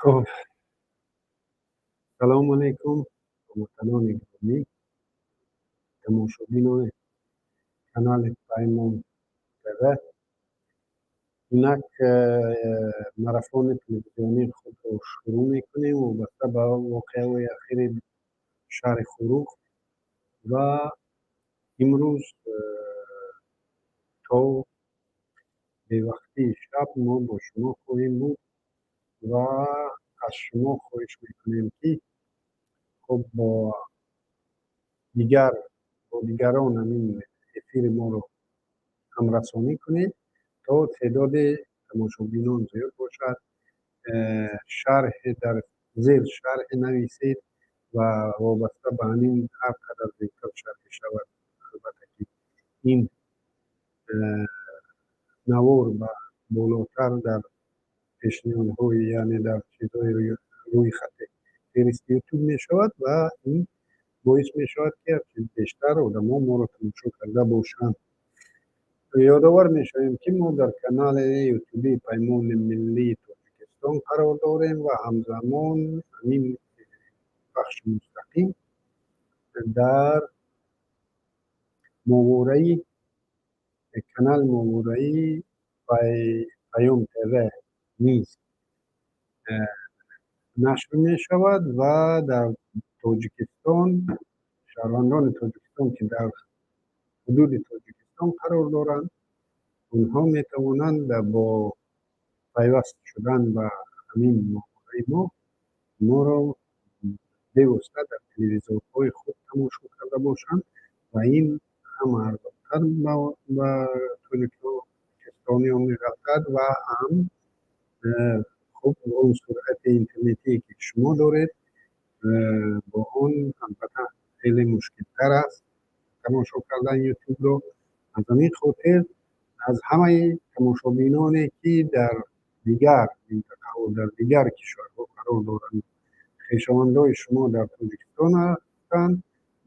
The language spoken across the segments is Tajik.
Хуб, салому алайкум, ҳамватанони гиромӣ, тамошобинони канали Паймон ТВ. Инак марафони телевизионии худро шурӯъ мекунем вобаста ба воқеаҳои ахири шаҳри Хоруғ ва имрӯз то бевақтии шаб мо бо шумо хоҳем буд ва аз шумо хоҳиш мекунем, ки хуб, бо дигарон ҳамин эфири моро ҳамрасонӣ кунед, то теъдоди тамошобинон зиёд бошад. Шарҳе дар зер шарҳе нависед ва вобаста ба ҳамин ҳар қадар зиёдтар шарҳе шавад, албатта ки ин навор ба болотар дар пешниҳодҳои, яъне дар чизҳои рӯи хати феҳристи Ютуб мешавад ва ин боис мешавад, ки ҳарчи бештар одамо моро тамошо карда бошанд. Ёдовар мешавем, ки мо дар канали ютубии Паймони миллии Тоҷикистон қарор дорем ва ҳамзамон ҳамин пахши мустақим дар мовораи канали мовораи Паём ТВ низ нашр мешавад ва дар Тоҷикистон шаҳрвандони Тоҷикистон, ки дар ҳудуди Тоҷикистон қарор доранд, онҳо метавонанд бо пайваст шудан ба ҳамин мовораи мо моро бевосита дар телевизорҳои худ тамошо карда бошанд ва ин ҳам арзонтар ба тоҷикистониён меғалтад ва ҳам хуб, он суръати интернетие, ки шумо доред, бо он албатта хеле мушкилтар аст тамошо кардани Ютубро. Аз ҳамин хотир аз ҳамаи тамошобиноне, ки дар дигар минтақаҳо, дар дигар кишварҳо қарор доранд, хешовандои шумо дар Тоҷикистон ҳастанд,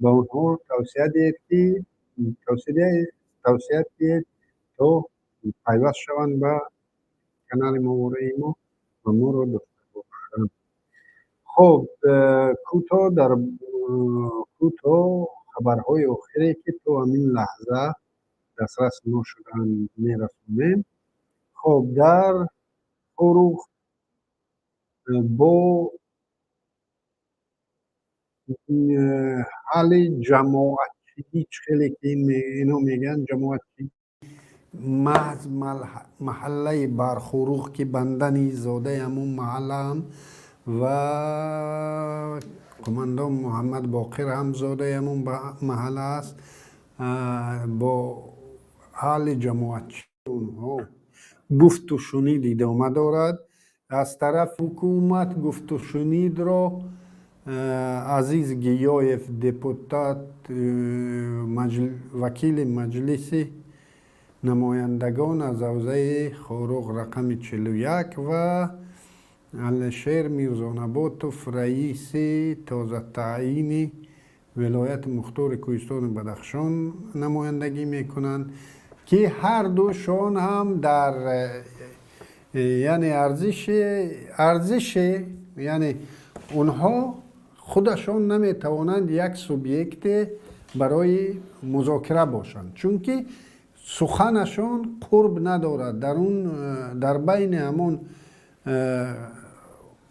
ба онҳо тавсия диҳед, ки тавсия диҳед, то пайваст шаванд ба канали мовораи мо ва моро дошта бошанд. Хуб, кӯтоҳ дар кӯтоҳ хабарҳои охире, ки то ҳамин лаҳза дастрас мо шудаанд, мерасонем. Хуб, дар Хоруғ бо ҳалли ҷамоатчигӣ, чӣ хеле ки ино мегӯянд, ҷамоатчигӣ, маҳз маҳаллаи Бархоруғ, ки банда низ зодаи ҳамун маҳаллаам ва қумандон Муҳаммад Боқир ҳам зодаи ҳамун маҳалла аст, бо ҳалли ҷамоатчӣ онҳо гуфту шунид идома дорад. Аз тарафи ҳукумат гуфтушунидро Азиз Гиёев, депутат, вакили Маҷлиси намояндагон аз ҳавзаи Хоруғ рақами 41 ва Алишер Мирзонаботов, раиси тозатаъини Вилояти Мухтори Кӯҳистони Бадахшон, намояндагӣ мекунанд, ки ҳардушон ҳам дар, яъне арзиши, яъне онҳо худашон наметавонанд як субъекте барои музокира бошанд, чунки суханашон қурб надорад дар он дар байни ҳамон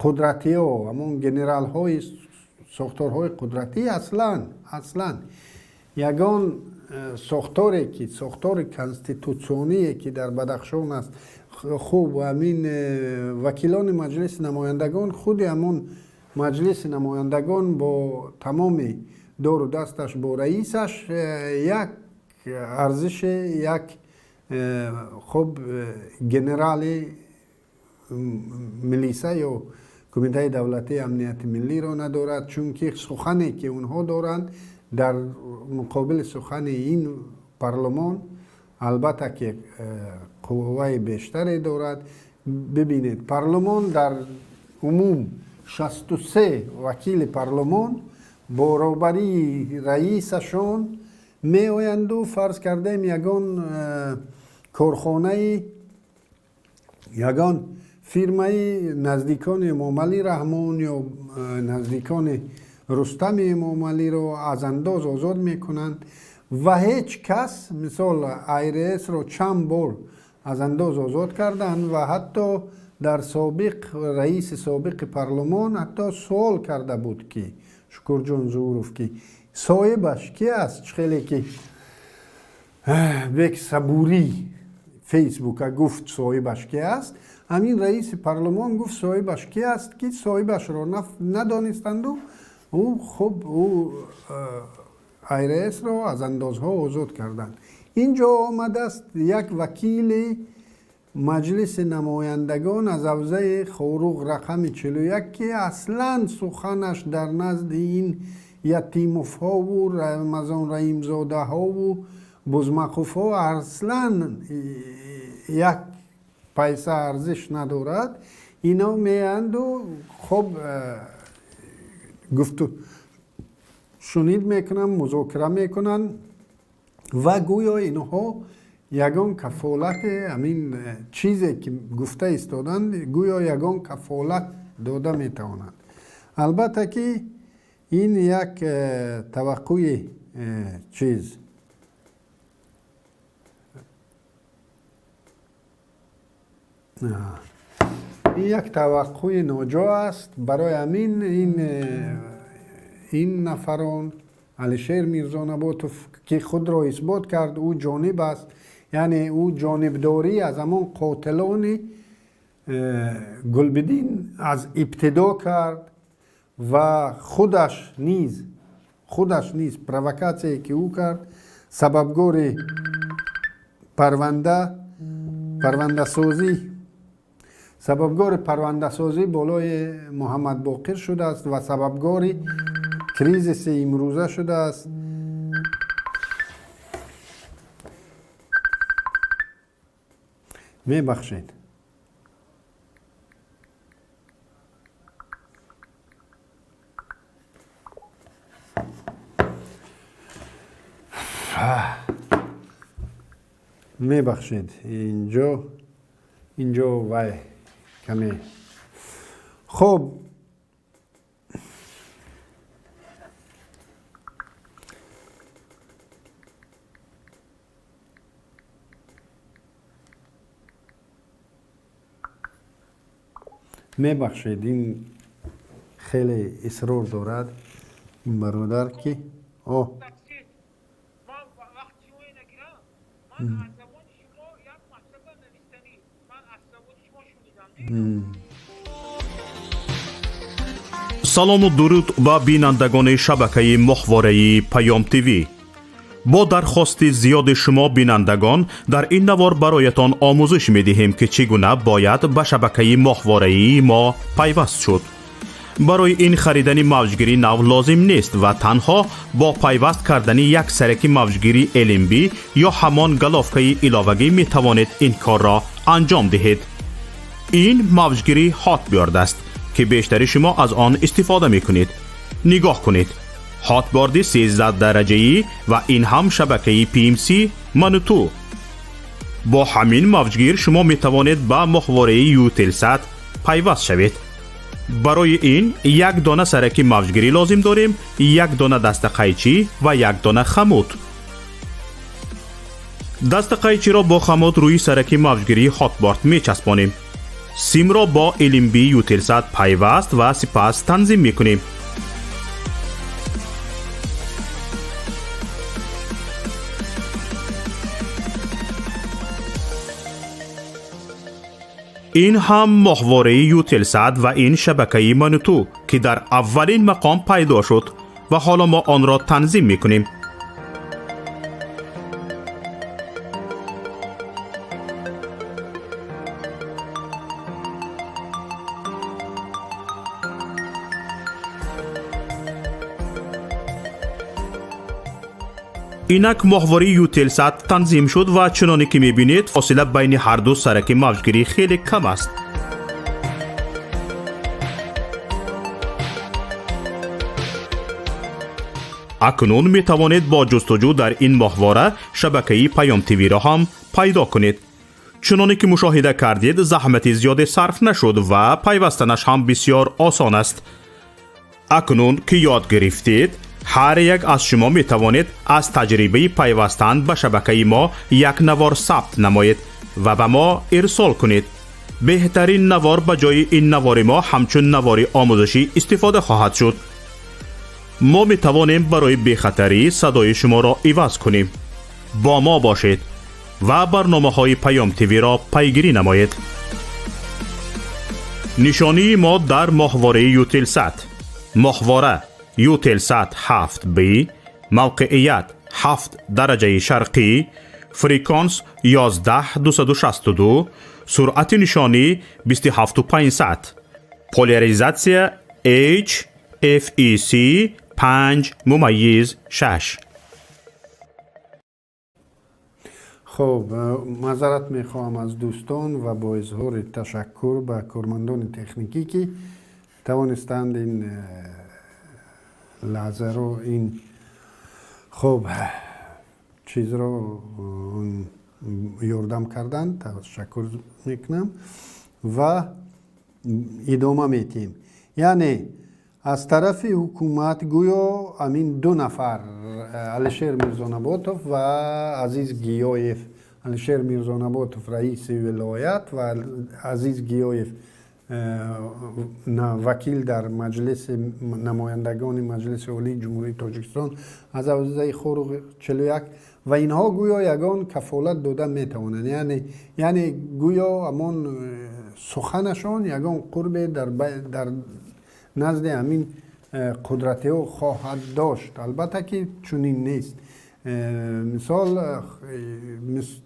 қудратиҳо, ҳамон генералҳои сохторҳои қудратӣ. Аслан ягон сохторе, ки сохтори конститутсионие, ки дар Бадахшон аст. Хуб, ҳамин вакилони Маҷлиси намояндагон, худи ҳамон Маҷлиси намояндагон бо тамоми дору дасташ, бо раисаш, як арзиши як хуб генерали милиса ё Кумитаи давлатии амнияти миллиро надорад, чунки сухане, ки онҳо доранд, дар муқобили сухани ин парлумон албатта ки қувваи бештаре дорад. Бибинед, парлумон дар умум 63 вакили парлумон бо роҳбарии раисашон меоянду, фарз кардем, ягон корхонаи, ягон Фирмаи наздикони Эмомалӣ Раҳмон ё наздикони Рустами Эмомалиро аз андоз озод мекунанд ва ҳеҷ кас, мисол, IRS-ро чанд бор аз андоз озод карданд ва ҳатто дар собиқ раиси собиқи парлумон ҳатто суол карда буд, ки Шукурҷон Зуҳуров, ки соҳибаш ки аст. Чӣ хеле ки Бек Сабурӣ Фейсбука гуфт, соҳибаш ки аст, ҳамин раиси парлумон гуфт, соҳибаш ки аст, ки соҳибашро надонистанду ӯ хуб ӯ IRS-ро аз андозҳо озод карданд. Ин ҷо омадааст як вакили Маҷлиси намояндагон аз ҳавзаи Хоруғ рақами 41, ки аслан суханаш дар назди ин Ятимовҳову Рамазон Раҳимзодаҳову Бузмақовҳо аслан як пайса арзиш надорад. Ино меянду хоб гуфту шунид мекунанд, музокира мекунанд ва гӯё инҳо ягон кафолате, ҳамин чизе ки гуфта истоданд, гӯё ягон кафолат дода метавонанд. Албатта ки ин як таваққӯи чиз ин як таваққӯи ноҷо аст. Барои ҳамин ин нафарон, Алишер Мирзонаботов, ки худро исбот кард, ӯ ҷониб аст, яъне ӯ ҷонибдорӣ аз ҳамон қотилони Гулбиддин аз ибтидо кард ва худаш низ провокатсияе ки ӯ кард, сабабгори парвандасозӣ, сабабгори парвандасозӣ болои Муҳаммадбоқир шудааст ва сабабгори кризиси имрӯза шудааст. Мебахшед. Мебахшед, инҷо вай каме хоб. Мебахшед, ин хеле исрор дорад ин бародар ки о. Ман вақти шумо нагирам. Ман аз забони шумо як матлаба навистанӣ, ман аз забони шумо шунидам. Салому дуруд ба бинандагони шабакаи моҳвораи Паём ТВ. Бо дархости зиёди шумо бинандагон, дар ин навор бароятон омӯзиш медиҳем, ки чӣ гуна бояд ба шабакаи моҳвораии мо пайваст шуд. Барои ин харидани мавҷгири нав лозим нест ва танҳо бо пайваст кардани як сараки мавҷгири LNB ё ҳамон головкаи иловагӣ метавонед ин корро анҷом диҳед. Ин мавҷгири Hotbird аст, ки бештари шумо аз он истифода мекунед. Нигоҳ кунед, Hotbird 13 дараҷаӣ ва ин ҳам шабакаи PMC Мануту. Бо ҳамин мавҷгир шумо метавонед ба моҳвораи Eutelsat пайваст шавед. Барои ин як дона сараки мавҷгирӣ лозим дорем, як дона дастақайчӣ ва як дона хамут. Дастақайчиро бо хамут рӯи сараки мавҷгирии Hotbird мечаспонем, симро бо LNB Eutelsat пайваст ва сипас танзим мекунем. Ин ҳам моҳвораи Eutelsat ва ин шабакаи Мануту, ки дар аввалин мақом пайдо шуд ва ҳоло мо онро танзим мекунем. Инак моҳвораи Eutelsat танзим шуд ва чуноне ки мебинед, фосила байни ҳарду сараки мавҷгирӣ хеле кам аст. Акнун метавонед бо ҷустуҷӯ дар ин моҳвора шабакаи Паём ТВ-ро ҳам пайдо кунед. Чуноне ки мушоҳида кардед, заҳмати зиёде сарф нашуд ва пайвастанаш ҳам бисёр осон аст. Акнун ки ёд гирифтед, ҳар як аз шумо метавонед аз таҷрибаи пайвастан ба шабакаи мо як навор сабт намоед ва ба мо ирсол кунед. Беҳтарин навор ба ҷои ин навори мо ҳамчун навори омӯзишӣ истифода хоҳад шуд. Мо метавонем барои бехатарӣ садои шуморо иваз кунем. Бо мо бошед ва барномаҳои Паём ТВ-ро пайгирӣ намоед. Нишонии мо дар моҳвораи Ютелсат: моҳвора Ютелсат 7 б, мавқеият 7 дараҷаи шарқӣ, фреквенс 11 262, суръати нишонӣ 27 500, поляризатсия H FEC 5.6. Хуб, маъзарат мехоҳам аз дӯстон ва бо изҳори ташаккур ба кормандони техникӣ, ки тавонистанд ин лаҳзаро, ин хуб чизро ёрдам карданд. Ташаккур мекунам ва идома метиҳем. Яъне аз тарафи ҳукумат гӯё ҳамин ду нафар, Алишер Мирзонаботов ва Азиз Гиёев, Алишер Мирзонаботов раиси вилоят ва Азиз Гиёев вакил дар Маҷлиси намояндагони Маҷлиси Олии Ҷумҳурии Тоҷикистон аз ҳавзаи Хоруғ 41, ва инҳо гӯё ягон кафолат дода метавонанд. Яъне гӯё ҳамон суханашон ягон қурбе дар назди ҳамин қудратиҳо хоҳад дошт. Албатта ки чунин нест. Мисол,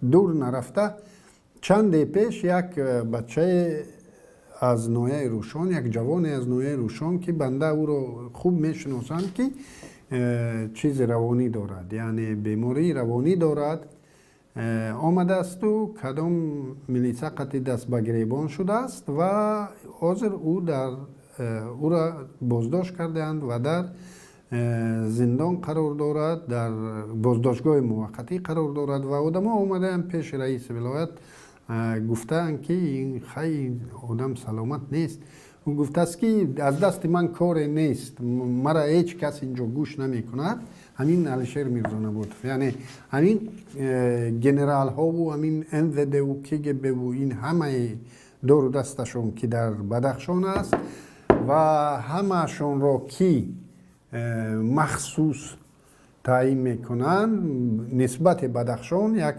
дур нарафта, чанде пеш як бачае аз ноҳияи Рӯшон, як ҷавоне аз ноҳияи Рӯшон, ки банда ӯро хуб мешиносам, ки чизи равонӣ дорад, яъне бемории равонӣ дорад, омадаасту кадом милиса қати даст ба гиребон шудааст ва ҳозир ӯ дар ӯро боздошт кардаанд ва дар зиндон қарор дорад, дар боздоштгоҳи муваққатӣ қарор дорад. Ва одамо омадаанд пеши раиси вилоят, гуфтаанд, ки ин хай одам саломат нест. Ӯ гуфтааст, ки аз дасти ман коре нест, мара ҳеҷ кас инҷо гӯш намекунад. Ҳамин Алишер Мирзонаботов, яъне ҳамин генералҳову ҳамин МВД-ву КГБ-ву ин ҳамаи дору дасташон, ки дар Бадахшон аст, ва ҳамаашонро ки махсус таъин мекунанд нисбати Бадахшон, як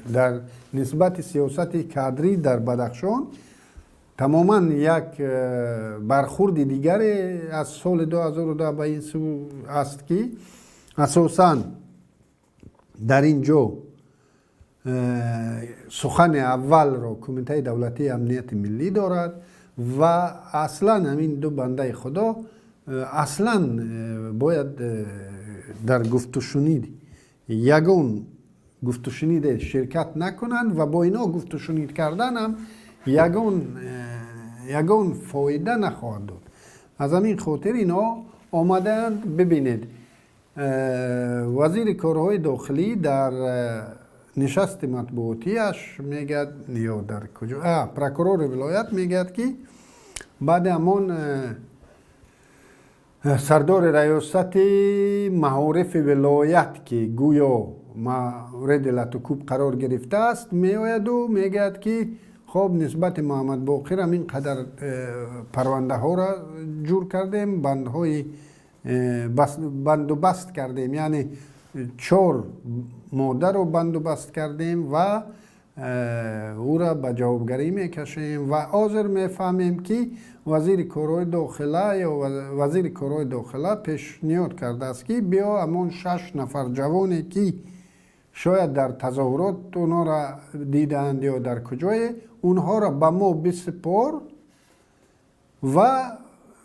дар нисбати сиёсати кадрӣ дар Бадахшон тамоман як бархурди дигаре аз соли 2010 ба ин сӯ аст, ки асосан дар ин ҷо сухани аввалро Кумитаи давлатии амнияти миллӣ дорад. Ва аслан ҳамин ду бандаи худо аслан бояд дар гуфтушунид, ягон гуфтушуниде ширкат накунанд ва бо ино гуфтушунид карданам ягон фоида нахоҳад дод. Аз ҳамин хотир ино омадаанд. Бибинед, вазири корҳои дохилӣ дар нишасти матбуотиаш мегӯяд ё дар куҷо, прокурори вилоят мегӯяд, ки баъди ҳамон сардори раёсати маорифи вилоят, ки гӯё мавриди латукӯб қарор гирифтааст, меояду мегӯяд, ки хоб, нисбати Муҳаммадбоқир ҳамин қадар парвандаҳоро ҷур кардем, бандҳои бандубаст кардем, яъне чор моддаро бандубаст кардем ва ӯра ба ҷавобгарӣ мекашем. Ва ҳозир мефаҳмем, ки вазири корҳои дохила ё вазири корҳои дохила пешниҳод кардааст, ки биё ҳамон шаш нафар ҷавоне, ки шояд дар тазоҳурот онҳоро дидаанд ё дар куҷое, онҳоро ба мо бисипор ва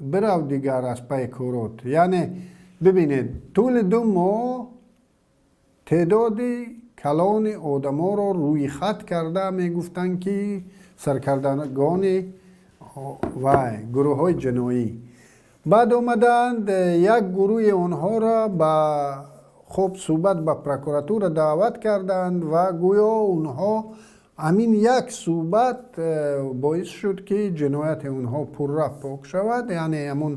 бирав дигар аз пайи корот. Яъне бибинед, тӯли 2 моҳ теъдоди калони одаморо рӯйхат карда мегуфтанд, ки саркардагони вай гурӯҳҳои ҷиноӣ. Баъд омаданд, як гурӯҳи онҳоро ба хуб суҳбат ба прокуратура даъват карданд ва гӯё онҳо Ҳамин як суҳбат боис шуд, ки ҷинояти онҳо пурра пок шавад, яъне ҳамон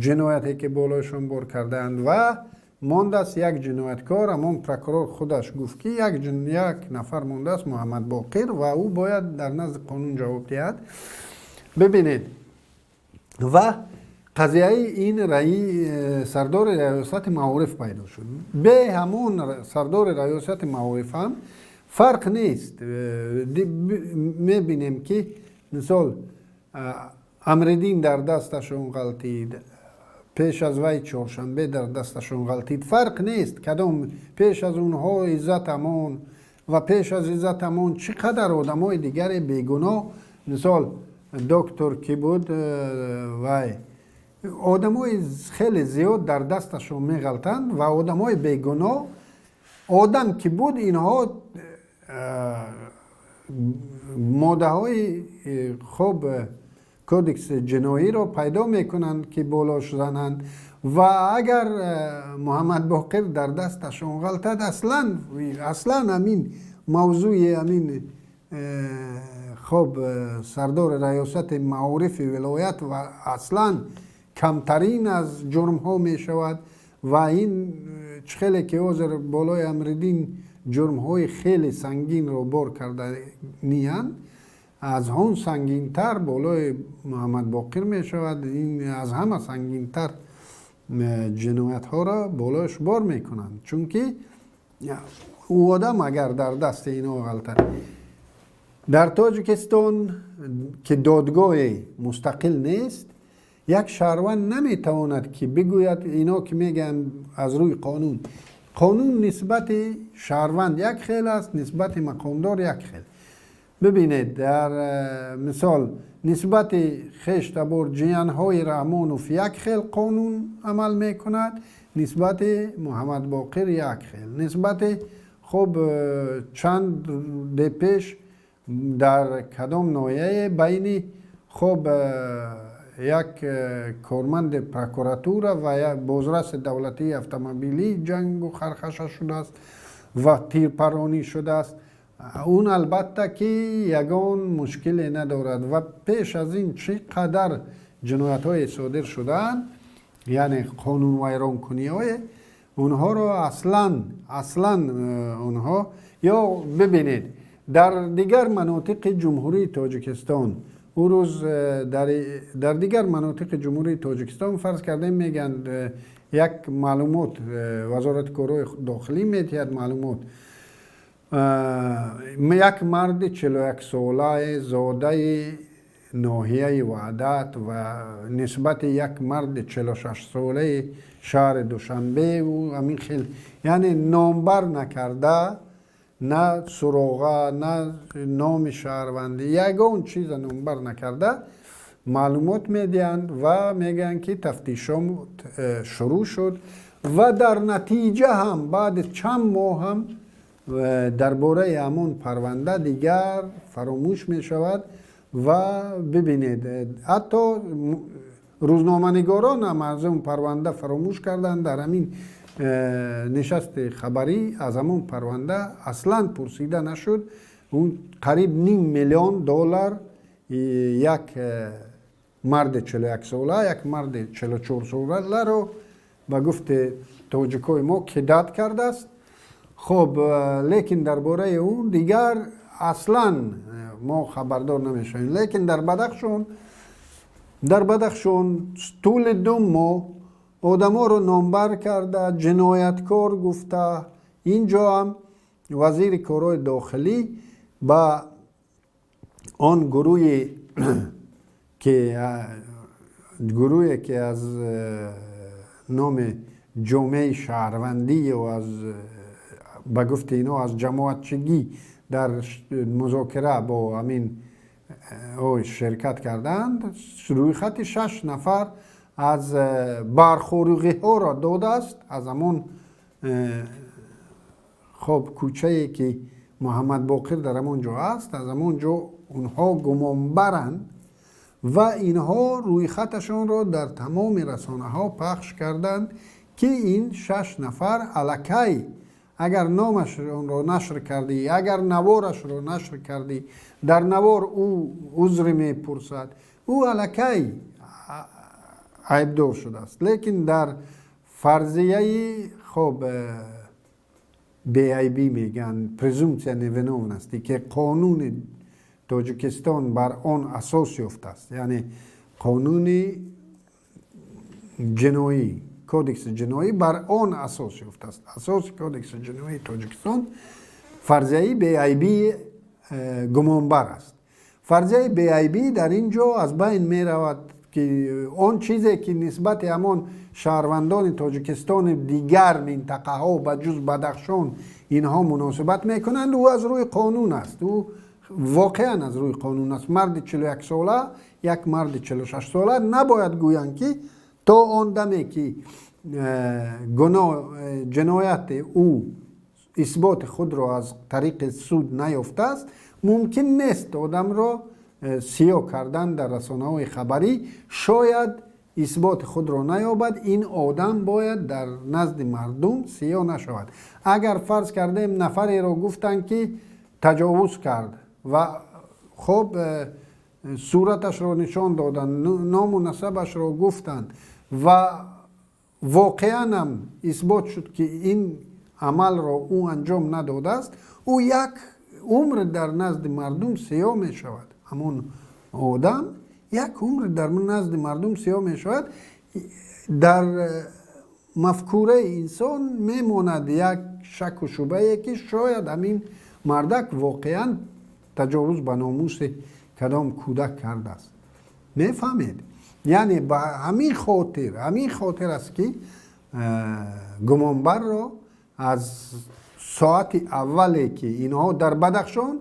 ҷинояте, ки болояшон бор кардаанд, ва мондааст як ҷинояткор. Ҳамон прокурор худаш гуфт, ки як нафар мондааст, Муҳаммад Боқир, ва ӯ бояд дар назди қонун ҷавоб диҳад. Бибинед, ва қазияи ин сардори раёсати маориф пайдо шуд. Бе ҳамон сардори раёсати маориф ҳам фарқ нест. Мебинем, ки мисол Амриддин дар дасташон ғалтид, пеш аз вай Чоршанбе дар дасташон ғалтид. Фарқ нест кадом. Пеш аз онҳо Иззат Амон ва пеш аз Иззат Амон чӣ қадар одамои дигаре бегуноҳ, мисол доктор ки буд, вай одамои хеле зиёд дар дасташон меғалтанд ва одамои бегуноҳ одам ки буд, инҳо моддаҳои хуб кодекси ҷиноиро пайдо мекунанд, ки болош зананд. Ва агар Муҳаммад Боқир дар дасташон ғалтад, аслан ҳамин мавзӯи ҳамин хоб сардори раёсати маорифи вилоят ва аслан камтарин аз ҷурмҳо мешавад. Ва ин чӣ хеле ки ҳозир болои Амриддин ҷурмҳои хеле сангинро бор карданиянд, аз он сангинтар болои Муҳаммад Боқир мешавад. Ин аз ҳама сангинтар ҷиноятҳоро болояш бор мекунанд, чунки ӯ одам агар дар дасти ино ғалтад. Дар Тоҷикистон, ки додгоҳе мустақил нест, як шаҳрванд наметавонад, ки бигӯяд. Ино ки мегӯянд аз рӯи қонун, қонун нисбати шаҳрванд як хел аст, нисбати мақомдор як хел. Бибинед, дар мисол нисбати хештабор, ҷиянҳои Раҳмонов як хел қонун амал мекунад, нисбати Муҳаммадбоқир як хел. Нисбати хуб чанд де пеш дар кадом ноҳияе байни хуб як корманди прокуратура ва як бозраси давлатии автомобилӣ ҷангу хархаша шудааст ва тирпаронӣ шудааст. Он албатта ки ягон мушкиле надорад. Ва пеш аз ин чӣ қадар ҷиноятҳое содир шудаанд, яъне қонунвайронкуниҳое, онҳоро аслан онҳо ё бибинед, дар дигар манотиқи Ҷумҳурии Тоҷикистон ӯ рӯз дар дигар манотиқи Ҷумҳурии Тоҷикистон, фарз кардем, мегӯянд, як маълумот Вазорати корҳои дохилӣ медиҳад маълумот: як марди 41-солаи зодаи ноҳияи Ваҳдат ва нисбати як марди 46-солаи шаҳри Душанбе, ҳамин хел, яъне номбар накарда, на суроға, на номи шаҳрвандӣ, ягон чиза номбар накарда маълумот медиҳанд ва мегӯянд, ки тафтишот шурӯъ шуд. Ва дар натиҷа ҳам баъди чанд моҳ ҳам дар бораи ҳамон парванда дигар фаромӯш мешавад. Ва бибинед, ҳатто рӯзноманигорон ҳам аз он парванда фаромӯш карданд. Дар ҳамин нишасти хабарӣ аз ҳамон парванда аслан пурсида нашуд. Он қариб ним миллион доллар як марди 41-сола, як марди 44-соларо ба гуфти тоҷикои мо кидать кардааст. Хоб, лекин дар бораи он дигар аслан мо хабардор намешавем. Лекин дар Бадахшон тӯли 2 моҳ одаморо номбар карда, ҷинояткор гуфта. Ин ҷо ҳам вазири корҳои дохилӣ ба он гурӯҳе ки аз номи ҷомеаи шаҳрвандӣ ё аз ба гуфти ино аз ҷамоатчигӣ дар музокира бо ҳамин ой ширкат карданд, рӯйхати шаш нафар аз бархӯруғиҳоро додааст. Аз ҳамон хоб кӯчае ки Муҳаммадбоқир дар ҳамон ҷо аст, аз ҳамон ҷо онҳо гумонбаранд ва инҳо рӯйхаташонро дар тамоми расонаҳо пахш карданд, ки ин шаш нафар аллакай Агар номашро нашр кардӣ, агар наворашро нашр кардӣ, дар навор ӯ узр мепурсад, ӯ аллакай айбдор шудааст. Лекин дар фарзияи, хоб, беайбӣ мегӯянд, презумпция невиновности, ки қонуни Тоҷикистон бар он асос ёфтааст, яъне қонуни ҷиноӣ, кодекси ҷиноӣ бар он асос ёфтааст. Асоси кодекси ҷиноии Тоҷикистон фарзияи беайбии гумонбар аст. Фарзияи беайбӣ дар ин ҷо аз байн меравад, ки он чизе, ки нисбати ҳамон шаҳрвандони Тоҷикистони дигар минтақаҳо, ба ҷуз Бадахшон, инҳо муносибат мекунанд, ӯ аз рӯи қонун аст, ӯ воқеан аз рӯи қонун аст. Марди 41-сола, як марди 46-сола набояд гӯянд, ки то он даме, ки гуноҳ, ҷинояти ӯ исботи худро аз тариқи суд наёфтааст, мумкин нест одамро сиёҳ кардан дар расонаҳои хабарӣ. Шояд исботи худро наёбад, ин одам бояд дар назди мардум сиёҳ нашавад. Агар, фарз кардем, нафареро гуфтанд, ки таҷовуз кард ва, хоб, сураташро нишон доданд, ному насабашро гуфтанд ва воқеан ҳам исбот шуд, ки ин амалро ӯ анҷом надодааст, ӯ як умр дар назди мардум сиёҳ мешавад. Ҳамон одам як умр дар назди мардум сиёҳ мешавад. Дар мафкураи инсон мемонад як шаку шубҳае, ки шояд ҳамин мардак воқеан таҷовуз ба номуси кадом кӯдак кардааст. Мефаҳмед? Яъне ба ҳамин хотир аст, ки гумонбарро аз соати аввале, ки инҳо дар Бадахшон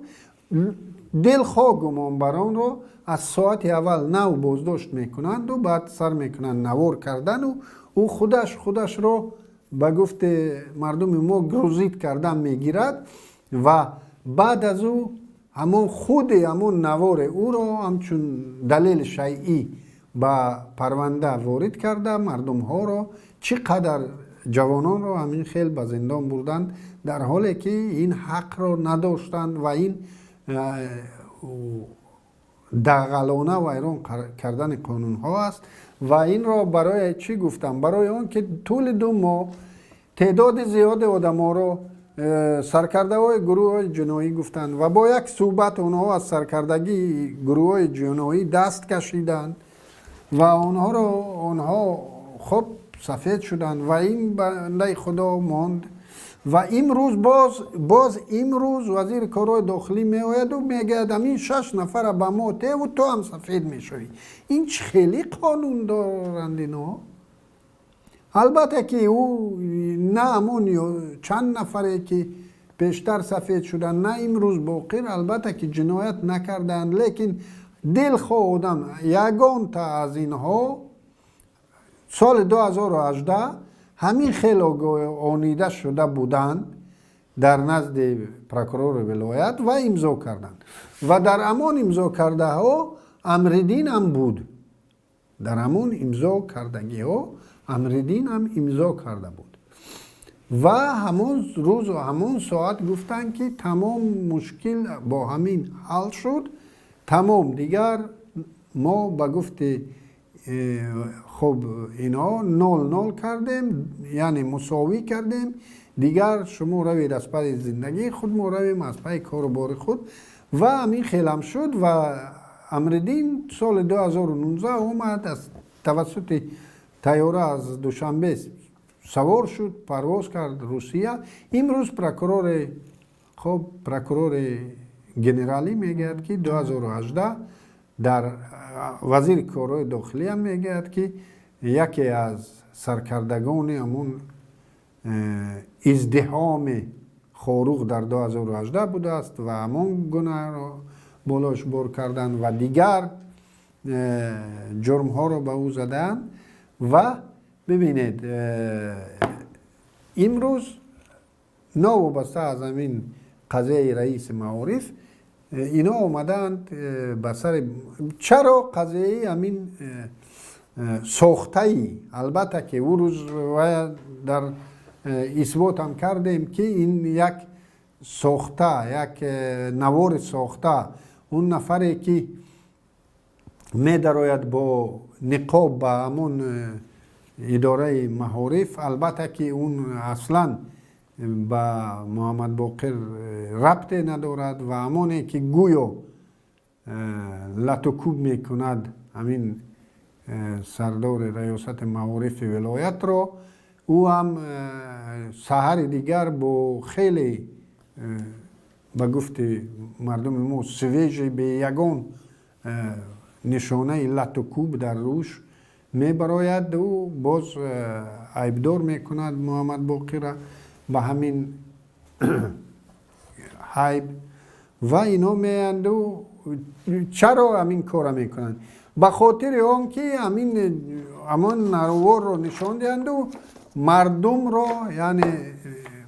дилхоҳ гумонбаронро аз соати аввал нав боздошт мекунанду баъд сар мекунанд навор кардану ӯ худаш худашро, ба гуфти мардуми мо, грузить кардан мегирад ва баъд аз ӯ ҳамон худи ҳамон навори ӯро ҳамчун далели шайъӣ ба парванда ворид карда, мардумҳоро, чӣ қадар ҷавононро ҳамин хел ба зиндон бурданд, дар ҳоле ки ин ҳақро надоштанд ва ин дағалона вайрон кардани қонунҳо аст. Ва инро барои чӣ гуфтам? Барои он ки тӯли 2 моҳ теъдоди зиёди одаморо саркардаҳои гурӯҳҳои ҷиноӣ гуфтанд ва бо як суҳбат онҳо аз саркардагии гурӯҳҳои ҷиноӣ даст кашиданд ва онҳоро, онҳо, хуб, сафед шуданд ва ин бандаи Худо монд. Ва имрӯз боз имрӯз вазири корҳои дохилӣ меояду мегӯяд: «Ҳамин шаш нафара ба мо теву ту ҳам сафед мешавӣ». Ин чӣ хеле қонун доранд ино? Албатта ки ӯ на ҳамон чанд нафаре, ки пештар сафед шуданд, на имрӯз Боқир, албатта ки ҷиноят накардаанд, лекин дилхоҳ одам, ягонта аз инҳо соли 2018 ҳамин хел онида шуда буданд дар назди прокурори вилоят ва имзо карданд. Ва дар ҳамон имзо кардаҳо Амриддин ҳам буд. Дар ҳамон имзо кардагиҳо Амриддин ҳам имзо карда буд. Ва ҳамон рӯзу ҳамон соат гуфтанд, ки тамом, мушкил бо ҳамин ҳал шуд, тамом, дигар мо, ба гуфти хуб инҳо, 0-0 кардем, яъне мусовӣ кардем, дигар шумо равед аз пайи зиндагии худ, мо равем аз пайи кору бори худ. Ва ҳамин хелам шуд. Ва Амриддин соли 2019 омад, аз тавассути тайёра аз Душанбе савор шуд, парвоз кард Русия. Имрӯз прокурори, хоб, прокурори генералӣ мегӯяд, ки 2018 дар вазири корҳои дохилиам мегӯяд, ки яке аз саркардагони ҳамон издиҳоми Хоруғ дар 2018 будааст ва ҳамон гунаҳро болош бор карданд ва дигар ҷурмҳоро ба ӯ задаанд. Ва бибинед, имрӯз новобаста аз ҳамин қазияи раиси маориф ино омадаанд ба сари чаро қазияи ҳамин сохтаи, албатта ки ӯ рӯз дар Исботам кардем, ки ин як сохта, як навори сохта. Он нафаре, ки медарояд бо ниқоб ба ҳамон идораи маориф, албатта ки он аслан ба Муҳаммадбоқир рабте надорад ва ҳамоне, ки гӯё латукӯб мекунад ҳамин сардори раёсати маорифи вилоятро, ӯ ҳам саҳари дигар бо хеле, ба гуфти мардуми мо, свежий, бе ягон нишонаи латукӯб дар рӯш мебарояд. Ӯ боз айбдор мекунад Муҳаммадбоқира ба ҳамин айб. Ва ино меянду чаро ҳамин кора мекунанд? Ба хотири он ки ҳамин ҳамон наворро нишон диҳанду мардумро, яъне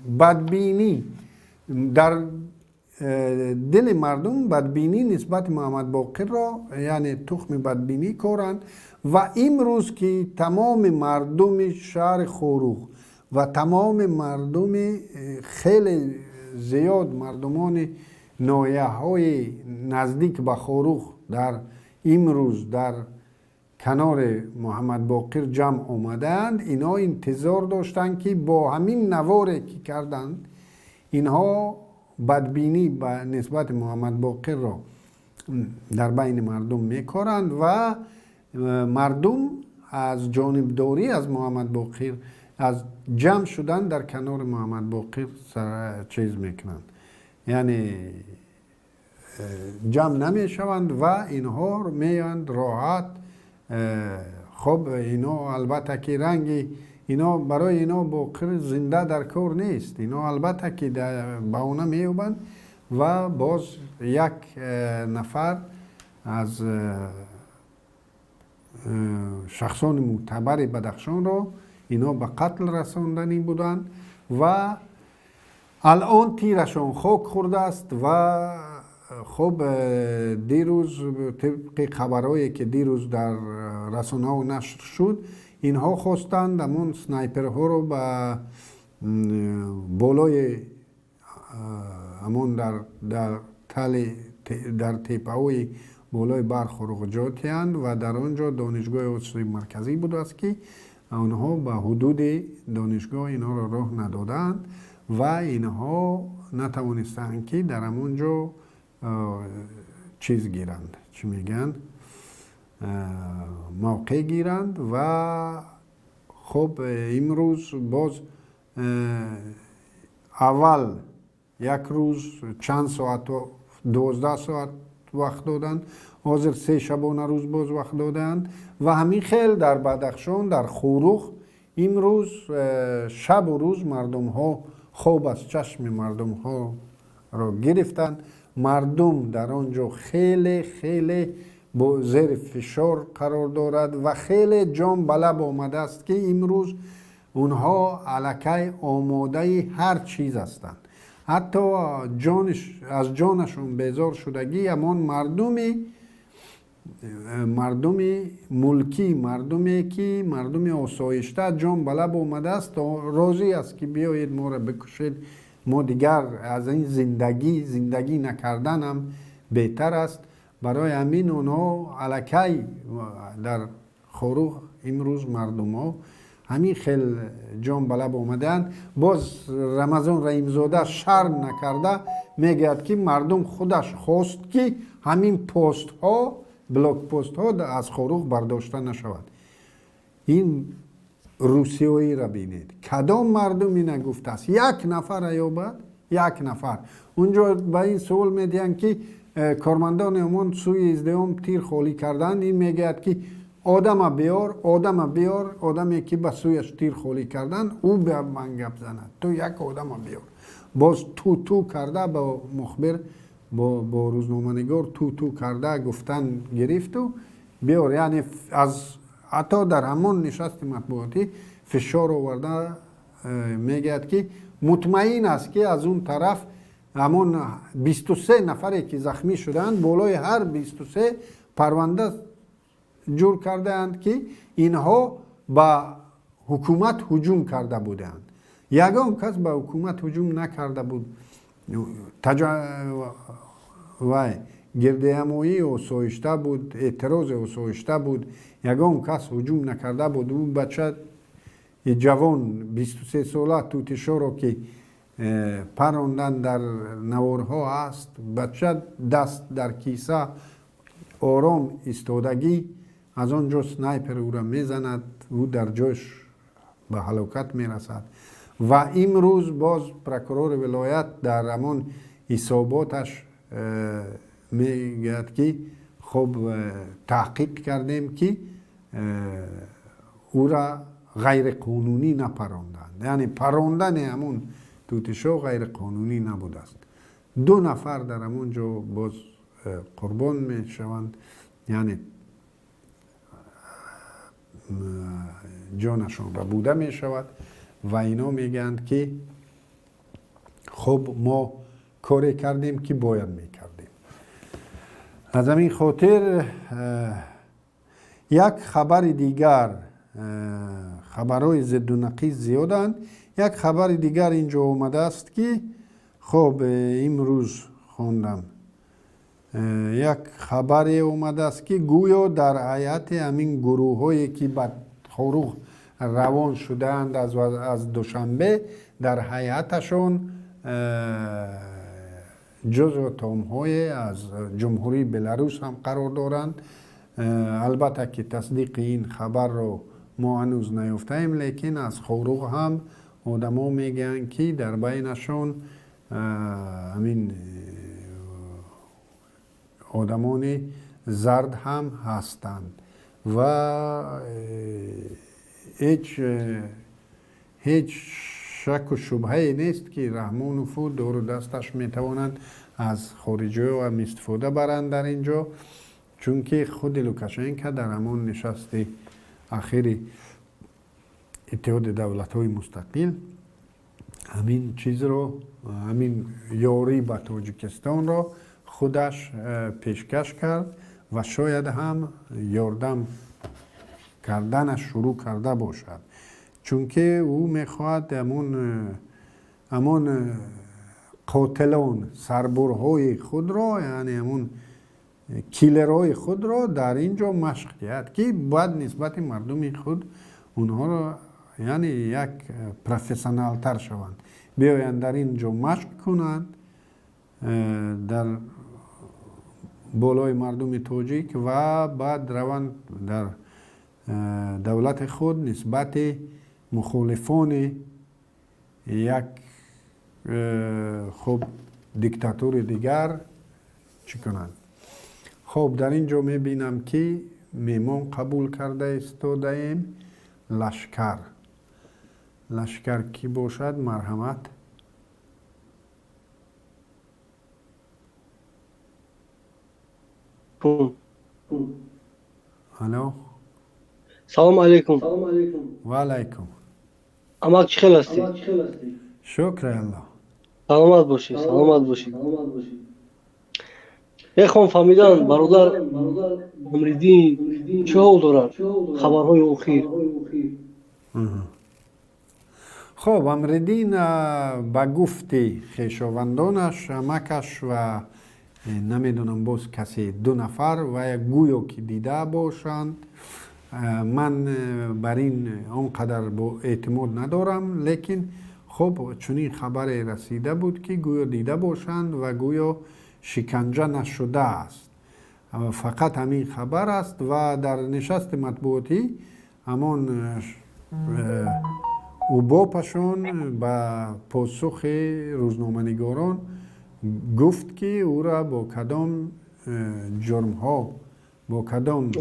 бадбинӣ дар дили мардум, бадбинӣ нисбати Муҳаммадбоқирро, яъне тухми бадбинӣ коранд. Ва имрӯз ки тамоми мардуми шаҳри Хоруғ ва тамоми мардуми хеле зиёд, мардумони ноҳияҳои наздик ба Хоруғ дар имрӯз дар канори Муҳаммадбоқир ҷамъ омадаанд, инҳо интизор доштанд, ки бо ҳамин наворе, ки карданд, инҳо бадбинӣ ба нисбати Муҳаммадбоқирро дар байни мардум мекоранд ва мардум аз ҷонибдорӣ аз Муҳаммадбоқир, аз ҷамъ шудан дар канори Муҳаммадбоқир чиз мекунанд, яъне ҷамъ намешаванд ва инҳо меоянд роҳат. Хоб, ино албатта ки ранги ино барои ино Боқир зинда дар кор нест. Ино албатта ки баҳона меёбанд ва боз як нафар аз шахсони мӯътабари Бадахшонро ино ба қатл расонданӣ буданд ва алон тирашон хок хӯрдааст. Ва хуб, дирӯз, тибқи хабарҳое, ки дирӯз дар расонаҳо нашр шуд, инҳо хостанд ҳамон снайперҳоро ба болои ҳамон дар тали, дар теппаҳои болои барх ҷо диҳанд ва дар он ҷо донишгоҳи Осиёи Марказӣ будааст, ки онҳо ба ҳудуди донишгоҳ инҳоро роҳ надодаанд ва инҳо натавонистанд, ки дар ҳамон ҷо чиз гиранд, чӣ мегӯянд, мавқеъ гиранд. Ва хуб, имрӯз боз аввал як рӯз чанд соат, 12 соат вақт доданд, ҳозир 3 шабона рӯз боз вақт додаанд. Ва ҳамин хел дар Бадахшон, дар Хоруғ имрӯз шабу рӯз мардумҳо хоб аз чашми мардумҳоро гирифтанд. Мардум дар он ҷо хеле хеле бо зери фишор қарор дорад ва хеле ҷон ба лаб омадааст, ки имрӯз онҳо аллакай омодаи ҳар чиз ҳастанд. Ҳатто аз ҷонашон безор шудагӣ ҳамон мардуми мулкӣ, мардуме ки мардуми осоишта, ҷон ба лаб омадааст, розӣ аст, ки биёед, моро бикушед, мо дигар аз ин зиндагӣ зиндагӣ накарданам беҳтар аст. Барои ҳамин онҳо аллакай дар Хоруғ имрӯз мардумҳо ҳамин хел ҷон ба лаб омадаанд. Боз Рамазон Раҳимзода шарм накарда мегӯяд, ки мардум худаш хост, ки ҳамин постҳо, блокпостҳо аз Хоруғ бардошта нашавад. Ин русиёиро бинед, кадом мардум ина гуфтааст? Як нафара ёбад, як нафар. Унҷо ба ин суол медиҳанд, ки кормандони ОМОН сӯи издиҳом тир холӣ карданд. Ин мегӯяд, ки одама биёр, одама биёр, одаме ки ба сӯяш тир холӣ карданд, ӯ ба ман гап занад, ту як одама биёр. Боз ту-ту карда ба мухбир, бо рӯзноманигор ту-ту карда гуфтан гирифту биёр. Яъне аз ҳатто дар ҳамон нишасти матбуотӣ фишор оварда мегӯяд, ки мутмаин аст, ки аз он тараф ҳамон 23 нафаре, ки захмӣ шудаанд, болои ҳар 23 парванда ҷур кардаанд, ки инҳо ба ҳукумат ҳуҷум карда буданд. Ягон кас ба ҳукумат ҳуҷум накарда буд. Вай гирдиҳамоӣ осоишта буд, эътирози осоишта буд, ягон кас ҳуҷум накарда буд. Ӯ бача ҷавон 23 сола тутишоро ки парондан, дар наворҳо аст, бача даст дар киса ором истодагӣ, аз он ҷо снайпер ӯра мезанад, ӯ дар ҷояш ба ҳалокат мерасад. Ва имрӯз боз прокурори вилоят дар ҳамон ҳисоботаш мегӯяд, ки хуб, таҳқиқ кардем, ки ӯра ғайриқонунӣ напаронданд, яъне парондани ҳамон тутишо ғайриқонунӣ набудааст. Ду нафар дар ҳамон ҷо боз қурбон мешаванд, яъне ҷонашон рабуда мешавад. Ва ино мегӯянд, ки хуб, мо коре кардем, ки бояд мекардем. Аз ҳамин хотир як хабари дигар, хабарҳои зидду нақиз зиёданд. Як хабари дигар ин ҷо омадааст, ки хуб, имрӯз хондам. Як хабаре омадааст, ки гӯё дар ҳайати ҳамин гурӯҳҳое, ки ба Хоруғ равон шудаанд аз Душанбе, дар ҳайаташон ҷузъу томҳое аз Ҷумҳурии Беларус ҳам қарор доранд. Албатта ки тасдиқи ин хабарро мо ҳанӯз наёфтаем, лекин аз Хоруғ ҳам одамо мегӯянд, ки дар байнашон ҳамин одамони зард ҳам ҳастанд ва ҳеҷ шаку шубҳае нест, ки Раҳмонову дору дасташ метавонанд аз хориҷиҳо ҳам истифода баранд дар ин ҷо, чунки худи Лукашенко дар ҳамон нишасти ахири Иттиҳоди давлатҳои мустақил ҳамин чизро, ҳамин ёрӣ ба Тоҷикистонро худаш пешкаш кард ва шояд ҳам ёрдам карданаш шурӯъ карда бошад, чунки ӯ мехоҳад ҳамон қотилон, сарбурҳои худро, яъне ҳамон киллерҳои худро дар ин ҷо машқ диҳад, ки бояд нисбати мардуми худ онҳоро, яъне як профессионалтар шаванд, биёянд дар ин ҷо машқ кунанд дар болои мардуми тоҷик ва баъд раванд дар давлати худ нисбати мухолифони як хуб диктатури дигар чӣ кунанд. Хуб, дар ин ҷо мебинам, ки меҳмон қабул карда истодаем. Лашкар, Лашкар кӣ бошад? Марҳамат. Алло. Салому алейкум. Ва алайкум. Амак, чӣ хел ҳастӣ? Шукри Аллоҳ. Саломат бошӣ, саломат бошӣ. Мехоҳам фаҳмидан, бародар Амриддин чӣ ҳол дорад, хабарҳои охир. Хуб, Амриддин ба гуфти хешовандонаш, амакаш ва намедонам боз касе, ду нафар ва гӯё ки дида бошанд. Ман бар ин он қадар эътимод надорам, лекин хуб, чунин хабаре расида буд, ки гӯё дида бошанд ва гӯё шиканҷа нашудааст. Фақат ҳамин хабар аст. Ва дар нишасти матбуотӣ ҳамон УБОПашон ба посухи рӯзноманигорон гуфт, ки ӯра бо кадом ҷурмҳо, бо кадом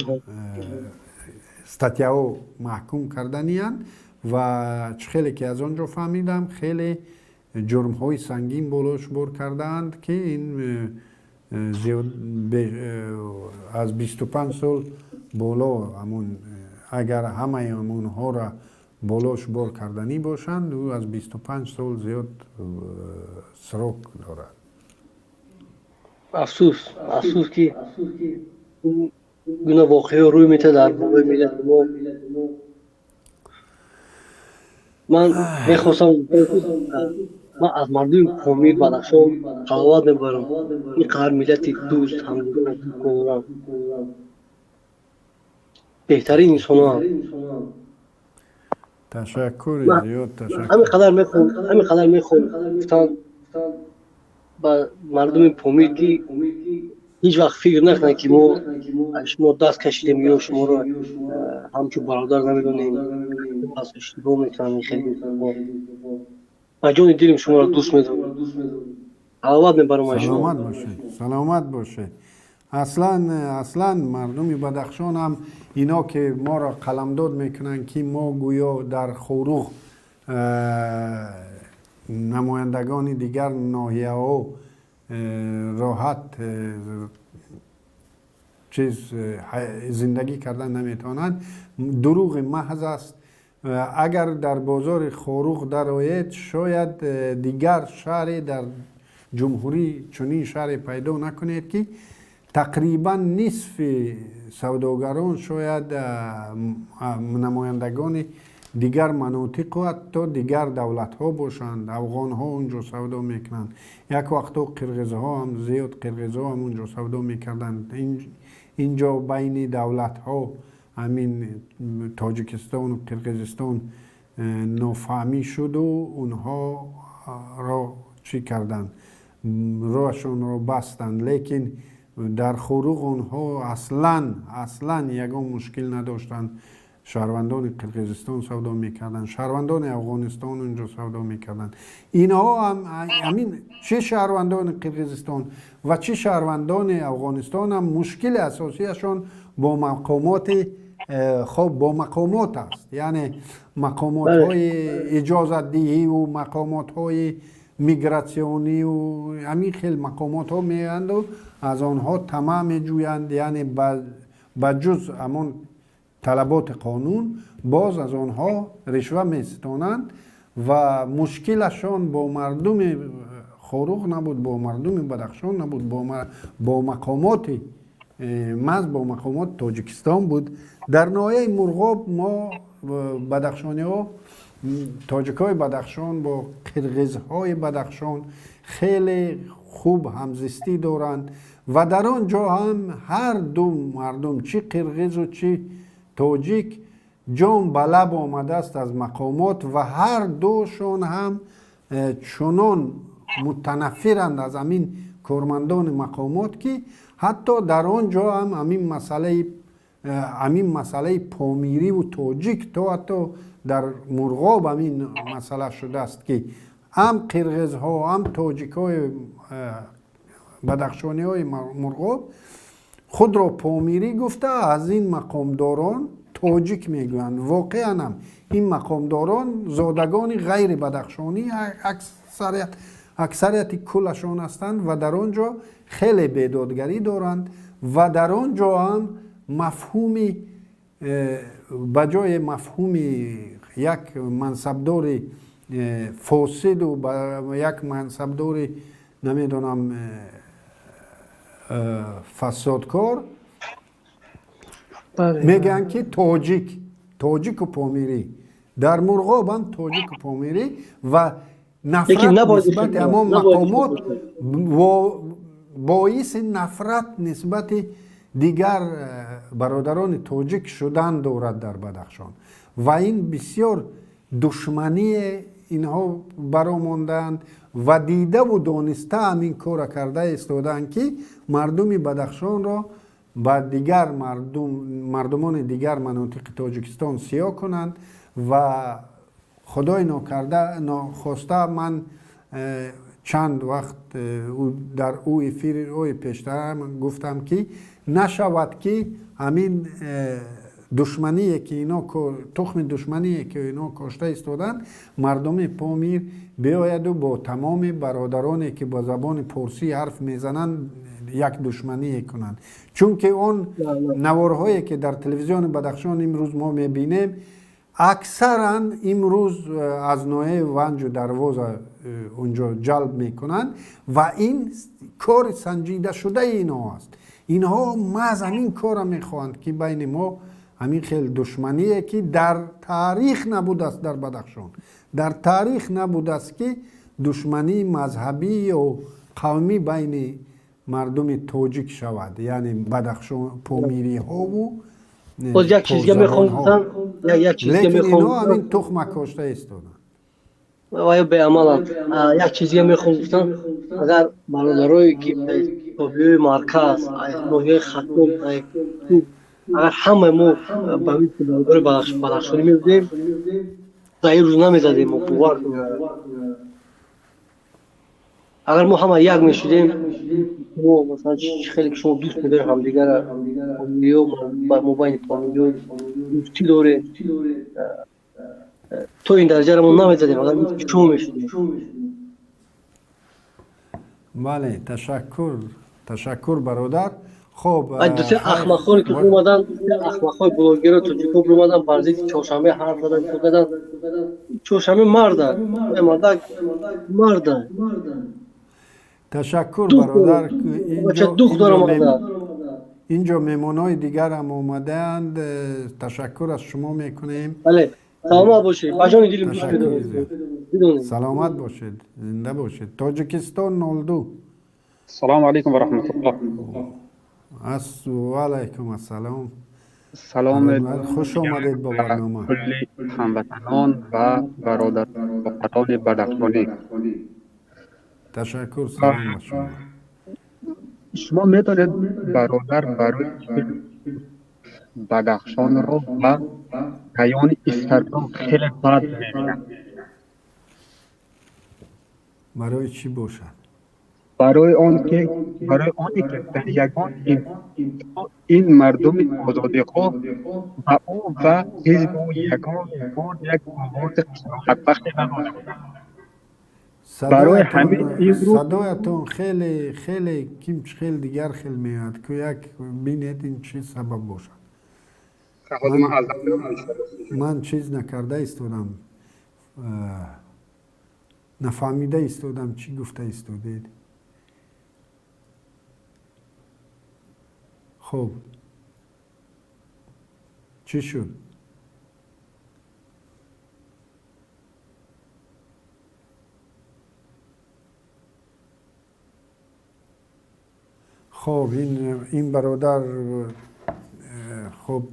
статьяҳо маҳкум карданиянд. Ва чӣ хеле ки аз он ҷо фаҳмидам, хеле ҷурмҳои сангин болош бор кардаанд, ки ин аз 25 сол боло. Ҳамон агар ҳамаи онҳоро болош бор карданӣ бошанд, ӯ аз 25 сол зиёд срок дорад. Афсӯс, афсӯс, ки гуна воқеаҳо рӯй метиҳад дар болои миллати мо. Ман мехостам, ман аз мардуми Помир, Бадахшон ҳаловат мебарам. Ин қадар миллати дӯст, ҳамдорам, беҳтарин инсонам. Ташаккури зиёд, ташаккур. Ҳамин қадар мехоҳам гуфтан ба мардуми Помир, ки ҳеҷ вақт фикр накунанд, ки мо шумо даст кашидем ё шуморо ҳамчун бародар намедонем. Пас иштибоҳ мекунанд. Хеле ба ҷони дилим шуморо дӯст медорам, ҳаловат мебарам аз шумо. Саломат бошед, саломат бошед. Аслан, аслан мардуми Бадахшон ҳам, ино ки моро қаламдод мекунанд, ки мо гӯё дар Хоруғ намояндагони дигар ноҳияҳо роҳат чиз зиндагӣ кардан наметавонанд, дурӯғи маҳз аст. Агар дар бозори Хоруғ дароед, шояд дигар шаҳре дар ҷумҳурӣ чунин шаҳре пайдо накунед, ки тақрибан нисфи савдогарон шояд намояндагони дигар манотиқу ҳатто дигар давлатҳо бошанд. Афғонҳо унҷо савдо мекунанд, як вақтҳо қирғизҳо ҳам зиёд, қирғизҳо ҳам унҷо савдо мекарданд. Инҷо байни давлатҳо, ҳамин Тоҷикистону Қирғизистон, нофаҳмӣ шуду онҳоро чӣ карданд, роҳашонро бастанд. Лекин дар Хоруғ онҳо аслан, аслан ягон мушкил надоштанд. Шаҳрвандони Қирғизистон савдо мекарданд, шаҳрвандони Афғонистон унҷо савдо мекарданд. Инҳо ҳамин, чӣ шаҳрвандони Қирғизистон ва чӣ шаҳрвандони Афғонистон ҳам, мушкили асосияшон бо мақомоти хоб, бо мақомот аст, яъне мақомотҳои иҷозатдиҳиву мақомотҳои мигратсионию ҳамин хел мақомотҳо меоянду аз онҳо тамаъ меҷӯянд. Яъне ба ҷуз ҳамон талаботи қонун боз аз онҳо ришва меситонанд ва мушкилашон бо мардуми Хоруғ набуд, бо мардуми Бадахшон набуд, бо мақомоти маҳз бо мақомоти Тоҷикистон буд. Дар ноҳияи Мурғоб мо бадахшониҳо, тоҷикҳои Бадахшон бо қирғизҳои Бадахшон хеле хуб ҳамзистӣ доранд ва дар он ҷо ҳам ҳар ду мардум, чӣ қирғизу чӣ тоҷик, ҷон ба лаб омадааст аз мақомот ва ҳар душон ҳам чунон мутанаффиранд аз ҳамин кормандони мақомот, ки ҳатто дар он ҷо ҳам ҳамин масъалаи помириву тоҷик то ҳатто дар Мурғоб ҳамин масъала шудааст, ки ҳам қирғизҳо, ҳам тоҷикҳои бадахшониҳои Мурғоб худро помирӣ гуфта, аз ин мақомдорон тоҷик мегӯянд. Воқеан ҳам ин мақомдорон зодагони ғайри бадахшонӣ аксарияти куллашон ҳастанд ва дар он ҷо хеле бедодгарӣ доранд ва дар он ҷо ҳам мафҳуми ба ҷои мафҳуми як мансабдори фосиду як мансабдори, намедонам, фасодкор мегӯянд, ки тоҷик, тоҷику помирӣ. Дар Мурғоб ҳам тоҷику помирӣ ва нафрат нисбати ҳамон мақомот боиси нафрат нисбати дигар бародарони тоҷик шудан дорад дар Бадахшон. Ва ин бисёр душмание инҳо баромондаанд ва дидаву дониста ҳамин корра карда истодаанд, ки мардуми Бадахшонро ба дигар мардум, мардумони дигар манотиқи Тоҷикистон сиёҳ кунанд. Ва худои нокарда, нохоста, ман чанд вақт дар ӯ эфирҳои пештарам гуфтам, ки нашавад, ки ҳамин душмание ки ино, тухми душмание ки ино кошта истоданд, мардуми Помир биояду бо тамоми бародароне ки ба забони порсӣ ҳарф мезананд, як душмание кунанд. Чунки он наворҳое ки дар телевизиони Бадахшон имрӯз мо мебинем, аксаран имрӯз аз ноҳияи Ванҷу Дарвоза унҷо ҷалб мекунанд ва ин кори санҷидашудаи инҳо аст. Инҳо маҳз ҳамин корро мехоҳанд, ки байни мо Ҳамин хел душмание ки дар таърих набудааст дар Бадахшон, дар таърих набудааст ки душмании мазҳабӣ ё қавмӣ байни мардуми тоҷик шавад, яъне Бадахшон, помириҳову Боз як чизга мехоҳам гуфтан, як чизга лекин мехоҳам ино ҳамин тухма кошта истоданд. Ва беамаланд. Як чизга мехоҳам гуфтан, агар бародарое ки ноҳияи марказ, ноҳияи Хатлон, агар ҳамаи мо ба мисли бародари бадахшонӣ мебудем, дар ин рӯз намезадем мо, бовар кунед. Агар мо ҳама як мешудем, мо масалан хеле ки шумо дӯст медорем ҳамдигара, помириё, мобайни помириё дӯстӣ дорем, то ин дараҷаро мо намезадем, агар шумо мешудем. Бале, ташаккур, ташаккур, бародар. Хоб, дусе ахмақоне ки омадан, ахмақҳои блогеро тоҷико омадан бар зидди Чоршанбе ҳарф задан, задан. Чоршанбе марда, мардак марда. Ташаккур, бародар. Дух дорам. Инҷо меҳмонҳои дигарам омадаанд. Ташаккур аз шумо мекунем. Бале, саломат бошед, ба ҷони дилим. Саломат бошед, зинда бошед. Тоҷикистон 02. Салому алайкум ва раҳматуллоҳ. Ва алайкум ассалом. Салом. Хуш омадед ба барнома. Кулли ҳамватанон ва бародарони бадахшонӣ. Ташаккур, салом ба шумо. Шумо метавонед, бародар, барои Бадахшонро ба раёни Истаравшан хеле бад мебинам? Барои чӣ бошад? Барои оне ки дар ягон ин мардуми озодихоҳ ба ӯ ва ҳизби ӯ ягон бор як овози қаноатбахше надода буданд. Барои ҳамин имрӯз Садоятон хеле хеле ким хел дигар хел меояд ку, як бинед, ин чӣ сабаб бошад. Ман чиз накарда истодам, нафаҳмида истодам, чӣ гуфта истодед. Хуб, чӣ шуд? Хоб, ин бародар, хуб,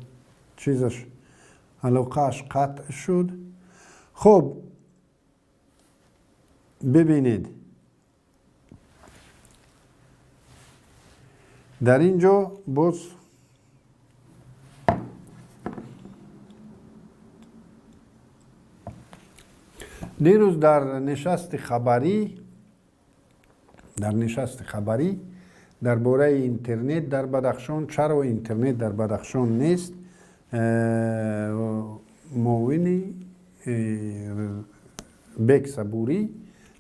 чизаш, алоқааш қатъ шуд. Хуб, бибинед, дар ин ҷо боз дирӯз дар нишасти хабарӣ дар бораи интернет дар Бадахшон, чаро интернет дар Бадахшон нест, муовини Бек Сабурӣ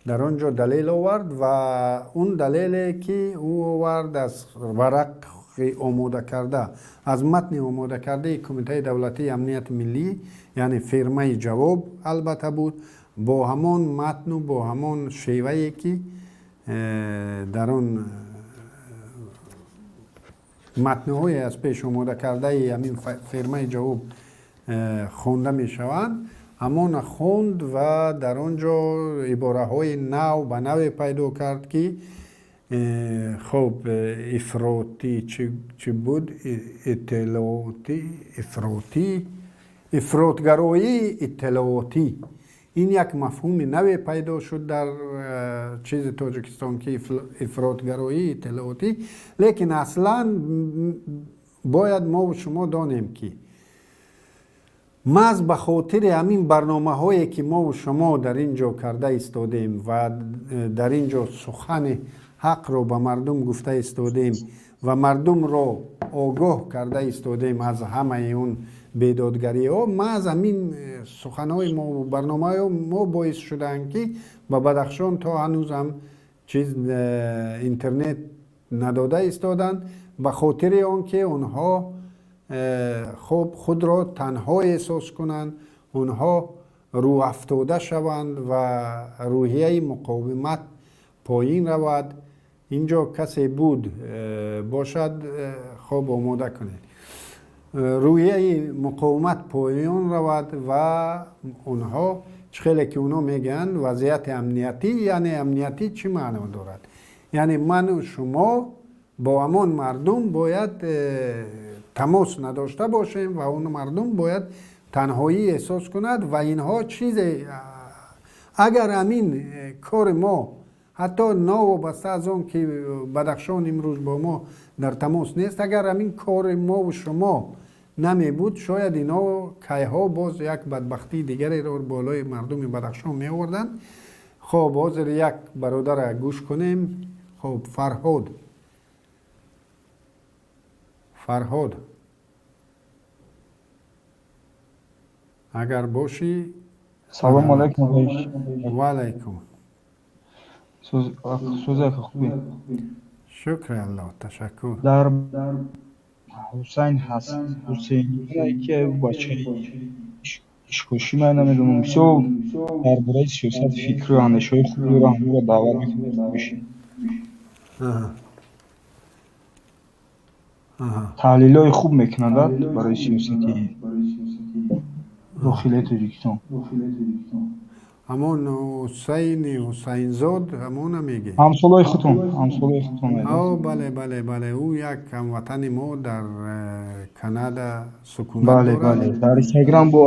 дар он ҷо далел овард ва он далеле ки ӯ овард, аз варақи омода карда, аз матни омода кардаи Кумитаи давлатии амнияти миллӣ, яъне фирмаи ҷавоб албатта буд, бо ҳамон матну бо ҳамон шевае ки дар он матнҳое аз пеш омода кардаи ҳамин фирмаи ҷавоб хонда мешаванд, ҳамона хонд ва дар он ҷо ибораҳои нав ба наве пайдо кард ки хуб, ифротӣ чӣ буд, иттилоотӣ, ифротӣ, ифротгароии иттилоотӣ. Ин як мафҳуми наве пайдо шуд дар чизи Тоҷикистон ки ифротгароии иттилоотӣ. Лекин аслан бояд мо шумо донем ки маҳз ба хотири ҳамин барномаҳое ки мову шумо дар ин ҷо карда истодем ва дар ин ҷо сухани ҳақро ба мардум гуфта истодем ва мардумро огоҳ карда истодем аз ҳамаи он бедодгариҳо, маҳз ҳамин суханҳои мо, барномаҳои мо боис шуданд ки ба Бадахшон то ҳанӯзам чиз интернет надода истоданд, ба хотири он ки онҳо хуб худро танҳо эҳсос кунанд, онҳо рӯҳафтода шаванд ва рӯҳияи муқовимат поин равад. Инҷо касе буд бошад, хуб, омода кунед. рӯҳияи муқовимат поён равад ва онҳо чӣ хеле ки онҳо мегӯянд, вазъияти амниятӣ, яъне амниятӣ чӣ маъно дорад? Яъне ману шумо бо ҳамон мардум бояд тамос надошта бошем ва он мардум бояд танҳоӣ эҳсос кунад. Ва инҳо чизе, агар ҳамин кори мо, ҳатто новобаста аз он ки Бадахшон имрӯз бо мо дар тамос нест, агар ҳамин кори мову шумо намебуд, шояд инҳо кайҳо боз як бадбахтии дигареро болои мардуми Бадахшон меоварданд. Хоб, ҳозир як бародара гӯш кунем. Хоб, Фарҳод, Фарҳод, агар бошӣ. Салому алайкум. Ва алайкум. Сӯзака, хубе? Шукри Аллоҳ, ташаккур. Дар Ҳусайн ҳаст, Ҳусейн, ки бачаи ишкошӣ, ман намедонам, бисёр дар бораи сиёсат фикру андешаҳои хуб дора, ҳамонро даъват мекунем. Таҳлилҳои хуб мекунад барои сиёсати дохилии Тоҷикистон. Ҳамон Ҳусайни Ҳусайнзод, ҳамона мегӣ? Ҳамсолои худтон, ҳамсолои худтон. О, бале, бале, бале, ӯ як ҳамватани мо дар Канада сукунат бале дорад. Бале, дар Инстаграм бо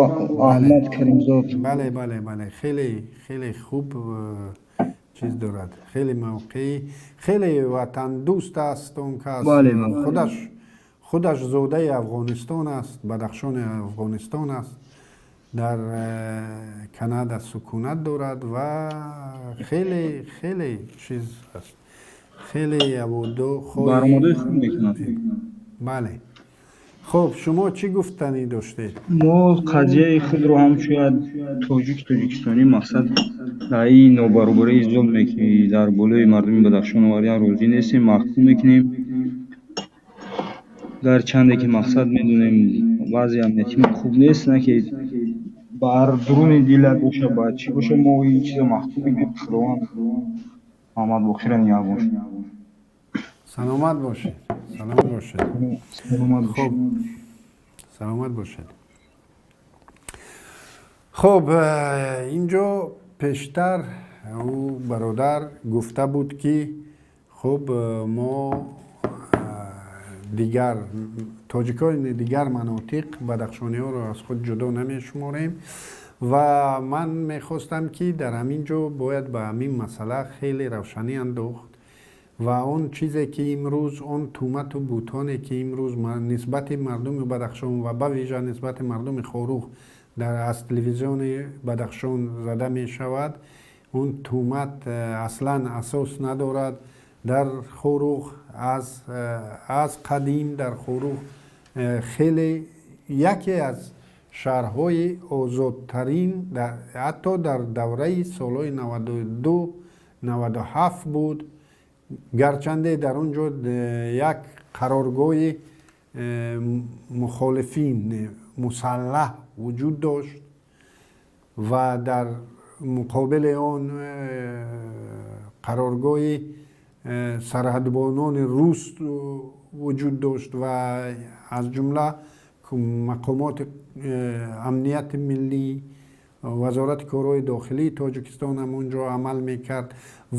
Аҳмад Каримзод. Бале, бале, бале, хеле хеле хуб чиз дорад, хеле мавқеӣ, хеле ватандӯст аст он кас. Бале. Худаш зодаи Афғонистон аст, Бадахшони Афғонистон аст, дар Канада сукунат дорад ва хеле хеле чиз аст, хеле баромадҳои хуб мекунад. Бале. Хуб, шумо чӣ гуфтанӣ доштед? Мо қазияи худро ҳамчун як тоҷик, тоҷикистонӣ, мақсад дар ин нобаробарии зулме, ки дар болои мардуми Бадахшон овардан, розӣ нестем, маҳкум мекунем. Гарчанде ки, мақсад, медонем, вазъи амниятимон хуб нест, на ки бар дуруни дила боша, ба чӣ боша, мо ин чизо маҳкум мекунем. Худованд Муҳаммадбоқира нигаҳбон. Саломат бошед, саломат бошед. Саломат. Хуб, саломат бошед. Хуб, инҷо пештар ӯ бародар гуфта буд, ки хуб, мо дигар тоҷикони дигар манотиқ бадахшониҳоро аз худ ҷудо намешуморем. Ва ман мехостам, ки дар ҳамин ҷо бояд ба ҳамин масъала хеле равшанӣ андохт ва он чизе ки имрӯз, он тӯҳмату бутоне ки имрӯз нисбати мардуми Бадахшон ва ба вижа нисбати мардуми Хоруғ дар аз телевизиони Бадахшон зада мешавад, он тӯҳмат аслан асос надорад. Дар Хоруғ аз қадим, дар Хоруғ хеле яке аз шаҳрҳои озодтарин, ҳатто дар давраи солҳои 92, 97 буд. Гарчанде дар он ҷо як қароргоҳи мухолифин мусаллаҳ вуҷуд дошт ва дар муқобили он қароргоҳи сарҳадбонони рус вуҷуд дошт ва аз ҷумла мақомоти амнияти миллӣ, Вазорати корҳои дохилии Тоҷикистон ҳам он ҷо амал мекард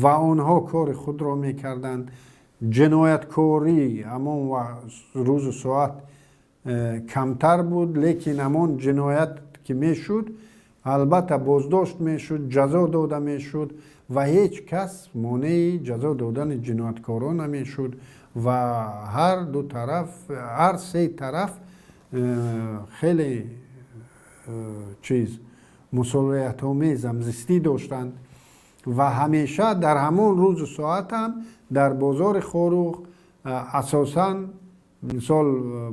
ва онҳо кори худро мекарданд. Ҷинояткорӣ ҳамон рӯзу соат камтар буд, лекин ҳамон ҷиноят ки мешуд, албатта боздошт мешуд, ҷазо дода мешуд ва ҳеҷ кас монеи ҷазо додани ҷинояткорон намешуд. Ва ҳар ду тараф, ҳар се тараф хеле чиз мусолиҳатомез ҳамзистӣ доштанд. Ва ҳамеша дар ҳамон рӯзу соат ҳам дар бозори Хоруғ асосан, мисол,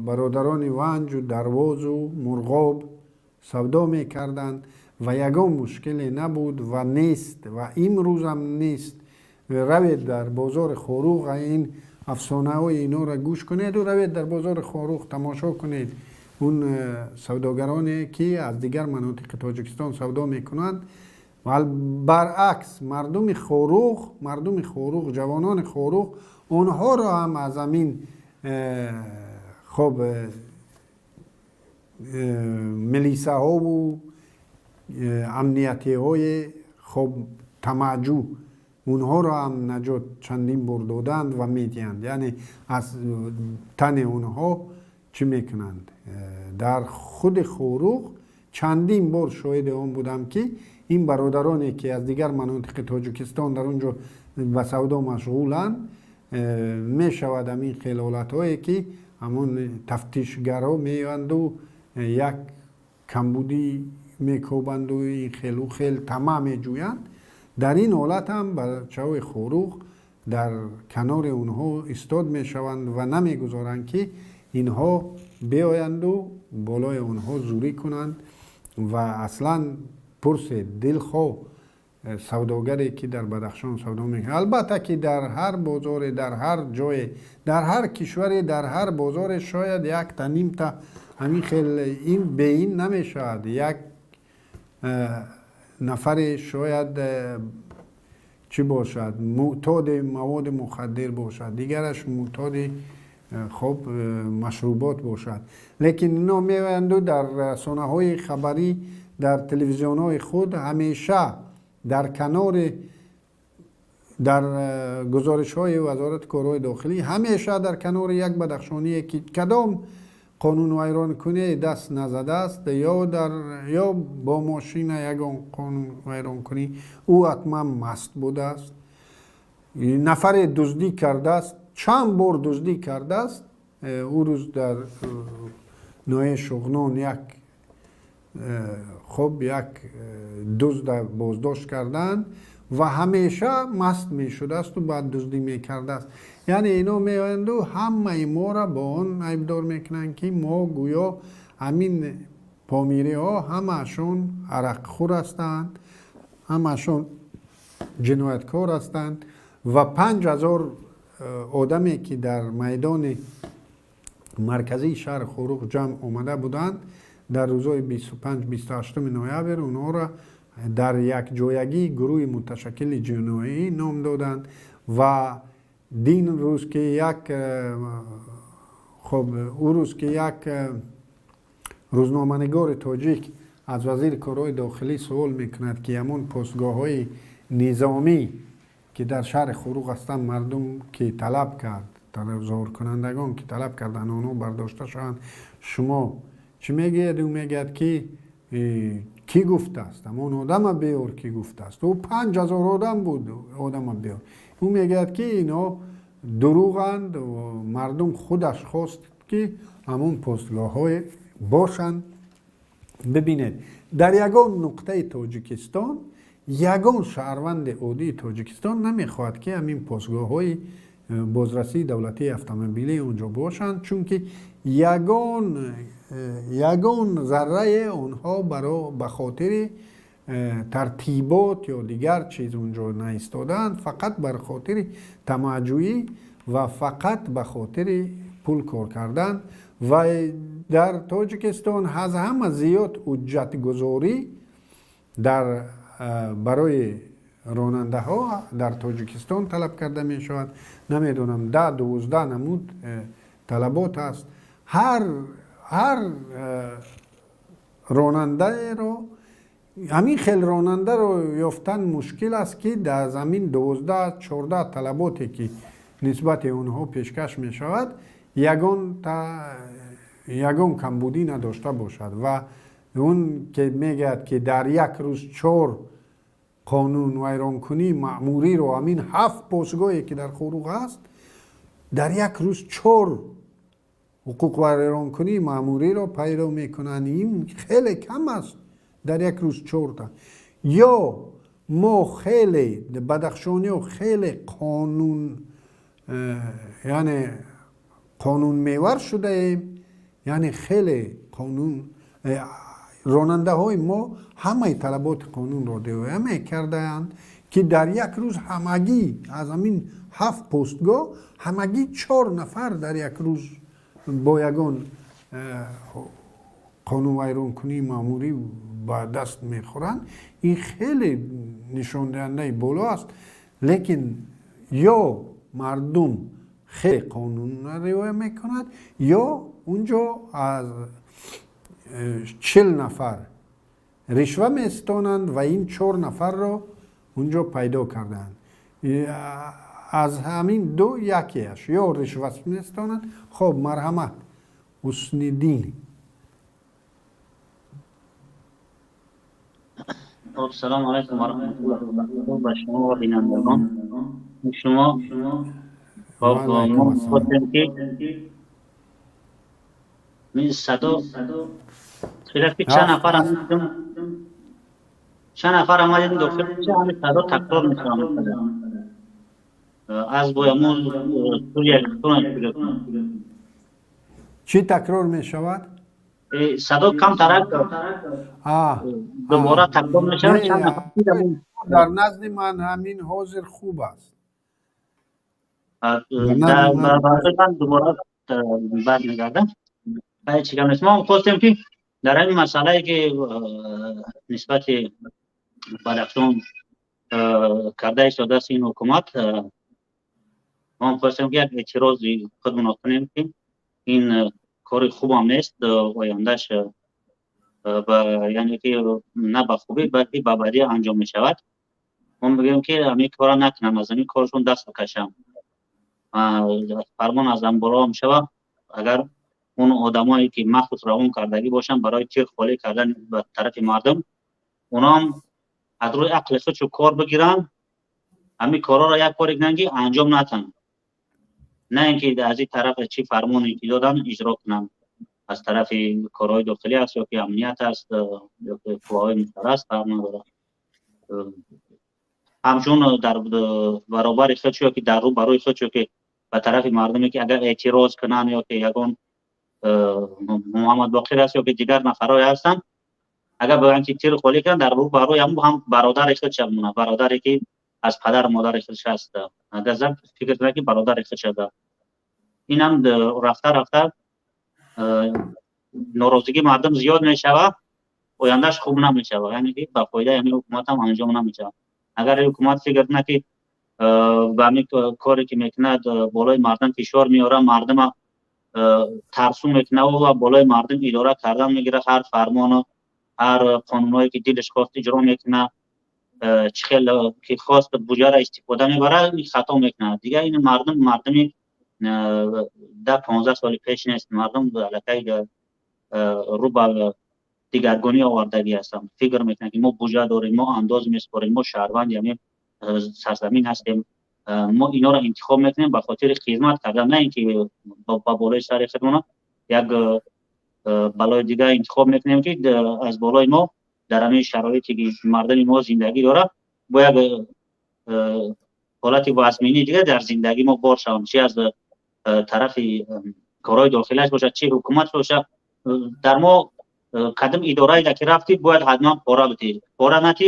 бародарони Ванҷу Дарвозу Мурғоб савдо мекарданд ва ягон мушкиле набуд ва нест ва имрӯзам нест. Равед дар бозори Хоруғ, ин афсонаҳои инҳоро гӯш кунеду равед дар бозори Хоруғ тамошо кунед, он савдогароне ки аз дигар манотиқи Тоҷикистон савдо мекунанд. Баръакс, мардуми Хоруғ, мардуми Хоруғ, ҷавонони Хоруғ онҳоро ҳам аз ҳамин хоб. Милисаҳову амниятиҳои, хоб, тамаъҷӯ, онҳоро ҳам наҷот чандин бор доданд ва медиҳанд, яъне аз тани онҳо чӣ мекунанд. Дар худи Хоруғ чандин бор шоҳиди он будам, ки ин бародароне, ки аз дигар манотиқи Тоҷикистон дар он ҷо ба савдо машғуланд, мешавад ҳамин хел ҳолатҳое, ки ҳамон тафтишгаро меоянду як камбудӣ мекобанду ин хелу хел тамаъ меҷӯянд. Дар ин ҳолат ҳам бачаҳои Хоруғ дар канори онҳо истод мешаванд ва намегузоранд, ки инҳо биоянду болои онҳо зӯрӣ кунанд. Ва аслан пурсед дилхоҳ савдогаре, ки дар Бадахшон савдо мекунад. Албатта, ки дар ҳар бозоре, дар ҳар ҷое, дар ҳар кишваре, дар ҳар бозоре шояд якта, нимта ҳамин хел, ин беин намешавад. Як нафаре шояд чӣ бошад, мӯътоди маводи мухаддир бошад, дигараш мӯътоди, хоб, машрубот бошад, лекин ино меоянду дар расонаҳои хабарӣ, дар телевизионҳои худ ҳамеша дар канори, дар гузоришҳои Вазорати корҳои дохилӣ ҳамеша дар канори як бадахшоние, ки кадом қонунвайронкуние даст назадааст ё дар ё бо мошина ягон қонунвайронкунӣ, ӯ ҳатман маст будааст, нафаре дуздӣ кардааст, чанд бор дуздӣ кардааст. Ӯ рӯз дар ноҳияи Шуғнон як, хоб, як дузда боздошт карданд ва ҳамеша маст мешудаасту баъд дуздӣ мекардааст. Яъне ино меоянду ҳамаи моро бо он айбдор мекунанд, ки мо гӯё ҳамин помириҳо ҳамаашон арақхӯр ҳастанд, ҳамаашон ҷинояткор ҳастанд. Ва 5000 одаме, ки дар майдони марказии шаҳри Хоруғ ҷамъ омада буданд дар рӯзҳои 25-28 ноябр, онҳоро дар якҷоягӣ гурӯҳи муташаккили ҷиноӣ ном доданд. Ва дин рӯз ки як, хоб, ӯ рӯз ки як рӯзноманигори тоҷик аз вазири корҳои дохилӣ суол мекунад, ки ҳамон постгоҳҳои низомӣ, ки дар шаҳри Хоруғ ҳастанд, мардум ки талаб кард, тазоҳуркунандагон ки талаб карданд, онҳо бардошта шаванд, шумо чӣ мегӯяд? Ӯ мегӯяд, ки кӣ гуфтааст? Ҳамон одама биёр, ки гуфтааст. Ӯ 5000 одам буд, одама биёр. Ӯ мегӯяд, ки инҳо дурӯғанд, мардум худаш хост, ки ҳамон постгоҳҳое бошанд. Бибинед, дар ягон нуқтаи Тоҷикистон ягон шаҳрванди оддии Тоҷикистон намехоҳад, ки ҳамин постгоҳҳои бозрасии давлатии автомобилӣ онҷо бошанд, чунки ягон заррае онҳо ба хотири тартибот ё дигар чиз онҷо наистодаанд, фақат бар хотири тамаъҷӯӣ ва фақат ба хотири пул кор кардан. Ва дар Тоҷикистон аз ҳама зиёд ҳуҷҷатгузорӣ дар барои ронандаҳо дар Тоҷикистон талаб карда мешавад. Намедонам, 10-12 намуд талабот аст. Ҳар ронандаеро, ҳамин хел ронандаро ёфтан мушкил аст, ки дар замин 12-14 талаботе, ки нисбати онҳо пешкаш мешавад, ягон камбудӣ надошта бошад. Ва он ки мегӯяд, ки дар як рӯз чор қонунвайронкунии маъмуриро, ҳамин ҳафт постгоҳе, ки дар Хоруғ ҳаст, дар як рӯз чор ҳуқуқвайронкунии маъмуриро пайдо мекунанд, ин хеле кам аст. Дар як рӯз чорта. Ё мо хеле, бадахшониҳо хеле қонун, яъне қонунмевар шудаем, яъне хеле қонун, ронандаҳои мо ҳамаи талаботи қонунро риоя мекардаанд, ки дар як рӯз ҳамагӣ аз ҳамин ҳафт постгоҳ ҳамагӣ чор нафар дар як рӯз бо ягон қонунвайронкунии маъмурӣ ба даст мехӯранд. Ин хеле нишондиҳандаи боло аст. Лекин ё мардум хеле қонунро риоя мекунад, ё унҷо аз 40 нафар ришва меситонанд ва ин чор нафарро унҷо пайдо карданд. Аз ҳамин ду якеаш ё ришва меситонанд. Хоб, марҳамат, Ҳусниддин. Хоб, салому алайкум ва раҳматуллоҳи ва баракатуҳ ба шумо ва бинандагон шумо. Хоб, мо хостем, ки садо ки чанд нафар чанд нафар омадем дохил, ҳамин садо такрор мешавад аз боямун студия. Чӣ такрор мешавад? Садо камтарак дубора такрор мешавад. Чанд нафар. Дар назди ман ҳамин ҳозир хуб аст. Ман дубора бармегардам, ҳеҷ гап нест. Мо хостем, ки дар ҳамин масъалае, ки нисбати Бадахшон карда истодааст ин ҳукумат, мо хостем, ки як эътирози худмонро кунем, ки ин кори хубам нест. Ояндаш яъне ки на ба хубӣ, балки ба бадӣ анҷом мешавад. Мо мегӯем, ки ҳамин кора накунанд, аз ҳамин коршон даст бикашанд. Фармон аз анборо мешавад, агар он одамое, ки махсус равон кардагӣ бошанд барои тир холӣ кардан ба тарафи мардум, оноам аз рӯи ақли худшо кор бигиранд, ҳамин корҳоро як коре кунанд, ки анҷом натанд, на ин ки аз ин тараф чӣ фармоне ки доданд, иҷро кунанд. Аз тарафи корҳои дохилӣ аст ё ки амният аст, ё ки қувваҳои мусаллаҳ аст, фарқ надорад. Ҳамчун дар баробари худ ё ки дар рӯ барои худ, ё ки ба тарафи мардуме, ки агар эътироз кунанд, ё ки ягон Муҳаммадбоқир аст ё ки дигар нафарҳое ҳастанд, агар бигӯянд, ки тир холӣ кунанд дар рӯ барои ҳам бародари худ шавмона, бародаре ки аз падару модари худш аст, агар фикр кунад, ки бародари худ шуда, инам рафта рафта норозигии мардум зиёд мешавад, ояндаш хуб намешавад, яъне ки ба фоидаи ҳамин ҳукумат ҳам анҷом намешавад. Агар ҳукумат фикр кунад, ки ба ҳамин коре ки мекунад, болои мардум фишор меорад, мардума тарсу мекунад ва болои мардум идора кардан мегирад, ҳар фармону ҳар қонунҳое ки дилаш хост иҷро мекунад, чӣ хел ки хост буҷаро истифода мебарад, хато мекунад. Дигар ин мардум мардуми 10-15 соли пеш нест. Мардум аллакай рӯ ба дигаргунӣ овардагӣ ҳастанд. Фикр мекунанд, ки мо буҷа дорем, мо андоз месупорем, мо шаҳрванди ҳамин сарзамин ҳастем, мо инҳоро интихоб мекунем ба хотири хизмат кардан, на ин ки ба болои сари худмона як балои дигар интихоб мекунем, ки аз болои мо дар ҳамин шароите ки мардуми мо зиндагӣ дорад, бо як ҳолати вазминии дигар дар зиндагӣ мо бор шавам, чи аз тарафи корҳои дохилиаш бошад, чи ҳукумат бошад. Дар мо кадом идорае ки рафтӣ, бояд ҳатман пора бидиҳӣ, пора натӣ,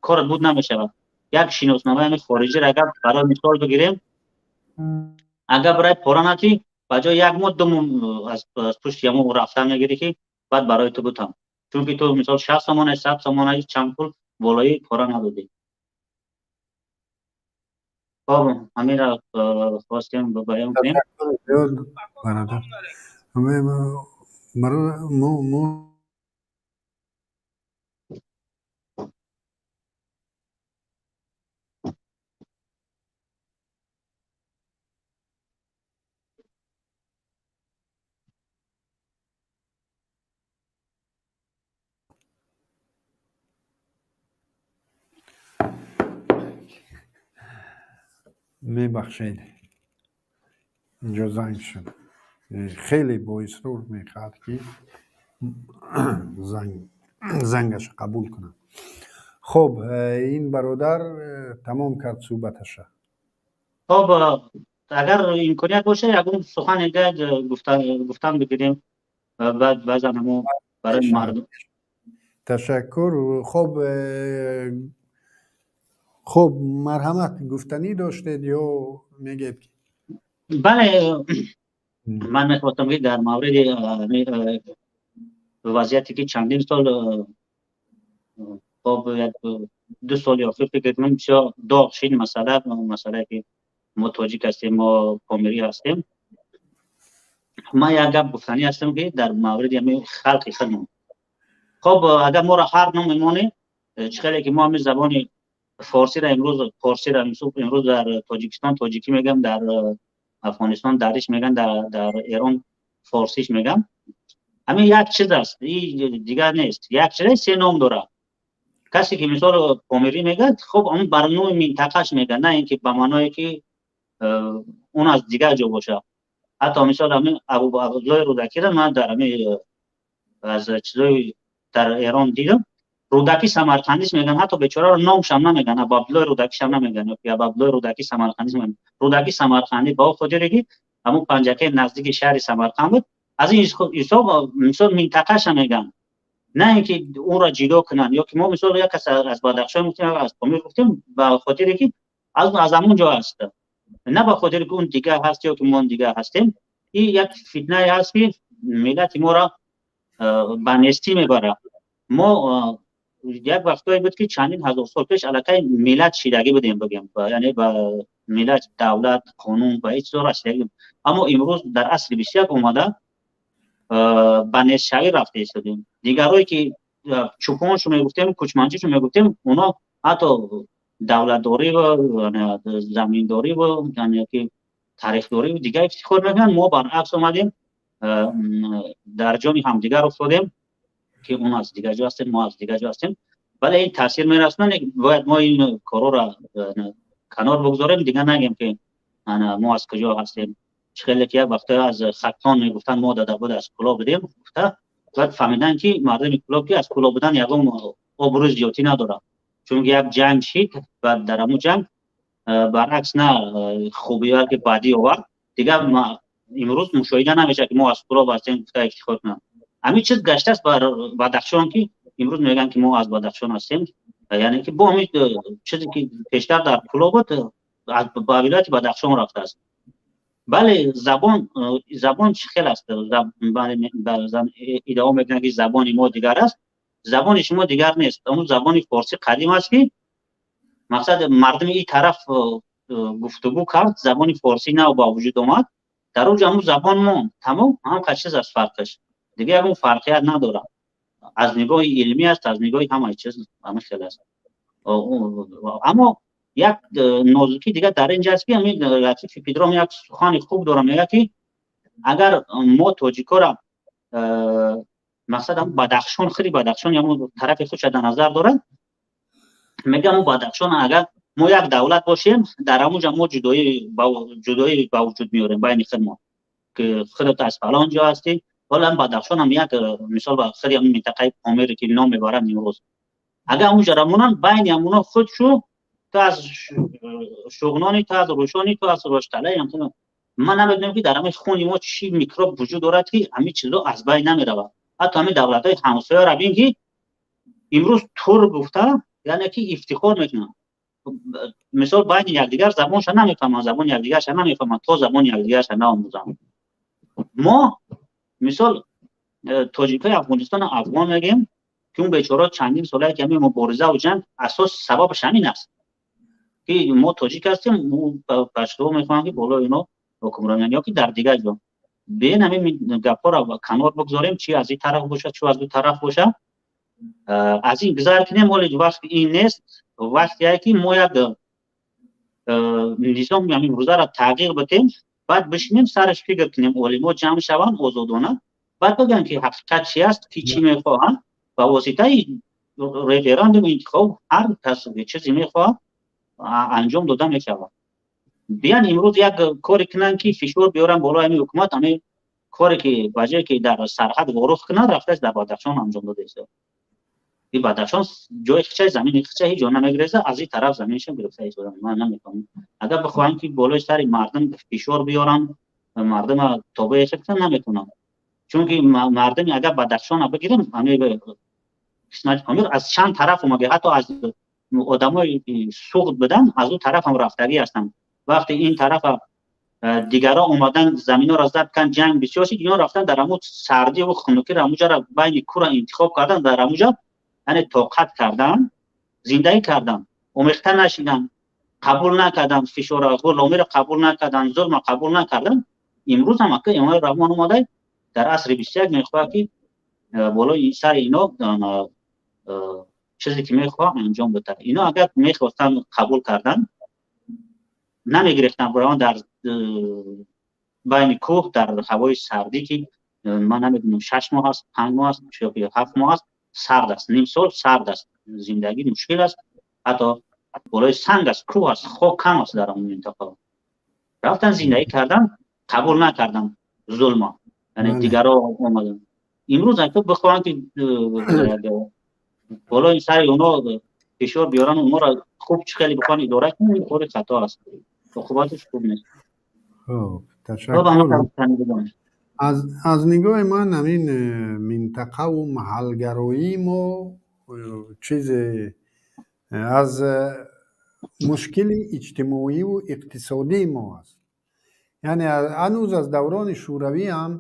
корат буд намешавад. Як шиносномаи ҳамин хориҷиро агар барои мисол бигирем, агар барои пора натӣ, ба ҷои як моҳ, 2 моҳ аз пушти ҳамон рафтан мегирӣ, ки баъд барои ту бутам, чунки ту мисол 60 сомона, 100 сомона, чанд пул болои пора надодӣ. Хоб, ҳаминро хостем баён кунем. Бародар, мо мебахшед, инҷо занг шуд. Хеле боисрор мехоҳад, ки зангаша қабул кунам. Хоб, ин бародар тамом кард суҳбаташа. Хоб, агар имконият боша, ягон сухане гуфтан бигирем, баъд баъзан ҳамо барои мардум. Ташаккур. Хоб, хуб, марҳамат, гуфтанӣ доштед ё мегӯед? Бале, ман мехостам, ки дар мавриди вазъияте, ки чандин сол, хоб, як ду соли охир, фикр кунам, бисёр доғ шид масъала, масъалае ки мо тоҷик ҳастем, мо помирӣ ҳастем. Ман як гап гуфтанӣ ҳастам, ки дар мавриди ҳамин халқи худмон. Хоб, агар моро ҳар ном мемонем, чӣ хеле ки мо ҳамин забони форсиро имрӯз, форсиро имрӯз дар Тоҷикистон тоҷикӣ мегӯям, дар Афғонистон дариш мегӯянд, дар Эрон форсиш мегӯянд. Ҳамин як чиз аст, дигар нест. Як чиз се ном дорад. Касе ки мисол помирӣ мегӯяд, хуб, он бар номи минтақаш мегӯяд, на ин ки ба маъное ки он аз дигар ҷо бошад. Ҳатто мисол ҳамин Абуабдуллои Рӯдакиро ман дар ҳамин аз чизои дар Эрон дидам, Рӯдакӣ Самарқандиш мегӯянд, ҳатто бечораро номшам намегӯянд, Абуабдуллои Рӯдакишам намегӯянд, ё Абуабдуллои Рӯдакӣ Самарқандиш мегӯянд. Рӯдакӣ Самарқандӣ ба он хотире ки ҳамун Панҷакент наздики шаҳри Самарқанд буд. Аз ин ҳисоб мисол минтақаша мегӯянд, на ин ки онро ҷидо кунанд. Ё ки мо мисол як кас аз Бадахшон гуфтем, аз Помир гуфтем, ба хотире ки аз ҳамун ҷо аст, на ба хотире ки он дигар ҳаст ё ки мо он дигар ҳастем. Ин як фитнае ҳаст, ки миллати моро ба нестӣ мебарад. Мо як вақтое буд, ки чандин ҳазор сол пеш аллакай миллат шидагӣ будем, бигем, яъне ба миллат, давлат, қонун ба ҳеҷ чизо расидагӣ. Аммо имрӯз дар асри 21 омада ба нестшавӣ рафта истодем. Дигарое ки чӯпоншу мегуфтем, кӯчманчишу мегуфтем, оно ҳатто давлатдорӣ ва заминдорӣ ва ки тарихдорӣ дигар ифтихор мекунанд. Мо баръакс омадем, дар ҷони ҳамдигар афтодем, ки он аз дигар ҷо ҳастем, мо аз дигар ҷо ҳастем. Вале ин таъсир мерасонад. Бояд мо ин корҳоро канор бигзорем, дигар нагем, ки мо аз куҷо ҳастем. Чӣ хеле ки як вақте аз Хатлон мегуфтанд, мо дада буд аз Кулоб будем гуфта, бояд фаҳмидан, ки мардуми Кулоб ки аз Кулоб будан ягон обрӯи зиёдтӣ надорад, чунки як ҷанг шид ва дар ҳамун ҷанг баръакс на хубиё ки бадӣ овард. Дигар имрӯз мушоҳида намешавад, ки мо аз Кулоб ҳастем гуфта ифтихор кунанд. Ҳамин чиз гаштааст бар Бадахшон, ки имрӯз мегӯянд, ки мо аз Бадахшон ҳастем, яъне ки бо ҳамин чизе ки пештар дар Кулоб буд, ба вилояти Бадахшон рафтааст. Бале, забон чӣ хел аст, иддао мекунад, ки забони мо дигар аст. Забони шумо дигар нест, он забони форсӣ қадим аст, ки мақсад мардуми ин тараф гуфтугӯ кард, забони форсӣ нав ба вуҷуд омад, дар он ҷо ҳамун забон монд, тамом. Ҳам чиз аст, фарқаш дигар ягон фарқият надорад. Аз нигоҳи илмӣ аст, аз нигоҳи ҳамаи чиз ҳама хел аст. Аммо як нозукӣ дигар дар ин ҷо аст, ки ҳамин Латифи Пидром як сухани хуб дорам, мегӯяд, ки агар мо тоҷикора, мақсад ҳам Бадахшон, худи Бадахшон, ҳамун тарафи худша дар назар дорад, мегӯяд, мо Бадахшон агар мо як давлат бошем, дар ҳамун ҷо мо ҷудоӣ ба вуҷуд меорем байни худмон, ки худат аз фалон ҷо ҳастӣ. Ҳоло Бадахшон ҳам як мисол ба худи ҳамин минтақаи Помире, ки ном мебаранд имрӯз, агар ҳамун ҷо монанд, байни ҳамуно худшу ту аз Шуғнони, ту аз Рӯшони, ту аз Рошталаи. Ман намедонам, ки дар ҳамин хуни мо чӣ микроб вуҷуд дорад, ки ҳамин чизо аз байн намеравад. Ҳатто ҳамин давлатҳои ҳамсояро бин, ки имрӯз тур гуфта, яъне ки ифтихор мекунанд. Мисол, байни якдигар забонша намефаҳманд, забони якдигарша намефаҳманд, то забони якдигарша наомӯзанд. Мо мисол тоҷикҳои Афғонистон афғон мегӯем, ки он бечора чандин солае ки ҳамин муборизаву ҷанг, асос сабабаш ҳамин аст, ки мо тоҷик ҳастем, паштуҳо мехоҳанд, ки болои ино ҳукмронӣ ё ки дар дигар ҷо. Беин ҳамин гапҳоро канор бигзорем, чи аз ин тараф бошад, чи аз ду тараф бошад, аз ин гузар кунем. Ҳоли вақт ин нест, вақте ки мо як низоми ҳамин рӯзаро тағйир бидем, баъд бишинем, сараш фикр кунем, олимо ҷамъ шаванд озодона, баъд бигӯянд, ки ҳақиқат чи аст, ки чӣ мехоҳанд. Ба воситаи референдум, интихоб, ҳар кас чизе мехоҳад, анҷом дода мешавад. Биян имрӯз як коре кунанд, ки фишор биёранд болои ҳамин ҳукумат. Ҳамин коре ки ба ҷое ки дар сарҳад ворух кунанд, рафтааст дар Бадахшон анҷом дода истод. И Бадахшон ҷои хича, замини хича ҳеҷ ҷо намегиреза, аз ин тараф заминашон гирифта истодан. Ман намефаҳмам, агар бихоҳанд, ки болои сари мардум фишор биёранд, мардума тобеи худ кунанд, наметавонанд, чунки мардуми агар Бадахшона бигирем, ҳамин қисмати Помир аз чанд тараф омада, ҳатто аз одамои Суғд будан, аз ӯ тараф ҳам рафтагӣ ҳастанд. Вақте ин тарафа дигарро омадан, заминҳоро забт кан, ҷанг бисёр шид, ино рафтан дар ҳамун сардиву хунукиро, ҳамуҷаро байни кӯра интихоб кардан, дар ҳамуҷа яъне тоқат кардан, зиндагӣ кардан, омехта нашидан, қабул накардан фишора, ғуломиро қабул накардан, зулма қабул накардан. Имрӯз ҳам ака Эмомалӣ Раҳмон омада, дар асри 21 мехоҳад, ки болои сари ино чизе ки мехоҳад, анҷом бидиҳад. Ино агар мехостанд қабул кардан, намегирифтанд бираванд дар байни кӯҳ, дар ҳавои сардӣ, ки ман намедонам, 6 моҳ аст, 5 моҳ аст ё 7 моҳ аст, сард аст, нимсол сард аст, зиндагӣ мушкил аст, ҳатто болои санг аст, кӯҳ аст, хок кам аст. Дар он минтақа рафтан, зиндагӣ кардан, қабул накардан зулма, яъне дигарро омадан. Имрӯз ака бихоҳанд, ки болои сари оно фишор биёранд, онҳоро хуб чӣ хеле бихоҳанд идора кунанд, ин кори хато аст, оқибаташ хуб нест. Хуб, ташаккур. Аз нигоҳи ман, ҳамин минтақаву маҳалгароии мо чизе аз мушкили иҷтимоиву иқтисодии мо аст. Яъне ҳанӯз аз даврони Шӯравӣ ҳам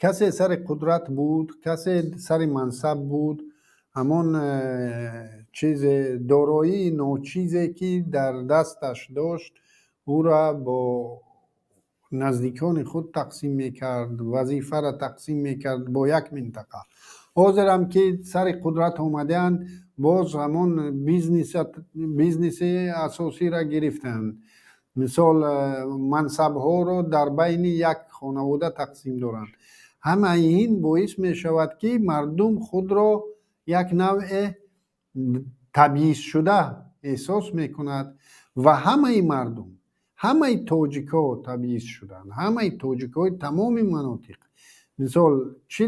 касе сари қудрат буд, касе сари мансаб буд, ҳамон чизе, дороии ночизе, ки дар дасташ дошт, ӯра бо наздикони худ тақсим мекард, вазифаро тақсим мекард бо як минтақа. Ҳозирам ки сари қудрат омадаанд, боз ҳамон бизнеси асосиро гирифтанд. Мисол, мансабҳоро дар байни як хонавода тақсим доранд. Ҳамаи ин боис мешавад, ки мардум худро як навъе табъизшуда эҳсос мекунад. Ва ҳамаи мардум, ҳамаи тоҷикҳо табъиз шуданд, ҳамаи тоҷикҳои тамоми манотиқ, мисол, чӣ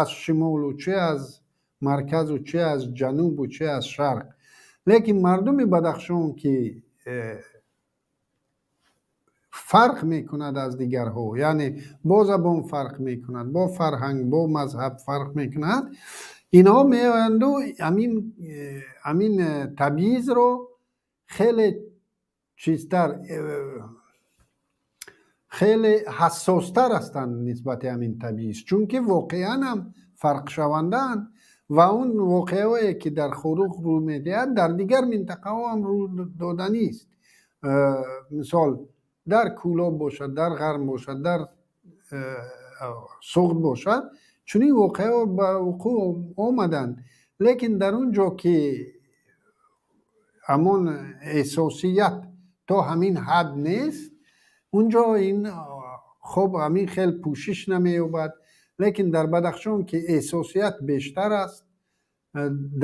аз шимолу, чӣ аз марказу, чӣ аз ҷанубу, чӣ аз шарқ. Лекин мардуми Бадахшон, ки фарқ мекунад аз дигарҳо, яъне бо забон фарқ мекунад, бо фарҳанг, бо мазҳаб фарқ мекунад, инҳо меоянду ҳамин табъизро хеле чизтар, хеле ҳассостар ҳастанд нисбати ҳамин табъиз, чунки воқеан ҳам фарқшавандаанд. Ва он воқеаҳое, ки дар Хоруғ рӯ медиҳад, дар дигар минтақаҳо ҳам рӯ доданист. Мисол, дар Кӯлоб бошад, дар Ғарм бошад, дар Суғд бошад, чунин воқеаҳо ба вуқӯъ омаданд. Лекин дар он ҷо ки ҳамон эҳсосият то ҳамин ҳад нест, он ҷо ин хоб ҳамин хел пӯшиш намеёбад. Лекин дар Бадахшон, ки эҳсосият бештар аст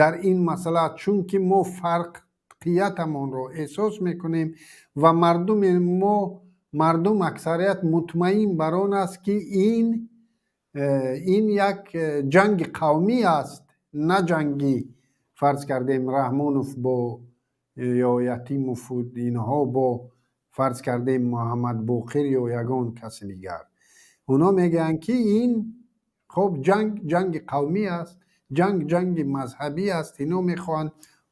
дар ин масъала, чунки мо фарқиятамонро эҳсос мекунем ва мардуми мо, мардум аксарият мутмаин бар он аст, ки ин як ҷанги қавмӣ аст, на ҷанги, фарз кардем, Раҳмонов бо ё Ятимову инҳо бо, фарз кардем, Муҳаммадбоқир ё ягон каси дигар. Онҳо мегӯянд, ки ин хоб ҷанг ҷанги қавмӣ аст, ҷанг ҷанги мазҳабӣ аст. Ино мехоҳанд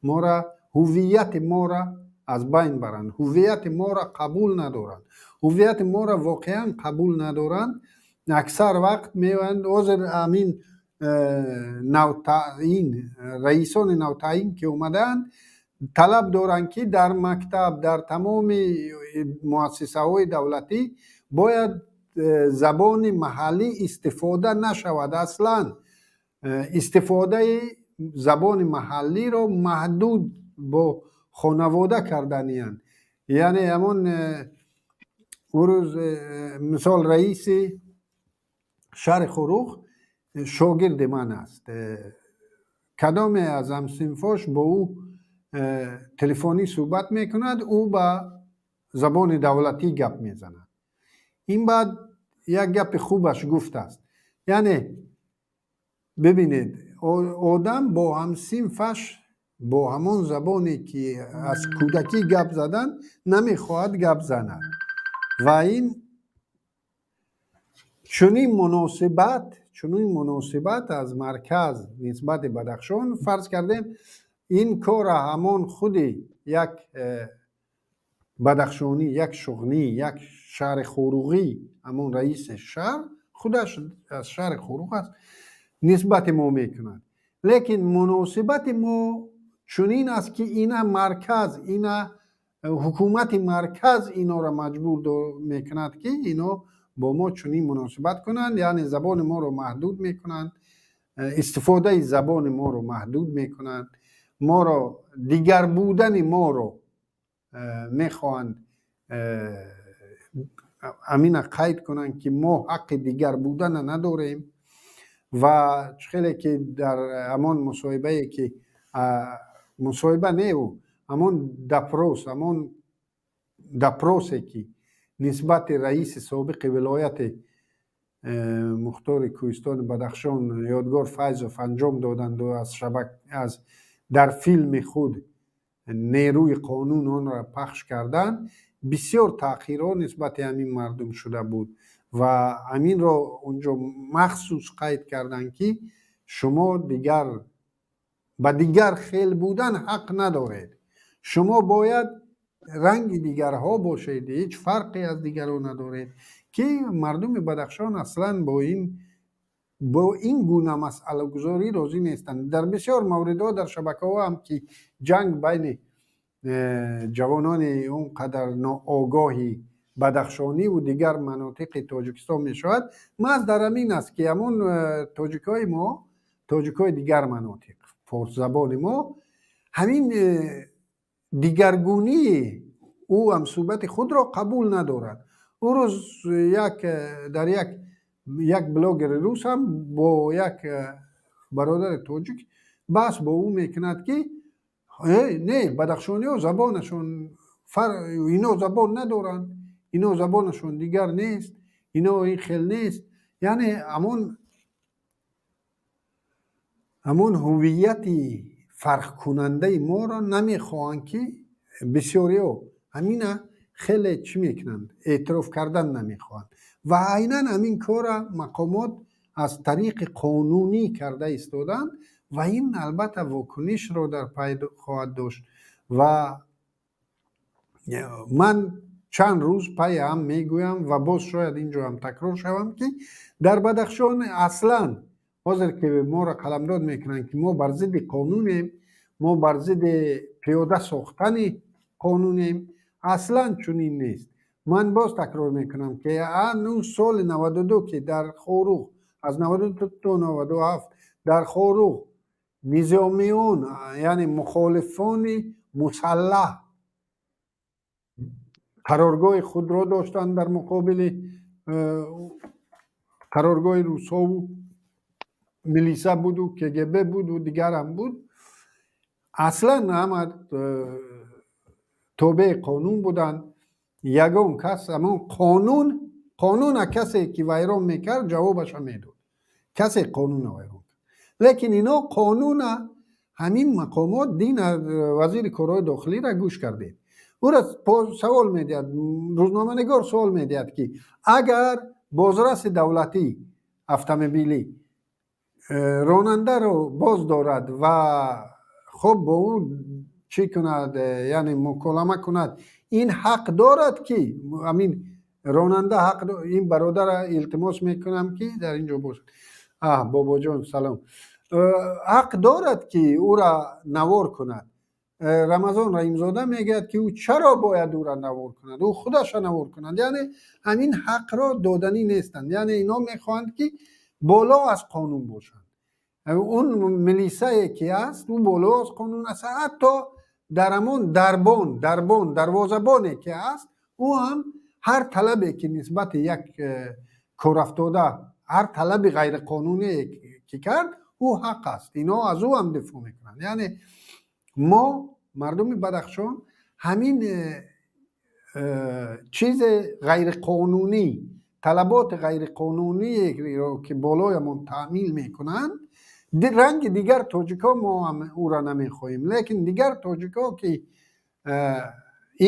мора, ҳуввияти моро аз байн баранд, ҳуввияти моро қабул надоранд, ҳуввияти моро воқеан қабул надоранд. Аксар вақт меоянд, ҳозир ҳамин навтаъин, раисони навтаъин, ки омадаанд, талаб доранд, ки дар мактаб, дар тамоми муассисаҳои давлатӣ бояд забони маҳаллӣ истифода нашавад. Аслан истифодаи забони маҳаллиро маҳдуд бо хонавода карданиянд. Яъне ҳамон ӯ рӯз, мисол, раиси шаҳри Хоруғ шогирди ман аст. Кадоме аз ҳамсинфош бо ӯ телефонӣ суҳбат мекунад, ӯ ба забони давлатӣ гап мезанад. Ин баъд як гапи хубаш гуфтааст. Яъне бибинед, одам бо ҳамсинфаш бо ҳамон забоне, ки аз кӯдакӣ гап задан, намехоҳад гап занад. Ва ин чунин муносибат аз марказ нисбати Бадахшон, фарз кардем, ин корра ҳамон худи як бадахшонӣ, як шуғнӣ, як шаҳри Хоруғӣ, ҳамон раиси шаҳр худаш аз шаҳри Хоруғ аст, нисбати мо мекунад. Лекин муносибати мо чунин аст, ки ина марказ, ина ҳукумати марказ инора маҷбур мекунад, ки ино Бо мо чунин муносибат кунанд, яъне забони моро маҳдуд мекунанд, истифодаи забони моро маҳдуд мекунанд, моро, дигар будани моро мехоҳанд амина қайд кунанд, ки мо ҳаққи дигар будана надорем. Ва хеле ки дар ҳамон мусоҳибае ки, мусоҳиба неу, ҳамон допрос, ҳамон допросе ки нисбати раиси собиқи вилояти мухтори кӯҳистони Бадахшон Ёдгор Файзов анҷом доданду аз шабак аз дар филми худ нерӯи қонун онро пахш карданд, бисёр таъхирҳо нисбати ҳамин мардум шуда буд ва ҳаминро унҷо махсус қайд карданд, ки шумо дигар ба дигар хел будан ҳақ надоред, шумо бояд ранги дигарҳо бошед, ҳеҷ фарқе аз дигарон надоред. Ки мардуми Бадахшон аслан бо ин гуна масъалагузорӣ розӣ нестанд. Дар бисёр мавридҳо дар шабакаҳо ҳам ки ҷанг байни ҷавонони он қадар ноогоҳи бадахшониву дигар манотиқи Тоҷикистон мешавад, маҳз дар ҳамин аст, ки ҳамон тоҷикҳои мо, тоҷикҳои дигар манотиқ, форсзабони мо ҳамин дигаргунии ӯ ҳамсӯҳбати худро қабул надорад. Ӯ рӯз як дар як блогери рус ҳам бо як бародари тоҷик баҳс бо ӯ мекунад, ки не, бадахшониҳо забонашон, ино забон надоранд, ино забонашон дигар нест, ино ин хел нест. Яъне ҳамон ҳуввияти фарқкунандаи моро намехоҳанд, ки бисёриҳо ҳамина хеле чӣ мекунанд, эътироф кардан намехоҳанд. Ва айнан ҳамин корра мақомот аз тариқи қонунӣ карда истоданд ва ин албатта вокунишро дар пай хоҳад дошт. Ва ман чанд рӯз пай ҳам мегӯям ва боз шояд ин ҷо ҳам такрор шавам, ки дар Бадахшон аслан ҳозир ки моро қаламдод мекунанд, ки мо бар зидди қонунем, мо бар зидди пиёда сохтани қонунем, аслан чунин нест. Ман боз такрор мекунам, ки ану соли 92, ки дар Хоруғ, аз 92 то 97 дар Хоруғ низомиён, яъне мухолифони мусаллаҳ, қароргоҳи худро доштанд дар муқобили қароргоҳи русову милиса буду КГБ буду дигарам буд, аслан ҳама тобеи қонун буданд. Ягон кас ҳамон қонуна касе ки вайрон мекард, ҷавобаша медод, касе қонуна вайрон кард. Лекин ино қонуна ҳамин мақомот дин вазири корҳои дохилиро гӯш кардед, ӯро савол медиҳад рӯзноманигор, суол медиҳад, ки агар бозраси давлатӣ автомобилӣ ронандаро боз дорад ва хуб бо ӯ чӣ кунад, яъне муколама кунад, ин ҳақ дорад, ки ҳамин ронанда ҳақ? Ин бародара илтимос мекунам, ки дар ин ҷо бошад. Аҳ, бобоҷон, салом. Ҳақ дорад, ки ӯра навор кунад? Рамазон Раҳимзода мегӯяд, ки ӯ чаро бояд ӯра навор кунад, ӯ худаша навор кунад. Яъне ҳамин ҳақро доданӣ нестанд. Яъне ино мехоҳанд, ки боло аз қонун бошанд. Он милисае ки аст, ӯ боло аз қонун аст. Ҳатто дар ҳамон дарбон, дарвозабоне ки аст, ӯ ҳам ҳар талабе ки нисбати як корафтода, ҳар талаби ғайриқонуние ки кард, ӯ ҳақ аст, ино аз ӯ ҳам дифоъ мекунанд. Яъне мо, мардуми Бадахшон, ҳамин чизи ғайриқонунӣ, талаботи ғайриқонуниеро ки болоямон таъмил мекунанд, ранги дигар тоҷикҳо мо ҳам ӯра намехоҳем. Лекин дигар тоҷикҳо, ки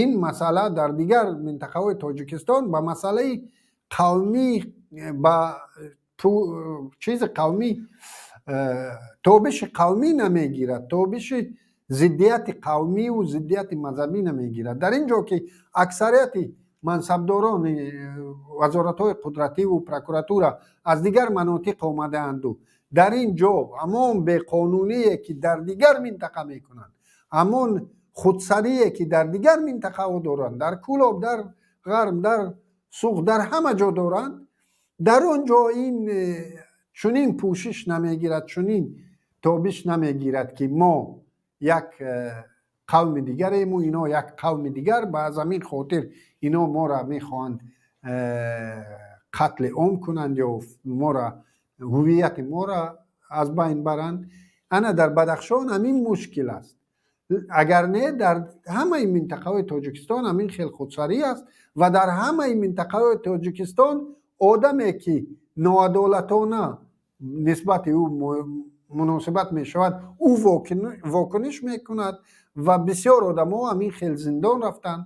ин масъала дар дигар минтақаҳои Тоҷикистон ба масъалаи қавмӣ, ба чизи қавмӣ, тобиши қавмӣ намегирад, тобиши зиддияти қавмиву зиддияти мазҳабӣ намегирад. Дар ин ҷо ки аксарияти мансабдорони вазоратҳои қудративу прокуратура аз дигар манотиқ омадаанду дар ин ҷо ҳамон беқонуние ки дар дигар минтақа мекунанд, ҳамон худсарие ки дар дигар минтақаҳо доранд, дар Кӯлоб, дар Ғарм, дар Суғд, дар ҳама ҷо доранд. Дар он ҷо ин чунин пӯшиш намегирад, чунин тобиш намегирад, ки мо як қавми дигарему, ино як қавми дигар, ба аз ҳамин хотир ино моро мехоҳанд қатли ом кунанд ё мора ҳуввияти моро аз байн баранд. Ана дар Бадахшон ҳамин мушкил аст. Агар не, дар ҳамаи минтақаҳои Тоҷикистон ҳамин хел худсарӣ аст ва дар ҳамаи минтақаҳои Тоҷикистон одаме, ки ноадолатона нисбати ӯ муносибат мешавад, ӯ вокуниш мекунад ва бисёр одамо ҳамин хел зиндон рафтанд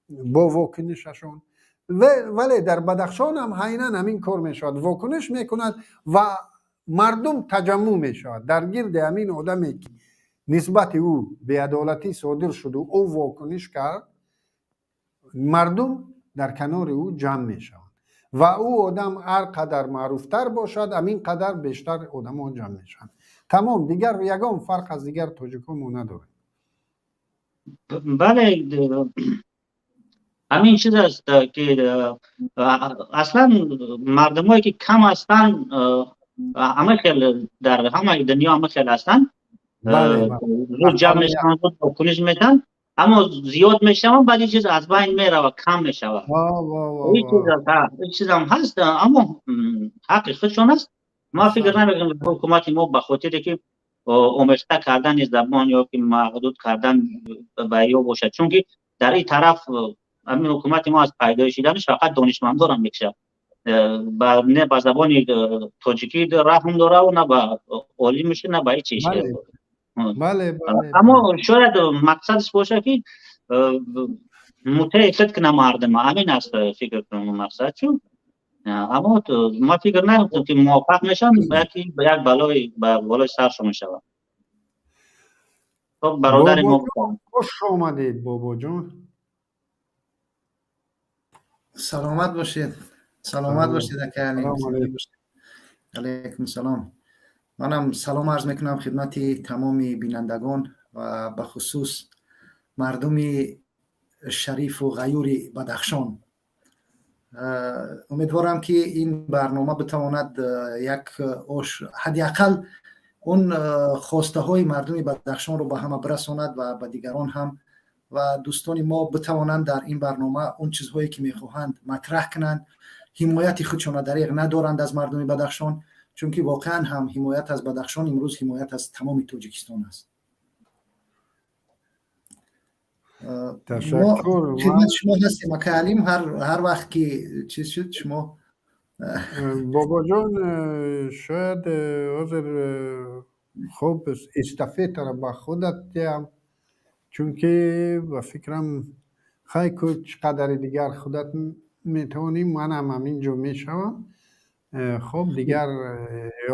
бо вокунишашон. Вале дар Бадахшон ҳам айнан ҳамин кор мешавад, вокуниш мекунад ва мардум таҷаммӯъ мешавад дар гирди ҳамин одаме, ки нисбати ӯ беадолатӣ содир шуду ӯ вокуниш кард. Мардум дар канори ӯ ҷамъ мешаванд ва ӯ одам ҳар қадар маъруфтар бошад, ҳамин қадар бештар одамо ҷамъ мешаванд. Тамом, дигар ягон фарқ аз дигар тоҷикҳо мо надорем. Бале, ҳамин чиз аст, ки аслан мардумое, ки кам ҳастанд, ҳама хел дар ҳамаи дунё ҳама хел ҳастанд, зуд ҷамъ мешаванд, зуд вокуниш метаҳанд, аммо зиёд мешаванд, баъд ин чиз аз байн меравад, кам мешавад. Ин чизам ҳаст, аммо ҳаққи худшон аст. Ман фикр намекунам, ҳукумати мо ба хотире ки омехта кардани забон ё ки маҳдуд кардан ба ё бошад, чунки дар ин тараф ҳамин ҳукумати мо аз пайдоиш шиданаш фақат донишмандорам мекушад, не ба забони тоҷикӣ раҳм дораву, на ба олимш, на ба ҳеҷ чиз. Аммо шояд мақсадаш бошад, ки муттаҳид кунад мардума, ҳамин аст, фикр кунам, мақсад чун. Аммо ман фикр намекунам, ки муваффақ мешаванд, яки як балои ба болои саршон мешавад. Хоб, бародари мо. Хуш омадед, бобоҷон. Саломат бошед, саломат бошед, ака. Алайкум салом. Манам салом арз мекунам хидмати тамоми бинандагон ва бахусус мардуми шарифу ғаюри Бадахшон. Умедворам, ки ин барнома битавонад як ҳадди ақал он хостаҳои мардуми Бадахшонро ба ҳама бирасонад ва ба дигарон ҳам, ва дӯстони мо битавонанд дар ин барнома он чизҳое, ки мехоҳанд, матраҳ кунанд, ҳимояти худшона дареғ надоранд аз мардуми Бадахшон, чунки воқеан ҳам ҳимоят аз Бадахшон имрӯз ҳимоят аз тамоми Тоҷикистон аст. Хидмати шумо ҳастем, ака Алим, ҳар вақт ки чиз шуд, шумо. Бобоҷон, шояд ҳозир хуб эстафетаро ба худат диҳам, чунки ба фикрам хай ку чӣ қадари дигар худат метавонӣ, манам ҳамин ҷо мешавам. Хоб, дигар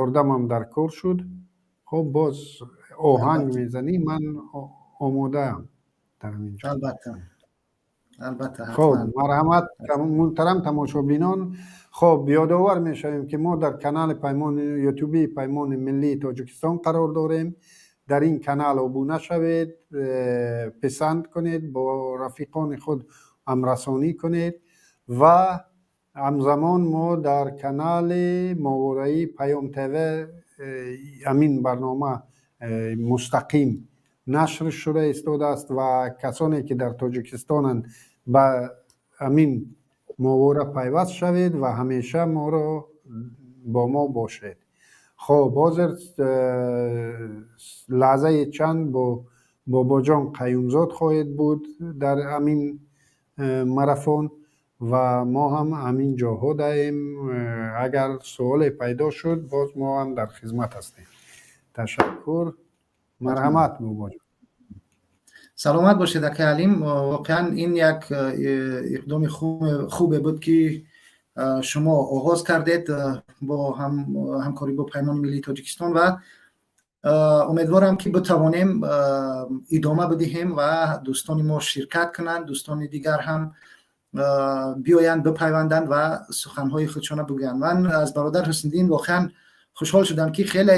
ёрдамам дар кор шуд. Хоб, боз оҳанг мезанӣ, ман омодаам дар ҳамин ҷо. Албатта, албатта. Хоб, марҳамат, муҳтарам тамошобинон. Хоб, ёдовар мешавем, ки мо дар канали Паймони ютубии Паймони миллии Тоҷикистон қарор дорем. Дар ин канал обуна шавед, писанд кунед, бо рафиқони худ ҳамрасонӣ кунед ва ҳамзамон мо дар канали моҳвораи Паём ТВ ҳамин барнома мустақим нашр шуда истодааст ва касоне, ки дар Тоҷикистонанд, ба ҳамин моҳвора пайваст шавед ва ҳамеша моро бо мо бошед. Хоб, ҳозир лаҳзаи чанд бо Бобоҷон Қаюмзод хоҳед буд дар ҳамин марафон ва мо ҳам ҳамин ҷоҳо даем. Агар суоле пайдо шуд, боз мо ҳам дар хизмат ҳастем. Ташаккур, марҳамат, бобоҷон. Саломат бошед, ака Алим. Воқеан ин як иқдоми хубе буд, ки шумо оғоз кардед бо ҳамкорӣ бо Паймони миллии Тоҷикистон, ва умедворам, ки битавонем идома бидиҳем ва дӯстони мо ширкат кунанд, дӯстони дигар ҳам биёянд, бипайванданд ва суханҳои худшона бигӯянд. Ман аз бародар Ҳусниddин воқеан хушҳол шудам, ки хеле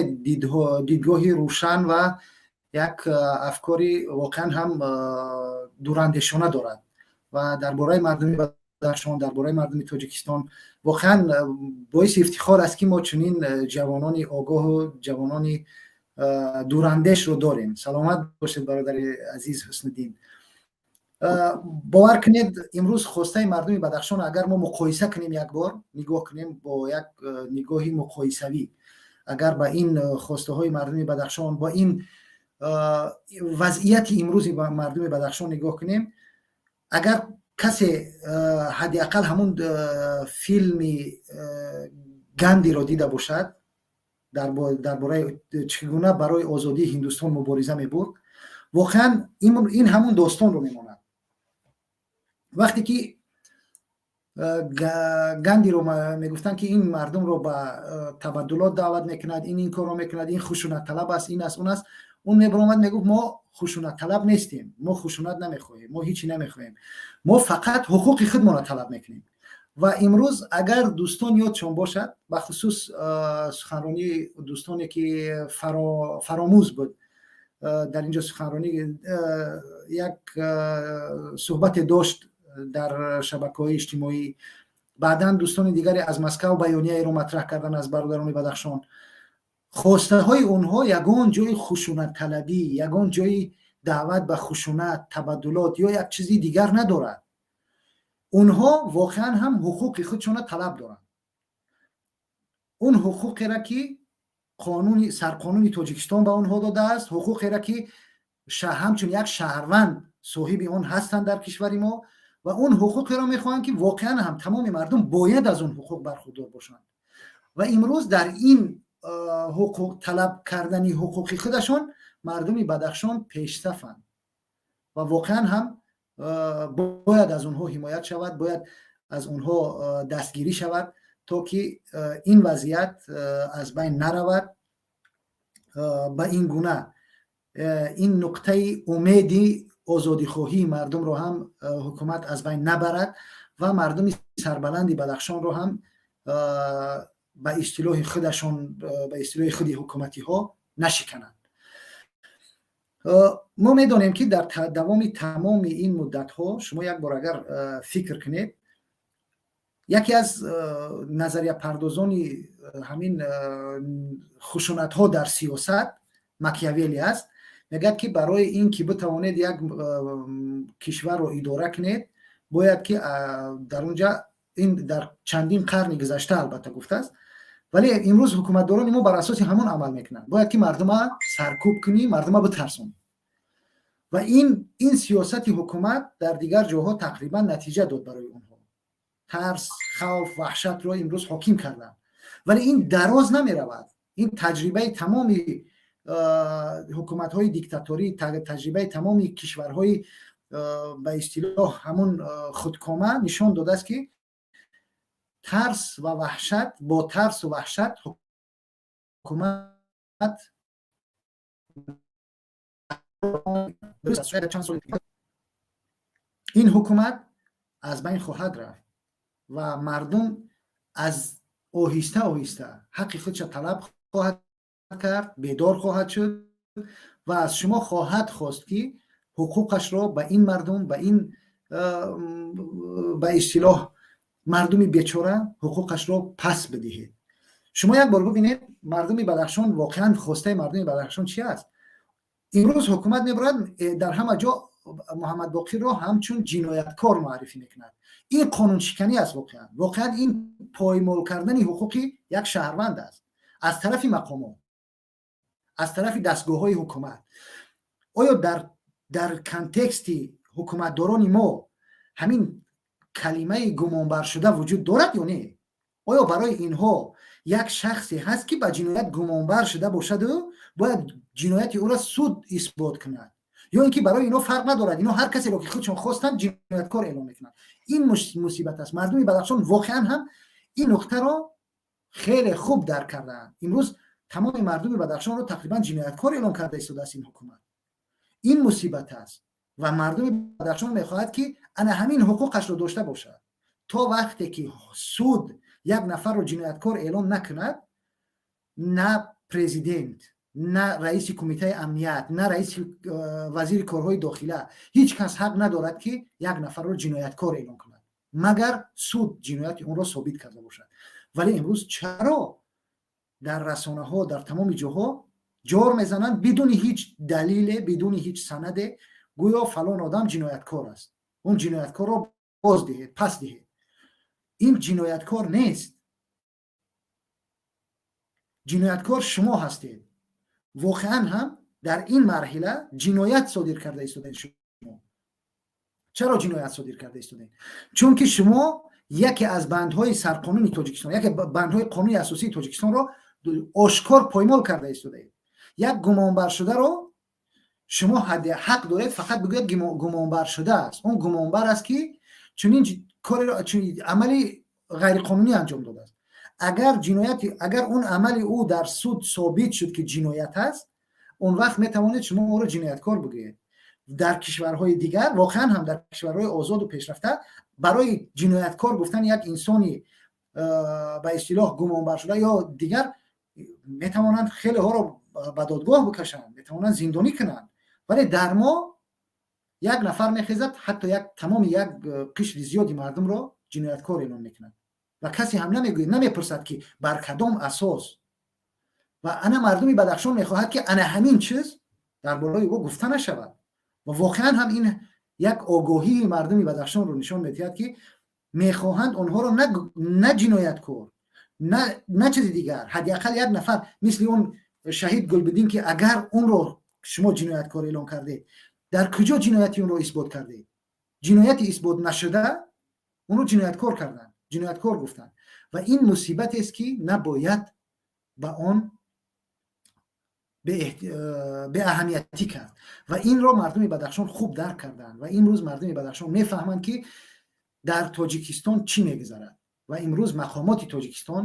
дидгоҳи рӯшан ва як афкори воқеан ҳам дурандешона дорад ва дар бораи мардуми Бадахшон, дар бораи мардуми Тоҷикистон. Воқеан боиси ифтихор аст, ки мо чунин ҷавонони огоҳу ҷавонони дурандешро дорем. Саломат бошед, бародари азиз Ҳусниддин. Бовар кунед, имрӯз хостаи мардуми Бадахшон, агар мо муқоиса кунем, як бор нигоҳ кунем бо як нигоҳи муқоисавӣ, агар ба ин хостаҳои мардуми Бадахшон, бо ин вазъияти имрӯзи мардуми Бадахшон нигоҳ кунем, агар касе ҳадди ақал ҳамун филми Гандиро дида бошад дар бораи чӣ гуна барои озодии Ҳиндустон мубориза мебурд, воқеан ин ҳамун достонро мемонад. Вақте ки Гандиро мегуфтанд, ки ин мардумро ба табаддулот даъват мекунад, ин корро мекунад, ин хушунатталаб аст, ин аст, он аст, он мебаромад, мегуфт: «Мо хушунатталаб нестем, мо хушунат намехоҳем, мо ҳичи намехоҳем, мо фақат ҳуқуқи худмонро талаб мекунем». Ва имрӯз, агар дӯстон ёдшон бошад, бахусус суханронии дӯстоне ки Фаромӯз буд дар инҷо, суханронӣ, як суҳбате дошт дар шабакаҳои иҷтимоӣ, баъдан дӯстони дигаре аз Москав баёнияеро матраҳ карданд аз бародарони Бадахшон, хостаҳои онҳо ягон ҷои хушунатталабӣ, ягон ҷои даъват ба хушунат, табаддулот ё як чизи дигар надорад. Онҳо воқеан ҳам ҳуқуқи худшонро талаб доранд, он ҳуқуқеро, ки қонуни сарқонуни Тоҷикистон ба онҳо додааст, ҳуқуқеро, ки ҳамчун як шаҳрванд соҳиби он ҳастанд дар кишвари мо, ва он ҳуқуқеро мехоҳанд, ки воқеан ҳам тамоми мардум бояд аз он ҳуқуқ бархурдор бошанд. Ва имрӯз дар ин ҳуқуқ талаб кардани ҳуқуқи худашон мардуми Бадахшон пешсафанд ва воқеан ҳам бояд аз онҳо ҳимоят шавад, бояд аз онҳо дастгирӣ шавад, то ки ин вазъият аз байн наравад. Ба ин гуна ин нуқтаи умеди озодихоҳии мардумро ҳам ҳукумат аз байн набарад ва мардуми сарбаланди Бадахшонро ҳам ба истилоҳи худашон, ба истилоҳи худи ҳукуматиҳо, нашикананд. Мо медонем, ки дар давоми тамоми ин муддатҳо, шумо як бор агар фикр кунед, яке аз назарияпардозони ҳамин хушунатҳо дар сиёсат Макиавелли аст. Мегӯяд, ки барои ин ки битавонед як кишварро идора кунед, бояд ки дар унҷа, ин дар чандин қарни гузашта албатта гуфтааст, вале имрӯз ҳукуматдорони мо бар асоси ҳамон амал мекунанд, бояд ки мардума саркӯб кунӣ, мардума битарсонӣ. Ва ин сиёсати ҳукумат дар дигар ҷоҳо тақрибан натиҷа дод барои онҳо, тарс, хавф, ваҳшатро имрӯз ҳоким карданд, вале ин дароз намеравад. Ин таҷрибаи тамоми ҳукуматҳои диктаторӣ, таҷрибаи тамоми кишварҳои ба истилоҳ ҳамун худкома нишон додааст, ки тарс ва ваҳшат, бо тарсу ваҳшат ҳукумат ин ҳукумат аз байн хоҳад рафт ва мардум аз оҳиста оҳиста ҳаққи худша талаб хоҳад кард, бедор хоҳад шуд ва аз шумо хоҳад хост, ки ҳуқуқашро ба ин мардум, ба ин ба истилоҳ мардуми бечора ҳуқуқашро пас бидиҳед. Шумо як бор бубинед, мардуми Бадахшон, воқеан хостаи мардуми Бадахшон чи аст? Имрӯз ҳукумат мебарад, дар ҳама ҷо Муҳаммадбоқирро ҳамчун ҷинояткор муаррифӣ мекунад. Ин қонуншиканӣ аст. Воқеан ин поймол кардани ҳуқуқи як шаҳрванд аст аз тарафи мақомот, аз тарафи дастгоҳҳои ҳукумат. Оё дар контексти ҳукуматдорони мо ҳамин калимаи гумонбаршуда вуҷуд дорад ё не? Оё барои инҳо як шахсе ҳаст, ки ба ҷиноят гумонбар шуда бошаду бояд ҷинояти ӯро суд исбот кунад, ё ин ки барои инҳо фарқ надорад, инҳо ҳар касеро, ки худшон хостанд, ҷинояткор эълон мекунанд? Ин мусибат аст. Мардуми Бадахшон воқеан ҳам ин нуқтаро хеле хуб дарк кардаанд. Имрӯз тамоми мардуми Бадахшонро тақрибан ҷинояткор эълон карда истодааст ин ҳукумат. Ин мусибат аст ва мардуми Бадахшон мехоҳад, ки ана ҳамин ҳуқуқашро дошта бошад. То вақте ки суд як нафарро ҷинояткор эълон накунад, на президент, на раиси кумитаи амният, на раиси вазири корҳои дохила, ҳеҷ кас ҳақ надорад, ки як нафарро ҷинояткор эълон кунад. Магар суд ҷинояти онро собит карда бошад. Вале имрӯз чаро дар расонаҳо, дар тамоми ҷоҳо ҷор мезананд, бидуни ҳеҷ далеле, бидуни ҳеҷ санаде, гӯё фалон одам ҷинояткор аст, он ҷинояткорро боз диҳед, пас диҳед? Ин ҷинояткор нест. Ҷинояткор шумо ҳастед. Воқеан ҳам дар ин марҳила ҷиноят содир карда истодаед шумо. Чаро ҷиноят содир карда истодаед? Чунки шумо яке аз бандҳои сарқонуни Тоҷикистон, яке бандҳои қонуни асосии Тоҷикистонро ошкор поймол карда истодаед. Як гумонбаршударо шумо ҳақ доред фақат бигӯед, гумонбаршуда аст. Он гумонбар аст, ки чунин кореро, амали ғайриқонунӣ анҷом додааст. Агар ҷинояти, агар он амали ӯ дар суд собит шуд, ки ҷиноят аст, он вақт метавонед шумо ӯро ҷинояткор бигӯед. Дар кишварҳои дигар, воқеан ҳам дар кишварҳои озоду пешрафта, барои ҷинояткор гуфтани як инсони ба истилоҳ гумонбаршуда ё дигар метавонанд хелеҳоро ба додгоҳ бикашанд, метавонанд зиндонӣ кунанд. Вале дар мо як нафар мехезад, ҳатто як тамоми як қишри зиёди мардумро ҷинояткор эълон мекунад ва касе ҳам намегӯяд, намепурсад, ки бар кадом асос. Ва ана мардуми Бадахшон мехоҳад, ки ана ҳамин чиз дар болои ӯ гуфта нашавад. Ва воқеан ҳам ин як огоҳии мардуми Бадахшонро нишон медиҳад, ки мехоҳанд онҳоро на ҷинояткор, на чизи дигар, ҳадди ақал як нафар мисли он шаҳид Гулбиддин, ки агар онро шумо ҷинояткор эълон кардед, дар куҷо ҷинояти онро исбот кардед? Ҷинояти исбот нашуда онро ҷинояткор карданд, ҷинояткор гуфтанд. Ва ин мусибатест, ки набояд ба он беаҳамиятӣ кард. Ва инро мардуми Бадахшон хуб дарк карданд ва имрӯз мардуми Бадахшон мефаҳманд, ки дар Тоҷикистон чӣ мегузарад ва имрӯз мақомоти Тоҷикистон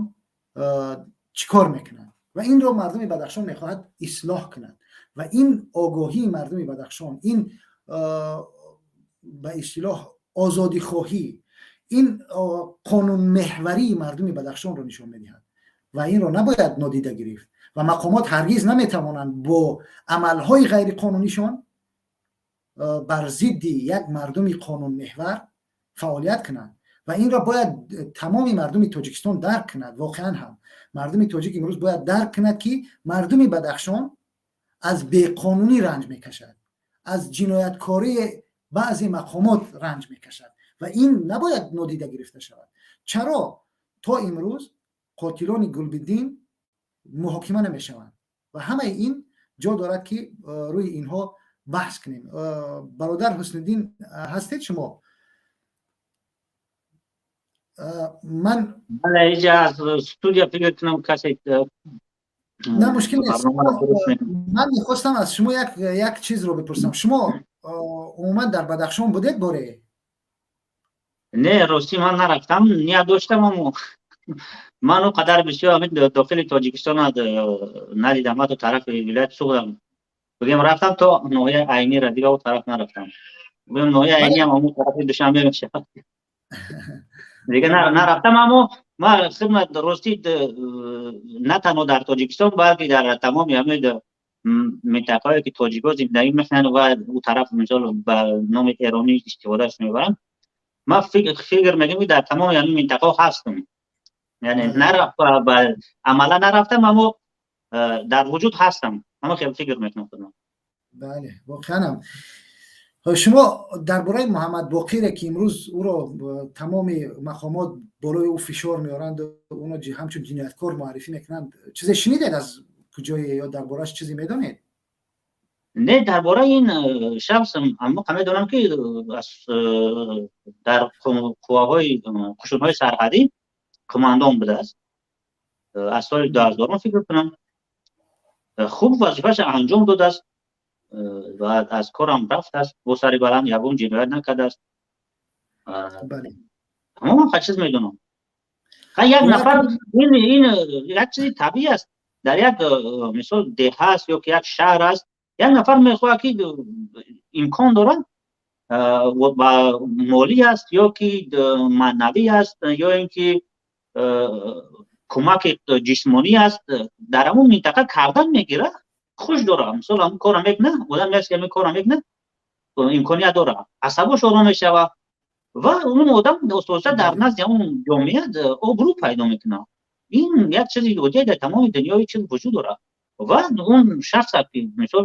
чӣ кор мекунанд. Ва инро мардуми Бадахшон мехоҳад ислоҳ кунад. Ва ин огоҳии мардуми Бадахшон, ин ба истилоҳ озодихоҳӣ, ин қонунмеҳварии мардуми Бадахшонро нишон медиҳад ва инро набояд нодида гирифт. Ва мақомот ҳаргиз наметавонанд бо амалҳои ғайриқонунишон бар зидди як мардуми қонунмеҳвар фаъолият кунанд. Ва инро бояд тамоми мардуми Тоҷикистон дарк кунад. Воқеан ҳам мардуми тоҷик имрӯз бояд дарк кунад, ки мардуми Бадахшон аз беқонунӣ ранҷ мекашад, аз ҷинояткории баъзе мақомот ранҷ мекашад ва ин набояд нодида гирифта шавад. Чаро то имрӯз қотилони Гулбиддин муҳокима намешаванд? Ва ҳамаи ин ҷо дорад, ки рӯи инҳо баҳс кунем. Бародар Ҳусниддин, ҳастед шумо? Ман аз студия фикр кунам, касе На, мушкил нест. Ман мехостам аз шумо як чизро бипурсам. Шумо умуман дар Бадахшон будед боре? Не, ростӣ, ман нарафтам. Ният доштам, аммо ман он қадар бисёр ҳамин дохили Тоҷикистон надидам. Ҳатто тарафи вилояти Суғдам бигем, рафтам то ноҳияи Айнира, дига о тараф нарафтам. Бигем, ноҳияи Айниам ҳамон тарафи Душанбе мешавад, дига нарафтам. Аммо ман хидмат, ростӣ, на танҳо дар Тоҷикистон, балки дар тамоми ҳамин минтақаҳое, ки тоҷикҳо зиндагӣ мекунанд ва ӯ тараф, мисол, ба номи эронӣ истифодааш мебаранд, ман фикр мекунам, ки дар тамоми ҳамин минтақаҳо ҳастам. Яъне амалан нарафтам, аммо дар вуҷуд ҳастам. Ама хеле фикр мекунам худам. Бале, воқеанам шумо дар бораи Муҳаммад Боқире, ки имрӯз ӯро тамоми мақомот болои ӯ фишор меоранд, ӯно ҳамчун ҷинояткор муаррифӣ мекунанд, чизе шунидед аз куҷое ё дар борааш чизе медонед? Не, дар бораи ин шахс аммо медонам, ки дар қувваҳои қушунҳои сарҳадӣ командон будааст аз соли 2000-ум, фикр кунам. Хуб вазифаша анҷом додааст ва аз корам рафтааст бо сари баланд, ягон ҷиноят накардааст. Тамоман ха чиз медонам. Як нафар, ин як чизи табиӣ аст. Дар як, мисол, деҳа аст ё ки як шаҳр аст, як нафар мехоҳад, ки имкон дорад, ба молӣ аст ё ки маънавӣ аст, ё ин ки кӯмаки ҷисмонӣ аст, дар ҳамон минтақа кардан мегирад, хуш дорад. Мисол, ҳамон кора мекунад, одам аст, ки ҳамин кора мекунад, имконият дорад, асабош ором мешавад. Ва он одам оста дар назди он ҷомеа обрӯ пайдо мекунад. Ин як чизи оддие, дар тамоми дунёи чиз вуҷуд дорад. Ва он шахс ки мисол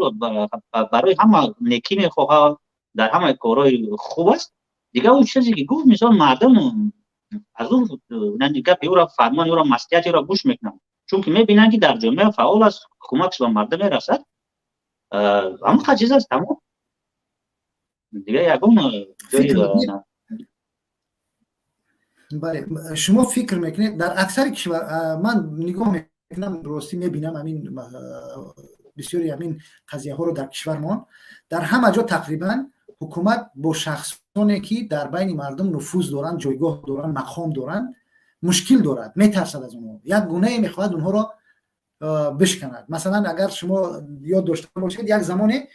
барои ҳама некӣ мехоҳад, дар ҳамаи корҳои хуб аст, дигар ӯ чизе ки гуфт, мисол мардум аз ӯ гапи ӯро, фармони ӯро, маслиҳати ӯро гӯш мекунанд, чунки мебинанд, ки дар ҷомеа фаъол аст, кӯмакш ба мардум мерасад. Ҳамон чиз аст, тамом. Дигар ягон ҷои Бале, шумо фикр мекунед, дар аксари кишвар ман нигоҳ мекунам, ростӣ мебинам, ҳамин бисёри ҳамин қазияҳоро дар кишвармон, дар ҳама ҷо тақрибан ҳукумат бо шахсоне, ки дар байни мардум нуфуз доранд, ҷойгоҳ доранд, мақом доранд, мушкил дорад, метарсад аз онҳо, як гунае мехоҳад онҳоро бишканад. Масалан, агар шумо ёд дошта бошед, як замоне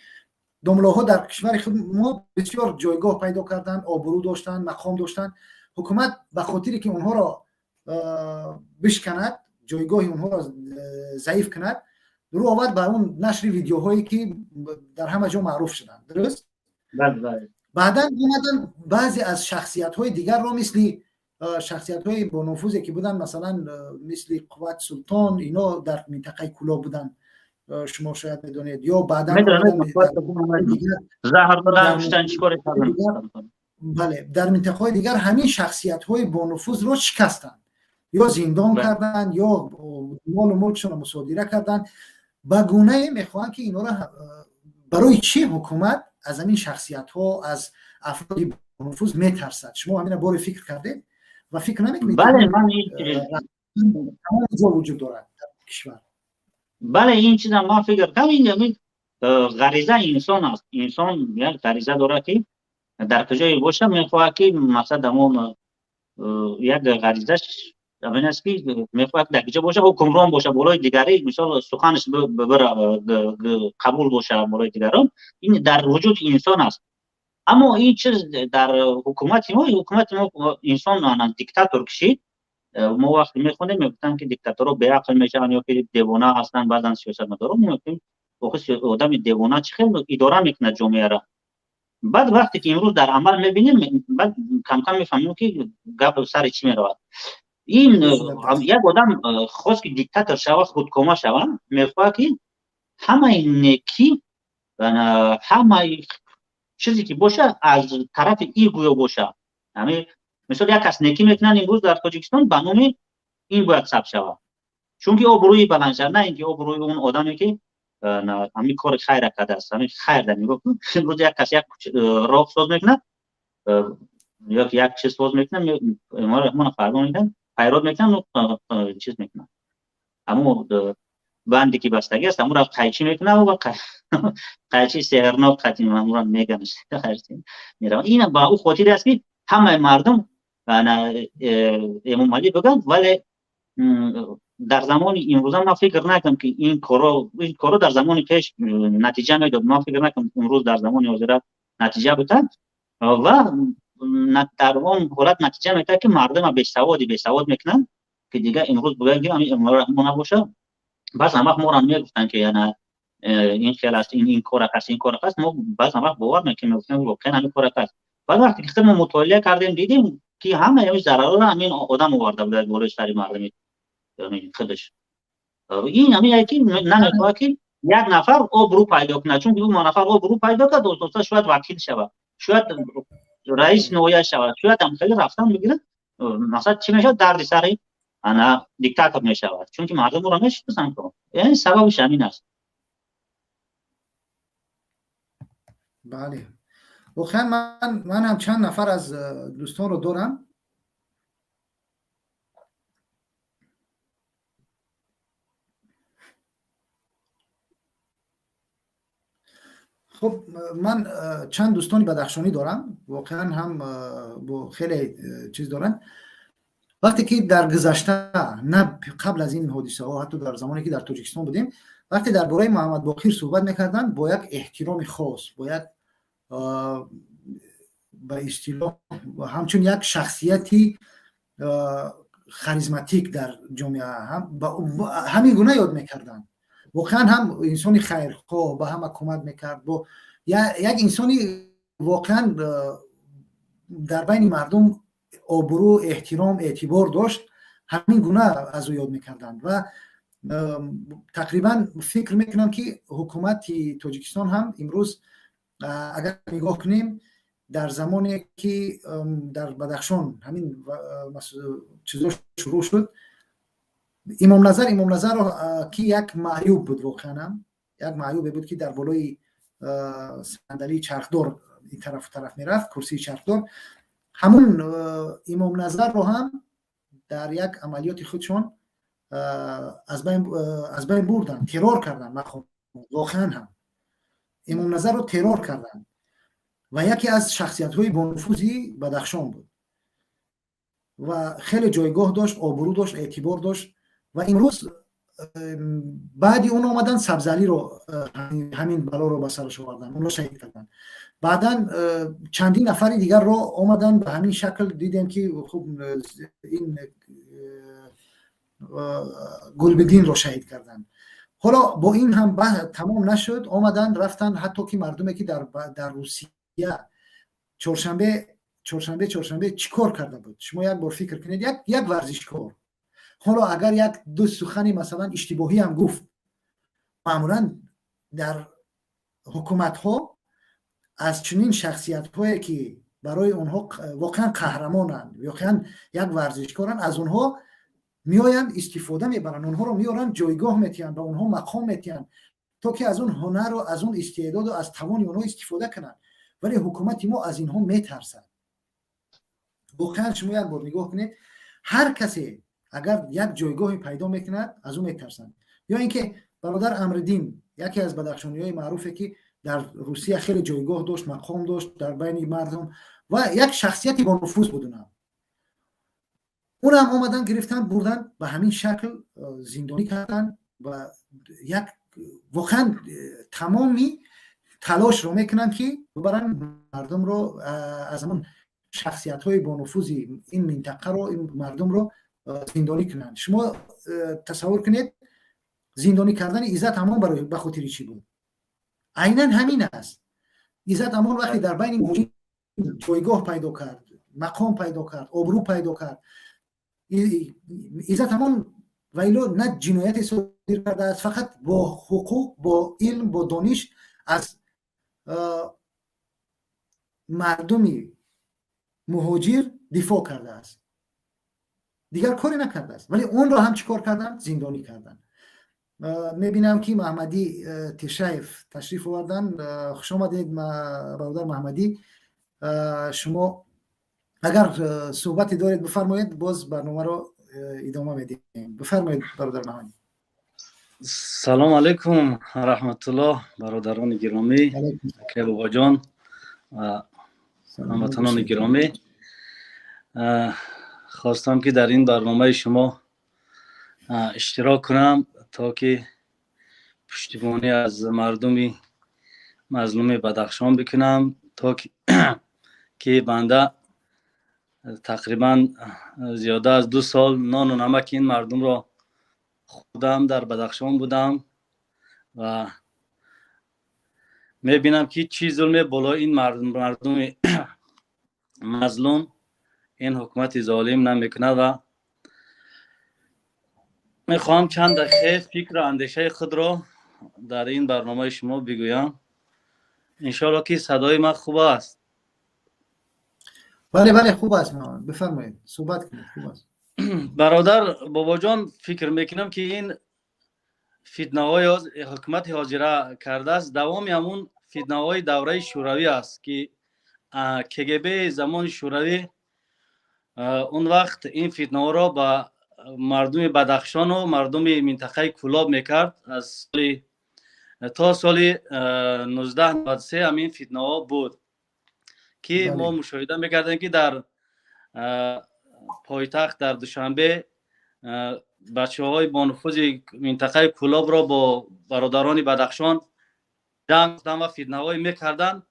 домлоҳо дар кишвари худ мо бисёр ҷойгоҳ пайдо карданд, обрӯ доштанд, мақом доштанд. Ҳукумат ба хотире ки онҳоро бишканад, ҷойгоҳи онҳоро заиф кунад, рӯ овард ба он нашри видеоҳое, ки дар ҳама ҷо маъруф шуданд, дуруст? Баъдан омаданд, баъзе аз шахсиятҳои дигарро, мисли шахсиятҳои бонуфузе ки буданд, масалан мисли Қувват Султон, ино дар минтақаи Кӯлоб буданд, шумо шояд медонед, ё баъдан заҳр додан, куштан, чӣ коре карданд. Бале, дар минтақаҳои дигар ҳамин шахсиятҳои бонуфузро шикастанд, ё зиндон карданд, ё молу мулкшонро мусодира карданд. Ба гунае мехоҳанд, ки инҳоро. Барои чӣ ҳукумат аз ҳамин шахсиятҳо, аз афроди бонуфуз метарсад? Шумо ҳамина боре фикр кардед ва фикр намекунед? Бале, ман тамоми ҷо вуҷуд дорад дар кишвар. Бале, ин чизам ман фикр кардам. Ин ғаризаи инсон аст. Инсон як ғариза дорад, ки дар куҷое боша, мехоҳад, ки мақсад ҳамон як ғаризаш ҳамин аст, ки мехоҳад дар куҷо боша, ҳукмрон боша болои дигаре, мисол суханаш қабул боша болои дигарон. Ин дар вуҷуди инсон аст. Аммо ин чиз дар ҳукумати мо инсон диктатор кишид. Мо вақте мехондем, мегуфтанд, ки диктаторҳо беақл мешаванд ё ки девона ҳастанд, баъзан сиёсатмадорон. Мегуфтем, одами девона чӣ хел идора мекунад ҷомеаро? Баъд вақте ки имрӯз дар амал мебинем, баъд камкам мефаҳмем, ки гап сари чӣ меравад. Ин як одам хост, ки диктатор шава, худкома шава, мехоҳад, ки ҳамаи некӣ, ҳамаи чизе ки боша, аз тарафи и гӯё боша. Мисол, як кас некӣ мекунанд имрӯз дар Тоҷикистон, ба номи ин бояд сабт шавад, чунки обрӯи баланд шавад, на ин ки обрӯи он одаме, ки ҳамин кори хайра кардааст. Ҳамин хайр да нигоҳ кун, имрӯз як кас як роҳ соз мекунад ё як чиз соз мекунад, мона фармон мекунад, пайрод мекунад, чиз мекунад, ҳамун банде ки бастагӣ аст, ҳамура қайчӣ мекунад ва қайчи сеҳрнок қатим ҳамура меганаш меравад. Ин ба ӯ хотире аст, ки ҳамаи мардум Эмомалӣ бигӯянд. Вале дар замони имрӯза ман фикр накунам, ки ин коро дар замони пеш натиҷа медод. Ман фикр накунам, имрӯз дар замони ҳозира натиҷа бутад. Ва дар он ҳолат натиҷа метавад, ки мардума бесавод мекунанд, ки дигар имрӯз бигӯянд, ки мо набоша. Баъзан вақт моро мегуфтанд, ки ана ин хел аст, ин корак аст, ин корак аст. Мо баъзан вақт бовар мекунем, мегуфтем, воқеан ҳамин корак аст. Баъд вақте ки худмо мутолиа кардем, дидем, ки ҳама ҳамин зарарро ҳамин одам оварда буда болои сари мардуми худаш. Ин ҳамин ки намехоҳад, ки як нафар обрӯ пайдо кунад, чунки ӯ нафар обрӯ пайдо кард, оста шояд вакил шавад, шояд раис ноҳия шавад, шояд ҳам хеле рафтан бигирад. Мақсад чӣ мешавад? Дарди сари ана диктатор мешавад, чунки мардум ӯро мешиносанд. Яъне сабабиш ҳамин аст. Бале, воқеан ман ҳам чанд нафар аз дӯстонро дорам. Хуб, ман чанд дӯстони бадахшонӣ дорам, воқеан ҳам бо хеле чиз доранд. Вақте ки дар гузашта, на қабл аз ин ҳодисаҳо, ҳатто дар замоне ки дар Тоҷикистон будем, вақте дар бораи Муҳаммад Боқир суҳбат мекарданд, бо як эҳтироми хос, бо як, ба истилоҳ, ҳамчун як шахсияти харизматик дар ҷомеа ҳамин гуна ёд мекарданд. Воқеан ҳам инсони хайрхоҳ, ба ҳама кӯмак мекард, бо як инсони воқеан Дар байни мардум обрӯ, эҳтиром, эътибор дошт, ҳамин гуна аз ӯ ёд мекарданд. Ва тақрибан фикр мекунам, ки ҳукумати Тоҷикистон ҳам имрӯз, агар нигоҳ кунем, дар замоне ки дар Бадахшон ҳамин чизо шурӯъ шуд, Имомназарро, ки як маъюб буд, воқеан ҳам як маъюбе буд, ки дар болои сандалии чархдор ин тарафу тараф мерафт, курсии чархдор, ҳамун Имомназарро ҳам дар як амалиёти худшон аз байн бурданд, террор карданд мақом. Воқеан ҳам Имомназарро террор карданд ва яке аз шахсиятҳои бонуфузи Бадахшон буд ва хеле ҷойгоҳ дошт, обрӯ дошт, эътибор дошт. Ва имрӯз баъди он омадан Сабзалиро, ҳамин балоро ба сараш овардан, онро шаҳид карданд. Баъдан чандин нафари дигарро омадан ба ҳамин шакл. Дидем, ки хуб, ин Гулбиддинро шаҳид карданд. Ҳоло бо ин ҳам тамом нашуд, омадан рафтан, ҳатто ки мардуме ки дар Русия чоршанбе чӣ кор карда буд, шумо як бор фикр кунед. Як варзишкор ҳоло агар як ду сухани, масалан, иштибоҳӣ ҳам гуфт, маъмулан дар ҳукуматҳо аз чунин шахсиятҳое, ки барои онҳо воқеан қаҳрамонанд, воқеан як варзишкоранд, аз онҳо меоянд, истифода мебаранд, онҳоро меоранд, ҷойгоҳ метиҳанд, ба онҳо мақом метиҳанд, то ки аз он ҳунару аз он истеъдоду аз тавони онҳо истифода кунанд. Вале ҳукумати мо аз инҳо метарсад. Воқеан шумо як бор нигоҳ кунед, ҳар касе агар як ҷойгоҳе пайдо мекунад, аз ӯ метарсанд. Ё ин ки бародар Амриддин, яке аз бадахшониҳои маъруфе, ки дар Русия хеле ҷойгоҳ дошт, мақом дошт дар байни мардум ва як шахсияти бонуфуз буд, унам омадан, гирифтан, бурдан, ба ҳамин шакл зиндонӣ карданд. Ва як воқеан тамоми талошро мекунанд, ки бибаранд мардумро, аз ҳамон шахсиятҳои бонуфузи ин минтақаро, ин мардумро зиндонӣ кунанд. Шумо тасаввур кунед, зиндонӣ кардани Иззат Амон барои ба хотири чӣ буд? Айнан ҳамин аст. Иззат Амон вақте дар байни ҷойгоҳ пайдо кард, мақом пайдо кард, обрӯ пайдо кард, Иззат Амон вайло на ҷинояте содир кардааст, фақат бо ҳуқуқ, бо илм, бо дониш аз мардуми муҳоҷир дифоъ кардааст, дигар коре накардааст. Вале онро ҳам чӣ кор карданд? Зиндонӣ карданд. Мебинам, ки Маҳмадӣ Тешаев ташриф оварданд. Хушомадед, бародар Маҳмадӣ. Шумо агар суҳбате доред, бифармоед, боз барномаро идома медиҳем. Бифармоед, бародар Маҳмадӣ. Салом алайкум, раҳматуллоҳ, бародарони гиромӣ, акай Бобоҷон ва ҳамватанони гиромӣ. Хостам, ки дар ин барномаи шумо иштирок кунам, то ки пуштибонӣ аз мардуми мазлуми Бадахшон бикунам, то ки банда тақрибан зиёда аз 2 сол нону намаки ин мардумро хӯрдам, дар Бадахшон будам ва мебинам, ки чӣ зулме болои ин мардуми мазлум ин ҳукумати золим намекунад. Ва мехоҳам чанд дақиқе фикру андешаи худро дар ин барномаи шумо бигӯям. Иншоалло, ки садои ман хуб аст. Бале, хуб аст, бифармоед, суҳбат кунед, хуб аст. Бародар Бобоҷон, фикр мекунам, ки ин фитнаҳои ҳукумати ҳозира кардааст, давоми ҳамун фитнаҳои давраи шӯравӣ аст, ки КГБ замони шӯравӣ он вақт ин фитнаҳоро ба мардуми Бадахшону мардуми минтақаи Кӯлоб мекард. Аз соли то соли 1993 ҳамин фитнаҳо буд, ки мо мушоҳида мекардем, ки дар пойтахт, дар Душанбе, бачаҳои бонуфузи минтақаи Кӯлобро бо бародарони Бадахшон ҷанг ва фитнаҳое мекарданд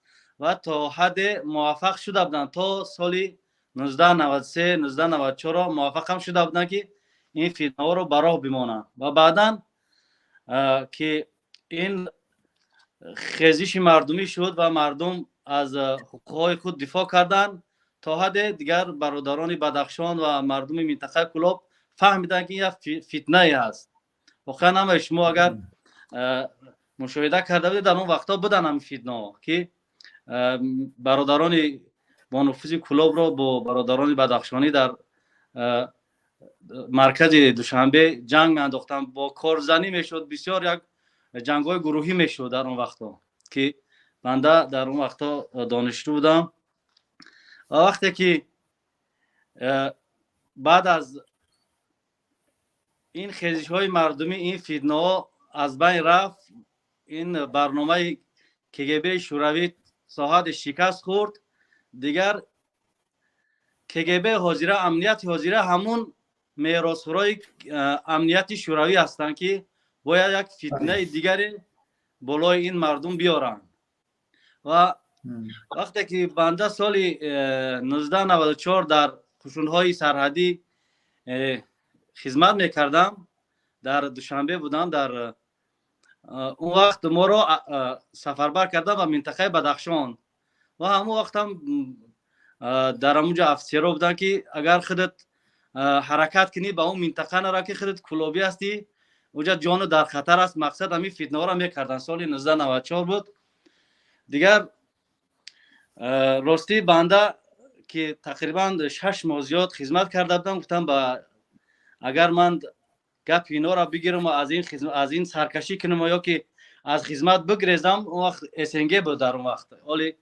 ва то ҳадде муваффақ шуда буданд. То соли 1993, 1994 муваффақам шуда буданд, ки ин фитнаҳоро ба роҳ бимонанд. Ва баъдан ки ин хезиши мардумӣ шуд ва мардум аз ҳуқуқҳои худ дифоъ карданд. То ҳадде дигар бародарони Бадахшон ва мардуми минтақаи Кӯлоб фаҳмиданд, ки як фитнае ҳаст. Воқеан, ҳамаи шумо агар мушоҳида карда будед, дар он вақтҳо будан ҳамин фитнаҳо, ки бародарони бонуфузи Кӯлобро бо бародарони бадахшонӣ дар маркази Душанбе ҷанг меандохтанд, бо корзанӣ мешуд, бисёр як ҷангҳои гурӯҳӣ мешуд дар он вақтҳо, ки банда дар он вақтҳо донишҷӯ будам. Ва вақте ки баъд аз ин хезишҳои мардумӣ, ин фитнаҳо аз байн рафт, ин барномаи КГБ Шӯравӣ соҳади шикаст хӯрд, дигар КГБ ҳозира, амнияти ҳозира ҳамун меросхӯрои амнияти шӯравӣ ҳастанд, ки бояд як фитнаи дигаре болои ин мардум биёранд. Ва вақте ки банда соли 1994 дар қушунҳои сарҳадӣ хизмат мекардам, дар Душанбе будам, дар он вақт моро сафарбар кардам ба минтақаи Бадахшон. Ва ҳамон вақтам дар ҳамунҷо офитсерҳо буданд, ки агар худат ҳаракат кунӣ, ба он минтақа нара, ки худат кулобӣ ҳастӣ, уҷа ҷону дар хатар аст. Мақсад, ҳамин фитнаҳоро мекарданд. Соли 1994 буд. Дигар, ростӣ, банда ки тақрибан 6 моҳ зиёд хизмат карда будам, гуфтам, ба агар ман гапи инора бигирам, аз ин саркашӣ кунам ё ки аз хизмат бигрезам. Он вақт СНГ буд, дар он вақт оли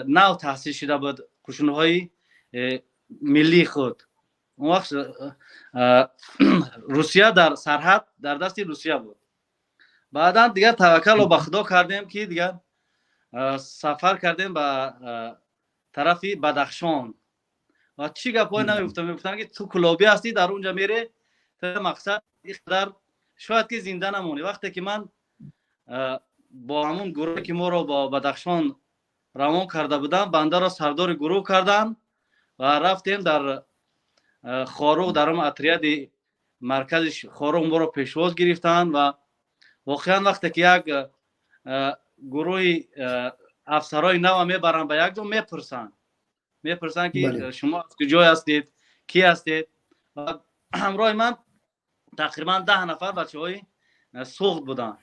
нав таъсис шуда буд қушунҳои миллии худ. Он вақт Русия дар сарҳад дар дасти Русия буд. Баъдан дигар таваккалро ба Худо кардем, ки дигар сафар кардем ба тарафи Бадахшон. Ва чӣ гапҳое намегуфтам! Мегуфтам, ки ту кулобӣ ҳастӣ, дар унҷа мере, мақсад, иқадар шояд ки зинда намонӣ. Вақте ки ман бо ҳамун гурӯҳе, ки моро ба Бадахшон равон карда будам, бандаро сардори гурӯҳ карданд ва рафтем дар Хоруғ. Дар он отряди маркази Хоруғ моро пешвоз гирифтанд. Ва воқеан, вақте ки як гурӯҳи афсарои нава мебаранд ба як ҷо, мепурсанд, ки шумо аз куҷой ҳастед, кӣ ҳастед. Ҳамроҳи ман тақрибан 10 нафар бачаҳои Суғд буданд.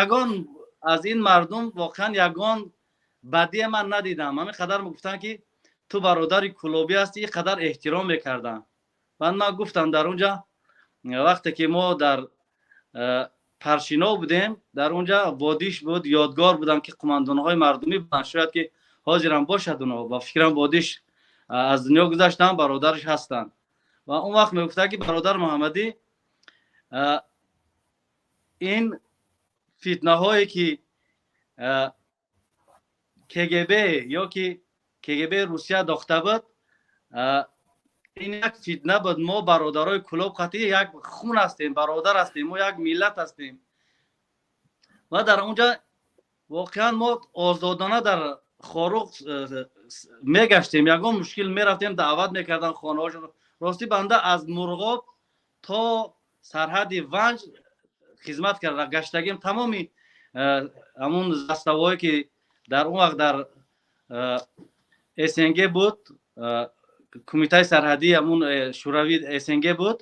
Ягон аз ин мардум воқеан ягон бадие ман надидам. Ҳамин қадар гуфтанд, ки ту бародари кулобӣ ҳастӣ, ин қадар эҳтиром мекарданд. Баъд ман гуфтам, дар унҷа вақте ки мо дар Паршино будем, дар унҷа Водиш буд, Ёдгор будам, ки қумандонҳои мардумӣ буданд. Шояд ки ҳозирам бошад оно, ба фикрам, Водиш аз дунё гузаштанд, бародараш ҳастанд. Ва он вақт мегуфтанд, ки бародар Муҳаммадӣ, ин фитнаҳое ки КГБ ё ки КГБ Русия дохта буд, ин як фитна буд. Мо бародарои Кулоб қатъи як хун ҳастем, бародар ҳастем, мо як миллат ҳастем. Ва дар онҷа воқеан мо озодона дар Хоруғ мегаштем, ягон мушкил мерафтем, даъват мекардан хонаҳошон. Ростӣ, банда аз Мурғоб то сарҳади Ванҷ хизмат карда гаштагим. Тамоми ҳамун заставаҳое, ки дар он вақт дар СНГ буд, кумитаи сарҳадии ҳамун Шӯравӣ, СНГ буд,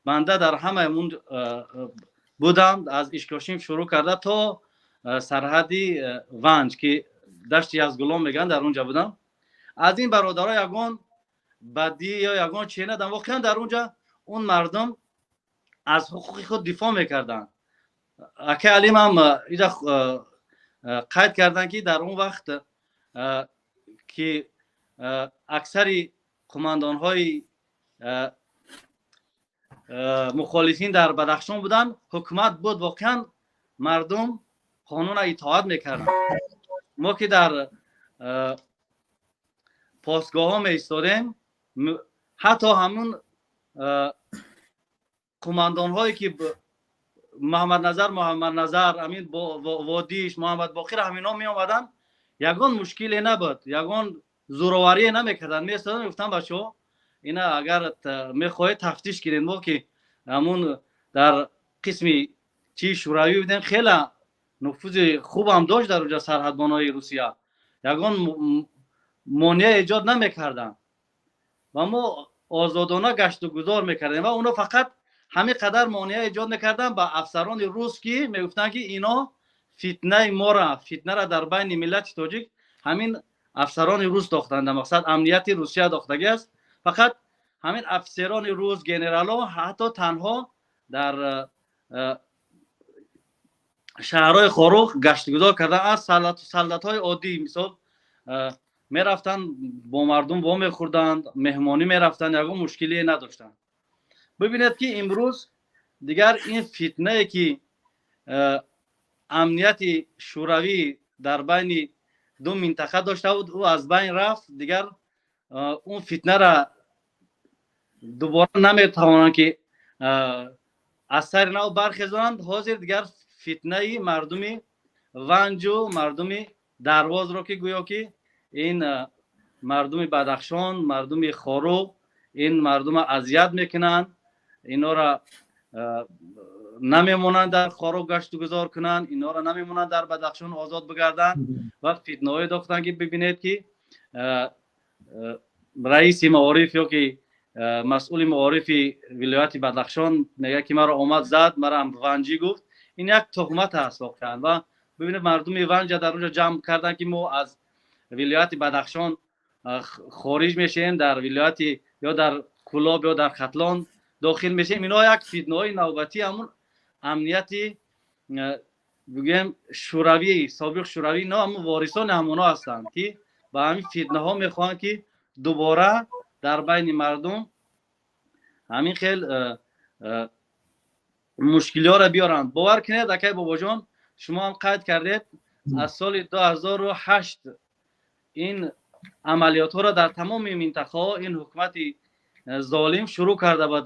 банда дар ҳамаи ҳамун будам, аз Ишкошим шурӯъ карда то сарҳади Ванҷ, ки дашти Язгулом мегӯянд, дар он ҷа будам. Аз ин бародаро ягон бадӣ ё ягон чизе надам. Воқеан, дар он ҷа он мардум аз ҳуқуқи худ дифоъ мекарданд. Акай Алим ҳам иҷа қайд карданд, ки дар он вақт ки аксари қумандонҳои мухолифин дар Бадахшон буданд, ҳукумат буд, воқеан мардум қонунро итоат мекарданд. Мо ки дар постгоҳҳо меистодем, ҳатто ҳамун қумандонҳое ки Муҳаммадназар, ҳамин Водиш, Муҳаммадбоқир, ҳаминҳо меомаданд, ягон мушкиле набуд, ягон зӯроварие намекарданд. Меистоданд, мегуфтанд: «Бачаҳо, ина агар мехоҳед, тафтиш кунед». Мо ки ҳамун дар қисми чи шӯравӣ будем, хеле нуфузи хубам дошт дар уҷа сарҳадбонои Русия. Ягон Монеа эҷод намекарданд ва мо озодона гашту гузор мекардем ва онҳо фақат ҳамин қадар монеа эҷод мекарданд ба афсарони рус, ки мегуфтанд, ки ино фитнаи мора, фитнара дар байни миллати тоҷик ҳамин афсарони рус дохтанд. Мақсад, амнияти Русия дохтагӣ аст. Фақат ҳамин офисерони рус, генерало ҳатто танҳо дар шаҳрҳои Хоруғ гаштугузор кардан, аз солдатҳои оддӣ, мисол, мерафтанд, бо мардум вомехӯрданд, меҳмонӣ мерафтанд, ягон мушкилие надоштанд. Бибинед, ки имрӯз дигар ин фитнае, ки амнияти шӯравӣ дар байни ду минтақа дошта буд, ӯ аз байн рафт. Дигар он фитнара дубора наметавонанд, ки аз сари нав бархезонанд. Ҳозир дигар фитнаи мардуми Ванҷу мардуми Дарвозро, ки гӯё ки ин мардуми Бадахшон, мардуми Хоруғ ин мардума азият мекунанд, инора намемонанд дар Хоруғ гаштугузор кунанд, инора намемонанд дар Бадахшон озод бигарданд ва фитнаҳое дохтанд, ки бибинед, ки раиси маориф ё ки масъули маорифи вилояти Бадахшон мегӯяд, ки маро омад зад, маро ванҷӣ гуфт. Ин як туҳмат аст воқеан. Ва бибинед, мардуми Ванҷа дар онҷо ҷамъ карданд, ки мо аз вилояти Бадахшон хориҷ мешавем, дар вилояти ё дар Кулоб ё дар Хатлон дохил мешавем. Инҳо як фитнаҳои навбатии ҳамун амнияти, бигӯем, шӯравӣ, собиқ шӯравӣ. Ино ҳамун ворисони ҳамонҳо ҳастанд, ки ба ҳамин фитнаҳо мехоҳанд, ки дубора дар байни мардум ҳамин хел мушкилиҳоро биёранд. Бовар кунед, акай Бобоҷон, шумо ҳам қайд кардед, аз соли 2008 ин амалиётҳоро дар тамоми минтақаҳо ин ҳукумати золим шурӯъ карда буд.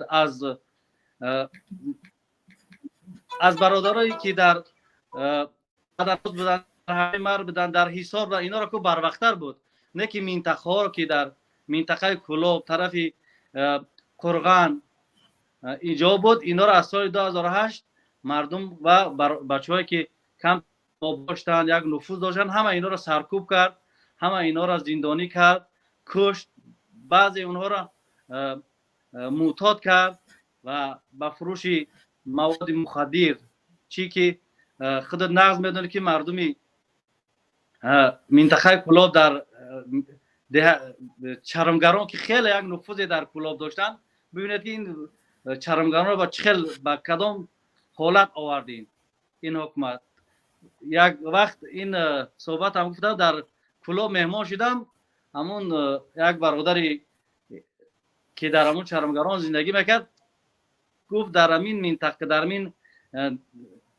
Аз бародарое, ки дар буданд, мар буданд, дар Ҳисор ва инҳоро ку барвақттар буд, не ки минтақаҳоро, ки дар минтақаи Кулоб, тарафи Қурған инҷо буд, инҳоро аз соли 2008 мардум ва бачаҳое, ки кам доштанд, як нуфуз доштанд, ҳама инҳоро саркӯб кард, ҳама инҳоро зиндонӣ кард, кушт, баъзе онҳоро мӯътод кард ва ба фурӯши маводи мухаддир, чӣ ки худат нағз медонӣ, ки мардуми минтақаи Кулоб дар чармгарон, ки хеле як нуфузе дар Кулоб доштанд, бибинед, ки ин чармгаронро ба чӣ хел, ба кадом ҳолат овардем ин ҳукумат. Як вақт ин суҳбатам гуфтам, дар Кулоб меҳмон шудам, ҳамун як бародари, ки дар ҳамун чармгарон зиндагӣ мекард, гуфт, дар ҳамин минтақа, дар ҳамин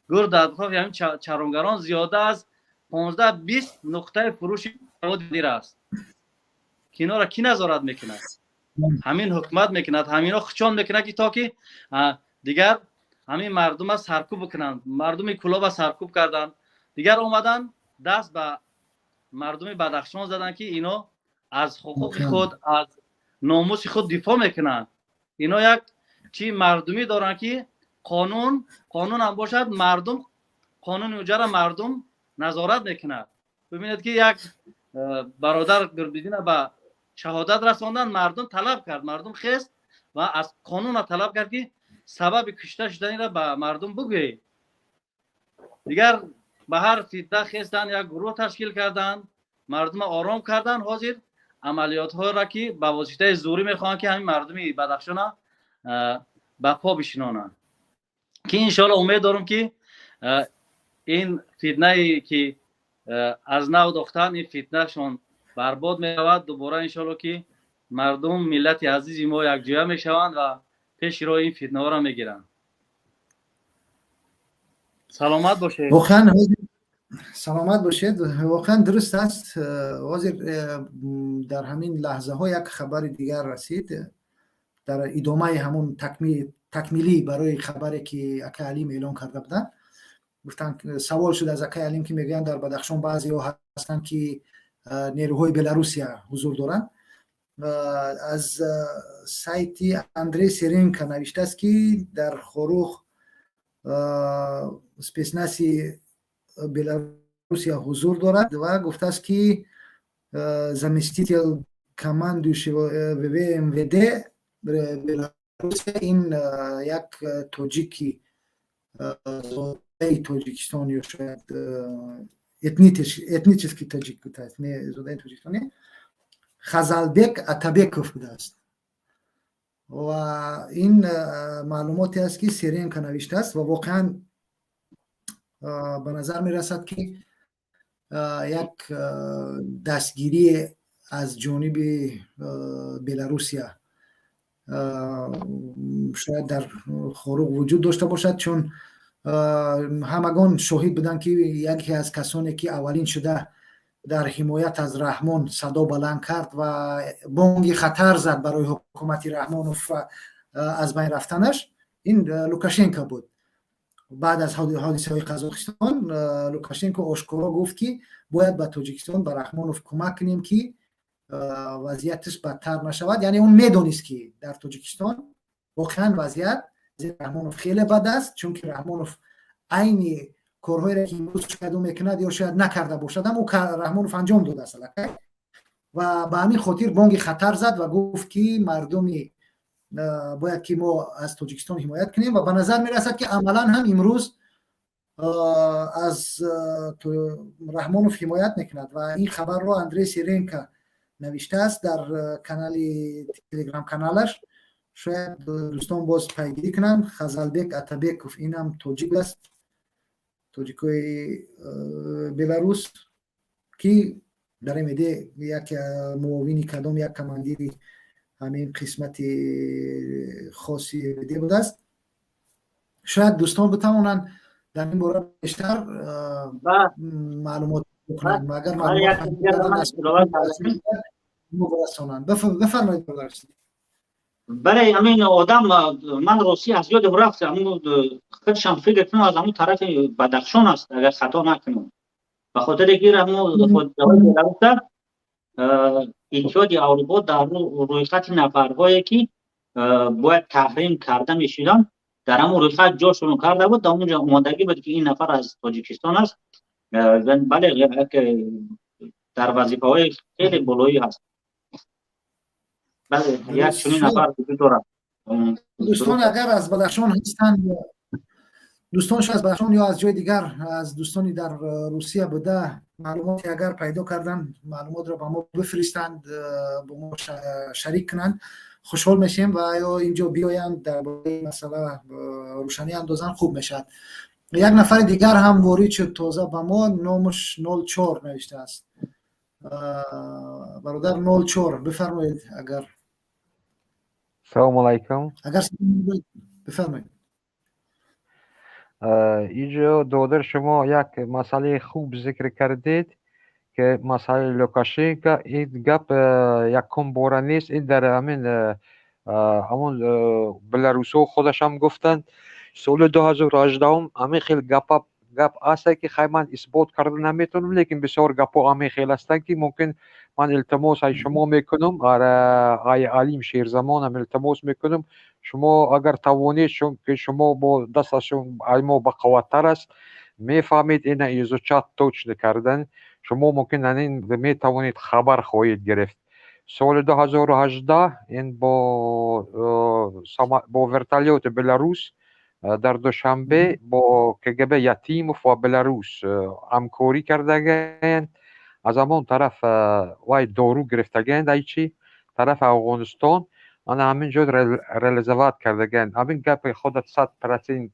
гурд атрофи ҳамин чармгарон зиёда аз 15-20 нуқтаи фурӯши маводи аст, ки инҳоро кӣ назорат мекунад? Ҳамин ҳукумат мекунад. Ҳаминҳо хучон мекунад, ки то ки дигар ҳамин мардума саркӯб бикунанд. Мардуми Кулоба саркӯб карданд, дигар омаданд, даст ба мардуми Бадахшон заданд, ки ино аз ҳуқуқи худ, аз номуси худ дифоъ мекунанд. Ино як чи мардумӣ доранд, ки қонун қонун ҳам бошад, мардум қонуни уҷара мардум назорат мекунад. Бибинед, ки як бародар Гурбидина ба шаҳодат расонданд, мардум талаб кард, мардум хест ва аз қонуна талаб кард, ки сабаби кушта шуданира ба мардум бигӯед. Дигар ба ҳар фитна хестанд, як гурӯҳ ташкил карданд, мардума ором карданд. Ҳозир амалиётҳоро, ки ба воситаи зӯрӣ мехоҳанд, ки ҳамин мардуми Бадахшона ба по бишинонанд, ки иншоалло умед дорам, ки ин фитнае, ки аз нав дохтан, ин фитнашон барбод меравад. Дубора, иншоалло, ки мардум, миллати азизи мо якҷоя мешаванд ва пеши роҳи ин фитнаҳоро мегиранд. Саломат бошед. Воқеан, саломат бошед. Воқеан дуруст аст. Ҳозир дар ҳамин лаҳзаҳо як хабари дигар расид дар идомаи ҳамун такмилӣ барои хабаре, ки акай Алим эълон карда буданд. Гуфтанд, савол шуд аз акай Алим, ки мегӯянд, дар Бадахшон баъзеҳо ҳастанд, ки нерӯҳои Беларусия ҳузур доранд. Аз сайти Андрей Серенко навиштааст, ки дар Хоруғ спецнази Беларусия ҳузур дорад ва гуфтааст, ки Заместитель командующего ВВ МВД Белоруссия, ин як тоҷики, зодаи Тоҷикистон ё шояд этнический таджик будааст, не зодаи Тоҷикистон, Хазалбек Атабеков будааст. Ва ин маълумоте аст, ки Серенко навиштааст, ва воқеан ба назар мерасад, ки як дастгирӣ аз ҷониби Беларусия шояд дар Хоруғ вуҷуд дошта бошад, чун ҳамагон шоҳид буданд, ки яке аз касоне, ки аввалин шуда дар ҳимоят аз Раҳмон садо баланд кард ва бонги хатар зад барои ҳукумати Раҳмонов аз байн рафтанаш, ин Лукашенко буд. Баъд аз ҳодисаҳои Қазоқистон Лукашенко ошкоро гуфт, ки бояд ба Тоҷикистон, ба Раҳмонов кӯмак кунем, ки вазъияташ бадтар нашавад. Яъне он медонист, ки дар Тоҷикистон воқеан вазъият Раҳмонов хеле бад аст, чунки Раҳмонов айни корҳоеро, ки имрӯз шояд ӯ мекунад ё шояд накарда бошад, ам ӯ Раҳмонов анҷом додааст аллакай. Ва ба ҳамин хотир бонги хатар зад ва гуфт, ки мардуми бояд ки мо аз Тоҷикистон ҳимоят кунем. Ва ба назар мерасад, ки амалан ҳам имрӯз аз Раҳмонов ҳимоят мекунад. Ва ин хабарро Андрей Серенко навиштааст дар канали Телеграм каналаш. Шояд дӯстон боз пайгирӣ кунанд. Хазалбек Атабеков, инам тоҷик аст, тоҷикои Беларус, ки дар МВД як муовини кадом як командири ҳамин қисмати хоси МВД будааст. Шояд дӯстон битавонанд дар ин бора бештар маълумот бикунанд. Агар маълумот расонанд, бифармоед. Бале, ҳамин одам, ман ростӣ аз ёдам рафт, худшам фикр кунам, аз ҳамун тарафи Бадахшон аст, агар хато накунам, ба хотире ки ҳамун Иттиҳоди Аврупо дар рӯйхати нафарҳое, ки бояд таҳрим карда мешуданд, дар ҳамун рӯйхат ҷошон карда буд. Дар онҷо омодагӣ буд, ки ин нафар аз Тоҷикистон аст. Бале, дар вазифаҳои хеле болоӣ ҳаст. Бале, як чунин нафар вуҷуд дорад. Дӯстон агар аз Бадахшон ҳастанд, дӯстон аз Бадахшон ё аз ҷои дигар, аз дӯстони дар Русия буда, маълумоте агар пайдо карданд, маълумотро ба мо бифиристанд, бо мо шарик кунанд, хушҳол мешем. Ва ё инҷо биёянд, дар бораи масъала рӯшанӣ андозанд, хуб мешавад. Як нафари дигар ҳам ворид шуд тоза ба мо, номаш 04 навиштааст. Бародар 04, бифармоед, агар Салому алайкум. Агар бифармоед. Инҷо, додар, шумо як масъалаи хуб зикр кардед, ки масъалаи Лукашенко. Ин гап якум бора нест. Ин дар ҳамин ҳамон беларусҳо худашам гуфтанд, соли 2018 ҳамин хел гап аста, ки хай, ман исбот карда наметавонам, лекин бисёр гапҳо ҳамин хел ҳастанд, ки мумкин ман илтимос ай шумо мекунам, ай Алим Шерзамонам илтимос мекунам, шумо агар тавонед, ки шумо бо дасташон ай мо бақувваттар аст, мефаҳмед, ина изучать точно кардан шумо мумкин ин метавонед, хабар хоҳед гирифт. Соли 2018 ин бо вертолёти Беларус дар Душанбе бо КГБ Ятимов ва Беларус ҳамкорӣ кардаганд. Аз ҳамон тараф вай дору гирифтаганд, айчи тарафи Афғонистон, ана ҳамин ҷо реализовать кардаганд. Ҳамин гапи худат 100%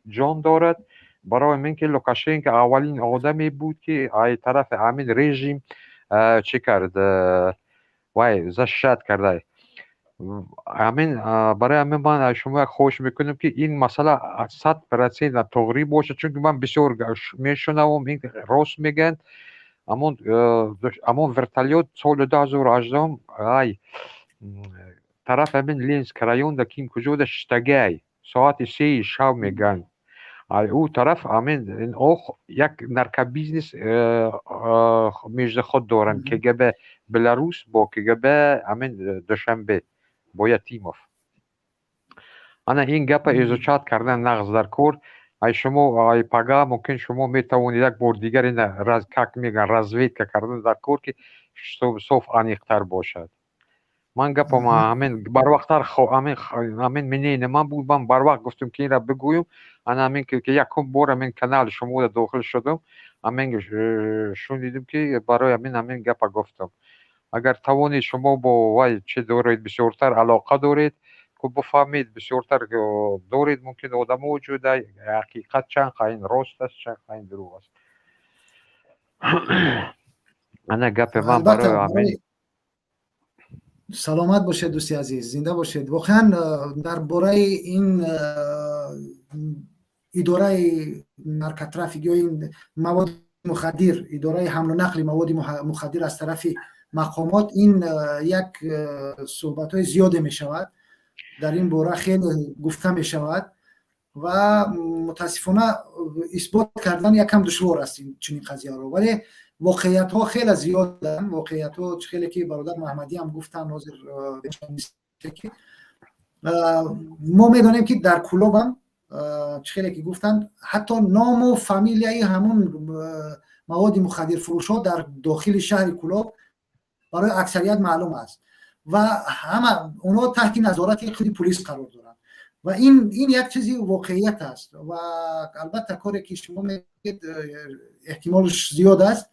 ҷон дорад, барои ҳамин ки Лукашенко аввалин одаме буд, ки ай тарафи ҳамин режим чӣ кард, вай защищать карда ҳамин. Барои ҳамин ман аз шумо як хоҳиш мекунам, ки ин масъала 100% тоғрӣ бошад, чунки ман бисёр мешунавам, ин рост мегӯянд. Ҳамон вертолёт соли 2018 ай тарафи ҳамин Ленинск районда, ким куҷода шиштагай, соати 3-и шаб мегӯянд, ӯ тараф ҳамин ох як наркобизнес между худ доранд, КГБ Беларус бо КГБ ҳамин Душанбе, бо Ятимов. Ана ин гапа изучать кардан нағз дар кор. Ай шумо, ай пага мумкин шумо метавонед як бор дигар ина, как мегӯянд, разведка кардан дар кор, ки Соф аниқтар бошад. Ман гапам ҳамин барвақттар, ҳамин мнение ман буд. Ман барвақт гуфтам, ки инра бигӯям. Ана ҳамин ки якум бор ҳамин канали шумода дохил шудам, ҳамин шунидим, ки барои ҳамин гапа гуфтам. Агар тавонед, шумо бо вай чӣ доред, бисёртар алоқа доред, ку бифаҳмед, бисёртар доред, мумкин одамо вуҷуда ҳақиқат чанд ин рост аст, чанд ин дурӯғ аст. Ана гапи ман барои ҳамин. Саломат бошед, дӯсти азиз, зинда бошед. Воқеан, дар бораи ин идораи наркотрафик ё ин маводи мухаддир, идораи ҳамлу нақли маводи мухаддир аз тарафи мақомот, ин як суҳбатҳои зиёде мешавад, дар ин бора хеле гуфта мешавад ва мутаассифона исбот кардан якам душвор аст чунин қазияро. Вале воқеиятҳо хеле зиёданд. Воқеиятҳо, чӣ хеле ки бародар Маҳмадӣ ҳам гуфтанд ҳозир, мо медонем, ки дар Кӯлобам, чӣ хеле ки гуфтанд, ҳатто ному фамилияи ҳамун маводи мухаддирфурӯшҳо дар дохили шаҳри Кӯлоб барои аксарият маълум аст ва ҳама онҳо таҳти назорати худи пулис қарор доранд ва ин як чизи воқеият аст. Ва албатта, коре ки шумо мегӯед, эҳтимолш зиёд аст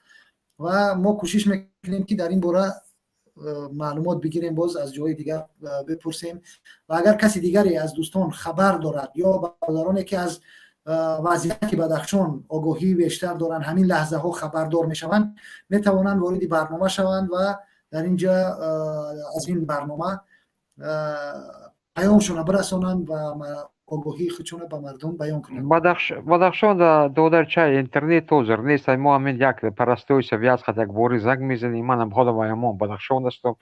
ва мо кӯшиш мекунем, ки дар ин бора маълумот бигирем, боз аз ҷои дигар бипурсем. Ва агар каси дигаре аз дӯстон хабар дорад ё бародароне, ки аз вазъияти Бадахшон огоҳии бештар доранд, ҳамин лаҳзаҳо хабардор мешаванд, метавонанд вориди барнома шаванд ва дар ин ҷа аз ин барнома паёмшона бирасонанд ва огоҳии худшона ба мардум баён кунанд. Бадахшон, додарчай, интернет ҳозир нест. Мо ҳамин як простой связь қад як бори занг мезанем. Манам худам ҳамон Бадахшон ҳастам.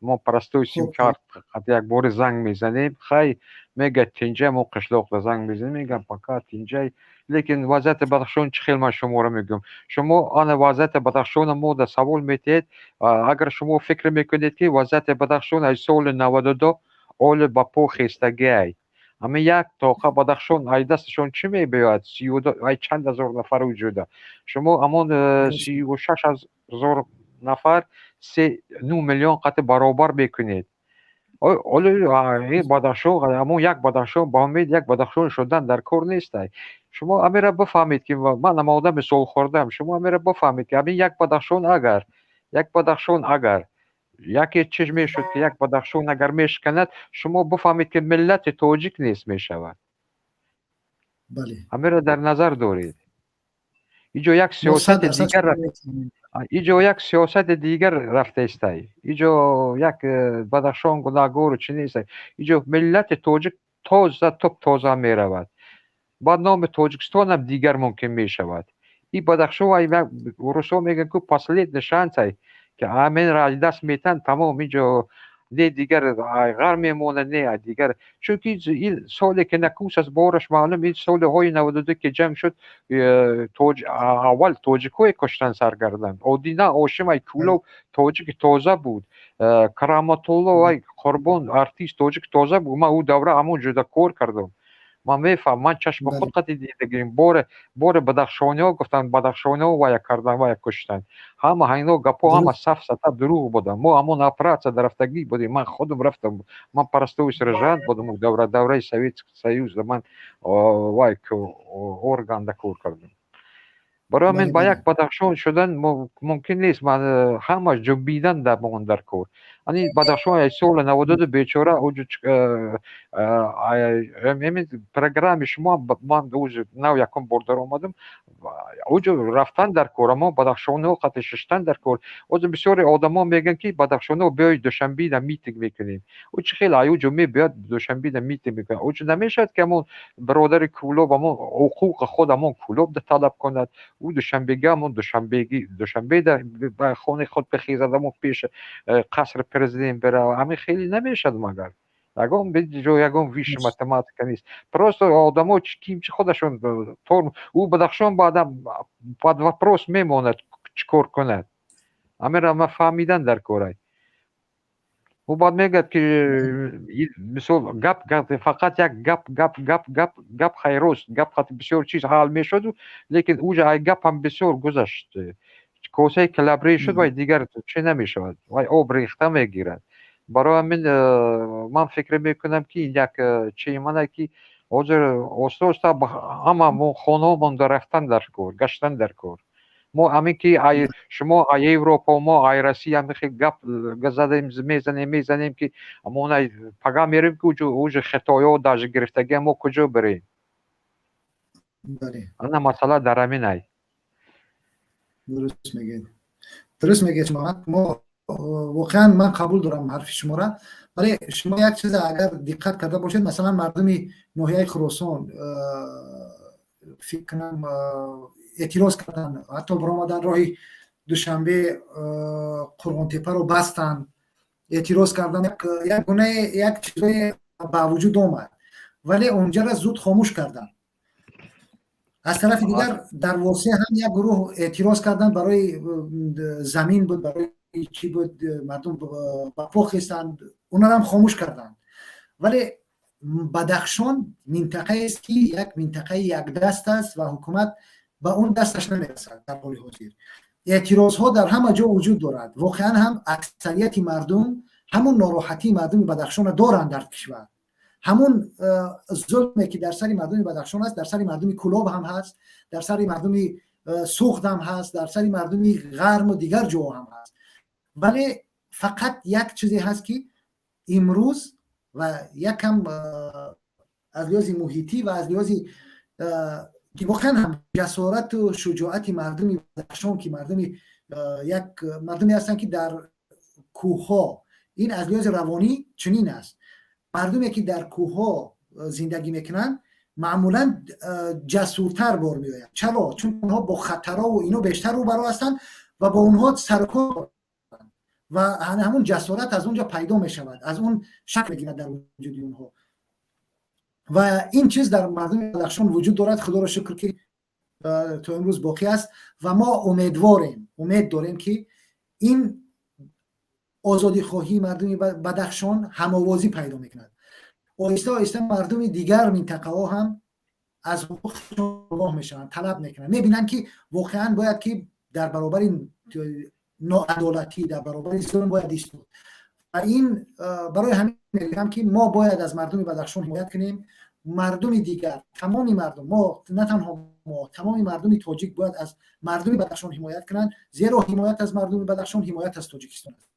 Мо простой симкарт қад як бори занг мезанем. Хай, мегӯяд тинҷа. Мо қишлоқда занг мезанем, мегӯям, пока тинҷай. Лекин вазъияти Бадахшон чӣ хел, ман шуморо мегӯям. Шумо ана вазъияти Бадахшона мо да савол метиҳед. Агар шумо фикр мекунед, ки вазъияти Бадахшон аз соли 92 оле ба по хестагиай, ҳамин як тоқа Бадахшон ай дасташон чӣ мебиёяд? Ай чанд ҳазор нафар вуҷуда, шумо ҳамон 36 000 нафар се ну миллион қати баробар мекунед. Оле Бадахшон, ҳамон як Бадахшон, ба умед як Бадахшон шудан дар кор нестай. Шумо амира бифаҳмед, ки ман ама одами солхӯрдаам. Шумо амира бифаҳмед, ки ҳамин як Бадахшон, агар як Бадахшон, агар яке чиз мешуд, ки як Бадахшон агар мешиканад, шумо бифаҳмед, ки миллати тоҷик нест мешавад. Ҳамеро дар назар доред. Иҷо як сиёсати дигар, иҷо як сиёсати дигар рафтаистай. Иҷо як Бадахшон гунаҳгору чӣ нестай. Иҷо миллати тоҷик тоза топ тоза меравад. Баъд номи Тоҷикистонам дигар мумкин мешавад. И Бадахшон, русҳо мегӯянд, ку последний шанс ай, ки ҳаминро аз даст метаҳанд, тамом, инҷо не дигар ғар мемонад, не дигар. Чунки ин соле ки накус аст, бораш маълум, ин солҳои 92, ки ҷанг шуд, аввал тоҷикҳое куштан сар карданд. Одина Ошим ай Кӯлоб тоҷики тоза буд, Кароматулло ай Қурбон артист тоҷики тоза буд. Ман ӯ давра ҳамон ҷода кор кардам, ман мефаҳмам, ман чашми худ қати дидагим. Боре боре бадахшониҳо гуфтанд, бадахшониҳо вая кардан, вая куштанд. Ҳама ҳайно гапҳо, ҳама сафсата, дурӯғ буданд. Мо ҳамон оператсия дар рафтагӣ будем. Ман худам рафтам, ман простой сержант будам. Давра, давраи Советский Союз, ман вай органда кор кардам. Барои ҳамин ба як Бадахшон шудан мумкин нест. Ман ҳама ҷунбидан дар мон дар кор. Ани Бадахшон ай соли 92 бечора. Программи шумо ман уже нав якум бор даромадам. Уҷо рафтан дар кор, амо бадахшониҳо қати шиштан дар кор. Ҳозир бисёре одамо мегӯянд, ки бадахшониҳо биёед, Душанбеда митинг мекунем. Ӯ чӣ хел ай уҷо мебиёд, Душанбеда митинг мекунад? Уҷо намешавад, ки ҳамон бародари Кӯлоб ҳамон ҳуқуқи худ ҳамон Кӯлоб талаб кунад. Ӯ Душанбега, ҳамон Душанбеги, Душанбеда ба хонаи худ бихезад, ҳамон пеши қасри президент бирава. Ҳамин хеле намешавад. Магар ягон ҷо ягон высший математика нест. Просто одамо ким чи худашон тор. Ӯ Бадахшон баъдам под вопрос мемонад, чӣ кор кунад. Ҳаминро ман фаҳмидан дар корай. Ӯ баъд мегӯяд, ки мисол гап, гап, фақат як гап, гап, гап, гап, гап. Хайрост, гап хати бисёр чиз ҳал мешуду, лекин уҷа ай гап ҳам бисёр гузашт. Косаи калабрӣ шуд, вай дигар чӣ намешавад, вай об рехта мегирад. Барои ҳамин ман фикр мекунам, ки ин як чии мана, ки ҳозир оста оста ҳама мо хонаҳо монда рафтан дар кор, гаштан дар кор. Мо ҳамин ки шумо ай Европа, мо ай Россия, ҳамин хел гап задем, мезанем, мезанем, ки мо пага мерем, ки уҷо хитоё даже гирифтагия, мо куҷо бирем? Ана масъала дар ҳамин ай. Дуруст мегӯед, дуруст мегӯед шумо. Мо воқеан, ман қабул дорам ҳарфи шуморо, вале шумо як чиза агар диққат карда бошед, масалан, мардуми ноҳияи Хуросон, фикр кунам, эътироз карданд, ҳатто баромадан, роҳи Душанбе Қурғонтепаро бастанд, эътироз карданд, як гунаи як чизое ба вуҷуд омад, вале онҷара зуд хомӯш карданд. Аз тарафи дигар, дар Восеъ ҳам як гурӯҳ эътироз карданд, барои замин буд, барои чӣ буд, мардум ба по хестанд, онарам хомӯш карданд. Вале Бадахшон минтақаест, ки як минтақаи якдаст аст ва ҳукумат ба он дасташ намерасад. Дар ҳоли ҳозир эътирозҳо дар ҳама ҷо вуҷуд дорад. Воқеан ҳам аксарияти мардум ҳамун нороҳатии мардуми Бадахшонро доранд. Дар кишвар ҳамун зулме, ки дар сари мардуми Бадахшон аст, дар сари мардуми Кулоб ҳам ҳаст, дар сари мардуми Суғд ҳам ҳаст, дар сари мардуми Ғарму дигар ҷоҳо ҳам ҳаст. Вале фақат як чизе ҳаст, ки имрӯз ва якам аз лиҳози муҳитӣ ва аз лиҳози ки воқеан ҳам ҷасорату шуҷоати мардуми Бадахшон, ки мардуми як мардуме ҳастанд, ки дар кӯҳҳо, ин аз лиҳози равонӣ чунин аст: мардуме, ки дар кӯҳҳо зиндагӣ мекунанд, маъмулан ҷасуртар бор меояд. Чаро? Чун онҳо бо хатарову ино бештар рӯбарӯ ҳастанд ва бо онҳо сарукор ва ҳамун ҷасорат аз он ҷо пайдо мешавад, аз он шакл мегирад дар вуҷуди онҳо. Ва ин чиз дар мардуми Бадахшон вуҷуд дорад. Худоро шукр, ки то имрӯз боқӣ аст ва мо умедворем, умед дорем, ки ин озодихоҳии мардуми Бадахшон ҳамовозӣ пайдо мекунад. Оҳиста оҳиста мардуми дигар минтақаҳо ҳам аз ҳуқуқшон огоҳ мешаванд, талаб мекунанд, мебинанд, ки воқеан бояд ки дар баробари ноадолатӣ, дар баробари зулм бояд истод. Ва ин барои ҳамин мегӯям, ки мо бояд аз мардуми Бадахшон ҳимоят кунем. Мардуми дигар, тамоми мардум, мо на танҳо мо, тамоми мардуми тоҷик бояд аз мардуми Бадахшон ҳимоят кунанд, зеро ҳимоят аз мардуми Бадахшон ҳимоят аз Тоҷикистон аст.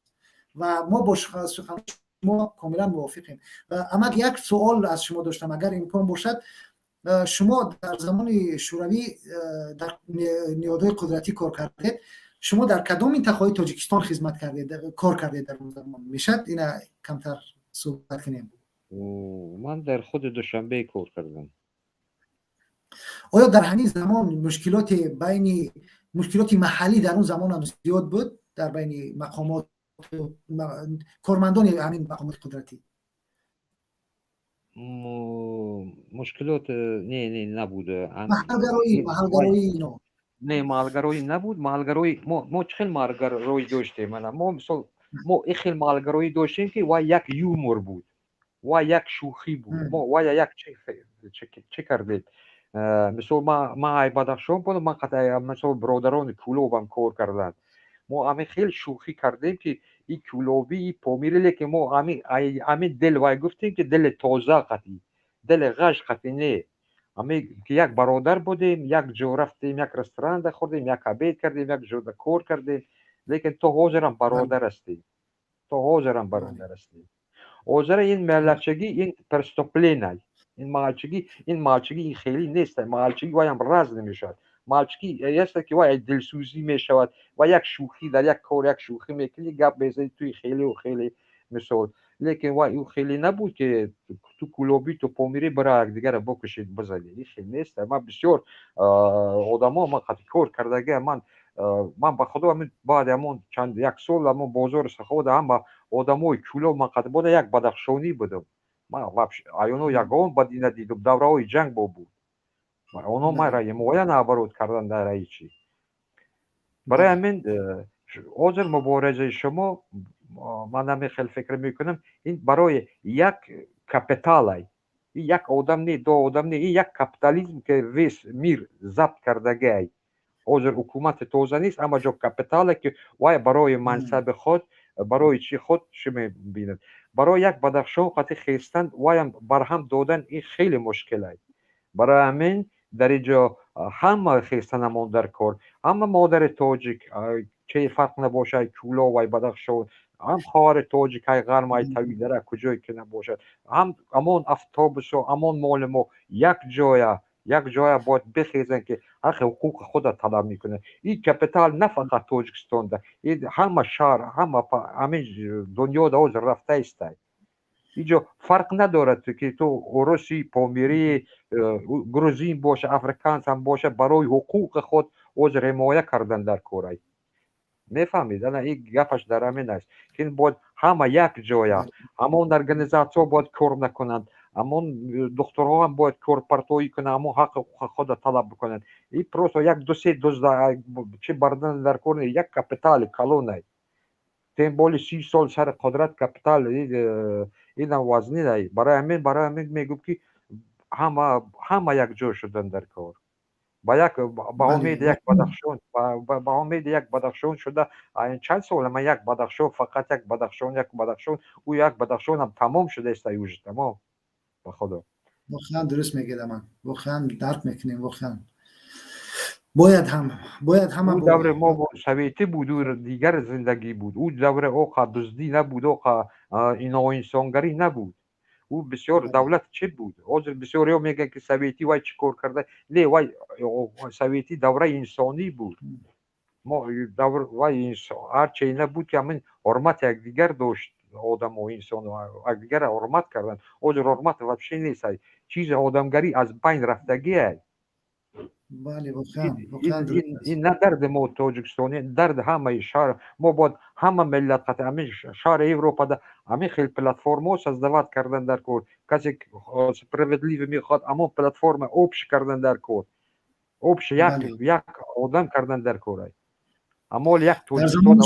Ва мо бо сухани шумо комилан мувофиқем. Амак, як суол аз шумо доштам, агар имкон бошад. Шумо дар замони Шӯравӣ дар ниҳодҳои қудратӣ кор кардед. Шумо дар кадом минтақаҳои Тоҷикистон хизмат кардед, кор кардед дар он замон? Мешавад ина камтар суҳбат кунем? Ман дар худи Душанбе кор кардам. Оё дар ҳамин замон мушкилоти байни мушкилоти маҳаллӣ дар он замонам зиёд буд дар байни мақомот, кормандони ҳамин мақомоти қудратӣ? Мушкилот не, набуд. Маҳалгароӣ ино. Не, маҳалгароӣ набуд. Маҳалгароӣ мо чӣ хел маҳалгароӣ доштем? Ана мо, мисол, мо ин хел маҳалгароӣ доштем, ки вай як юмор буд, вай як шӯхӣ буд. Мо вай як чӣ кардем? Мисол, ман ай Бадахшон будам, ман мисол бародарони Кӯлобам кор карданд. Мо ҳамин хел шӯхӣ кардем, ки и кӯлобӣ, и помирӣ, лекин мо ҳамин дил вай гуфтем, ки дили тоза қатӣ, дили ғаш қатӣ не, ҳамин ки як бародар будем, як ҷо рафтем, як ресторанда хӯрдем, як обед кардем, як ҷода кор кардем, лекин то ҳозирам бародар ҳастем, то ҳозирам бародар ҳастем. Ҳозира ин маҳаллачагӣ, ин преступление, ин маҳалчагӣ, ин хеле нест. Маҳалчагӣ ваям разный мешавад. Маҳалчагӣ яста, ки вай дилсӯзӣ мешавад ва як шӯхӣ дар як кор, як шӯхӣ мекунӣ, гап мезанӣ туи хелеу хеле, мисол. Лекин вай ӯ хеле набуд, ки ту кӯлобӣ, ту помирӣ, бира якдигарро бикушед, бизанед. Ин хел нест. Ман бисёр одамо ман қати кор кардагиам. Ман ба худо, ҳамин баъди ҳамон чанд як сол ҳамон бозори Саховада ҳама одамои Кӯлоб ман қати буда, як бадахшонӣ будам. Ман вообще ай оно ягон бадӣ надидум. Давраҳои ҷанг бо буд, оно маро ҳимоя наоборот кардан дар чӣ. Барои ҳамин ҳозир муборизаи шумо, ман ҳамин хел фикр мекунам, ин барои як капиталай, ин як одам не, ду одам не, ин як капитализм, ки весь мир забт кардагиай. Ҳозир ҳукумати тоза нест, ҳама ҷо капитале ки вай барои мансаби худ, барои чи худ чӣ мебинад. Барои як Бадахшон қати хестан, ваям барҳам додан, ин хеле мушкил аст. Барои ҳамин дар ин ҷо ҳама хестанамон дар кор, ҳама модари тоҷик, че фарқ набошад, Кӯлоб ай, Бадахшон, ҳам хоҳари тоҷик ай Ғарм, ай Тавидара, куҷое ки набошад, ҳам ҳамон автобусо, ҳамон моли мо як ҷоя, як ҷоя бояд бихезанд, ки ҳаққи ҳуқуқи худро талаб мекунад. Ин капитал на фақат Тоҷикистонда, ин ҳама шаҳр, ҳама ҳамин дунёда ҳозир рафта истай. Инҷо фарқ надорад, ки ту уруси, помирӣ, грузин боша, африканс ҳам боша, барои ҳуқуқи худ ҳозир ҳимоя кардан дар корай. Мефаҳмед, ана ин гапаш дар ҳамин аст, ки бояд ҳама як ҷоя, ҳамон организатсияҳо бояд кор накунанд, ҳамон духтурҳо ҳам бояд корпартоӣ кунанд, ҳамон ҳаққи ҳуқуқи худро талаб бикунанд. И просто як ду се дузда чи бардан дар кор, як капитали калонай, тем более 30 сол сари қудрат капитал, инам вазнинай. Барои ҳамин мегӯм, ки ҳама якҷо шудан дар кор, ба як, ба умеди як Бадахшон, ба умеди як Бадахшон шуда. Чанд сола ман як Бадахшон, фақат як Бадахшон, як Бадахшон, ӯ як Бадахшонам тамом шудааст, уже тамом, ба Худо. Воқеан дуруст мегӯяд, ман воқеан дарк мекунем, воқеан бояд ҳам, бояд ҳама. Ӯ давре мо советӣ буд, ӯ дигар зиндагӣ буд. Ӯ давре оқа дуздӣ набуд, оқа иноинсонгарӣ набуд. Ӯ бисёр давлат чӣ буд. Ҳозир бисёриҳо мегӯянд, ки советӣ вай чӣ кор карда. Не, вай советӣ давраи инсонӣ буд. Мо давр вай ҳарче набуд, ки ҳамин ҳурмати якдигар дошт одамо, инсону якдигарро ҳурмат карданд. Ҳозир ҳурмат вообще нест, чизи одамгарӣ аз байн рафтагиай. Бале, воқеан, воқеан. Ин на дарди мо тоҷикистони, дарди ҳамаи шаҳр. Мо бояд ҳама миллат қати ҳамин шаҳри Европада ҳамин хел платформаҳо создавать кардан дар кор. Касе справедливо мехоҳад, ҳамон платформа общ кардан дар кор, общ як одам кардан дар кор, аммо як Тоҷикистон.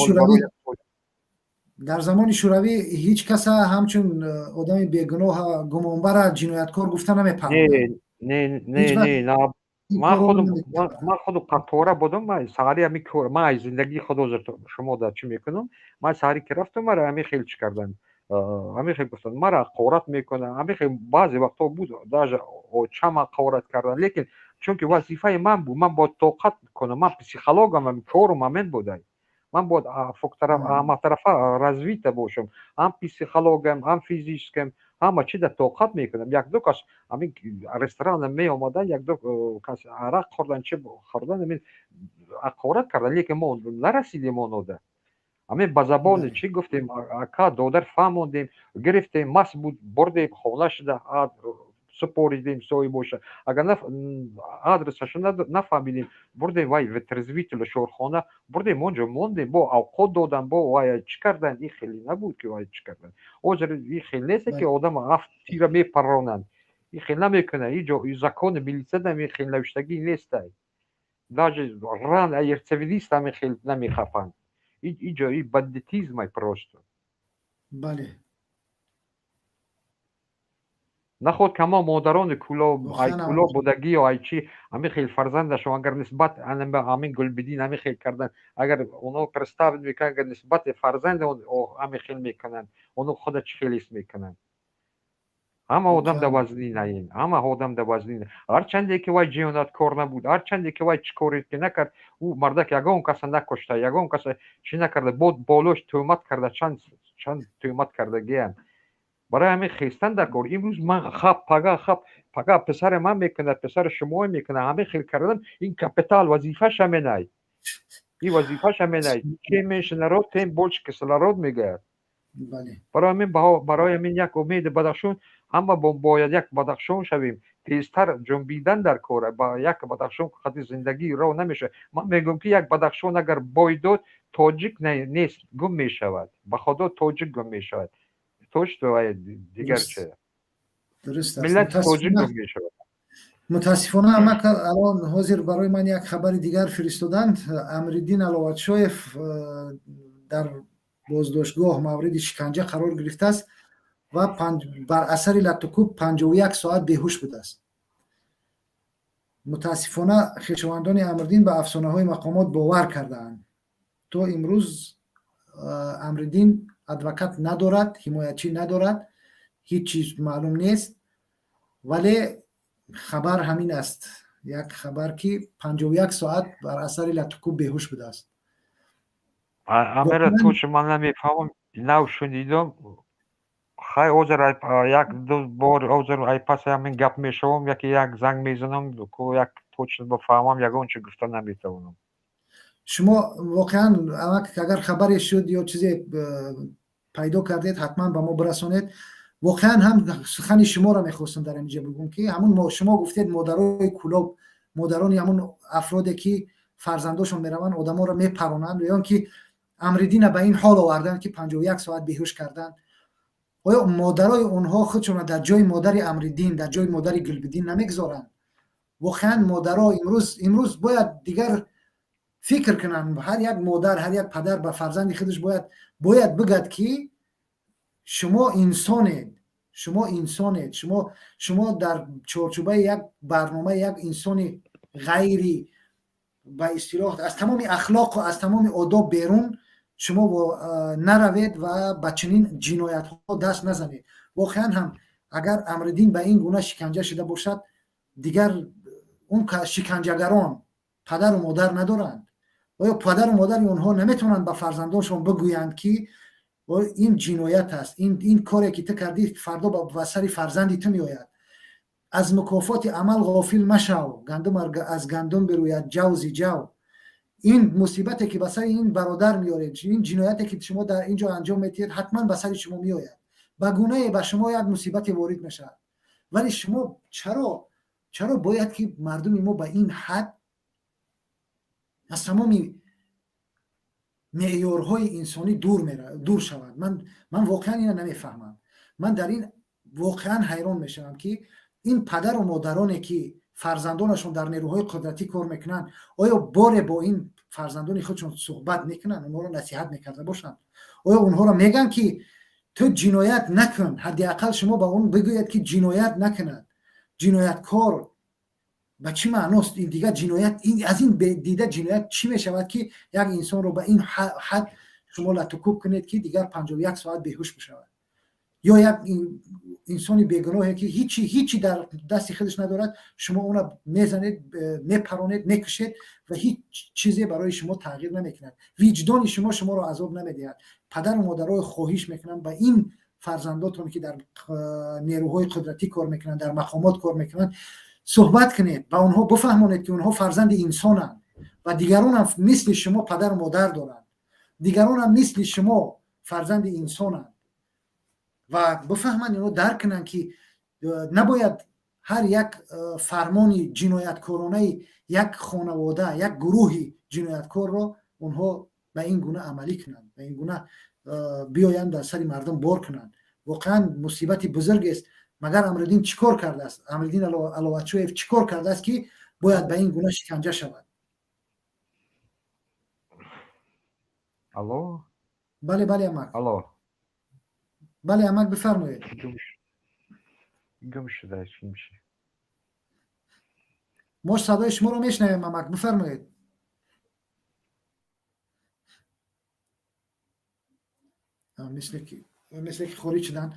Дар замони Шӯравӣ ҳеҷ каса ҳамчун одами бегуноҳ, гумонбара ҷинояткор гуфта намепарводанд. Не, не, не, ман худам қатора будам. Ман саҳари ҳами кор, ман аз зиндагии худ ҳозир шумо дар чӣ мекунам. Ман саҳари ки рафтам, мара ҳамин хел чӣ карданд, ҳамин хел гуфтанд, мара ҳақорат мекунанд. Ҳамин хел баъзе вақтҳо буд, даже очама ҳақорат карданд, лекин чунки вазифаи ман буд, ман бояд тоқат кунам. Ман психологам, корум ҳамин будай. Ман бояд ҳаматарафа развита бошам, ҳам психологам, ҳам физическам, ҳама чиза тоқат мекунам. Якду кас ҳамин ресторана меомаданд, якду кас арақ хӯрдан, чи хӯрдан, ҳамин ҳақорат кардан, лекин мо нарасидем онода. Ҳамин ба забони чӣ гуфтем, ака, додар, фаҳмондем, гирифтем, мас буд, бурдем хона шуда супоридем соҳибоша. Агар адресашо нафаҳмидем, бурдем вай вытрезвитель, шорхона бурдем, онҷо мондем, бо авқот додан, бо вай чӣ кардан. Ин хеле набуд, ки вай чӣ кардан. Ҳозир ин хел нест, ки одам ҳафт тира мепаронанд, ин хел намекунанд. Ин ҷо закони милитсия ин хел навиштагӣ нестай, даже ран рецидивист ҳамин хел намехапанд. Ин ҷо ин бандитизмай просто. Наход кама модарони Кӯлоб, ай Кӯлоб будагӣ ё ай чи, ҳамин хел фарзандашон агар нисбат ҳамин Гулбиддин ҳамин хел кардан, агар оно представить мекунанд, агар нисбати фарзанди ҳамин хел мекунанд, оно худа чӣ хел ҳис мекунанд? Ҳама одам да вазнин, ҳама одам да вазнин. Ҳарчанде ки вай ҷинояткор набуд, ҳарчанде ки вай чӣ коре ки накард, ӯ мардак ягон каса накушта, ягон каса чӣ накарда, бо болош тӯҳмат карда, чанд чанд тӯҳмат кардагиам. Барои ҳамин хестан дар кор. Имрӯз ман хап, пага хап, пага писари ман мекунад, писари шумо мекунад. Ҳамин хел кардан, ин капитал вазифааш ҳаминай, ин вазифааш ҳаминай. Чем меньше народ, тем больше кислород, мегӯяд. Барои ҳамин як умеди Бадахшон, ҳама бояд як Бадахшон шавем, тезтар ҷунбидан дар кора. Ба як Бадахшон қади зиндагӣ роҳ намешавад. Ман мегӯям, ки як Бадахшон агар бой дод, тоҷик нест, гум мешавад, ба Худо, тоҷик гум мешавад. Точно, дигар че? Дуруст. Миллати тоҷик гум мешавад. Мутаассифона, амак алон ҳозир барои ман як хабари дигар фиристоданд. Амриддин Аловатшоев дар боздоштгоҳ мавриди шиканҷа қарор гирифтааст ва бар асари латтукӯб 51 соат беҳуш будааст. Мутаассифона, хешовандони Амриддин ба афсонаҳои мақомот бовар кардаанд. То имрӯз Амриддин адвокат надорад, ҳимоятчӣ надорад, ҳеҷ чиз маълум нест, вале хабар ҳамин аст, як хабар, ки 51 соат бар асари латукӯб беҳуш будааст. Амира, точно ман намефаҳмам, нав шунидам. Хай, ҳозир як ду бор ҳозир ай паси ҳамин гап мешавам, яке як занг мезанам, як точно бифаҳмам, ягон чи гуфта наметавонам. Шумо воқеан, агар хабаре шуд ё чизе пайдо кардед, ҳатман ба мо бирасонед. Воқеан ҳам сухани шуморо мехостам дар инҷа бигӯм, ки ҳамун шумо гуфтед, модарои Кӯлоб, модарони ҳамун афроде, ки фарзандошон мераванд, одаморо мепаронанд, ё ки Амриддина ба ин ҳол оварданд, ки 51 соат беҳуш карданд, оё модарои онҳо худшонро дар ҷои модари Амриддин, дар ҷои модари Гулбиддин намегузоранд? Воқеан, модаро имрӯз бояд дигар фикр кунанд. Ҳар як модар, ҳар як падар ба фарзанди худаш бояд бигӯяд, ки шумо инсонед, шумо инсонед, шумо дар чорчӯбаи як барномаи як инсони ғайри, ба истилоҳ, аз тамоми ахлоқу аз тамоми одоб берун шумо наравед ва ба чунин ҷиноятҳо даст назанед. Воқеан ҳам, агар Амриддин ба ин гуна шиканҷа шуда бошад, дигар он шиканҷагарон падару модар надоранд? Оё падару модари онҳо наметавонанд ба фарзандоншон бигӯянд, ки ин ҷиноят аст, ин коре, ки ту кардӣ, фардо ба сари фарзанди ту меояд? Аз мукофоти амал ғофил машав, гандум аз гандум бирӯяд, ҷав зи ҷав. Ин мусибате, ки ба сари ин бародар меоред, ин ҷинояте, ки шумо дар ин ҷо анҷом медиҳед, ҳатман ба сари шумо меояд, ба гунае ба шумо як мусибате ворид мешавад. Вале шумо чаро бояд, ки мардуми мо ба ин ҳад аз тамоми меъёрҳои инсонӣ дур шаванд? Ман воқеан ина намефаҳмам. Ман дар ин воқеан ҳайрон мешавам, ки ин падару модароне, ки фарзандонашон дар нерӯҳои қудратӣ кор мекунанд, оё боре бо ин фарзандони худшон суҳбат мекунанд, онҳоро насиҳат мекарда бошанд? Оё онҳоро мегӯянд, ки ту ҷиноят накун? Ҳадди ақал шумо ба он бигӯед, ки ҷиноят накунад. Ҷинояткор ба чӣ маъност? Ин дигар ҷиноят, аз ин дида ҷиноят чӣ мешавад, ки як инсонро ба ин ҳад шумо латукӯб кунед, ки дигар 51 соат беҳуш бишавад? Ё як инсони бегуноҳе, ки ҳичи дар дасти худаш надорад, шумо онро мезанед, мепаронед, мекушед ва ҳеҷ чизе барои шумо тағйир намекунад, виҷдони шумо шуморо азоб намедиҳад. Падару модарои, хоҳиш мекунам, ба ин фарзандотон, ки дар нерӯҳои қудратӣ кор мекунанд, дар мақомот кор мекунанд, суҳбат кунед, ба онҳо бифаҳмонед, ки онҳо фарзанди инсонанд ва дигаронам мисли шумо падару модар доранд, дигаронам мисли шумо фарзанди инсонанд ва бифаҳманд, инҳо дарк кунанд, ки набояд ҳар як фармони ҷинояткоронаи як хонавода, як гурӯҳи ҷинояткорро онҳо ба ин гуна амалӣ кунанд, ба ин гуна биёянд, дар сари мардум бор кунанд. Воқеан, мусибати бузургест. Магар Амриддин чӣ кор кардааст? Амриддин Аловачоев чӣ кор кардааст, ки бояд ба ин гуна шиканҷа шавад? Алло. Бале, амак. Алло. Бале, амак, бифармоед. Гум шуда. Мо садои шуморо мешунавем, амак, бифармоед. Мисле ки хориҷ шуданд.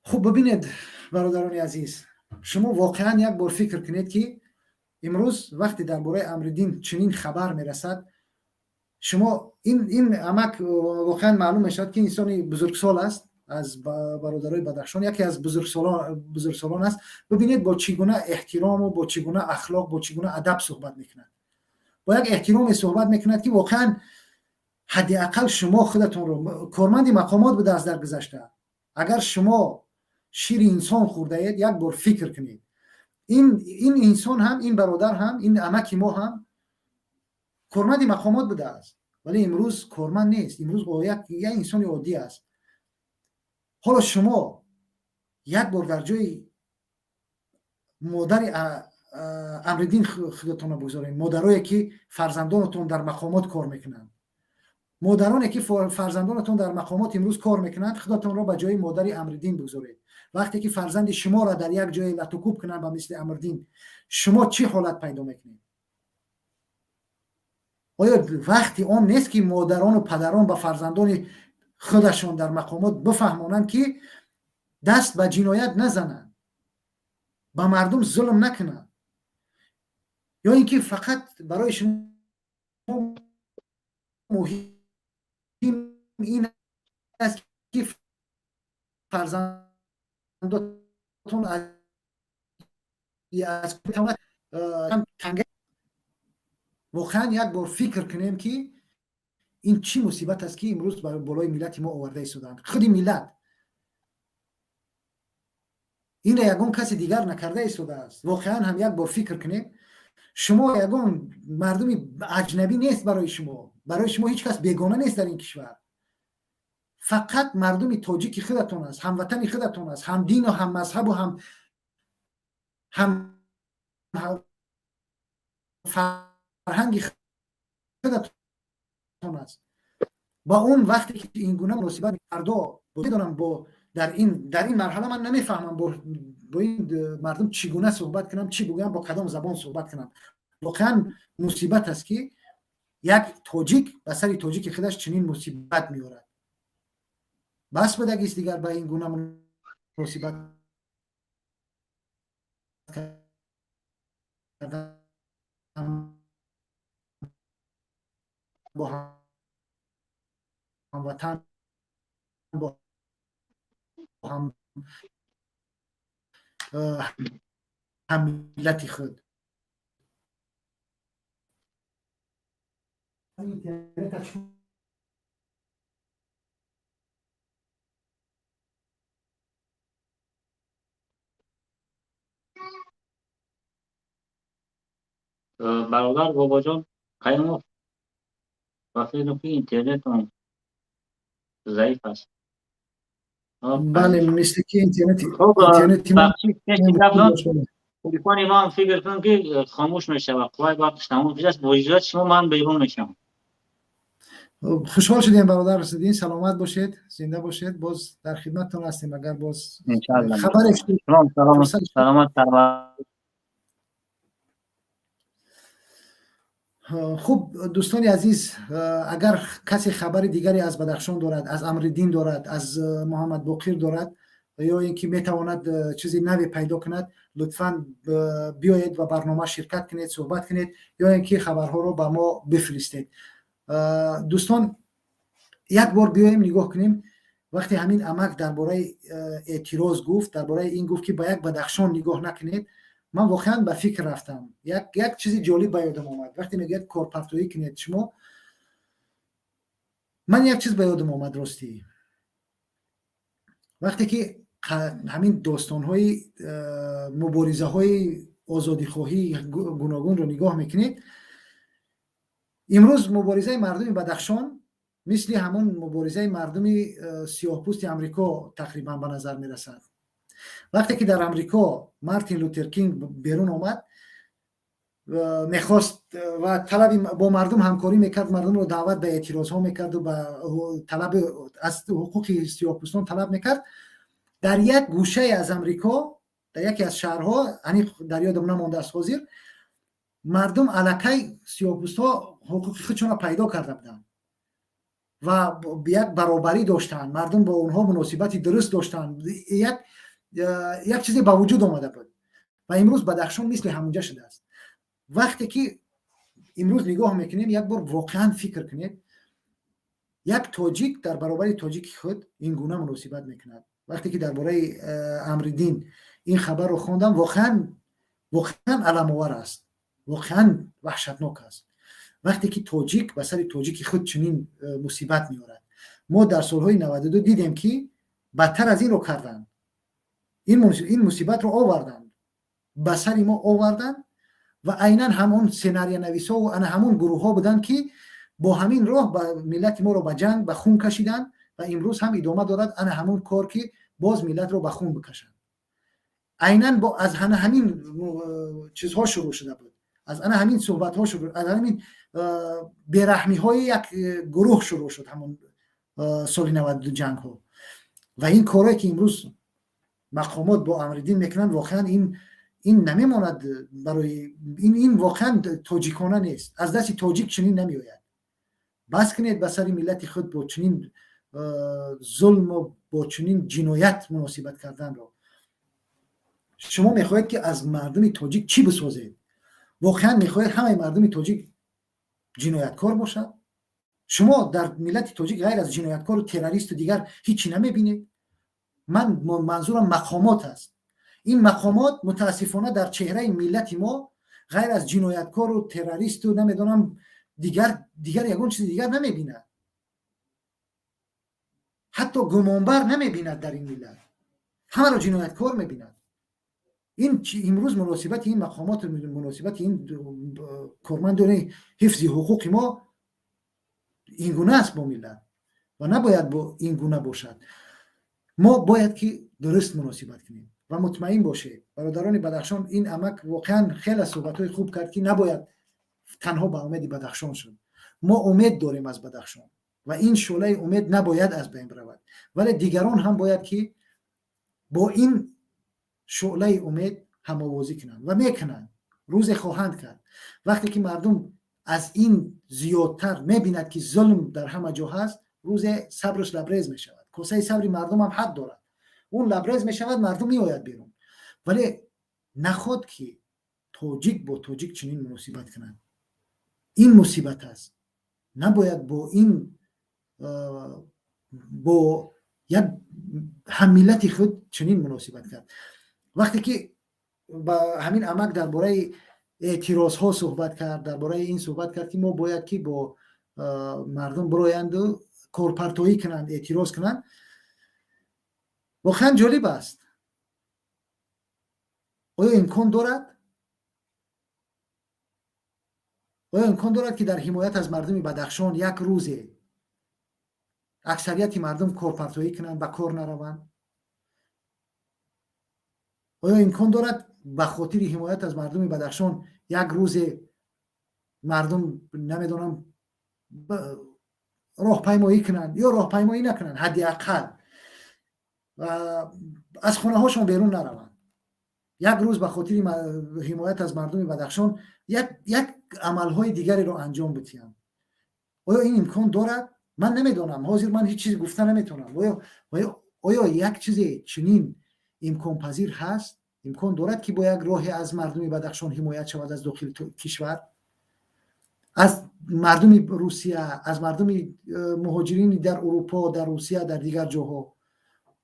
Хуб, бибинед, бародарони азиз, шумо воқеан як бор фикр кунед, ки имрӯз вақте дар бораи Амриддин чунин хабар мерасад, шумо ин амак воқеан маълум мешавад, ки инсони бузургсол аст, аз бародарои Бадахшон, яке аз бузургсолон аст. Бибинед, бо чӣ гуна эҳтирому бо чӣ гуна ахлоқ, бо чӣ гуна адаб суҳбат мекунад, бо як эҳтироме суҳбат мекунад, ки воқеан ҳадди ақал шумо худатонро, корманди мақомот будааст дар гузашта, агар шумо шири инсон хӯрдаед, як бор фикр кунед. Ин инсон ҳам, ин бародар ҳам, ин амаки мо ҳам корманди мақомот будааст, вале имрӯз корманд нест, имрӯз як инсони оддӣ аст. Ҳоло шумо як бор дар ҷои модари Амриддин худатонро бигзоред, модарое, ки фарзандонатон дар мақомот кор мекунанд. Модароне ки фарзандонатон дар мақомот имрӯз кор мекунанд, худатонро ба ҷои модари Амриддин бигзоред. Вақте ки фарзанди шуморо дар як ҷое латукӯб кунанд ба мисли Амриддин, шумо чӣ ҳолат пайдо мекунед? Оё вақти он нест, ки модарону падарон ба фарзандони худашон дар мақомот бифаҳмонанд, ки даст ба ҷиноят назананд, ба мардум зулм накунанд, ё ин ки фақат барои шумо муҳим ин аст, ки фарзандотон аз воқеан як бор фикр кунем, ки ин чӣ мусибат аст, ки имрӯз болои миллати мо оварда истодаанд. Худи миллат инро ягон каси дигар накарда истодааст. Воқеан ҳам як бор фикр кунем, шумо ягон мардуми аҷнабӣ нест барои шумо, барои шумо ҳеҷ кас бегона нест дар ин кишвар. Фақат мардуми тоҷики худатон аст, ҳамватани худатон аст, ҳам дину ҳам мазҳабу ҳам фарҳанги худатон аст. Ба он вақте ки ин гуна муносибат фардо медонам, бо дар ин марҳала ман намефаҳмам, бо ин мардум чӣ гуна суҳбат кунам, чӣ бигӯям, бо кадом забон суҳбат кунам. Воқеан мусибат аст, ки як тоҷик ба сари тоҷики худаш чунин мусибат меорад. Бас будагист дигар ба ин гуна муносибат кардан бо ҳамватан, бо ҳаммиллати худ. Бародар Бобоҷон Қаюмов, ба фикрам, ки интернетон заиф аст. Бале, мисли ки интернети телефони ман, фикр кунам, ки хомӯш мешавад, қувваи барқш тамом шудааст. Бо иҷозати шумо ман берун мешавам. Хушҳол шудем, бародар Расулиддин, саломат бошед, зинда бошед. Боз дар хидматтон ҳастем, агар боз хабаре Саломат. Хуб, дӯстони азиз, агар касе хабари дигаре аз Бадахшон дорад, аз Амриддин дорад, аз Муҳаммад Боқир дорад ё ин ки метавонад чизи наве пайдо кунад, лутфан биёед ва барнома ширкат кунед, суҳбат кунед ё ин ки хабарҳоро ба мо бифиристед. Дӯстон, як бор биёем нигоҳ кунем. Вақте ҳамин амак дар бораи эътироз гуфт, дар бораи ин гуфт, ки ба як Бадахшон нигоҳ накунед, ман воқеан ба фикр рафтам. Як чизи ҷолиб ба ёдам омад. Вақте мегӯяд корпартоӣ кунед шумо, ман як чиз ба ёдам омад. Ростӣ, вақте ки ҳамин достонҳои муборизаҳои озодихоҳии гуногунро нигоҳ мекунед, имрӯз муборизаи мардуми Бадахшон мисли ҳамон муборизаи мардуми сиёҳпӯсти Амрико тақрибан ба назар мерасад. Вақте ки дар Амрико Мартин Лутер Кинг берун омад, мехост ва талаби бо мардум ҳамкорӣ мекард, мардумро даъват ба эътирозҳо мекарду ба талаби аз ҳуқуқи сиёҳпӯстон талаб мекард, дар як гӯшае аз Амрико, дар яке аз шаҳрҳо, аниқ дар ёдам намондааст ҳозир, мардум аллакай, сиёҳпӯстҳо ҳуқуқи худшонро пайдо карда буданд ва як баробарӣ доштанд, мардум бо онҳо муносибати дуруст доштанд, як чизе ба вуҷуд омада буд. Ва имрӯз Бадахшон мисли ҳамунҷа шудааст. Вақте ки имрӯз нигоҳ мекунем, як бор воқеан фикр кунед, як тоҷик дар баробари тоҷики худ ин гуна муносибат мекунад. Вақте ки дар бораи Амриддин ин хабарро хондам, воқеан, воқеан аламовар аст, воқеан ваҳшатнок аст, вақте ки тоҷик ба сари тоҷики худ чунин мусибат меорад. Мо дар солҳои 92 дидем, ки бадтар аз инро карданд, ин мусибатро оварданд, ба сари мо оварданд ва айнан ҳамон сценариянависҳо ана ҳамон гурӯҳҳо буданд, ки бо ҳамин роҳ ба миллати моро ба ҷанг, ба хун кашиданд. Ва имрӯз ҳам идома дорад ана ҳамон кор, ки боз миллатро ба хун бикашанд. Айнан бо аз ҳана ҳамин чизҳо шурӯъ шуда буд. Аз ана ҳамин суҳбатҳо шурӯъ, аз ҳамин бераҳмиҳои як гурӯҳ шурӯъ шуд ҳамон соли 92 ҷангҳо. Ва ин корое ки имрӯз мақомот бо Амриддин мекунанд, воқеан ин намемонад барои ин воқеан тоҷикона нест. Аз дасти тоҷик чунин намеояд. Бас кунед ба сари миллати худ бо чунин зулму бо чунин ҷиноят муносибат карданро. Шумо мехоҳед ки аз мардуми тоҷик чӣ бисозед? Воқеан мехоҳед ҳамаи мардуми тоҷик ҷинояткор бошад? Шумо дар миллати тоҷик ғайр аз ҷинояткору террористу дигар ҳичи намебинед? Ман манзурам мақомот аст. Ин мақомот мутаассифона дар чеҳраи миллати мо ғайр аз ҷинояткору террористу намедонам дигар ягон чизи дигар намебинад. Ҳатто гумонбар намебинад дар ин миллат, ҳамаро ҷинояткор мебинад. Ин имрӯз муносибати ин мақомот, муносибати ин кормандони ҳифзи ҳуқуқи мо ин гуна аст бо миллат ва набояд бо ин гуна бошад. Мо бояд ки дуруст муносибат кунем ва мутмаин бошед, бародарони Бадахшон, ин амак воқеан хеле суҳбатҳои хуб кард ки набояд танҳо ба умеди Бадахшон шуд. Мо умед дорем аз Бадахшон ва ин шӯълаи умед набояд аз байн биравад, вале дигарон ҳам бояд ки бо ин шӯълаи умед ҳамовозӣ кунанд ва мекунанд, рӯзе хоҳанд кард. Вақте ки мардум аз ин зиёдтар мебинад ки зулм дар ҳама ҷо ҳаст, рӯзе сабраш лабрез мешавад. Косаи сабри мардум ҳам ҳад дорад, он лабрез мешавад, мардум меояд берун. Вале наход ки тоҷик бо тоҷик чунин муносибат кунад. Ин мусибат аст. Набояд бо ин бо як ҳаммиллати худ чунин муносибат кард. Вақте ки ба ҳамин амак дар бораи эътирозҳо суҳбат кард, дар бораи ин суҳбат кард ки мо бояд ки бо мардум бироянду корпартоӣ кунанд, эътироз кунанд, воқеан ҷолиб аст. Оё имкон дорад? Оё имкон дорад ки дар ҳимоят аз мардуми Бадахшон як рӯзе аксарияти мардум корпартоӣ кунанд, ба кор нараванд? Оё имкон дорад ба хотири ҳимоят аз мардуми Бадахшон як рӯзе мардум намедонам роҳпаймоӣ кунанд ё роҳпаймоӣ накунанд, ҳадди ақал аз хонаҳошон берун нараванд? Як рӯз ба хотири ҳимоят аз мардуми Бадахшон як амалҳои дигареро анҷом бидиҳанд. Оё ин имкон дорад? Ман намедонам, ҳозир ман ҳеҷ чизе гуфта наметавонам. Оё як чизе чунин имконпазир ҳаст? Имкон дорад ки бо як роҳе аз мардуми Бадахшон ҳимоят шавад аз дохили кишвар, аз мардуми Русия, аз мардуми муҳоҷирини дар Урупо, дар Русия, дар дигар ҷоҳо?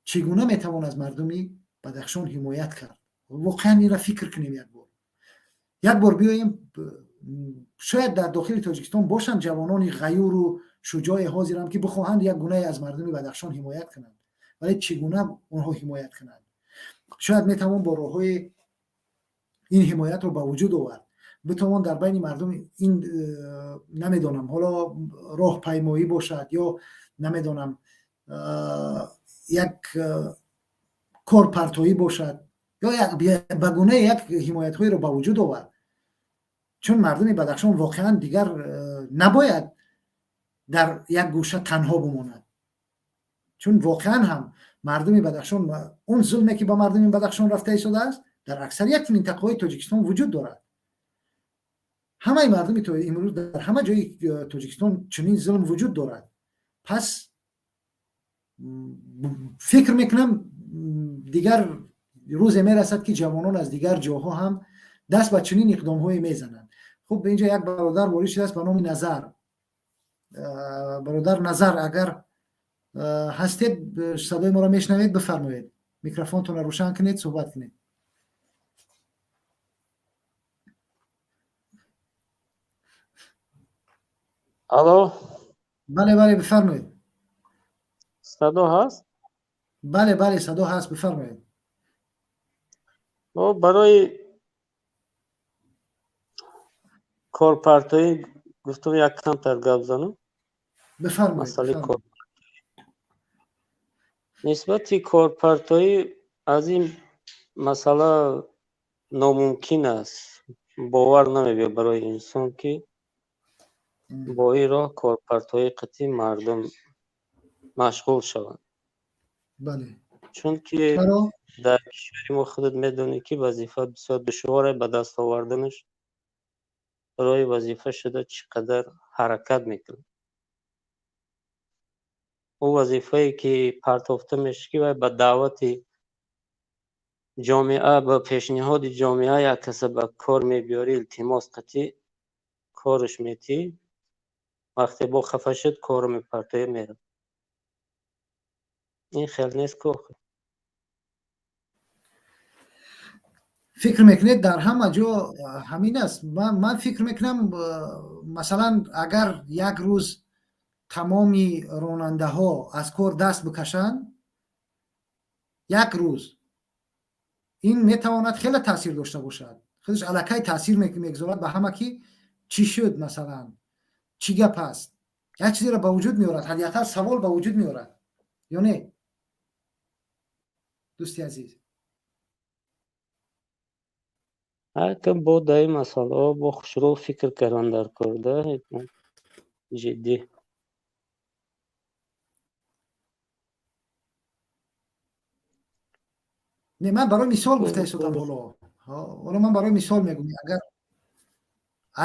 Чӣ гуна метавон аз мардуми Бадахшон ҳимоят кард? Воқеан инро фикр кунем як бор. Як бор биёем, шояд дар дохили Тоҷикистон бошанд ҷавонони ғаюру шуҷои ҳозирам ки бихоҳанд як гунае аз мардуми Бадахшон ҳимоят кунанд, вале чӣ гуна онҳо ҳимоят кунанд? Шояд метавон бо роҳҳои ин ҳимоятро ба вуҷуд овард, битавон дар байни мардум ин намедонам ҳоло роҳпаймоӣ бошад ё намедонам як корпартоӣ бошад ё ба гунаи як ҳимоятҳоеро ба вуҷуд овард. Чун мардуми Бадахшон воқеан дигар набояд дар як гӯша танҳо бимонад. Чун воқеан ҳам мардуми Бадахшон, он зулме ки ба мардуми Бадахшон рафта истодааст, дар аксарияти минтақаҳои Тоҷикистон вуҷуд дорад. Ҳамаи мардуми имрӯз дар ҳама ҷои Тоҷикистон чунин зулм вуҷуд дорад. Пас фикр мекунам дигар рӯзе мерасад ки ҷавонон аз дигар ҷоҳо ҳам даст ба чунин иқдомҳое мезананд. Хуб, инҷа як бародар ворид шудааст ба номи Назар. Бародар Назар, агар ҳастед, садои моро мешнавед, бифармоед, микрофонтонро рӯшан кунед, суҳбат кунед. Алло. Бале, бале, бифармоед. Садо ҳаст? Бале, бале, садо ҳаст, бифармоед. Барои корпартоӣ гуфтам як камтар гап занам. Бифармоед. Масъалаи кор нисбати корпартоӣ аз ин масъала номумкин аст. Бовар намебиёд барои инсон, ки бо ин роҳ корпартоии қатъи мардум машғул шаванд. Чунки дар кишвари мо худат медонӣ, ки вазифа бисёр душворе ба даст оварданаш. Барои вазифа шуда чӣ қадар ҳаракат мекунад. Ӯ вазифае ки партофта мешавад, ки вай ба даъвати ҷомеа, ба пешниҳоди ҷомеа як каса ба кор мебиёрӣ, илтимос қатъӣ кораш метиҳӣ, вақте бо хафа шуд, корро мепартоя, меравад. Ин хел нест ку. Фикр мекунед, дар ҳама ҷо ҳамин аст? Ман фикр мекунам, масалан, агар як рӯз тамоми ронандаҳо аз кор даст бикашанд, як рӯз, ин метавонад хеле таъсир дошта бошад. Худаш аллакай таъсир мегузорад ба ҳама, ки чӣ шуд, масалан, чӣ гап аст, як чизеро ба вуҷуд меорад, ҳадди ақал савол ба вуҷуд меорад, ё не, дӯсти азиз? Ҳакам бо дар ин масъалаҳо бо хушрӯ фикр кардан дар кор, да, ҷиддӣ. Не, ман барои мисол гуфта истодам. Ҳоло ман барои мисол мегӯям,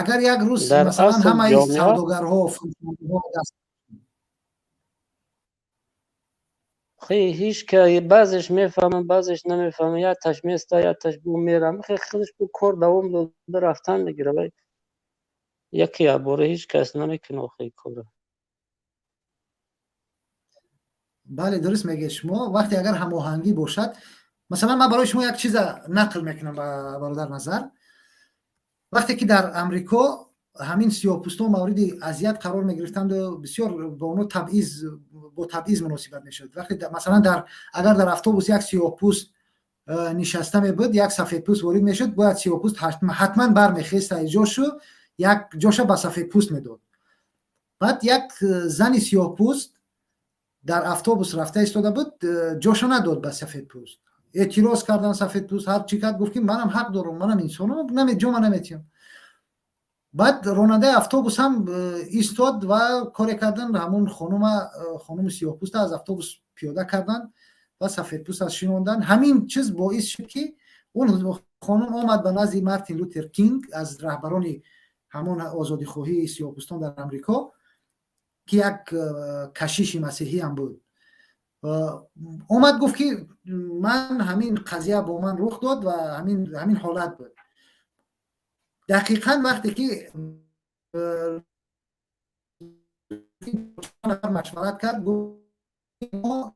агар як рӯз, масалан, ҳамаи савдогарҳо, фурӯшандаҳо даст Ҳеҷ ка баъзеш мефаҳмам, баъзеш намефаҳмам, як таш места, як таш бу мерам, худаш бу кор давом дода рафтан мегирад. Вай яке якбора ҳеҷ кас намекунад охи корро. Бале, дуруст мегӯед шумо. Вақте агар ҳамоҳангӣ бошад, масалан, ман барои шумо як чиза нақл мекунам, бародар Назар. Вақте ки дар Амрико ҳамин сиёҳпӯстон мавриди азият қарор мегирифтанду бисёр бо онҳо табъиз, бо табъиз муносибат мешуд, вақте, масалан, дар агар дар автобус як сиёҳпӯст нишаста мебуд, як сафедпӯст ворид мешуд, бояд сиёҳпӯст ҳатман бармехест аз ҷошу, як ҷоша ба сафедпӯст медод. Баъд як зани сиёҳпӯст дар автобус рафта истода буд, ҷоша надод ба сафедпӯст. Эътироз кардан сафедпӯст, ҳар чӣ кард, гуфт, ки манам ҳақ дорам, манам инсонам, ҷома наметиҳам. Баъд ронандаи автобус ҳам истод ва коре кардан, ҳамон хонума, хонуми сиёҳпӯста аз автобус пиёда карданд ва сафедпӯст аз шинондан. Ҳамин чиз боис шуд, ки он хонум омад ба назди Мартин Лютер Кинг, аз раҳбарони ҳамон озодихоҳии сиёҳпӯстон дар Амрико, ки як кашиши масеҳӣ ҳам буд. Омад, гуфт, ки ман ҳамин қазия бо ман рух дод ва ҳамин ҳолат буд. Дақиқан вақте ки машварат кард, гуфт, мо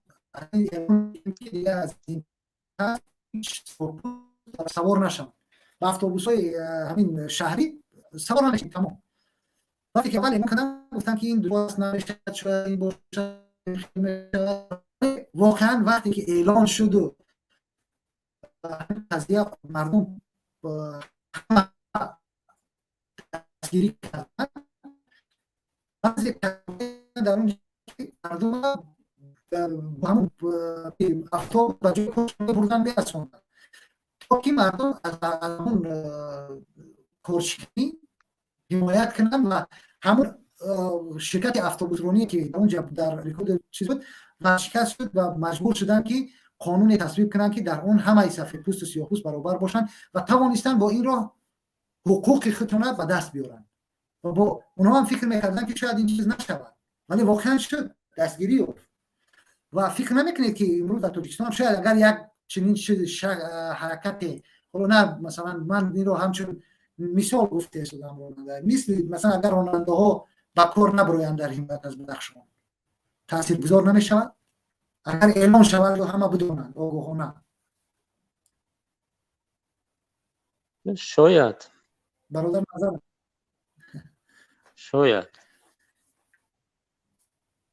аз савор нашаванд ба автобусҳои ҳамин шаҳрӣ, савор намешавем, тамом. Вақте ки аввал эълон кардам, гуфтам, ки ин дуруст намешавад, шояд ин бошад. Воқеан, вақте ки эълон шуду қазия, мардум дастгирӣ карданд. Баъзе дар он мардум ба ҳамон автобус ба ҷои коршон бурдан, мерасонданд, то ки мардум аз ҳамон коршиканӣ ҳимоят кунанд. Ва ҳамон ширкати автобусроние, ки дар онҷа дар рекорд чиз буд, варшикаст шуд ва маҷбур шуданд, ки қонуне тасвиб кунанд, ки дар он ҳамаи сафедпӯсту сиёҳпӯст баробар бошанд ва тавонистанд бо ин роҳ ҳуқуқи худшонро ба даст биёранд. Ва бо онҳо ҳам фикр мекарданд, ки шояд ин чиз нашавад, вале воқеан шуд, дастгирӣ ёфт. Ва фикр намекунед, ки имрӯз дар Тоҷикистон шояд агар як чунин ҳаракате, ҳоло на, масалан, ман инро ҳамчун мисол гуфта истодам, ронанда мисли, масалан, агар ронандаҳо ба кор набароянд дар ҳимоят аз Бадахшон, таъсиргузор намешавад, агар эълон шавад, ҳама бидонанд, огоҳона? Шояд. Бародар Назар. Шояд.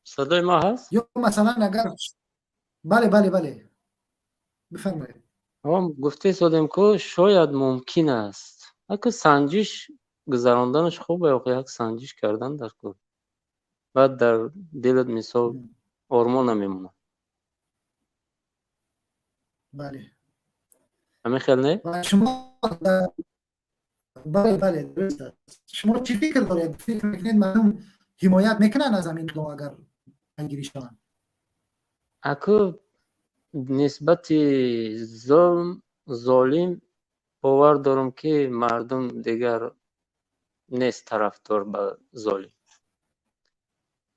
Садои ма ҳаст? Ё масалан, агар, бале, бифармоед. Гуфта истодем, ку шояд мумкин аст. Аку санҷиш гузаронданаш хубе, охи як санҷиш кардан дар кор, баъд дар дилат мисол ормон намемонад. Бале. Ҳамин хел, не? Шумо Бале, бале, дуруст аст. Шумо чӣ фикр доред? Фикр мекунед, мардум ҳимоят мекунанд аз ҳамин иқдом, агар пайгирӣ шаванд? Аку, нисбати зулм, золим бовар дорам, ки мардум дигар нест тарафдор ба золим.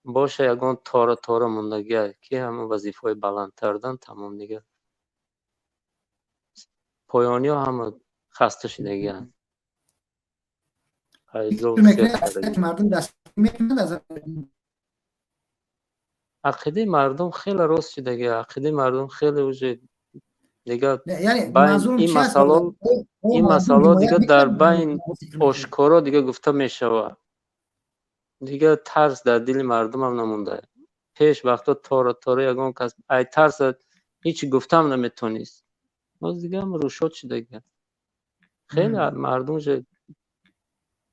Боша, ягон тора тора мондагия, ки ҳамон вазифаҳои баландтардан, тамом, дигар поёниҳо ҳама хаста шудагианд. Мардум дастгирӣ мекунанд аз Ақидаи мардум хеле рост шудагия, ақидаи мардум хеле уже дигар ин масъало, ин масъало дигар дар байн ошкоро дигар гуфта мешавад. Дигар тарс дар дили мардумам намонда. Пеш вақто тора тора ягон кас ай тарса ҳеҷ гуфтаам наметонист. Боз дигар рӯшод шудагия, хеле мардум уже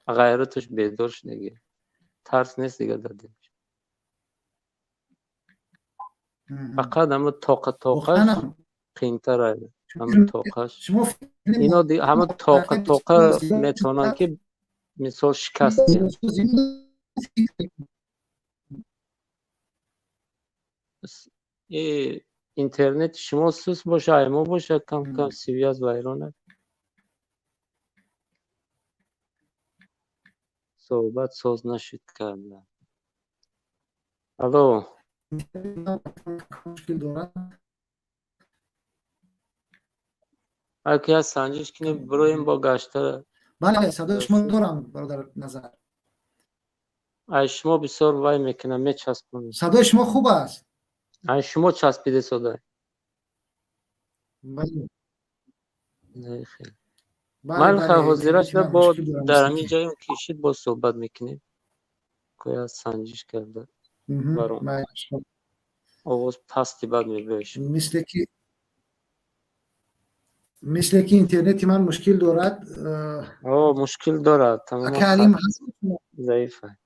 ғайраташ бедор шудагия, тарс нест дигар дар дилаш. Фақат ҳама тоқа тоқаш қиинтар, ҳама тоқаш ино ҳама тоқа тоқа метавонанд, ки мисол шикаст диҳанд. Интернети шумо суст боша, ай мо боша, кам кам связь вайрона, суҳбат соз нашуд карда. Алло. Мушкил дорад. Аки аз санҷиш кунем, бироем бо гашта. Бале, садои шумо дорам, бародар Назар. Ай шумо бисёр вай мекунам, мечаспонам. Садои шумо хуб аст. Ай шумо часпиде сода. Бале. Ман ҳозира шуда бо дар ҳамин ҷоем кишид, боз суҳбат мекунем. Коя санҷиш карда баром. Овоз пасти бад мебояш. Мисле ки интернети ман мушкил дорад. О, мушкил дорад. Ака Алим ҳастед шумо? Заифа.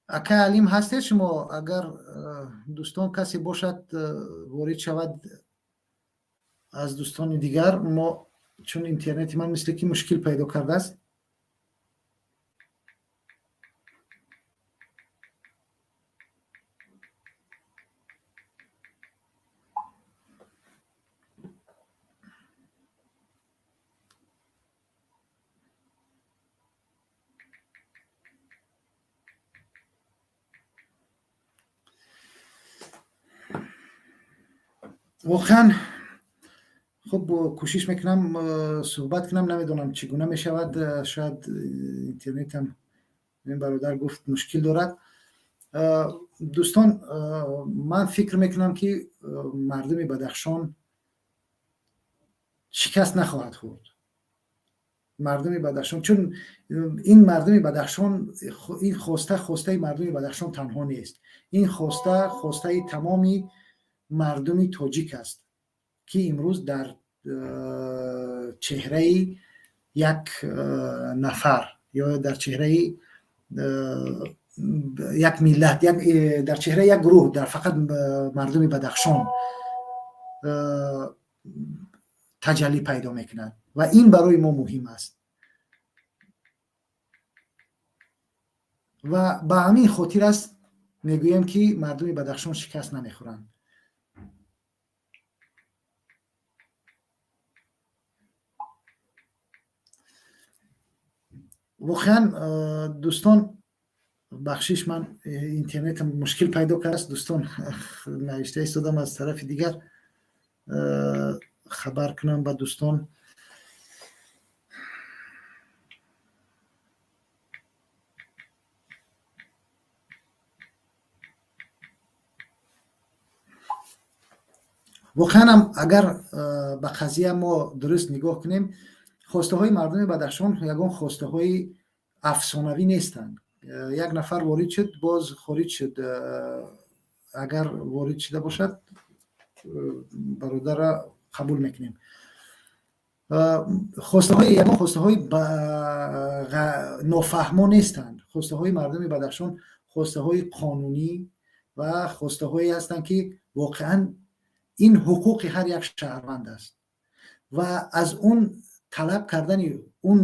Ака Алим, ҳастед шумо? Агар дӯстон касе бошад, ворид шавад аз дӯстони дигар мо, чун интернети ман мисле ки мушкил пайдо кардааст. Воқеан, хуб, кӯшиш мекунам суҳбат кунам, намедонам чӣ гуна мешавад, шояд интернетам, ин бародар гуфт, мушкил дорад. Дӯстон, ман фикр мекунам, ки мардуми Бадахшон шикаст нахоҳад хӯрд. Мардуми Бадахшон, чун ин мардуми Бадахшон, ин хоста хостаи мардуми Бадахшон танҳо нест, ин хоста хостаи тамоми мардуми тоҷик аст, ки имрӯз дар чеҳраи як нафар ё дар чеҳраи як миллат, дар чеҳраи як гурӯҳ, дар фақат мардуми Бадахшон таҷаллӣ пайдо мекунад ва ин барои мо муҳим аст. Ва ба ҳамин хотир аст мегӯем, ки мардуми Бадахшон шикаст намехӯранд. Воқеан, дӯстон, бахшиш, ман интернетам мушкил пайдо кардааст. Дӯстон, навишта истодам, аз тарафи дигар хабар кунам ба дӯстон. Воқеанам, агар ба қазия мо дуруст нигоҳ кунем, хостаҳои мардуми Бадахшон ягон хостаҳои афсонавӣ нестанд. Як нафар ворид шуд, боз хориҷ шуд. Агар ворид шуда бошад, бародарра қабул мекунем. Хостаҳои ягон хостаҳои нофаҳмо нестанд. Хостаҳои мардуми Бадахшон хостаҳои қонунӣ ва хостаҳое ҳастанд, ки воқеан ин ҳуқуқи ҳар як шаҳрванд аст ва аз он Талаб кардани он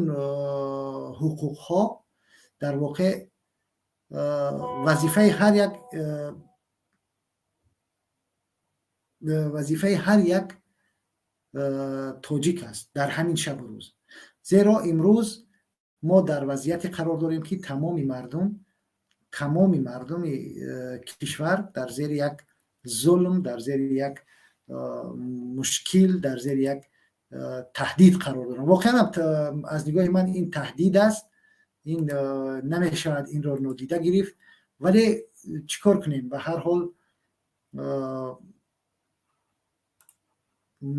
ҳуқуқҳо дар воқеъ вазифаи ҳар як вазифаи ҳар як тоҷик аст дар ҳамин шабу рӯз. Зеро имрӯз мо дар вазъияте қарор дорем, ки тамоми мардуми кишвар дар зери як зулм, дар зери як мушкил, дар зери як таҳдид қарор доранд. Воқеан аз нигоҳи ман ин таҳдид аст, ин намешавад инро нодида гирифт. Вале чӣ кор кунем? Ба ҳар ҳол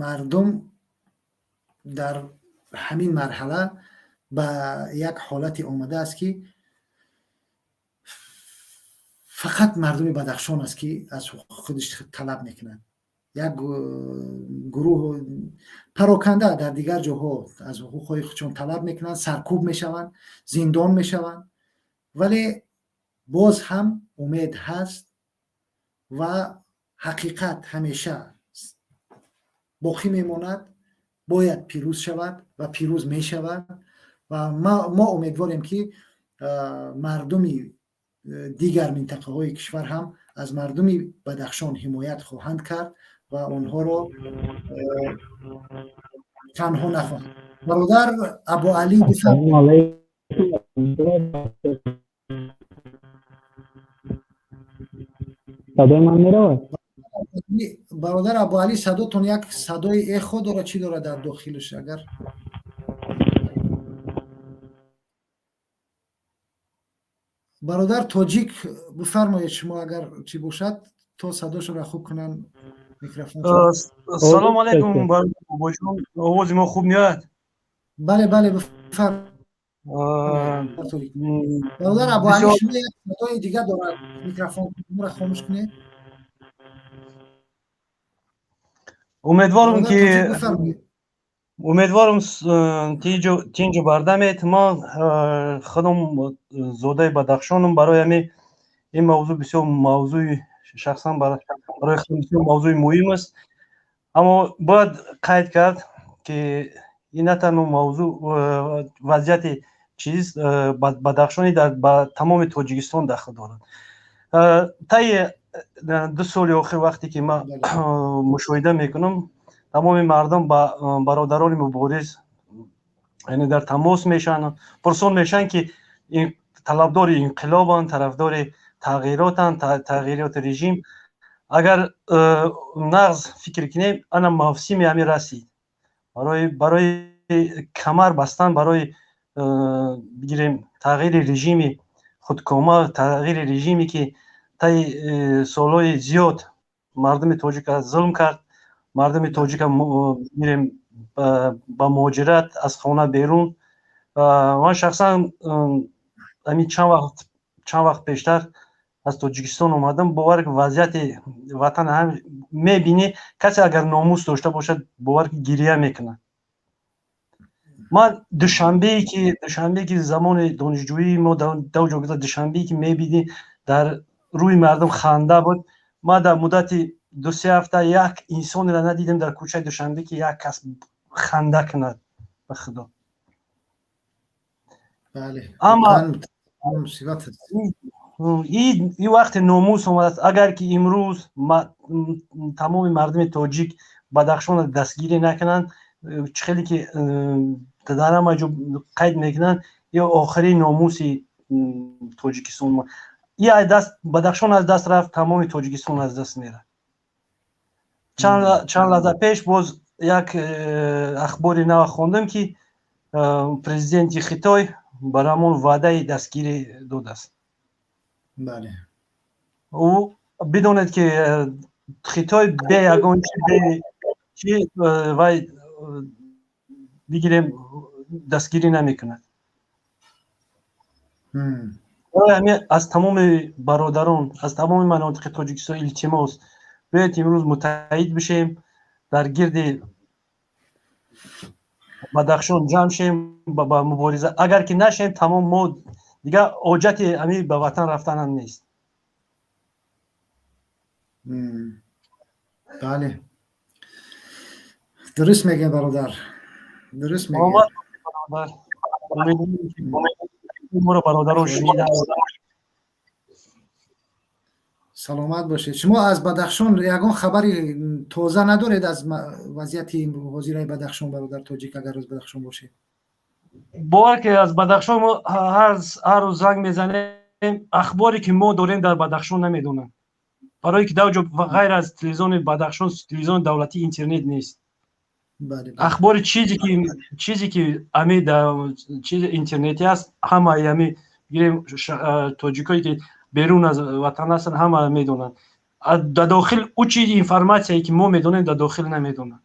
мардум дар ҳамин марҳала ба як ҳолате омадааст, ки фақат мардуми Бадахшон аст, ки аз ҳуқуқи худаш талаб мекунад. Як гурӯҳ пароканда дар дигар ҷоҳо аз ҳуқуқҳои худшон талаб мекунанд, саркӯб мешаванд, зиндон мешаванд, вале боз ҳам умед ҳаст ва ҳақиқат ҳамеша боқӣ мемонад, бояд пирӯз шавад ва пирӯз мешавад. Ва мо умедворем, ки мардуми дигар минтақаҳои кишвар ҳам аз мардуми Бадахшон ҳимоят хоҳанд кард ва онҳоро танҳо нахоҳанд. Бародар Абуалӣ. Ассалому алайкум. Садои ман меравад? Бародар Абуалӣ, садотон як садои эхо дорад, чӣ дорад дар дохилаш? Агар бародар тоҷик, бифармоед шумо, агар чӣ бошад, то садошонро хуб кунанд микрофон. Салом алайкум, бобоҷон, овози мо хуб меояд? Бале, бифармоед, бародар Абуалӣ. Шумо як садои дигар дорад, микрофонро хомӯш кунед. Умедворам Бародар ки тоҷик, бифармоед. Умедворам тинҷу бардамед. Ман худам зодаи Бадахшонам, барои ҳамин ин мавзӯъ бисёр мавзӯи шахсан барои худам бисёр мавзӯи муҳим аст. Аммо бояд қайд кард, ки ин на танҳо мавзӯъ вазъияти чиз Бадахшони ба тамоми Тоҷикистон дахл дорад. Таи 2 соли охир, вақте ки ман мушоҳида мекунам, тамоми мардум ба бародарони мубориз, яъне дар тамос мешаванд, пурсон мешаванд, ки талабдори инқилобанд, тарафдори тағйиротанд, тағйироти режим. Агар нағз фикр кунем, ана мавсими ҳамин расид барои камар бастан, барои бигирем тағйири режими худкома, тағйири режиме, ки таи солҳои зиёд мардуми тоҷика зулм кард, мардуми тоҷика бигирем ба муҳоҷират, аз хона берун. Ман шахсан ҳамин чанд вақт пештар аз Тоҷикистон омадам. Бовар ки вазъияти ватан ҳам мебинӣ, касе агар номус дошта бошад, бовар ки гирия мекунад. Ман Душанбее ки замони донишҷӯии мо давҷо гузашт, Душанбее ки мебидӣ, дар рӯи мардум ханда буд, ман дар муддати 2-се ҳафта як инсонеро надидем дар кӯчаи Душанбе, ки як кас ханда кунад, ба Худо. Амма Мусибат аст. И вақте номус омадааст, агар ки имрӯз тамоми мардуми тоҷик Бадахшонро дастгирӣ накунанд, чӣ хеле ки дар ҳама ҷо қайд мекунанд, ё охирин номуси Тоҷикистон и аз даст Бадахшон аз даст рафт, тамоми Тоҷикистон аз даст меравад. Чанд лаҳза пеш боз як ахбори нав хондам, ки президенти Хитой бар ҳамон ваъдаи дастгирӣ додааст. Ӯ бидонед, ки Хитой бе ягон чи, бе чи вай бигирем дастгирӣ намекунад. Барои ҳамин аз тамоми бародарон аз тамоми манотиқи Тоҷикистон илтимос: биёед, имрӯз муттаҳид бишем, дар гирди Бадахшон ҷамъ шем ба мубориза. Агар ки нашем, тамом, мо дигар ҳоҷати ҳамин ба ватан рафтанам нест. Бале, дуруст мегӯед, бародар. Дуруст мегӯед. Моро бародарон шуниданд. Саломат бошед. Шумо аз Бадахшон ягон хабари тоза надоред аз вазъияти ҳозираи Бадахшон, бародар тоҷик, агар аз Бадахшон бошед? Бовар ки аз Бадахшон мо ҳар рӯз занг мезанем, ахборе ки мо дорем дар Бадахшон намедонанд, барое ки дар ҷо ғайр аз телевизиони Бадахшон телевизиони давлатӣ интернет нест. Ахбори чизе ки ами чизи интернетӣ аст, ҳамаи ами гирем тоҷикое ки берун аз ватан ҳастанд, ҳама медонанд. Дар дохил ӯ чизи информатсияе ки мо медонем, дар дохил намедонанд.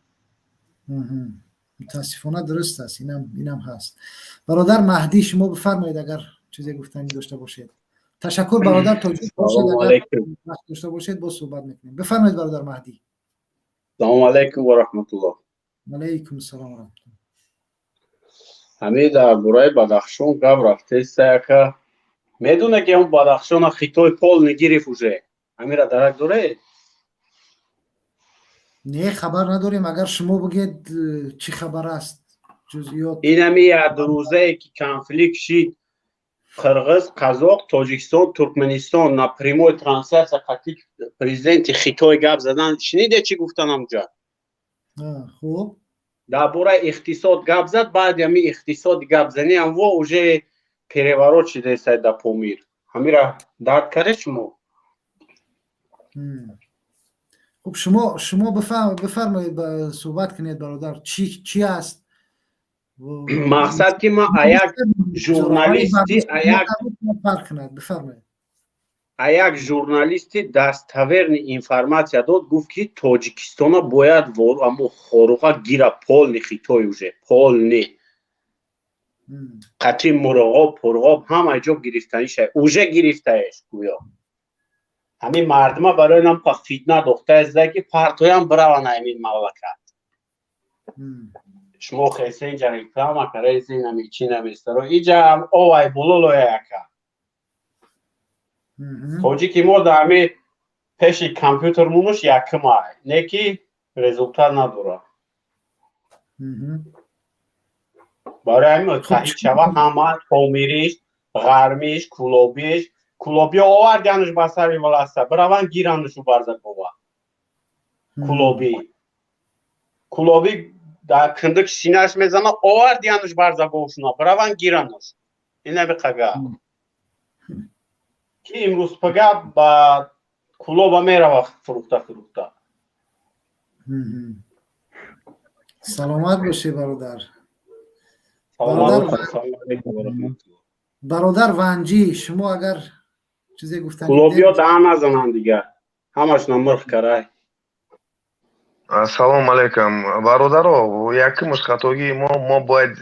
Мутаассифона, дуруст аст, инам ҳаст. Бародар Маҳдӣ, шумо бифармоед, агар чизе гуфтанӣ дошта бошед. Ташаккур, бародар тоҷик бошед, агар вақт дошта бошед, боз суҳбат мекунем. Бифармоед, бародар Маҳдӣ. Салому алайкум ва раҳматуллоҳ. Алайкум салом ва раҳматуллоҳ. Ҳамин дар бораи Бадахшон гап рафтеста, яка медоне ки он Бадахшона Хитой полный гирифт уже, ҳамира дарак доред? Не, хабар надорем. Агар шумо бигед, чӣ хабар аст, ҷузъиёт. Инами якрӯзае ки конфликт шид, қирғиз, қазоқ, Тоҷикистон, Туркманистон на прямой трансляция қатъи президенти Хитой гап задан. Шуниде, чӣ гуфтан ҳамҷа? Хуб. Дар бораи иқтисод гап зад. Баъди ҳами иқтисоди гапзанӣ ҳамво уже переворот шидаеста дар Помир. Ҳамира дарк карде шумо? Хуб, шумо бифармоед, суҳбат кунед, бародар, чӣ аст? Мақсад ки ман аяк журналисти аяк фарқ кунад, бифармоед. Аяк журналисти достоверный информация дод, гуфт ки Тоҷикистона бояд амо хоруға гира полный Хитой, уже полный қатъи Мурғоб, Пурғоб, ҳама ҷо гирифтанӣ шай, уже гирифтаеш. Гӯё ҳамин мардума барои нам фитна дохтаеста ки партоям бираванд ҳамин мамлакат. Шумо хесе инҷа реклама караеси, нами чи наместаро, иҷа овай бололоя яка тоҷики мо дар ҳами пеши компютер мунуш якумай, не ки результат надорад. Барои ҳамин муттаҳид шава ҳама: Помириш, ғармиш, кулобиш. Кулобиё овардиануш ба сари власта, бираванд гиранушу барзакова. Кулобӣ дар киндик синаш мезана, овардиануш барзаговшуна, бираванд гирануш. Инабиқага ки имрӯз пага ба Кулоба мерава фурӯхта фурӯхта. Саломат бошӣ, бародар. Бародар Ванҷӣ, шумо агар чизе гуфтанӣ. Кулобиё даҳан назананд дигар, ҳамашона мирх карай. Ассалому алайкум, бародаро. Якумш хатогии мо бояд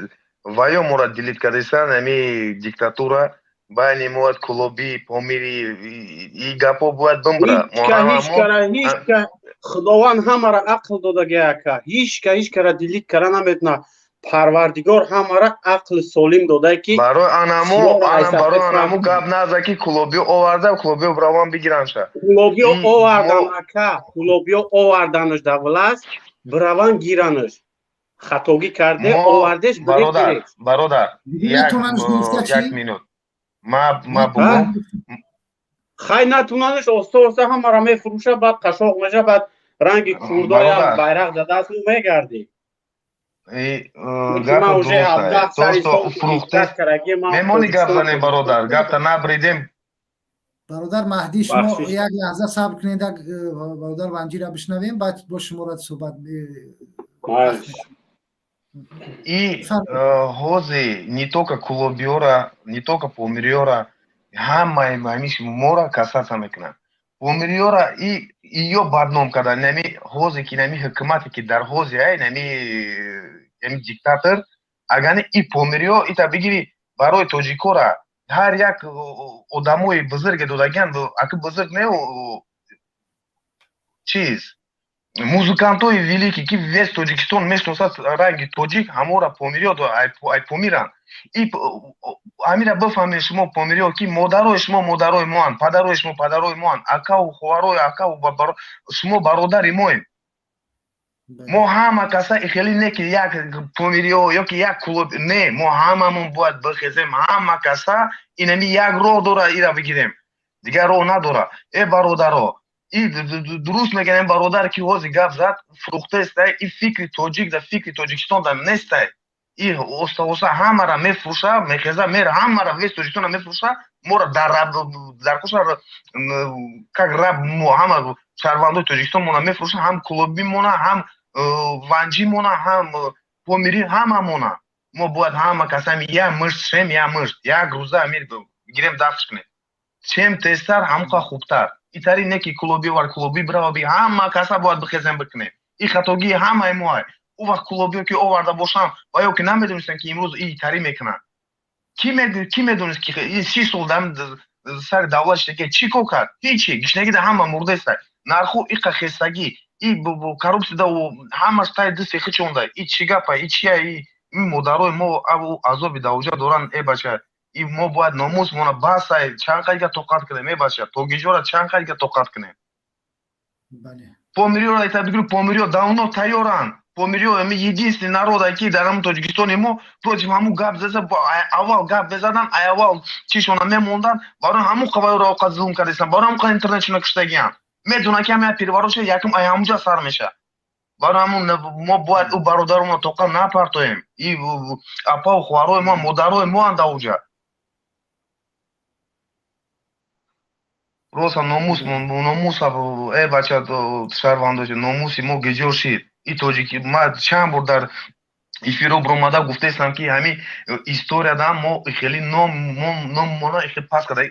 ваё моро делить кардисан, ами диктатура байни мо, кулоби, помири, и гапо бояд бимбра. Ҳичка, Худованд ҳамара ақл додаги, ака. Ҳичка ҳичкара делить кара наметона. Парвардигор ҳамара ақли солим додае ки барои анамо, барои анамо гап наза ки кулобиё оварда, кулобиё браван бигиранша. Кулобиё овардан, ака, кулобиё оварданаш дар власть, бираван гиранаш. Хатогӣ карде, овардеш. Бародар, бародар, як минут ма бугум. Хай, натунанаш, оста оста ҳамара мефурӯша, баъд қашоқ меша, баъд ранги курдоя байрақ задааст, мегардӣ. Мемони гап занем, бародар, гапта набридем. Бародар Маҳдӣ, шумо як лаҳза сабр кунед, як бародар Ванҷира бишнавем, баъд бо шуморо суҳбат. И ҳози не только кулобиёра, не только помириёра, ҳамаи ҳамиш мора касаться мекунанд. Помириёра и иё бадном кардан. Нами ҳозе ки нами ҳукумате ки дар ҳози ай нами диктатор, агар и помириё ита бигири, барои тоҷикора ҳар як одамои бузурге додагиан, аки бузург не, чиз, музыкантои великий ки весь Тоҷикистон мешиносад, ранги тоҷик, ҳамора помириё ай помиранд. И ҳамира бифаҳмед шумо, помириё, ки модарои шумо модарои моанд, падарои шумо падарои моанд, акаву хоҳарои акаву шумо бародари моем. Мо ҳама каса хеле не ки як помириё ё ки як клуб, не, мо ҳамамон бояд бихезем, ҳама каса инами як роҳ дора, ира бигирем, дигар роҳ надора. Э бародаро, и дуруст мегӯям, бародар ки ҳозир гап зад, фурӯхтаестай, и фикри тоҷик да фикри Тоҷикистон да нестай. И оста оста ҳамара мефурӯша, мехеза, мера ҳамара весь Тоҷикистона мефурӯша, моро дар дар куша как раб, мо ҳама шаҳрвандои Тоҷикистон мона мефурӯша, ҳам клуби мона, ҳам ванҷӣ мона, ҳам помирӣ, ҳама мона. Мо бояд ҳама касами як мышт шем, як мышт, як рӯза амир гирем, дафш кунем. Чем тезтар, ҳамқа хубтар. Итари не ки клуби вар клуби бирава би, ҳама каса бояд бихезем, бикунем. И хатогии ҳамаи мо. Ӯ вақт клубиё ки оварда бошам ва ё ки намедонистанд, ки имрӯз и итарӣ мекунанд. Ки медонист, ки 30 сол сари давлат шидаки чӣ кор кард? Ҳичи. Гишнагида ҳама мурдаеста, нарху иқа хестагӣ, и коррупсияда ҳамаш таи дасти хичонда. И чӣ гапа, и чия? И модарои мо азоби давҷа доранд. Э бача, и мо бояд номус мона басай, чанд қадига тоқат кунем? Э бача, то гиҷора чанд қадига тоқат кунем? Помириёро айта бигиру, помириё давно тайёранд. Помириё ами единственный народ, ки дар ҳамун Тоҷикистони мо против ҳамун гап зада, аввал гап мезадан, аввал чишона мемондан. Барои ҳамун қавайро овқат зулм кардастан, барои ҳамун қадр интернетшона куштагианд. Медонанд, ки ҳама переворот ша якум ай ҳамунҷа сар меша. Барои ҳамун мо бояд ӯ бародаронро тоқат напартоем. И апаву хоҳарои мо, модарои моанд ауҷа. Роста номус, номуса, э бача, шаҳрвандоҷо, номуси мо геҷор шид. И тоҷики ма чанд бор дар эфиро биромада гуфтаистам, ки ҳамин историяда мо хеле ном номмона хеле пас карда.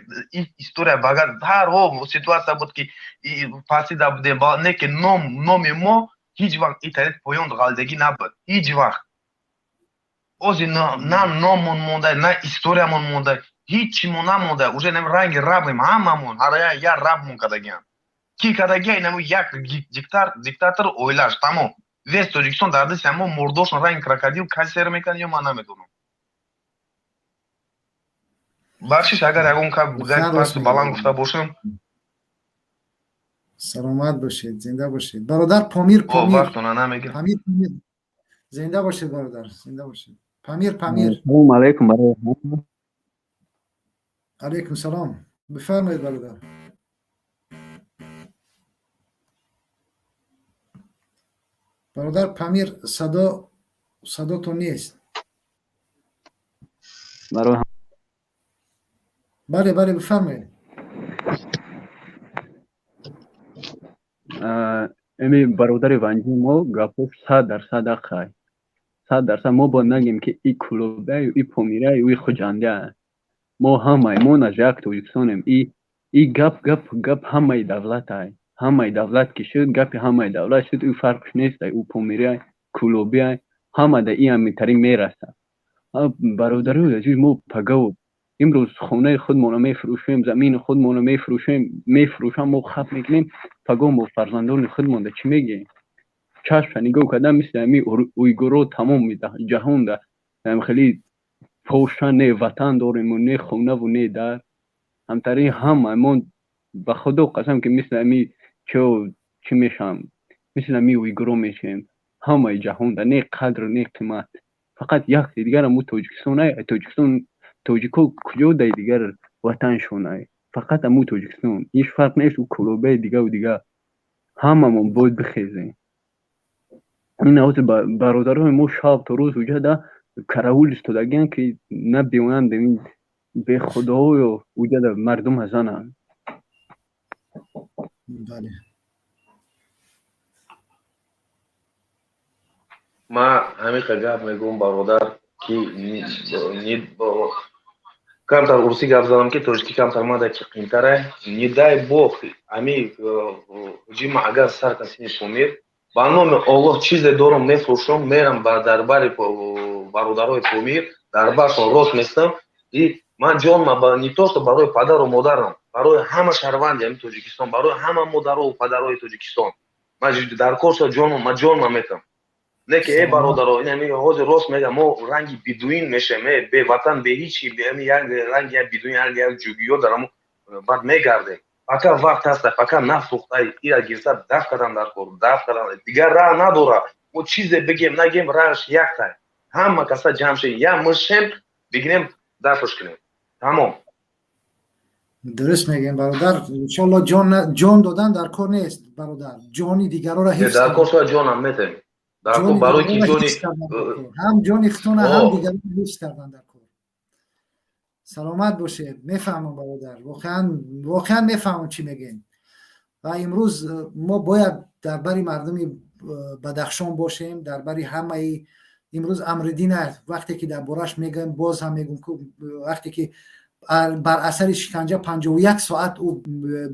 История багар ҳар ҳол ситуация буд, ки пасида будем, не ки ном номи мо ҳеҷ вақт и тариқ поён ғалдагӣ набуд, ҳеҷ вақт. Ози на номмон монда, на историямон монда, ҳичимон намонда. Уже нами ранги рабем ҳамамон, ҳар як рабмон кардагиам. Ки кардагия? Инами як диктатор, оилаш, тамом. Весь Тоҷикистон дар дасти ҳамо мурдошон, ранги крокодил кассер мекунад, ё ман намедонам. Бахшиш, агар ягон гапи пасту баланд гуфта бошам. Саломат бошед, зинда бошед, бародар Помир. Помир, вақтона намегирам. Памир, Помир, зинда бошед, бародар, зинда бошед. Памир, Памир. Салому алайкум барои. Алайкум салом, бифармоед, бародар. Бародар Памир, садо, садотон нест. Барои. Бале, бале, бифармоед. Эми бародари ванҷи мо гапош 100% ҳаққай, 100%. Мо бояд нагем, ки и кулобаю, и помираю, и хуҷандия. Мо ҳамаи мо наз як Тоҷикистонем. И гап ҳамаи давлатай, ҳамаи давлат ки шуд, гапи ҳамаи давлат шуд. Ӯ фарқш нестай, ӯ помирияй, кулобияй, ҳама да и ҳамитари мераса. Бародарои азиз, мо пагав имрӯз хонаи худмонро мефурӯшем, замини худмонро мефурӯшем, мефурӯшам, мо хап мекунем, пагоҳ мо фарзандони худмонда чӣ мегӯем? Чашмша нигоҳ кардан, мисли ҳами уйгуро тамоми ҷаҳонда хеле поша, не ватан дориму, не хонаву, не дар. Ҳамтари ҳама мо, ба худо қасам, ки мисли ҳами чо чӣ мешавам, мисли ҳами уйгуро мешавем. Ҳамаи ҷаҳонда не қадр, не қимат, фақат як дигар аму Тоҷикистон. Ай Тоҷикистон, тоҷико куҷо дай дигар ватаншонай? Фақат аму Тоҷикистон, ҳеҷ фарқ нест ӯ кулобаи дигаву дигар. Ҳамамон бояд бихезем. Ин ҳозир бародарои мо шаб то рӯз уҷада караул истодагианд, ки на биёянд ин бехудоё уҷада мардума зананд. Бале. Ман ҳамиқа гап мегӯм, бародар, ки камтар урусӣ гап задам, ки тоҷикӣ камтар мада ки қиинтара. Не дай бог, ами ҳуҷима агар сар касини Помир, ба номи Оллоҳ, чизе дорам, мефурӯшам, мерам ба дарбари бародарои Помир, дарбаршон рост местам. И ман ҷонма не то что барои падару модарам, барои ҳама шаҳрванди ами Тоҷикистон, барои ҳама модарову падарои Тоҷикистон ман дар кор шуда ҷонма, ман ҷонма метам. Не ки, э бародаро, ин ҳозир рост мегам, мо ранги бедуин мешавем, э беватан, беҳичи, як ранги як бедуин, ранги як ҷугиё дар ҳамун баъд мегардем. Пока вақт ҳаста, пока насӯхтай, ира гирифта даф кардан дар кор, даф кардан. Дигар раҳ надора. Мо чизе бигем, нагем, раҳаш яктай. Ҳама каса ҷамъ шем, я мышем, бигирем, дафш кунем. Тамом. Дуруст мегӯем, бародар. Иншоалло, ҷон додан дар кор нест, бародар, ҷони дигароро ҳифз Дар кор шояд ҷонам метем. Дар кор барои ки ҷони ҳам ҷони худтона, ҳам дигароро ҳифз кардан дар кор. Саломат бошед. Мефаҳмам, бародар, воқеан, воқеан мефаҳмам, чӣ мегӯем. Ва имрӯз мо бояд дар бари мардуми Бадахшон бошем, дар бари ҳамаи. Имрӯз Амриддина вақте ки дар бораш мегӯем, боз ҳам мегӯм, вақте ки бар асари шиканҷа 51 соат ӯ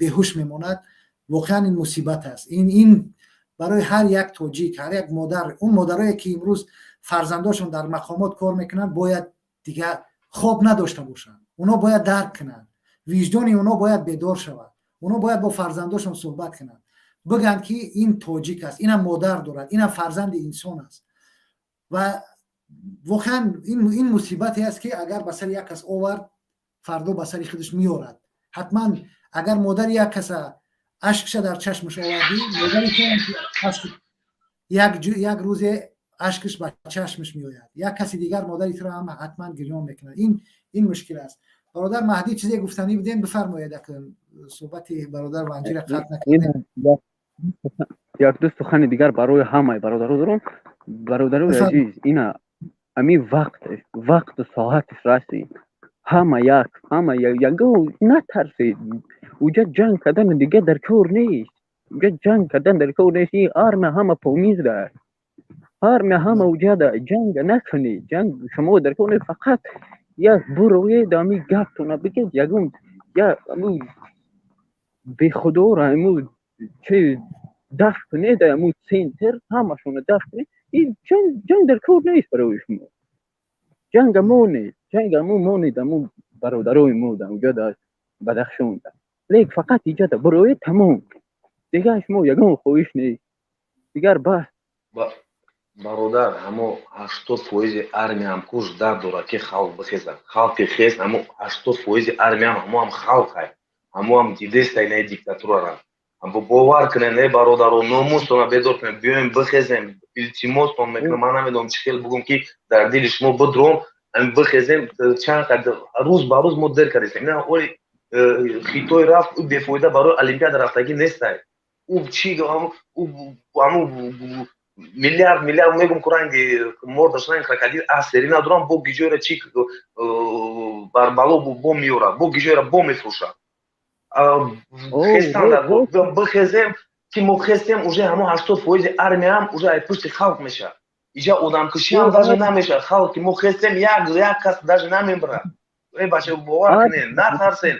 беҳуш мемонад, воқеан ин мусибат аст. Ин барои ҳар як тоҷик, ҳар як модар, он модарое ки имрӯз фарзандошон дар мақомот кор мекунанд, бояд дигар хоб надошта бошанд. Онҳо бояд дарк кунанд, виҷдони онҳо бояд бедор шавад. Онҳо бояд бо фарзандошон суҳбат кунанд, бигӯянд, ки ин тоҷик аст, инам модар дорад, инам фарзанди инсон аст. Ва воқеан ин мусибате аст, ки агар ба сари як кас овард, фардо ба сари худаш меорад ҳатман. Агар модари як каса ашкша дар чашмаш овардӣ, модари як рӯзе ашкаш ба чашмаш меояд, як каси дигар модари туро ҳам ҳатман гирён мекунад. Ин мушкил аст. Бародар Маҳдӣ, чизе гуфтанӣ будем, бифармоед. Суҳбати бародар Ванҷира қатъ накардем. Як ду сухани дигар барои ҳамаи бародаро дорам. Бародарои азиз, ина ами вақташ, вақту соаташ расид. Ҳама як, ҳама ягон натарсед. Уҷа ҷанг кардан дига дар кор нест, уҷа ҷанг кардан дар кор нест. Ин армия ҳама Помирда, армия ҳама уҷада. Ҷанга накунед, ҷанг шумо дар кор нест. Фақат як буроед, ами гаптона бигед, ягон я аму бехудора, аму чи даф кунед, аму центр ҳамашона даф кунед. Ин ҷанг дар кор нест барои шумо. Ҷанга монед, ҷанга аму монед, аму бародарои мо дар уҷа, дар Бадахшонда. Лек фақат иҷада буроед, тамом. Дигар шумо ягон хоҳиш нест, дигар бас. Бародар, ҳамо 80% армиям куш дард дорад, ки халқ бихезад. Халқи хез, ҳамо 80% армиям ҳамоам халқай, ҳамоам дидестай наи диктатурара. Бовар кунед, не, бародаро, номустона бедор кунед, биёем, бихезем, илтимостон мекунам. Ман намедонам, чӣ хел бугум, ки дар дили шумо бидром. Бихезем. Чанд рӯз ба рӯз мо дер кардесем. Ина оли Хитой рафт, ӯ бефоида барои олимпиада рафтагӣ нестай. Ӯ чи, ҳаму миллиард миллиард мегум, ку ранги мордаш ранги крокодил асери надорам, бо гиҷойра чи бар бало бо меёрад, бо гиҷойра бо мефурӯшад. Хестан бихезем, ки мо хестем, уже ҳамо 80% армиям уже ай пушти халқ мешавад. Иҷа одамкушиам даже намешавад. Халқ ки мо хестем, як як кас даже намебарад. Э бача, бовар кунед, натарсен.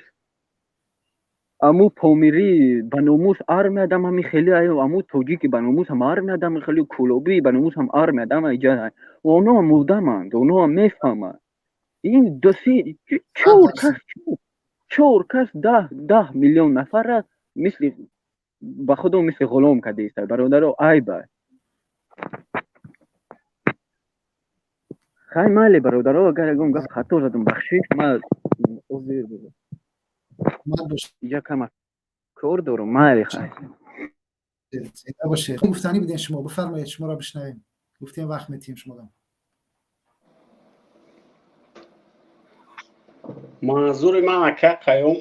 Аму помирӣ ба номус армия дам ҳами хеле аю, аму тоҷики ба номус ҳам армия дам хеле, кулобӣ ба номус ҳам армия дам иҷа. Оно ҳам мудаманд, оно ҳам мефаҳманд. Ин доси чор кас, чор кас 10-10 миллион нафарра мисли ба худо мисли ғулом кардиста. Бародаро, айба. Хай, майли, бародаро, агар ягон гап хато задам, бахшиш. Ма иҷа кама кор дорам, майли, хай. Бошед. Гуфтанӣ будем шумо, бифармоед, шуморо бишнавем. Гуфтем, вақт метиҳем шуморо. Манзури ман, ака Қаюм,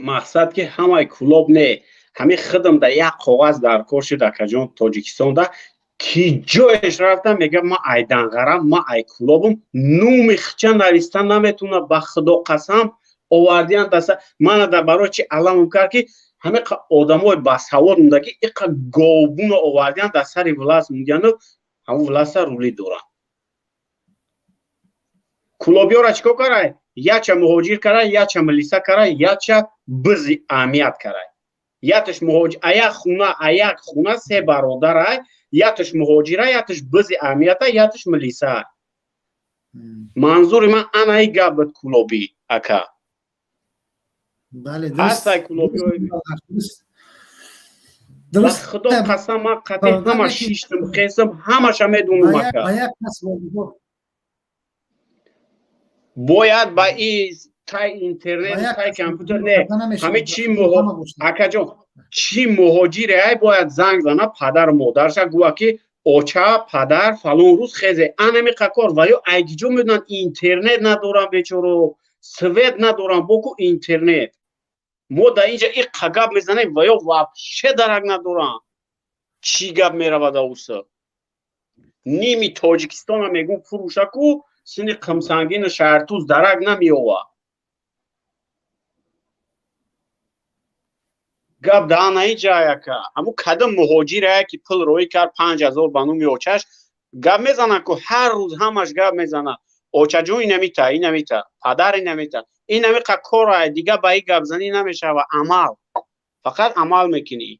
мақсад ки ҳамаи Кулоб не, ҳамин хидм да як коғаз дар кор шуд, акаҷон. Тоҷикистонда ки ҷоеш рафтам, мегӯям, ман ай Данғарам, ман ай Кулобум, нуми хича нависта наметавона. Ба худо қасам, овардиян даста мана да. Барои чи аламм кард, ки ҳамин одамои басавод мунда, ки иқа говбуно овардиян дар сари власт мундияну ҳамун власта рулӣ доранд. Кулобиёра чӣ кор карай? Яча муҳоҷир карай, яча милиса карай, яча бизи аҳамият карай. Яташ муҳоҷир, аяк хуна, аяк хуна се бародарай, яташ муҳоҷира, яташ бизи аҳамията, яташ милиса. Манзури ман анаи гап буд, кулобӣ ака. Бале. Ҳастай кулобиҳои. Ба худо қасам, ман қатъи ҳама шиштам, хесам, ҳамаша медонам, ака. Бояд ба и Тай интернет, тай компютер не. Ҳами чи, акаҷон, чӣ муҳоҷире ай бояд занг зана падару модарша, гӯя ки оча, падар, фалон рӯз хезе, анамиқа кор. Ва ё айгиҷо медонанд? Интернет надорам, бечоро, свет надорам, боку интернет. Мо дар инҷа иққа гап мезанем, ва ё вообще дарак надорам, чӣ гап меравад. Ауса ними Тоҷикистона мегӯм, фурӯшаку сини Қимсангину Шаҳртуз дарак намеёвад. Гап даҳанаи ҷаяка, ҳамун кадом муҳоҷирая ки пул роӣ кард 5000 ба номи очаш, гап мезанад ку ҳар рӯз ҳамаш гап мезанад: очаҷон, инамита, инамита, падар, инамита, инамиқа корая. Дига ба и гапзанӣ намешава, амал, фақат амал мекунӣ.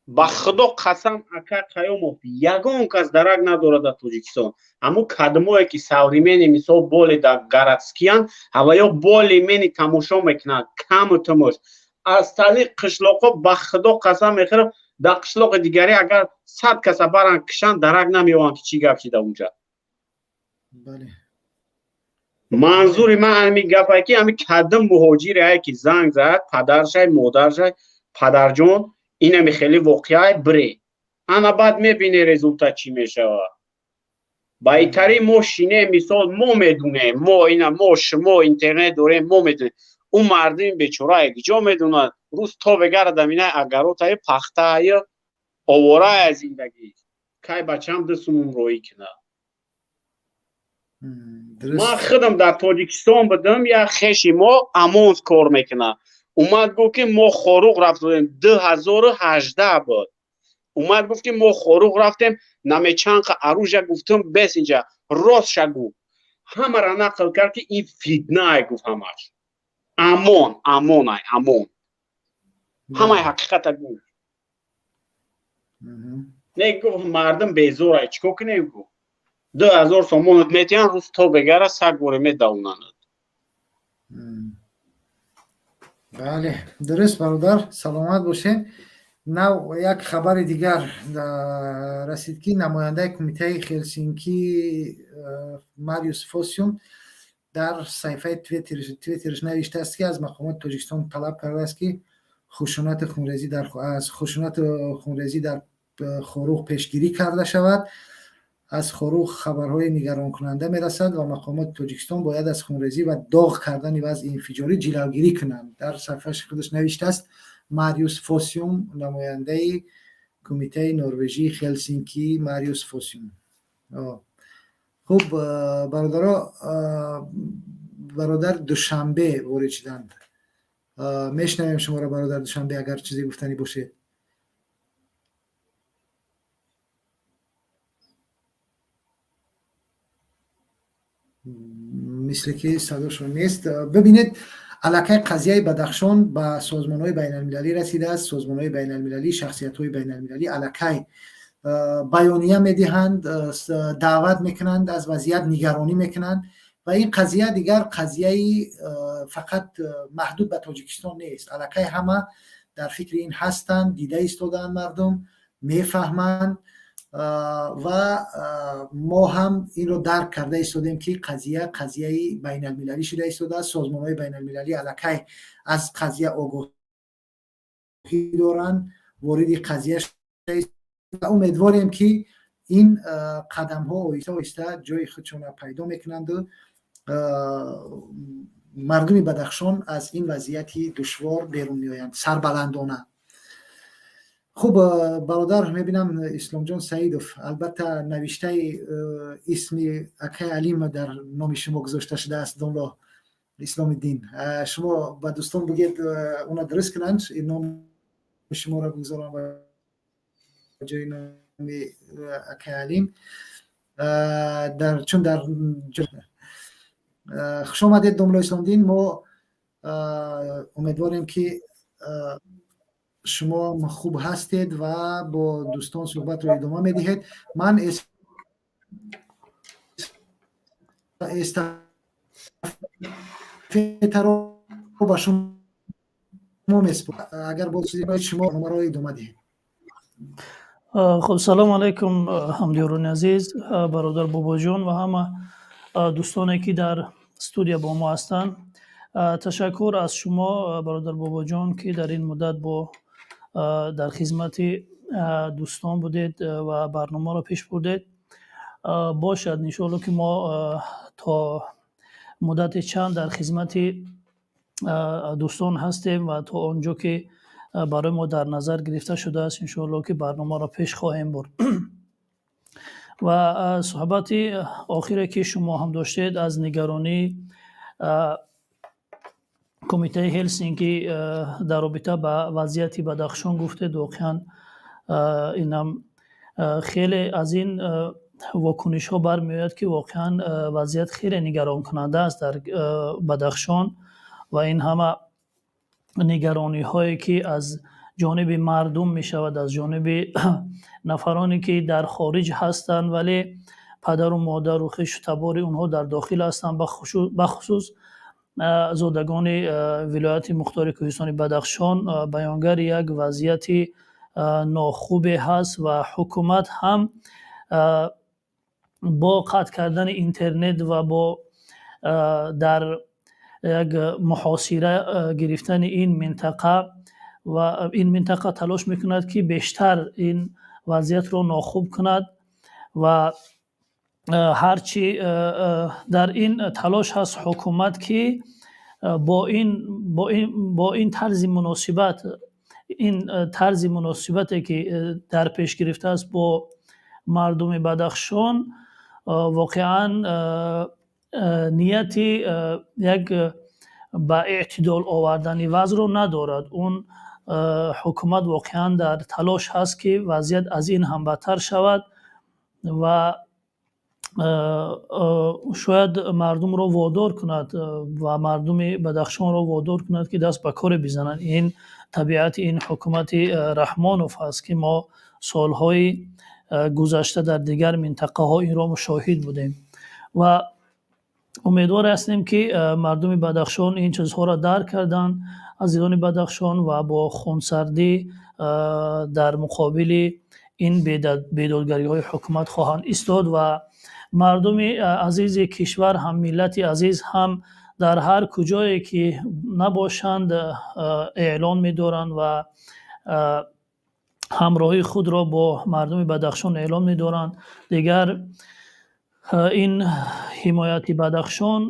Ба Худо қасам, ака Қаёмов, ягон кас дарак надорад дар Тоҷикистон. Ҳамун кадмое ки современный, мисол, боле дар городскиян, ҳаваё более-менее тамошо мекунанд, каму тумуш. Аз тариқ қишлоқҳо, ба Худо қасам мехӯрам, дар қишлоқи дигарӣ агар 100 каса баранд, кишанд, дарак намеёванд ки чӣ гап шида унҷа. Манзури ман ҳамин гапае ки ҳамин кадом муҳоҷирае ки занг зад падаршай, модаршай, падарҷон, инами хеле воқеае, бире, ана баъд мебине результат чӣ мешавад. Ба итари мо шинем, мисол, мо медунем, мо ина, мо, шумо интернет дорем, мо медунем. Ӯ мардуми бечорае киҷо медонад? Рӯз то бегарадам ина агаротае, пахтаая, овораая зиндагӣ, кай бачам ду сумум роӣ кунад? Ман худам дар Тоҷикистон будам, як хеши мо ОМОН кор мекунад, омад гуфт ки мо Хоруғ рафтем, 2018 буд. Омад гуфт ки мо Хоруғ рафтем, намечанқа оружия. Гуфтам, бес инҷа ростша гуфт, ҳамаро нақл кард ки ин фитнае, гуфт, ҳамаш ОМОН, ОМОНай, ОМОН, ҳамаи ҳақиқата гуфт. Не, гуфт, мардум безорай, чӣ кор кунем? Гуфт, 2000 сомонат метиҳанд, рӯз то бегара саг боре медавонанд. Бале, дуруст, бародар, саломат бошед. Нав як хабари дигар расид, ки намояндаи Кумитаи Хелсинкӣ Мариус Фосиум дар саҳифаи Твиттерш навиштааст, ки аз мақомоти Тоҷикистон талаб кардааст, ки хушунати хунрезӣ дар аз хушунату хунрезӣ дар Хоруғ пешгирӣ карда шавад. Аз Хоруғ хабарҳои нигаронкунанда мерасад ва мақомоти Тоҷикистон бояд аз хунрезӣ ва доғ кардани вазъи инфиҷорӣ ҷилавгирӣ кунанд, дар саҳифаи худаш навиштааст Мариус Фосиум, намояндаи Кумитаи Норвежии Хелсинкӣ Мариус Фосиум. Хуб, бародаро, бародар Душанбе ворид шуданд. Мешнавем шуморо, бародар Душанбе, агар чизе гуфтанӣ бошед. Мисле ки садошон нест. Бибинед, аллакай қазияи Бадахшон ба созмонҳои байналмилалӣ расидааст. Созмонҳои байналмилалӣ, шахсиятҳои байналмилалӣ аллакай баёния медиҳанд, даъват мекунанд, аз вазъият нигаронӣ мекунанд ва ин қазия дигар қазияи фақат маҳдуд ба Тоҷикистон нест. Аллакай ҳама дар фикри ин ҳастанд, дида истодаанд, мардум мефаҳманд ва мо ҳам инро дарк карда истодем, ки қазия қазияи байналмилалӣ шуда истодааст. Созмонҳои байналмилалӣ аллакай аз қазия огоҳӣ доранд, вориди қазия ва умедворем, ки ин қадамҳо оҳиста оҳиста ҷои худшонро пайдо мекунанду мардуми Бадахшон аз ин вазъияти душвор берун меоянд сарбаландона. Хуб, бародар, мебинам, Исломҷон Саидов, албатта, навиштаи исми акай Алим дар номи шумо гузошта шудааст. Домло Исломиддин, шумо ба дӯстон бигӯед, уна дуруст кунанд, номи шуморо бигузорам ба ҷои номи акай Алим. Дар чун дар хуш омадед, домло Исломиддин. Мо умедворем, ки шумо хуб ҳастед ва бо дӯстон суҳбатро идома медиҳед. Ман эстафетаро ба шумо месупорам, агар боз шумо барномаро идома диҳед. Хуб, салому алайкум, ҳамдиёрони азиз, бародар Бобоҷон ва ҳама дӯстоне, ки дар студия бо мо ҳастанд. Ташаккур аз шумо, бародар Бобоҷон, ки дар ин муддат бо дар хизмати дӯстон будед ва барномаро пеш бурдед. Бошад, иншоалло, ки мо то муддати чанд дар хизмати дӯстон ҳастем ва то он ҷо ки барои мо дар назар гирифта шудааст, иншоалло, ки барномаро пеш хоҳем бурд. Ва суҳбати охире ки шумо ҳам доштед аз нигаронии Кумитаи Ҳелсинки дар робита ба вазъияти Бадахшон гуфтед, воқеан инам хеле аз ин вокунишҳо бармеояд, ки воқеан вазъият хеле нигаронкунанда аст дар Бадахшон ва ин ҳама нигарониҳое ки аз ҷониби мардум мешавад, аз ҷониби нафароне ки дар хориҷ ҳастанд, вале падару модару хешу табори онҳо дар дохил ҳастанд, бахусус зодагони вилояти мухтори Кӯҳистони Бадахшон, баёнгари як вазъияти нохубе ҳаст. Ва ҳукумат ҳам бо қатъ кардани интернет ва бо дар як муҳосира гирифтани ин минтақа ва ин минтақа талош мекунад, ки бештар ин вазъиятро нохуб кунад. Ва ҳарчи дар ин талош ҳаст ҳукумат, ки бо ин тарзи муносибат, ин тарзи муносибате ки дар пеш гирифтааст бо мардуми Бадахшон, воқеан нияти як ба эътидол овардани вазъро надорад. Он ҳукумат воқеан дар талош ҳаст, ки вазъият аз ин ҳам бадтар шавад ва шояд мардумро водор кунад ва мардуми Бадахшонро водор кунад, ки даст ба коре бизананд. Ин табиати ин ҳукумати Раҳмонов ҳаст, ки мо солҳои гузашта дар дигар минтақаҳо инро мушоҳид будем. Ва умедвор ҳастем, ки мардуми Бадахшон ин чизҳоро дарк карданд, азизони Бадахшон, ва бо хунсардӣ дар муқобили ин бедодгариҳои ҳукумат хоҳанд истод. Ва мардуми азизи кишвар ҳам, миллати азиз ҳам дар ҳар куҷое ки набошанд, эълон медоранд ва ҳамроҳии худро бо мардуми Бадахшон эълон медоранд. Дигар ин ҳимояти Бадахшон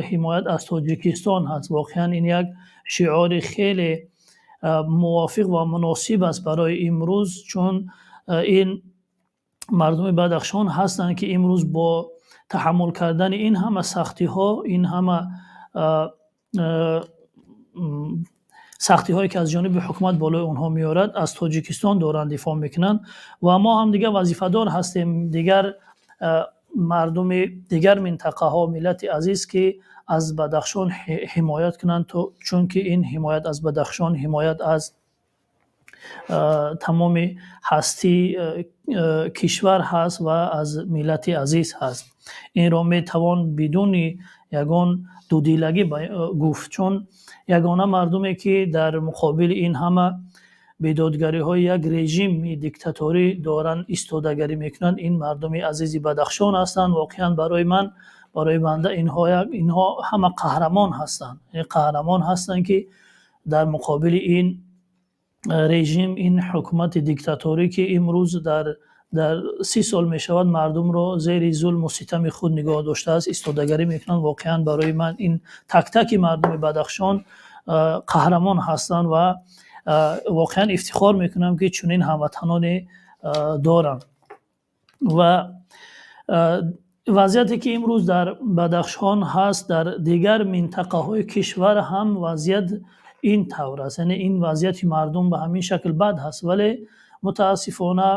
ҳимоят аз Тоҷикистон ҳаст. Воқеан ин як шиори хеле мувофиқ ва муносиб аст барои имрӯз, чун ин мардуми Бадахшон ҳастанд, ки имрӯз бо таҳаммул кардани ин ҳама сахтиҳо, ин ҳама сахтиҳое ки аз ҷониби ҳукумат болои онҳо меорад, аз Тоҷикистон доранд дифоъ мекунанд. Ва мо ҳам дигар вазифадор ҳастем, дигар мардуми дигар минтақаҳо, миллати азиз, ки аз Бадахшон ҳимоят кунанд, то чунки ин ҳимоят аз Бадахшон ҳимоят аз тамоми ҳастии кишвар ҳаст ва аз миллати азиз ҳаст. Инро метавон бидуни ягон дудилагӣ гуфт, чун ягона мардуме ки дар муқобили ин ҳама бедодгариҳои як режими диктаторӣ доранд истодагарӣ мекунанд, ин мардуми азизи Бадахшон ҳастанд. Воқеан барои ман, барои банда инҳо ҳама қаҳрамон ҳастанд, қаҳрамон ҳастанд, ки дар муқобили ин режим, ин ҳукумати диктаторӣ, ки имрӯз дар 30 сол мешавад мардумро зери зулму ситами худ нигоҳ доштааст, истодагарӣ мекунанд. Воқеан барои ман ин так-таки мардуми Бадахшон қаҳрамон ҳастанд ва воқеан ифтихор мекунам, ки чунин ҳамватаноне дорам. Ва вазъияте ки имрӯз дар Бадахшон ҳаст, дар дигар минтақаҳои кишвар ҳам вазъият ин тавр аст, яъне ин вазъияти мардум ба ҳамин шакл бад ҳаст, вале мутаассифона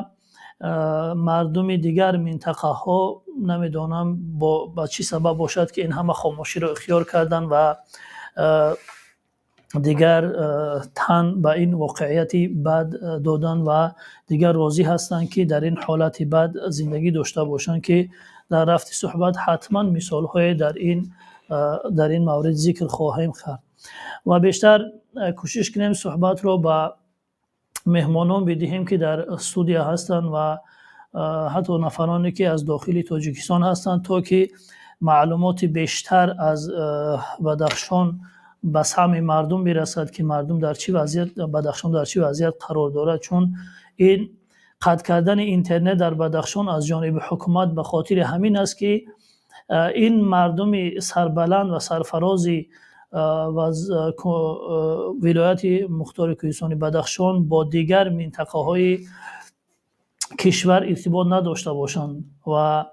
мардуми дигар минтақаҳо намедонам ба чӣ сабаб бошад, ки ин ҳама хомӯширо ихтиёр карданд ва дигар тан ба ин воқеияти бад доданд ва дигар розӣ ҳастанд, ки дар ин ҳолати бад зиндагӣ дошта бошанд, ки дар рафти суҳбат ҳатман мисолҳое дар ин маврид зикр хоҳем кард. Ва бештар кӯшиш кунем суҳбатро ба меҳмонон бидиҳем, ки дар студия ҳастанд ва ҳатто нафароне ки аз дохили Тоҷикистон ҳастанд, то ки Маълумоти бештар аз Бадахшон ба самъи мардум бирасад, ки мардум дар чӣ вазъият, Бадахшон дар чӣ вазъият қарор дорад, чун ин қатъ кардани интернет дар Бадахшон аз ҷониби ҳукумат ба хотири ҳамин аст, ки ин мардуми сарбаланд ва сарфарози вилояти мухтори кӯҳистони Бадахшон бо дигар минтақаҳои кишвар иртибот надошта бошанд ва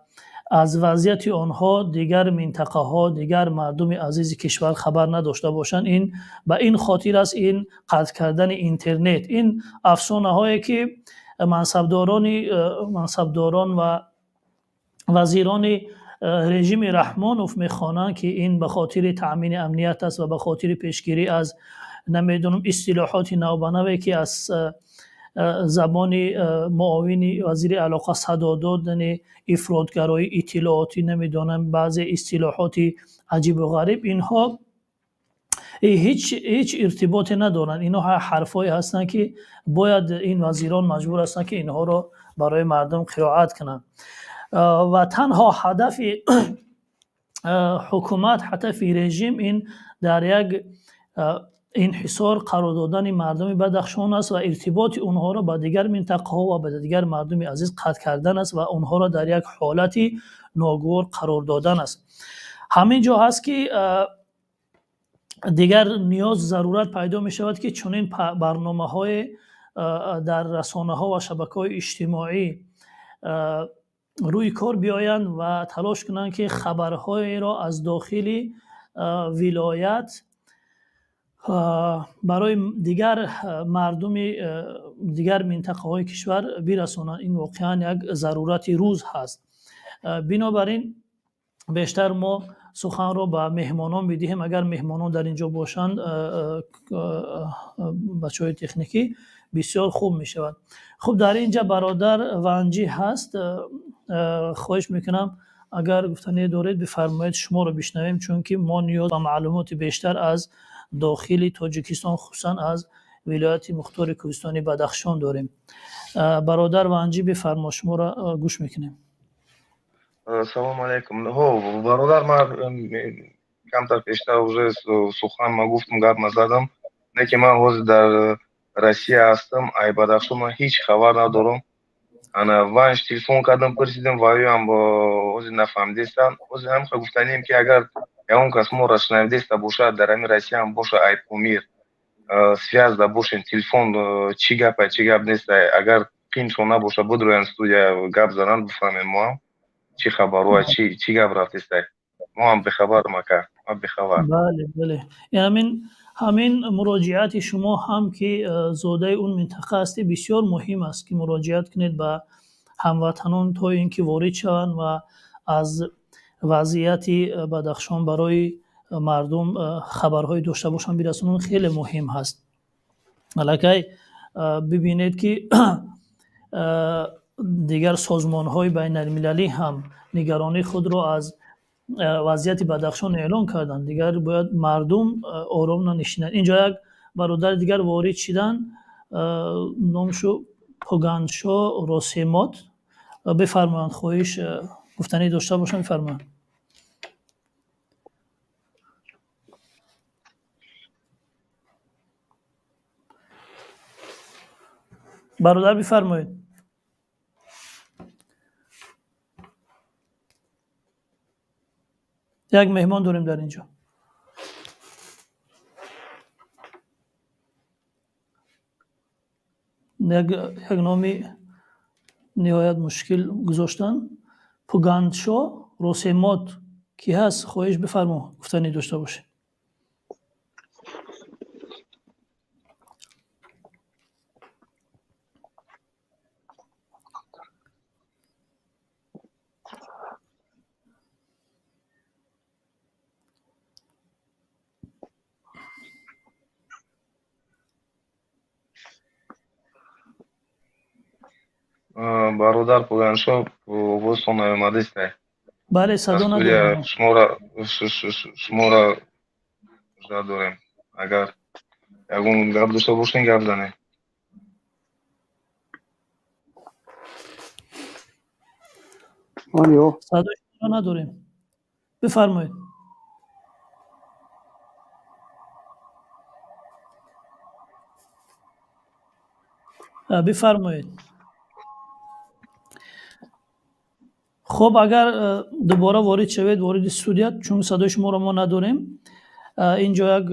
аз вазъияти онҳо дигар минтақаҳо, дигар мардуми азизи кишвар хабар надошта бошанд. Ин ба ин хотир аст ин қатъ кардани интернет. Ин афсонаҳое ки мансабдорон ва вазирони режими Раҳмонов мехонанд, ки ин ба хотири таъмини амният аст ва ба хотири пешгирӣ аз, намедонам, истилоҳоти навбанаве, ки аз забони муовини вазири алоқа садо додани ифротгароии иттилоотӣ, намедонам, баъзе истилоҳоти аҷибу ғариб, инҳо ҳеҷ иртиботе надоранд. Инҳо ҳарфҳое ҳастанд, ки бояд ин вазирон маҷбур ҳастанд, ки инҳоро барои мардум қироат кунанд. Ва танҳо ҳадафи ҳукумат, ҳадафи режим ин дар як инҳисор қарор додани мардуми Бадахшон аст ва иртиботи онҳоро ба дигар минтақаҳо ва ба дигар мардуми азиз қатъ кардан аст ва онҳоро дар як ҳолати ногувор қарор додан аст. Ҳамин ҷо ҳаст, ки дигар ниёз, зарурат пайдо мешавад, ки чунин барномаҳое дар расонаҳо ва шабакаҳои иҷтимоӣ рӯи кор биёянд ва талош кунанд, ки хабарҳоеро аз дохили вилоят барои дигар мардуми дигар минтақаҳои кишвар бирасонанд. Ин воқеан як зарурати рӯз ҳаст. Бинобар ин бештар мо суханро ба меҳмонон медиҳем. Агар меҳмонон дар ин ҷо бошанд, бачаҳои техникӣ, бисёр хуб мешавад. Хуб, дар ин ҷа бародар Ванҷӣ ҳаст. Хоҳиш мекунам, агар гуфтане доред, бифармоед, шуморо бишнавем, чунки мо ниёз ба маълумоти бештар аз дохили Тоҷикистон, хусусан аз вилояти мухтори кӯҳистони Бадахшон дорем. Бародар Ванҷӣ, бифармо, шуморо гӯш мекунем. Салому алайкум. Ҳо, бародар, ман камтар пештар уже сухан ма гуфтам, гап ма задам, не ки ман ҳозир дар Россия ҳастам, ай Бадахшон ман ҳеҷ хабар надорам. Ана Ванҷ телефон кардам, пурсидам, ваюам ҳозир нафаҳмидестам. Ҳозир ҳам гуфтанем, ки агар ягон кас моро шунавидеста бошад, дар ҳамин Россияам боша, ай Помир связь да бошем, телефон, чӣ гапай, чӣ гап нестай, агар қиншон набоша, будроян студия, гап зананд, бифаҳмем моам чӣ хабарҳоа, чӣ гап рафтестай. Мо ҳам бехабарам, ака, ман бехабар. Бале, ҳамин муроҷиати шумо ҳам, ки зодаи он минтақа ҳастӣ, бисёр муҳим аст, ки муроҷиат кунед ба ҳамватанон, то ин ки ворид шаванд ва аз вазъияти Бадахшон барои мардум хабарҳое дошта бошанд, бирасонанд, хеле муҳим ҳаст. Аллакай бибинед, ки дигар созмонҳои байналмилалӣ ҳам нигаронии худро аз вазъияти Бадахшон эълон карданд. Дигар бояд мардум ором нанишинанд. Инҷо як бародари дигар ворид шиданд, номшу Пуганшо Росемот. Бифармоянд, хоҳиш, гуфтанӣ дошта бошанд, бифармоянд. Бародар, бифармоед. Як меҳмон дорем дар инҷо. Як номи ниҳоят мушкил гузоштанд, Пугандшо Росемот. Кӣ ҳаст? Хоҳиш, бифармо, гуфтанӣ дошта бошед. Бародар Пуганшо, овозтон наомадестай. Бале, садо надорем. Шуморо жда дорем, агар ягон гап дошта бошед, гап занед. Садои шуморо надорем. Бифармоед. Бифармоед. Хуб, агар дубора ворид шавед, вориди студия, чун садои шуморо мо надорем. Инҷо як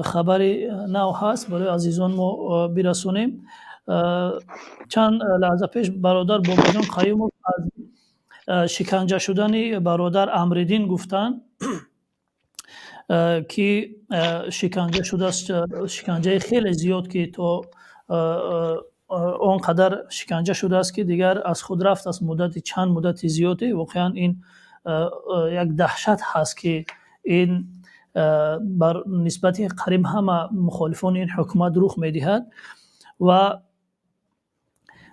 хабари нав ҳаст, барои азизон мо бирасонем. Чанд лаҳза пеш бародар Бобоҷон Қаюмов аз шиканҷа шудани бародар Амриддин гуфтанд, ки шиканҷа шудааст, шиканҷаи хеле зиёд, ки то он қадар шиканҷа шудааст, ки дигар аз худ рафтааст муддати чанд муддати зиёде. Воқеан ин як даҳшат ҳаст, ки ин бар нисбати қариб ҳама мухолифони ин ҳукумат рух медиҳад. Ва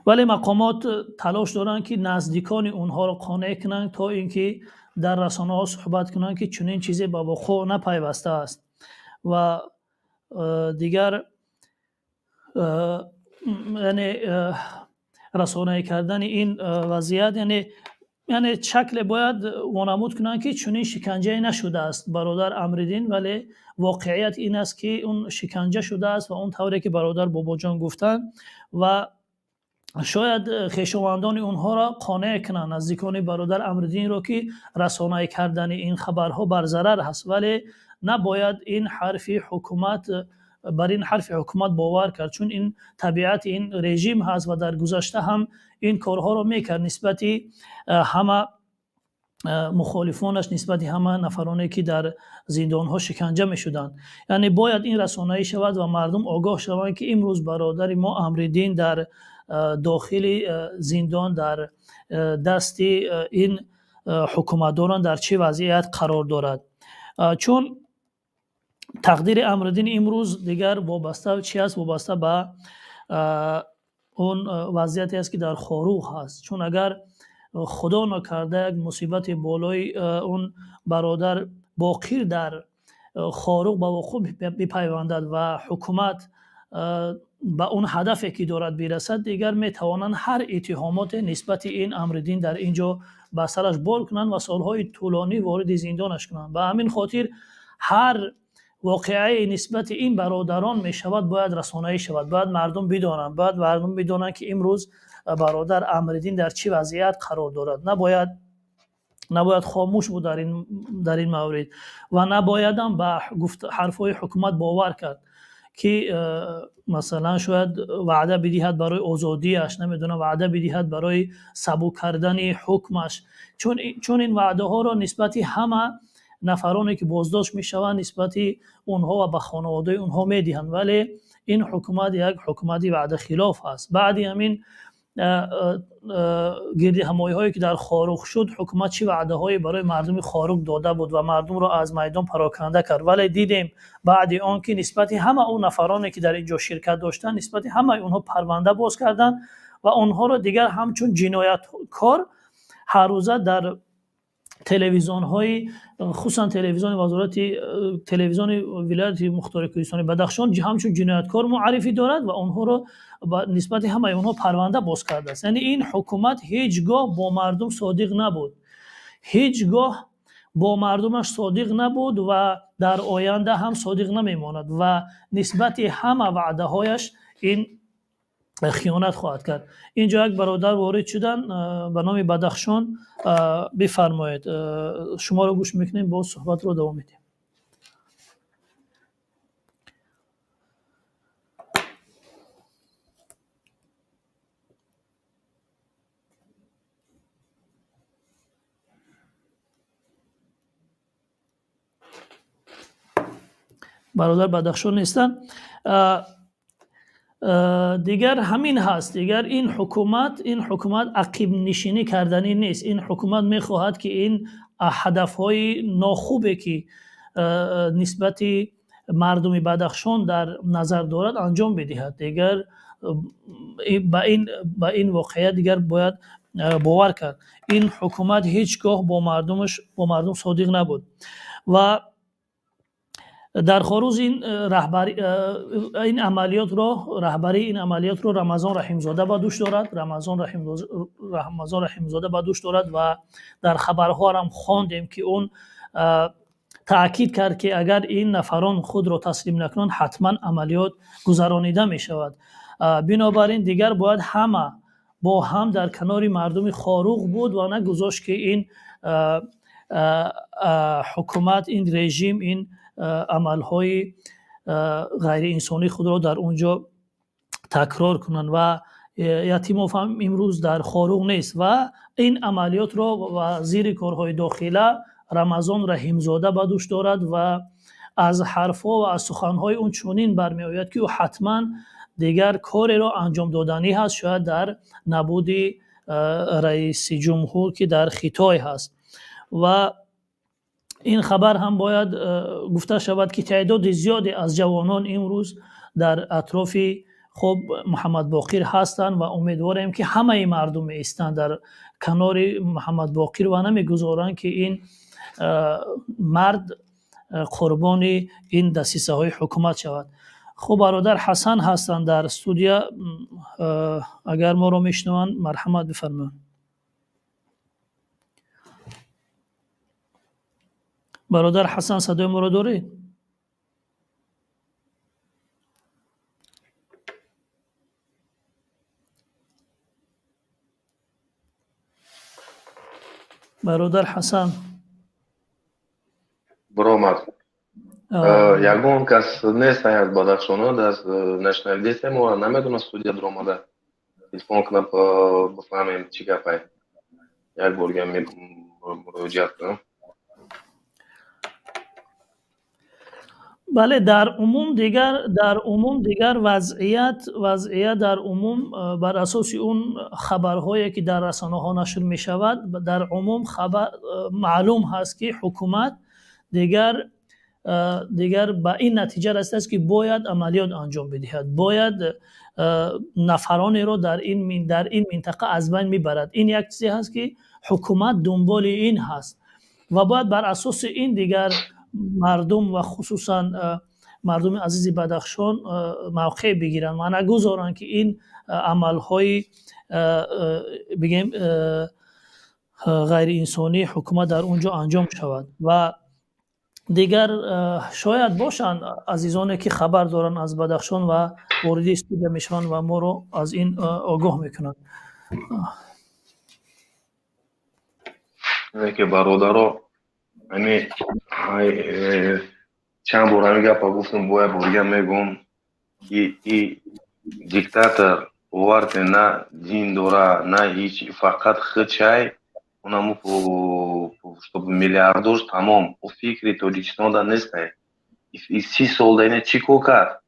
вале мақомот талош доранд, ки наздикони онҳоро қонеъ кунанд, то ин ки дар расонаҳо суҳбат кунанд, ки чунин чизе ба вуқӯъ напайвастааст. Ва дигар, яъне расонаӣ кардани ин вазъият, яъне шакле бояд вонамуд кунанд, ки чунин шиканҷае нашудааст бародар Амриддин, вале воқеият ин аст, ки он шиканҷа шудааст ва он тавре ки бародар Бобоҷон гуфтанд. Ва шояд хешовандони онҳоро қонеъ кунанд, наздикони бародар Амриддинро, ки расонаӣ кардани ин хабарҳо бар зарар ҳаст, вале набояд ин ҳарфи ҳукумат, бар ин ҳарфи ҳукумат бовар кард, чун ин табиати ин режим ҳаст ва дар гузашта ҳам ин корҳоро мекард нисбати ҳама мухолифонаш, нисбати ҳама нафароне, ки дар зиндонҳо шиканҷа мешуданд. Яъне бояд ин расонаӣ шавад ва мардум огоҳ шаванд, ки имрӯз бародари мо Амриддин дар дохили зиндон, дар дасти ин ҳукуматдорон дар чӣ вазъият қарор дорад. Чун тақдири Амриддин имрӯз дигар вобаста чи аст? Вобаста ба он вазъияте аст, ки дар Хоруғ ҳаст. Чун агар худо накарда як мусибати болои он бародар Боқир дар Хоруғ ба вуқӯъ бипайвандад ва ҳукумат ба он ҳадафе, ки дорад, бирасад, дигар метавонанд ҳар иттиҳомоте нисбати ин Амриддин дар ин ҷо ба сараш бор кунанд ва солҳои тӯлонӣ вориди зиндонаш кунанд. Ба ҳамин хотир ҳар воқеае нисбати ин бародарон мешавад, бояд расонаӣ шавад, бояд мардум бидонанд, бояд мардум бидонанд, ки имрӯз бародар Амриддин дар чӣ вазъият қарор дорад. Набояд хомӯш буд дар ин маврид ва набоядам ба ҳарфҳои ҳукумат бовар кард, ки масалан шояд ваъда бидиҳад барои озодиаш, намедонам, ваъда бидиҳад барои сабук кардани ҳукмаш, чун ин ваъдаҳоро нисбати ҳама нафароне, ки боздошт мешаванд, нисбати онҳо ва ба хонаводаи онҳо медиҳанд. Вале ин ҳукумат як ҳукумати ваъдахилоф аст. Баъди ҳамин гирдиҳамоиҳое, ки дар Хоруғ шуд, ҳукумат чӣ ваъдаҳое барои мардуми Хоруғ дода буд ва мардумро аз майдон пароканда кард. Вале дидем баъди он ки нисбати ҳама он нафароне, ки дар ин ҷо ширкат доштанд, нисбати ҳамаи онҳо парванда боз карданд ва онҳоро дигар ҳамчун ҷинояткор ҳаррӯза дар телевизионҳои, хусусан телевизиони вазорати, телевизиони вилояти мухтори Кӯҳистони Бадахшон ҳамчун ҷинояткор муаррифӣ дорад ва онҳоро нисбати ҳамаи онҳо парванда боз кардааст. Яъне ин ҳукумат ҳеҷ гоҳ бо мардум содиқ набуд, ҳеҷ гоҳ бо мардумаш содиқ набуд ва дар оянда ҳам содиқ намемонад ва нисбати ҳама ваъдаҳояш ин хиёнат хоҳад кард. Инҷо як бародар ворид шудан ба номи Бадахшон. Бифармоед, шуморо гӯш мекунем, боз суҳбатро давом медиҳем. Бародар Бадахшон нестанд. Дигар ҳамин ҳаст. Дигар ин ҳукумат ақибнишинӣ карданӣ нест. Ин ҳукумат мехоҳад, ки ин ҳадафҳои нохубе, ки нисбати мардуми Бадахшон дар назар дорад, анҷом бидиҳад. Дигар ба ин воқеият дигар бояд бовар кард. Ин ҳукумат ҳеҷ гоҳ бо мардум содиқ набуд. Ва Дар Хоруғ ин раҳбар ин амалиётро раҳбарии ин амалиётро Рамазон Раҳимзода ба дӯш дорад. Рамазон Раҳимзода ба дӯш дорад ва дар хабарҳо ҳам хондем, ки он таъкид кард, ки агар ин нафарон худро таслим накунанд, ҳатман амалиёт гузаронида мешавад. Бинобар ин дигар бояд ҳама бо ҳам дар канори мардуми Хоруғ буд ва нагузошт, ки ин ҳукумат, ин режим, ин амалҳои ғайриинсонии худро дар он ҷо такрор кунанд. Ва Ятимов ҳам имрӯз дар Хоруғ нест ва ин амалиётро вазири корҳои дохила Рамазон Раҳимзода ба дӯш дорад ва аз ҳарфҳо ва аз суханҳои он чунин бармеояд, ки ӯ ҳатман дигар кореро анҷом доданӣ ҳаст, шояд дар набуди раиси ҷумҳур, ки дар Хитой ҳаст. Ва ин хабар ҳам бояд гуфта шавад, ки теъдоди зиёде аз ҷавонон имрӯз дар атрофи хуб Муҳаммад Боқир ҳастанд ва умедворем, ки ҳамаи мардум меистанд дар канори Муҳаммад Боқир ва намегузоранд, ки ин мард қурбони ин дасисаҳои ҳукумат шавад. Хуб, бародар Ҳасан ҳастанд дар студия, агар моро мешунаванд, марҳамат бифармоянд. Бародар Ҳасан, садои моро доред? Бародар Ҳасан. Биромад. Ягон кас нест аз Бадахшоно, аз нашнавидесем, мо намедонам, студия биромада телефон кунам, бифаҳмем чӣ гапай. Як борга муроҷиат кунам. Бале, дар умум дигар вазъият дар умум бар асоси он хабарҳое, ки дар расонаҳо нашр мешавад, дар умум хабар маълум ҳаст, ки ҳукумат дигар ба ин натиҷа расидааст, ки бояд амалиёт анҷом бидиҳад, бояд нафаронеро дар ин минтақа аз байн мебарад. Ин як чизе ҳаст, ки ҳукумат дунболи ин ҳаст ва бояд бар асоси ин дигар мардум ва хусусан мардуми азизи Бадахшон мавқеъ бигиранд ва нагузоранд, ки ин амалҳои, бигем, ғайриинсонии ҳукумат дар он ҷо анҷом шавад. Ва дигар шояд бошанд азизоне, ки хабар доранд аз Бадахшон ва вориди студия мешаванд ва моро аз ин огоҳ мекунанд. Ки бародаро, ами чанд бор ҳамин гапа гуфтам, бояд борга мегӯм, ки и диктатор, бовар кунед, на дин дора, на ҳеҷ, фақат худшай, унаму чтобы миллиардош, тамом. Ӯ фикри Тоҷикистонда нестай. 30 сол да ина чӣ кор кард?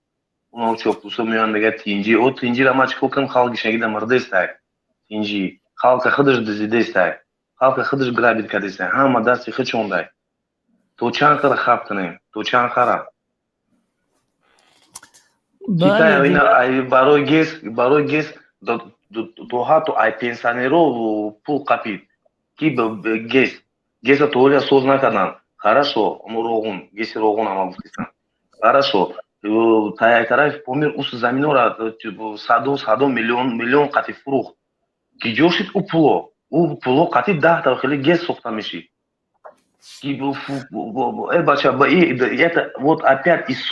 Уно чопусо меоянд, мегӯяд тинҷӣ. О, тинҷира ма чӣ кор кунам? Халқи шагида мурдестай. Тинҷӣ халқа худаш дизидестай, халқа худаш грабить кардестай, ҳама дасти худшондай. То чанд қара хаб кунем? То чанд қара? Китай барои ГЭС то ҳатто ай пенсионеро пул қапид, ки ГЭСа то ҳолия соз накарданд. Хорошо, Роғун, ГЭСи Роғун ама гуфтистанд. Хорошо, тай тарафи Помир ус заминора саду саду миллион миллион қати фурӯхт. Ки ҷо шид ӯ пуло? Ӯ пуло қати 10 та хеле ГЭС сохта мешид. Бача, это вот опять из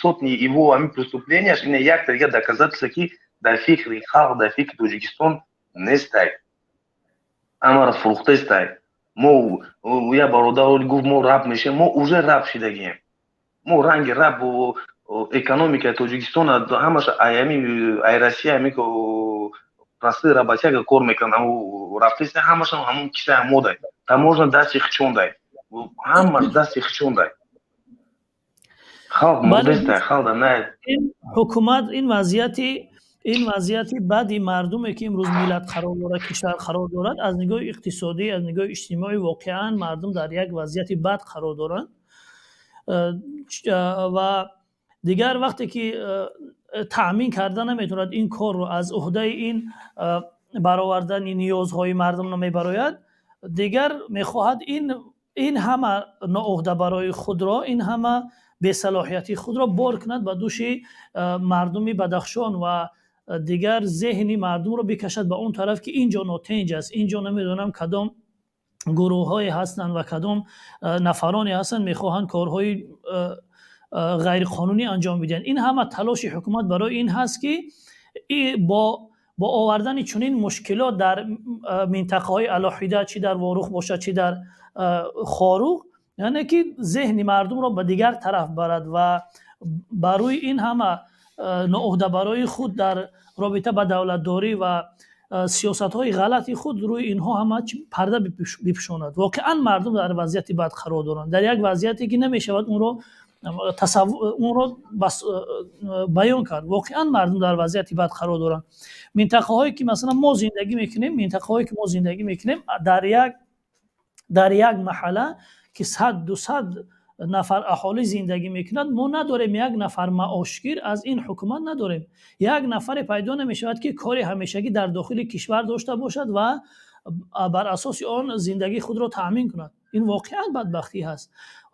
сотни его ами преступления, ина як дига доказательство, ки дар фикри халқ, дар фикри Тоҷикистон нестай, амара фурӯхтестай. Мо, я бародар гуфт, мо раб мешем, мо уже раб шидагием. Мо ранги раб, экономикаи Тоҷикистон ҳамаша аями ай Россия, ами простые работяга кор мекунанд, рафтеста, ҳамашам ҳамон кисаи модай, таможня дасти хичондай, ҳамаш дасти хичондай. Халқ мурдестай, халқ на. Ҳукумат ин вазъияти баъди мардуме, ки имрӯз миллат қарор дорад, кишвар қарор дорад, аз нигоҳи иқтисодӣ, аз нигоҳи иҷтимоӣ воқеан мардум дар як вазъияти бад қарор доранд. Ва дигар вақте ки таъмин карда наметавонад ин корро, аз уҳдаи ин баровардани ниёзҳои мардум намебарояд, дигар мехоҳад ин Ин ҳама ноуҳдабарои худро, ин ҳама бесалоҳияти худро бор кунад ба дӯши мардуми Бадахшон ва дигар зеҳни мардумро бикашад ба он тараф, ки ин ҷо нотинҷ аст, ин ҷо намедонам кадом гурӯҳҳое ҳастанд ва кадом нафароне ҳастанд, мехоҳанд корҳои ғайриқонунӣ анҷом бидиҳанд. Ин ҳама талоши ҳукумат барои ин ҳаст, ки бо овардани чунин мушкилот дар минтақаҳои алоҳида, чӣ дар Ворух бошад, чӣ дар Хоруғ, яъне ки зеҳни мардумро ба дигар тараф барад ва барои ин ҳама ноуҳдабарои худ дар робита ба давлатдорӣ ва сиёсатҳои ғалати худ рӯи инҳо ҳама парда бипӯшонад. Воқеан мардум дар вазъияти бад қарор доранд, дар як вазъияте ки намешавад онро онро баён кард. Воқеан мардум дар вазъияти бад қарор доранд. Минтақаҳое ки масалан мо зиндагӣ мекунем, минтақаҳое ки мо зиндагӣ мекунем, дар як маҳалла ки 100-200 нафар аҳолӣ зиндагӣ мекунад, мо надорем як нафар маошгир аз ин ҳукумат надорем. Як нафаре пайдо намешавад, ки кори ҳамешагӣ дар дохили кишвар дошта бошад ва бар асоси он зиндагии худро таъмин кунад. Ин воқеан бадбахтӣ ҳаст.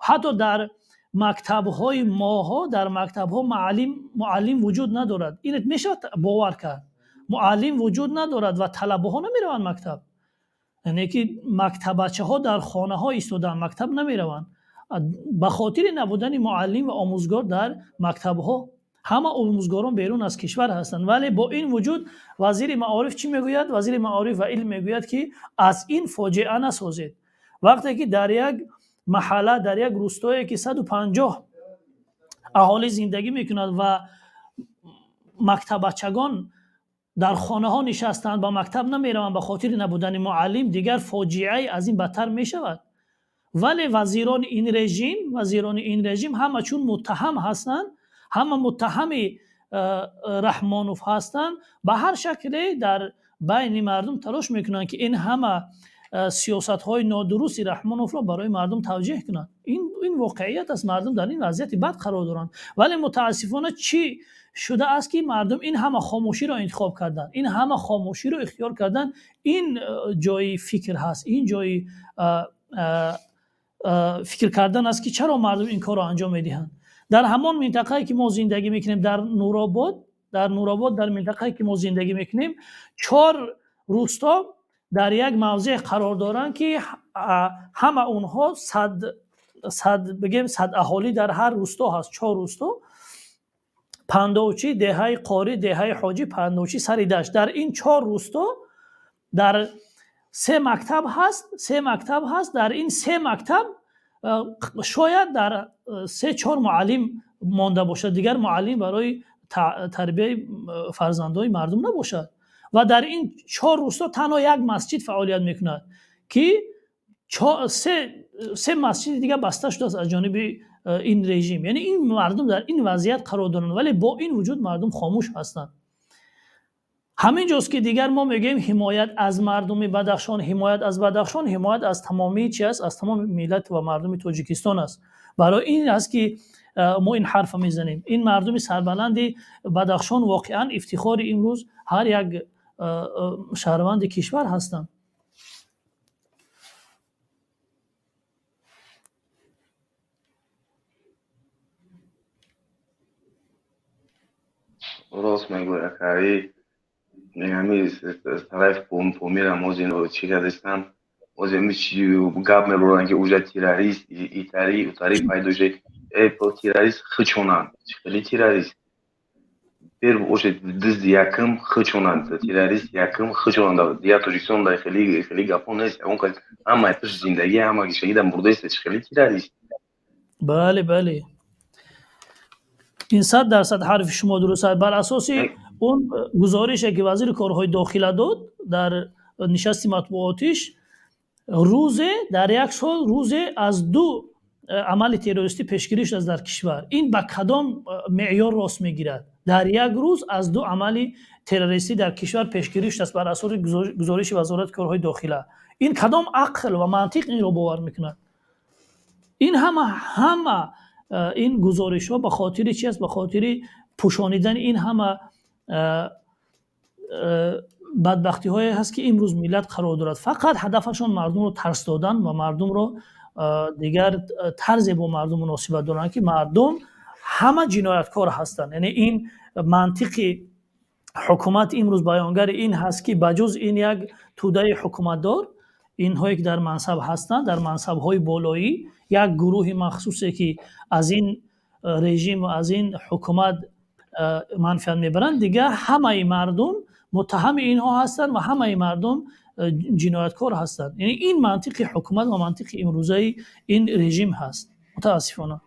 Ҳатто дар мактабҳои моҳо, дар мактабҳо муаллим вуҷуд надорад. Ин мешавад бовар кард? Муаллим вуҷуд надорад ва талабаҳо намераванд мактаб. Яъне ки мактабачаҳо дар хонаҳо истодаанд, мактаб намераванд ба хотири набудани муаллим ва омӯзгор дар мактабҳо. Ҳама омӯзгорон берун аз кишвар ҳастанд. Вале бо ин вуҷуд вазири маориф чӣ мегӯяд? Вазири маориф ва илм мегӯяд, ки аз ин фоҷиа насозед. Вақте ки дар як маҳалла, дар як рӯстое ки 150 аҳолӣ зиндагӣ мекунад ва мактабачагон дар хонаҳо нишастанд, ба мактаб намераванд ба хотири набудани муаллим, дигар фоҷиае аз ин бадтар мешавад? Вале вазирони ин режим ҳама чун муттаҳам ҳастанд, ҳама муттаҳами Раҳмонов ҳастанд, ба ҳар шакле дар байни мардум талош мекунанд, ки ин ҳама сиёсатҳои нодурусти Раҳмоновро барои мардум тавҷеҳ кунанд. Ин воқеият аст. Мардум дар ин вазъияти бад қарор доранд. Вале мутаассифона чӣ шудааст, ки мардум ин ҳама хомӯширо интихоб карданд, ин ҳама хомӯширо ихтиёр карданд? Ин ҷои фикр ҳаст, ин ҷои фикр кардан аст, ки чаро мардум ин корро анҷом медиҳанд. Дар ҳамон минтақае ки мо зиндагӣ мекунем, дар Нуробод, дар минтақае ки мо зиндагӣ мекунем, чор рӯсто дар як мавзеъ қарор доранд, ки ҳама онҳо 100, 100, бигем, 100 аҳолӣ дар ҳар рӯсто ҳаст. Чор рӯсто: Пандовчӣ, деҳаи Қорӣ, деҳаи Ҳоҷӣ Пандовчӣ, Сари Дашт. Дар ин чор рӯсто дар се мактаб ҳаст, се мактаб ҳаст. Дар ин се мактаб шояд дар се-чор муаллим монда бошад, дигар муаллим барои тарбияи фарзандони мардум набошад. Ва дар ин чор рӯсто танҳо як масҷид фаъолият мекунад, ки се масҷиди дигар баста шудааст аз ҷониби ин режим. Яъне ин мардум дар ин вазъият қарор доранд, вале бо ин вуҷуд мардум хомӯш ҳастанд. Ҳамин ҷост, ки дигар мо мегӯем: ҳимоят аз мардуми Бадахшон, ҳимоят аз Бадахшон, ҳимоят аз тамомии чи аст? Аз тамоми миллат ва мардуми Тоҷикистон аст. Барои ин аст, ки мо ин ҳарфа мезанем. Ин мардуми сарбаланди Бадахшон воқеан ифтихори имрӯз ҳар як шаҳрванди кишвар ҳастанд. Рост мегӯй, акаи. Ҳами тарафи Помира мози чӣ кардастам, ози гап мебуранд, ки уже террорист итари утари пайдо шуд. Террорист хичонанд, хеле террорист бер дизди якм хичонанд, террорист якм хичонанд. Дигар Тоҷикистон дар хеле хеле гапҳо нест. Он кас ҳама пиш зиндагӣ, ҳама шагида мурдаист, хеле террорист. Бале, ин 100% ҳарфи шумо дуруст аст. Бар асоси он гузорише ки вазири корҳои дохила дод дар нишасти матбуотиш, рӯзе дар як сол рӯзе аз ду амали террористӣ пешгирӣ шудааст дар кишвар. Ин ба кадом меъёр рост мегирад? Дар як рӯз аз ду амали террористӣ дар кишвар пешгирӣ шудааст бар асоси гузориши Вазорати корҳои дохила. Ин кадом ақл ва мантиқ инро бовар мекунад? Ин ҳама ин гузоришҳо ба хотири чи аст? Ба хотири пӯшонидани ин ҳама бадбахтиҳое ҳаст, ки имрӯз миллат қарор дорад. Фақат ҳадафашон мардумро тарс додан ва мардумро Дигар тарзе бо мардум муносибат доранд, ки мардум ҳама ҷинояткор ҳастанд. Яъне ин мантиқи ҳукумат имрӯз баёнгари ин ҳаст, ки ба ҷуз ин як тӯдаи ҳукуматдор, инҳое ки дар мансаб ҳастанд, дар мансабҳои болоӣ, як гурӯҳи махсусе ки аз ин режим ва аз ин ҳукумат манфиат мебаранд, дигар ҳамаи мардум муттаҳами инҳо ҳастанд ва ҳамаи мардум ҷинояткор ҳастанд. Яъне ин мантиқи ҳукумат ва мантиқи имрӯзаи ин режим ҳаст, мутаассифона.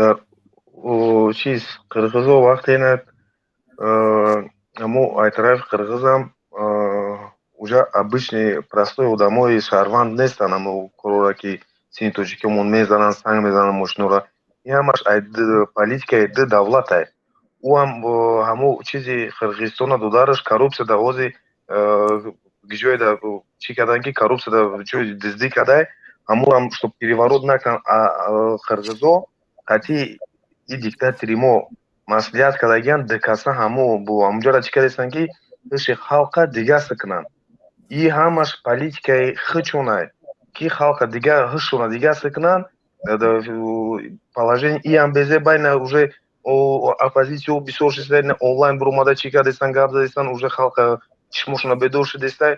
Дар чиз қирғизо вақте ина амо ай тарафи қирғизам уже обычный простой одамои шаҳрванд нестанд, амо корора ки сини тоҷикиёмон мезананд, санг мезананд мошинора, ин ҳамаш ай политикаи ду давлатай. Ӯ ҳам ҳамо чизи Қирғизистона додараш коррупсия да ҳози ҷоеда чӣ кардан ки коррупсия да ҷои дуздӣ кардай, ҳамоам чтоб переворот накунанд. Қирғизо қатъи и диктатори мо маслиҳат кардагиянд, дукаса ҳамо бо ҳамонҷоро чӣ кардастанд ки пеши халқа дигаста кунанд. И ҳамаш политикаи хичонай ки халқа дига ҳушона дигаста кунанд, положение и ҳам безе байна уже оппозитсиё бисёр шиста, онлайн буромада чӣ кардастанд, гап задастанд, уже халқа чишмошона бедор шудастай.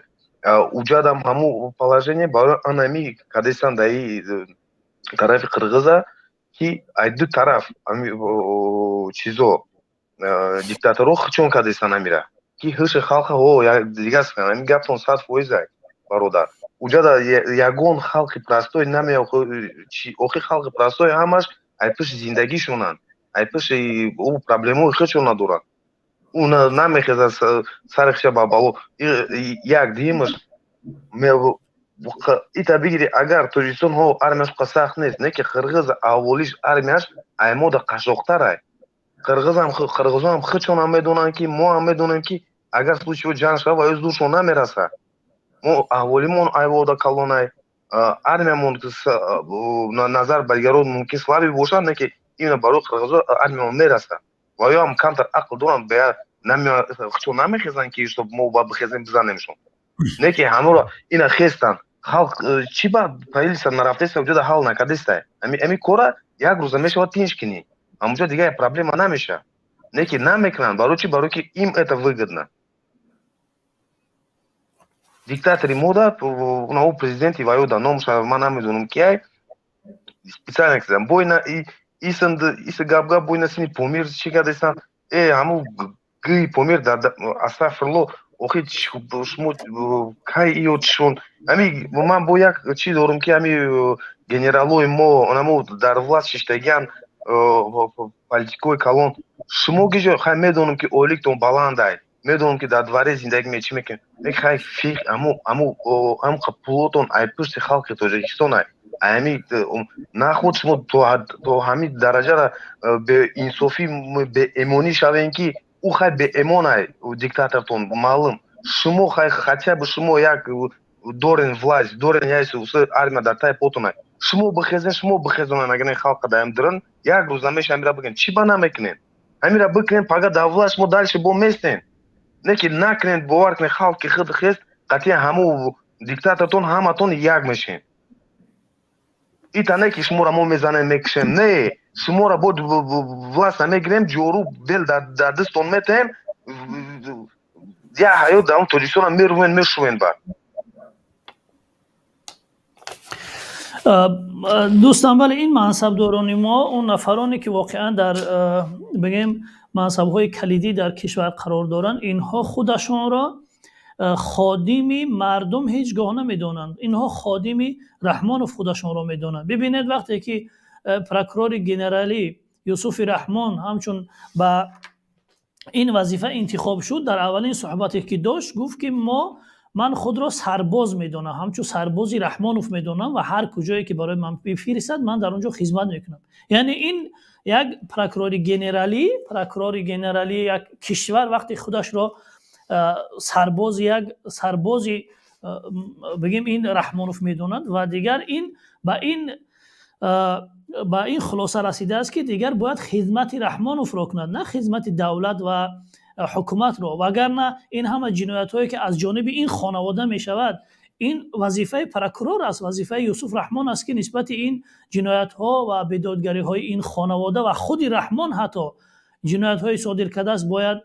Уҷадам ҳамо положение барои анами кардастанд даи тарафи қирғиза ки ай ду тараф чизо диктаторо хичон кардастанд амира ки ҳуши халқа ҳо дигаст кунанд. Ами гаптон 100% бародар. Уҷада ягон халқи простой наме, охи халқи простой ҳамаш ай пиши зиндагишонанд, ай пиши ӯ проблемаҳои худшон надоранд. Ӯ намехезад сари хиша ба бало. Як дуюмаш ита бигири, агар Тоҷикистон ҳо армияш қа сахт нест, не ки қирғиз аввалиш армияш аймода қашоқтарай. Қирғизам қирғизоам худшонам медонанд ки мо ҳам медонем ки агар случайо ҷанг шавад ва ё зуршон намерасад. Мо аҳволимон айвода калонай, армиямон назар ба дигарон мумкин слабый бошад, не ки именно барои қирғизо армиямон мерасад. Ва ё ҳам камтар ақл доранд, худшон намехезанд ки чтоб мо ба бихезем бизанемшон. Не ки ҳаморо ина хестанд. Халқ чӣ ба правительство нарафтеста, уҷода ҳал накардестай. Ами кора як рӯза мешавад тинч кунӣ. Ҳамонҷо дигар проблема намешавад. Не ки намекунанд, барои чӣ? Барои ки им это выгодно. Диктатори мода, унао президенти ваёда номша ман намедонам ки ай специально кардам. Бойна исанд иса гап гап бойна сини Помир чӣ кардастанд? Э ҳаму гии Помир дар астағфирулло, охи шумо кай иёдшон? Ами ман бо як чиз дорам ки ами генералои мо онамо дар власть шиштагиан, политикои калон, шумо гиҷо хай медонам ки ойликтон баландай, медонам ки дар дворе зиндагӣ мечӣ мекунед, хай фих аму аму амқа пулотон ай пушти халқи Тоҷикистон ай ами нахуд шумо то ҳамин дараҷара беинсофӣ беэмонӣ шавем ки ӯ хай беэмон ай диктатортон маълум, шумо хай хотя бы шумо як дорен власть дорен, яй армия дар тай потон ай, шумо бихезен, шумо бихезонен, агар халқа даям диран як рӯз намеша амира бикунед, чӣ ба намекунед? Амира бикунед, пага дар власть шумо дальше бо местен. Не ки накунед, бовар кунед, халқи худ хест қатъиян ҳаму диктатортон ҳаматон як мешем. Ита не ки шуморо мо мезанем мекушем, не, шуморо бо власть мегирем, ҷору бел дар дастон метаҳем, я ҳаёт дар он Тоҷикистона мерувен мешувен баъд. Дӯстам, вале ин мансабдорони мо, он нафароне ки воқеан дар бигем мансабҳои калидӣ дар кишвар қарор доранд, инҳо худашонро ходими мардум ҳеҷ гоҳ намедонанд. Инҳо ходими Раҳмонов худашонро медонанд. Бибинед, вақте ки прокурори генералӣ Юсуфи Раҳмон ҳамчун ба ин вазифа интихоб шуд, дар аввалин суҳбате ки дошт гуфт ки ман худро сарбоз медонам, ҳамчун сарбози Раҳмонов медонам ва ҳар куҷое ки барои ман бифиристад, ман дар он ҷо хизмат мекунам. Яъне ин як прокурори генералӣ, прокурори генералии як кишвар вақте худашро сарбози як сарбози бигем ин Раҳмонов медонад ва дигар ин ба ин хулоса расидааст ки дигар бояд хизмати Раҳмоновро кунад, на хизмати давлат ва Ҳукуматро, вагарна ин ҳама ҷиноятҳое, ки аз ҷониби ин хонавода мешавад, ин вазифаи прокурор аст, вазифаи Юсуф Раҳмон аст, ки нисбати ин ҷиноятҳо ва бедодгариҳои ин хонавода ва худи Раҳмон ҳатто ҷиноятҳои содир кардааст, бояд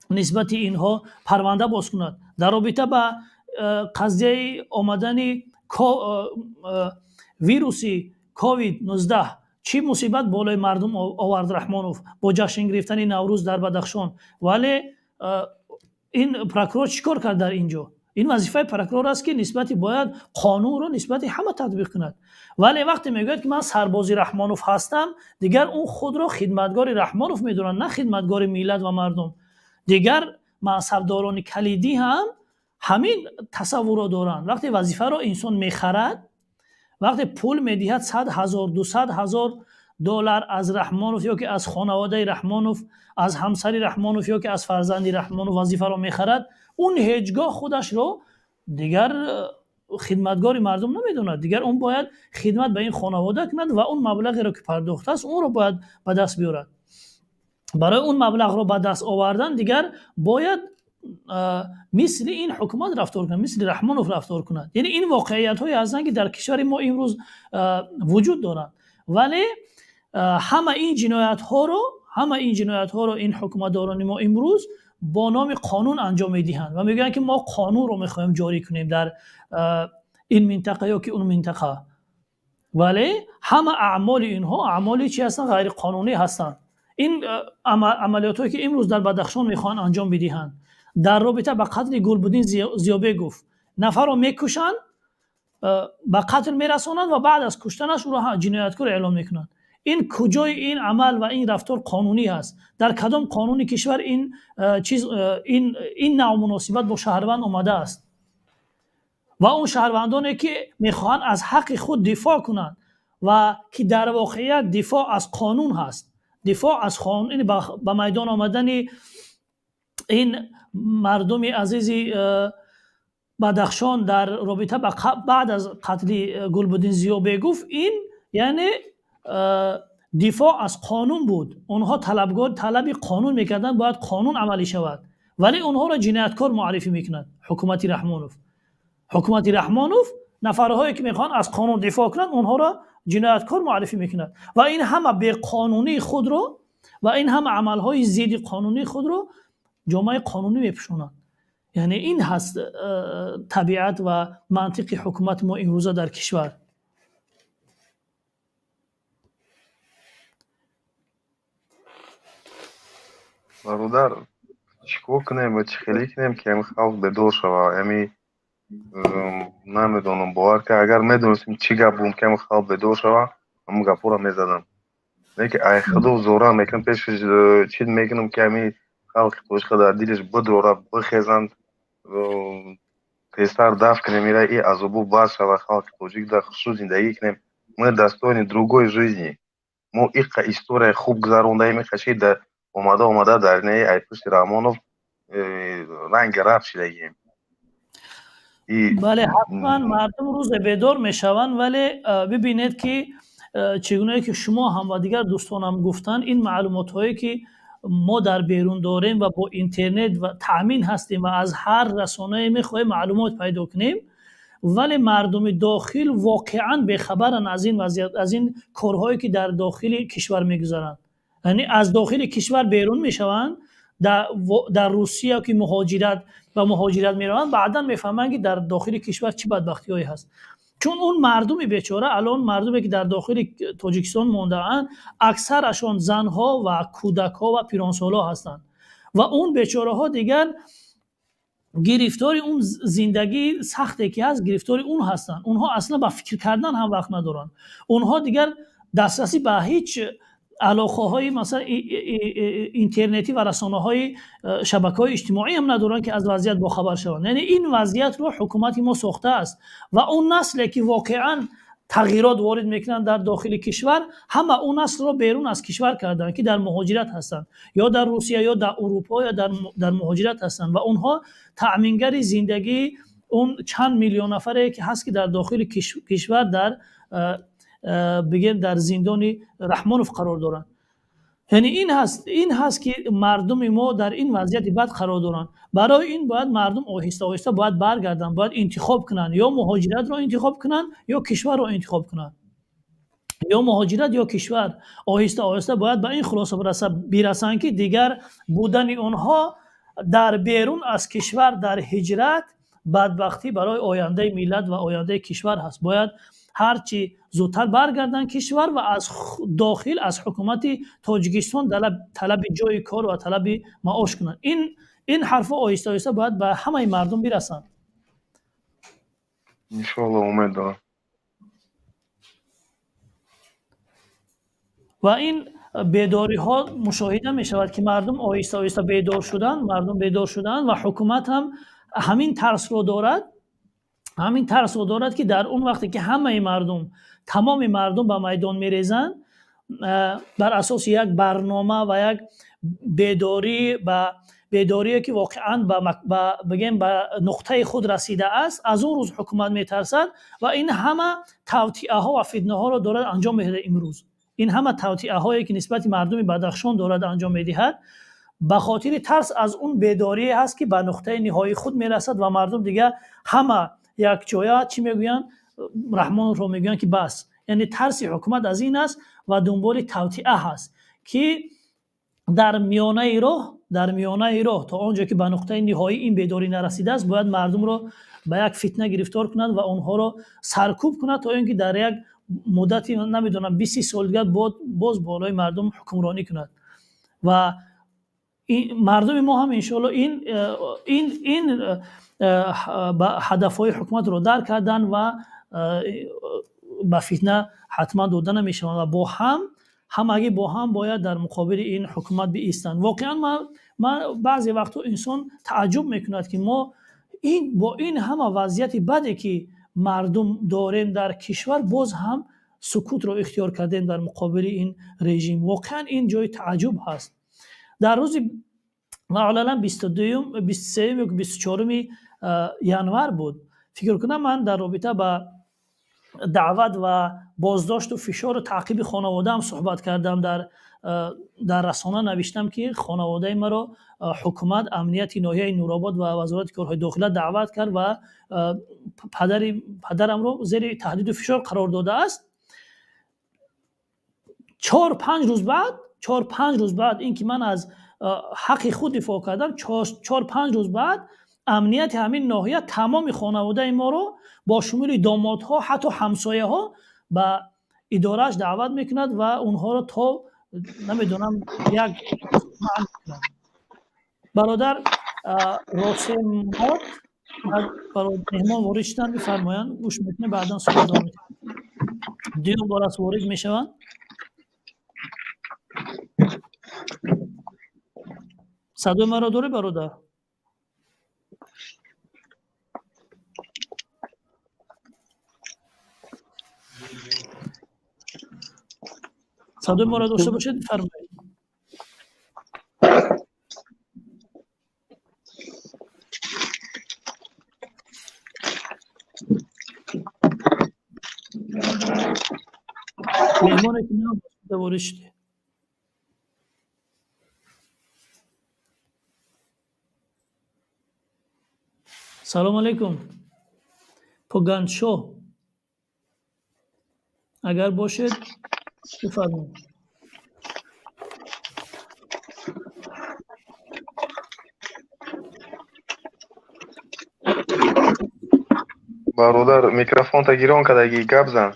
нисбати инҳо парванда боз кунад. Дар робита ба қазияи омадани вируси ковид-19 чӣ мусибат болои мардум овард Раҳмонов бо ҷашн гирифтани Наврӯз дар Бадахшон, вале ин прокурор чӣ кор кард дар ин ҷо? Ин вазифаи прокурор аст, ки нисбати бояд қонунро нисбати ҳама татбиқ кунад. Вале вақте мегӯяд, ки ман сарбози Раҳмонов ҳастам, дигар ӯ худро хидматгори Раҳмонов медонад, на хидматгори миллат ва мардум. Дигар мансабдорони калидӣ ҳам ҳамин тасаввурро доранд. Вақте вазифаро инсон мехарад, вақте пул медиҳад 100 000, 200 000 доллар аз Раҳмонов ё ки аз хонаводаи Раҳмонов, аз ҳамсари Раҳмонов ё ки аз фарзанди Раҳмонов вазифаро мехарад, он ҳеҷ гоҳ худашро дигар хидматгори мардум намедонад. Дигар он бояд хидмат ба ин хонавода кунад ва он маблағеро, ки пардохтааст, онро бояд ба даст биёрад. Барои он маблағро ба даст овардан дигар бояд мисли ин ҳукумат рафтор кунад, мисли Раҳмонов рафтор кунад. Яъне ин воқеиятҳое ҳастанд, ки дар кишвари мо имрӯз вуҷуд доранд, вале ҳама ин ҷиноятҳоро ин ҳукуматдорони мо имрӯз бо номи қонун анҷом медиҳанд ва мегӯянд, ки мо қонунро мехоҳем ҷорӣ кунем дар ин минтақа ё ки он минтақа. Вале ҳама аъмоли инҳо аъмоли чи ҳастанд? Ғайриқонунӣ ҳастанд. Ин амалиётҳое, ки имрӯз дар Бадахшон мехоҳанд анҷом бидиҳанд дар робита ба қатли Гулбуддин Зиёбегов, нафарро мекушанд, ба қатл мерасонанд ва баъд аз куштанаш ӯро ҷинояткор эълон мекунанд. Ин куҷои ин амал ва ин рафтор қонунӣ ҳаст? Дар кадом қонуни кишвар ин чиз, ин навъ муносибат бо шаҳрванд омадааст? Ва он шаҳрвандоне, ки мехоҳанд аз ҳаққи худ дифоъ кунанд ва ки дар воқеият дифоъ аз қонун ҳаст, дифоъ аз қонун, ба майдон омадани ин мардуми азизи Бадахшон дар робита ба баъд аз қатли Гулбуддин Зиёбегов, ин яъне дифоъ аз қонун буд. Онҳо талабгор талаби қонун мекарданд, бояд қонун амалӣ шавад, вале онҳоро ҷинояткор муаррифӣ мекунад ҳукумати Раҳмонов. Ҳукумати Раҳмонов нафарҳое, ки мехоҳанд аз қонун дифоъ кунанд, онҳоро ҷинояткор муаррифӣ мекунад ва ин ҳама беқонунии худро ва ин ҳама амалҳои зидди қонунии худро ҷомаи қонунӣ мепӯшонанд. Яъне ин ҳаст табиат ва мантиқи ҳукумати мо имрӯза дар кишвар. Бародар, чӣ кор кунем ва чӣ хеле кунем, ки ҳами халқ бедор шава? Ҳами намедонам, бовар ка, агар медонистем чӣ гап бум, ки ҳами халқ бедор шава, ҳамун гапҳоро мезадам. Леки ай худо зора мекунам, пеши чиз мекунам, ки ҳами халқи тоҷика дар дилаш бидрора, бихезанд, тезтар дафт кунем ира, и азобу баз шава, халқи тоҷик дар хушрӯ зиндагӣ кунем. Мы достойны другой жизни. Мо иқа историяи хуб гузарондаем, иқа чи омада омада дар неи ай пушти Раҳмонов ранги раб шидагием. Бале, ҳатман мардум рӯзе бедор мешаванд, вале бибинед, ки чӣ гунае ки шумо ҳам ва дигар дӯстонам гуфтанд, ин маълумотҳое, ки мо дар берун дорем ва бо интернет ва таъмин ҳастем ва аз ҳар расонае мехоҳем маълумот пайдо кунем, вале мардуми дохил воқеан бехабаранд аз ин вазъият, аз ин корҳое, ки дар дохили кишвар мегузаранд. Яъне аз дохили кишвар берун мешаванд, дар Русия ки муҳоҷират ба муҳоҷират мераванд, баъдан мефаҳманд, ки дар дохили кишвар чӣ бадбахтиҳое ҳаст. Чун он мардуми бечора, алон мардуме, ки дар дохили Тоҷикистон мондаанд, аксарашон занҳо ва кӯдакҳо ва пиронсолҳо ҳастанд ва он бечораҳо дигар гирифтори он зиндагии сахте, ки ҳаст, гирифтори он ҳастанд. Онҳо аслан ба фикр кардан ҳам вақт надоранд. Онҳо дигар дастрасӣ ба ҳеҷ алоқаҳои, масалан, интернетӣ ва расонаҳои шабакаҳои иҷтимоӣ ҳам надоранд, ки аз вазъият бохабар шаванд. Яъне ин вазъиятро ҳукумати мо сохтааст ва он насле, ки воқеан тағйирот ворид мекунанд дар дохили кишвар, ҳама он наслро берун аз кишвар карданд, ки дар муҳоҷират ҳастанд, ё дар Русия, ё дар Урупо, ё дар муҳоҷират ҳастанд ва онҳо таъмингари зиндагии он чанд миллион нафаре, ки ҳаст, ки дар дохили кишвар дар бигем дар зиндони Раҳмонов қарор доранд. Яъне ин ҳаст ки мардуми мо дар ин вазъияти бад қарор доранд. Барои ин бояд мардум оҳиста оҳиста бояд баргарданд, бояд интихоб кунанд, ё муҳоҷиратро интихоб кунанд, ё кишварро интихоб кунанд, ё муҳоҷират ё кишвар. Оҳиста оҳиста бояд ба ин хулоса бирасанд, ки дигар будани онҳо дар берун аз кишвар, дар ҳиҷрат, бадбахтӣ барои ояндаи миллат ва ояндаи кишвар ҳаст. Бояд ҳарчи зудтар баргарданд кишвар ва аз дохил аз ҳукумати Тоҷикистон талаби ҷои кор ва талаби маош кунанд. Ин ҳарфҳо оҳиста оҳиста бояд ба ҳамаи мардум бирасанд. Иншоалло, умед дорам. Ва ин бедориҳо мушоҳида мешавад, ки мардум оҳиста оҳиста бедор шуданд, мардум бедор шуданд ва ҳукумат ҳам ҳамин тарсро дорад, ҳамин тарсро дорад, ки дар он вақте ки ҳамаи мардум, тамоми мардум ба майдон мерезанд бар асоси як барнома ва як бедорӣ, ба бедорие ки воқеан ба бигем ба нуқтаи худ расидааст, аз он рӯз ҳукумат метарсад ва ин ҳама тавтиаҳо ва фитнаҳоро дорад анҷом медиҳад. Имрӯз ин ҳама тавтиаҳое ки нисбати мардуми Бадахшон дорад анҷом медиҳад, ба хотири тарс аз он бедорие ҳаст, ки ба нуқтаи ниҳоии худ мерасад ва мардум дигар ҳама якҷоя чӣ мегӯянд? Раҳмоновро мегӯянд, ки бас. Яъне тарси ҳукумат аз ин аст ва дунболи тавтиа ҳаст, ки дар миёнаи роҳ, то он ҷо ки ба нуқтаи ниҳоии ин бедорӣ нарасидааст, бояд мардумро ба як фитна гирифтор кунад ва онҳоро саркӯб кунад, то ин ки дар як муддати, намедонам, 20 сол дигар боз болои мардум ҳукмронӣ кунад. Ва мардуми мо ҳам, иншоалло, ин ҳадафҳои ҳукуматро дарк карданд ва ба фитна ҳатман дода намешаванд ва бо ҳам, ҳамагӣ бо ҳам бояд дар муқобили ин ҳукумат биистанд. Воқеан ман баъзе вақтҳо инсон тааҷҷуб мекунад, ки мо ин бо ин ҳама вазъияти баде ки мардум дорем дар кишвар, боз ҳам сукутро ихтиёр кардем дар муқобили ин режим. Воқеан ин ҷои тааҷҷуб ҳаст. Дар рӯзи маълалан 22-юм, 23-юм ё 24-уми январ буд, фикр кунам, ман дар робита ба даъват ва боздошту фишору таъқиби хонаводаам суҳбат кардам. Дар расона навиштам, ки хонаводаи маро ҳукумат, амнияти ноҳияи Нуробод ва Вазорати корҳои дохила даъват кард ва падарамро зери таҳдиду фишор қарор додааст. 4-5 рӯз баъд, 4-5 рӯз баъд ин ки ман аз ҳаққи худ дифоъ кардам, 4-5 рӯз баъд амнияти ҳамин ноҳия тамоми хонаводаи моро бо шумули домодҳо, ҳатто ҳамсояҳо ба идорааш даъват мекунад ва онҳоро то намедонам як бародар Росемот меҳмон ворид шуданд, бифармоянд, гӯш мекунем, баъдан суҳбат давом мекунем. Дуюм бор аст ворид мешаванд. Садои маро дорӣ, бародар? Садои моро дошта бошед, бифармоед. Меҳмоне ки нав ворид шуде. Салом алейкум, Пуганшоҳ, агар бошед, бифармоед. Бародар, микрофонта гирон кардагӣ, гап зан.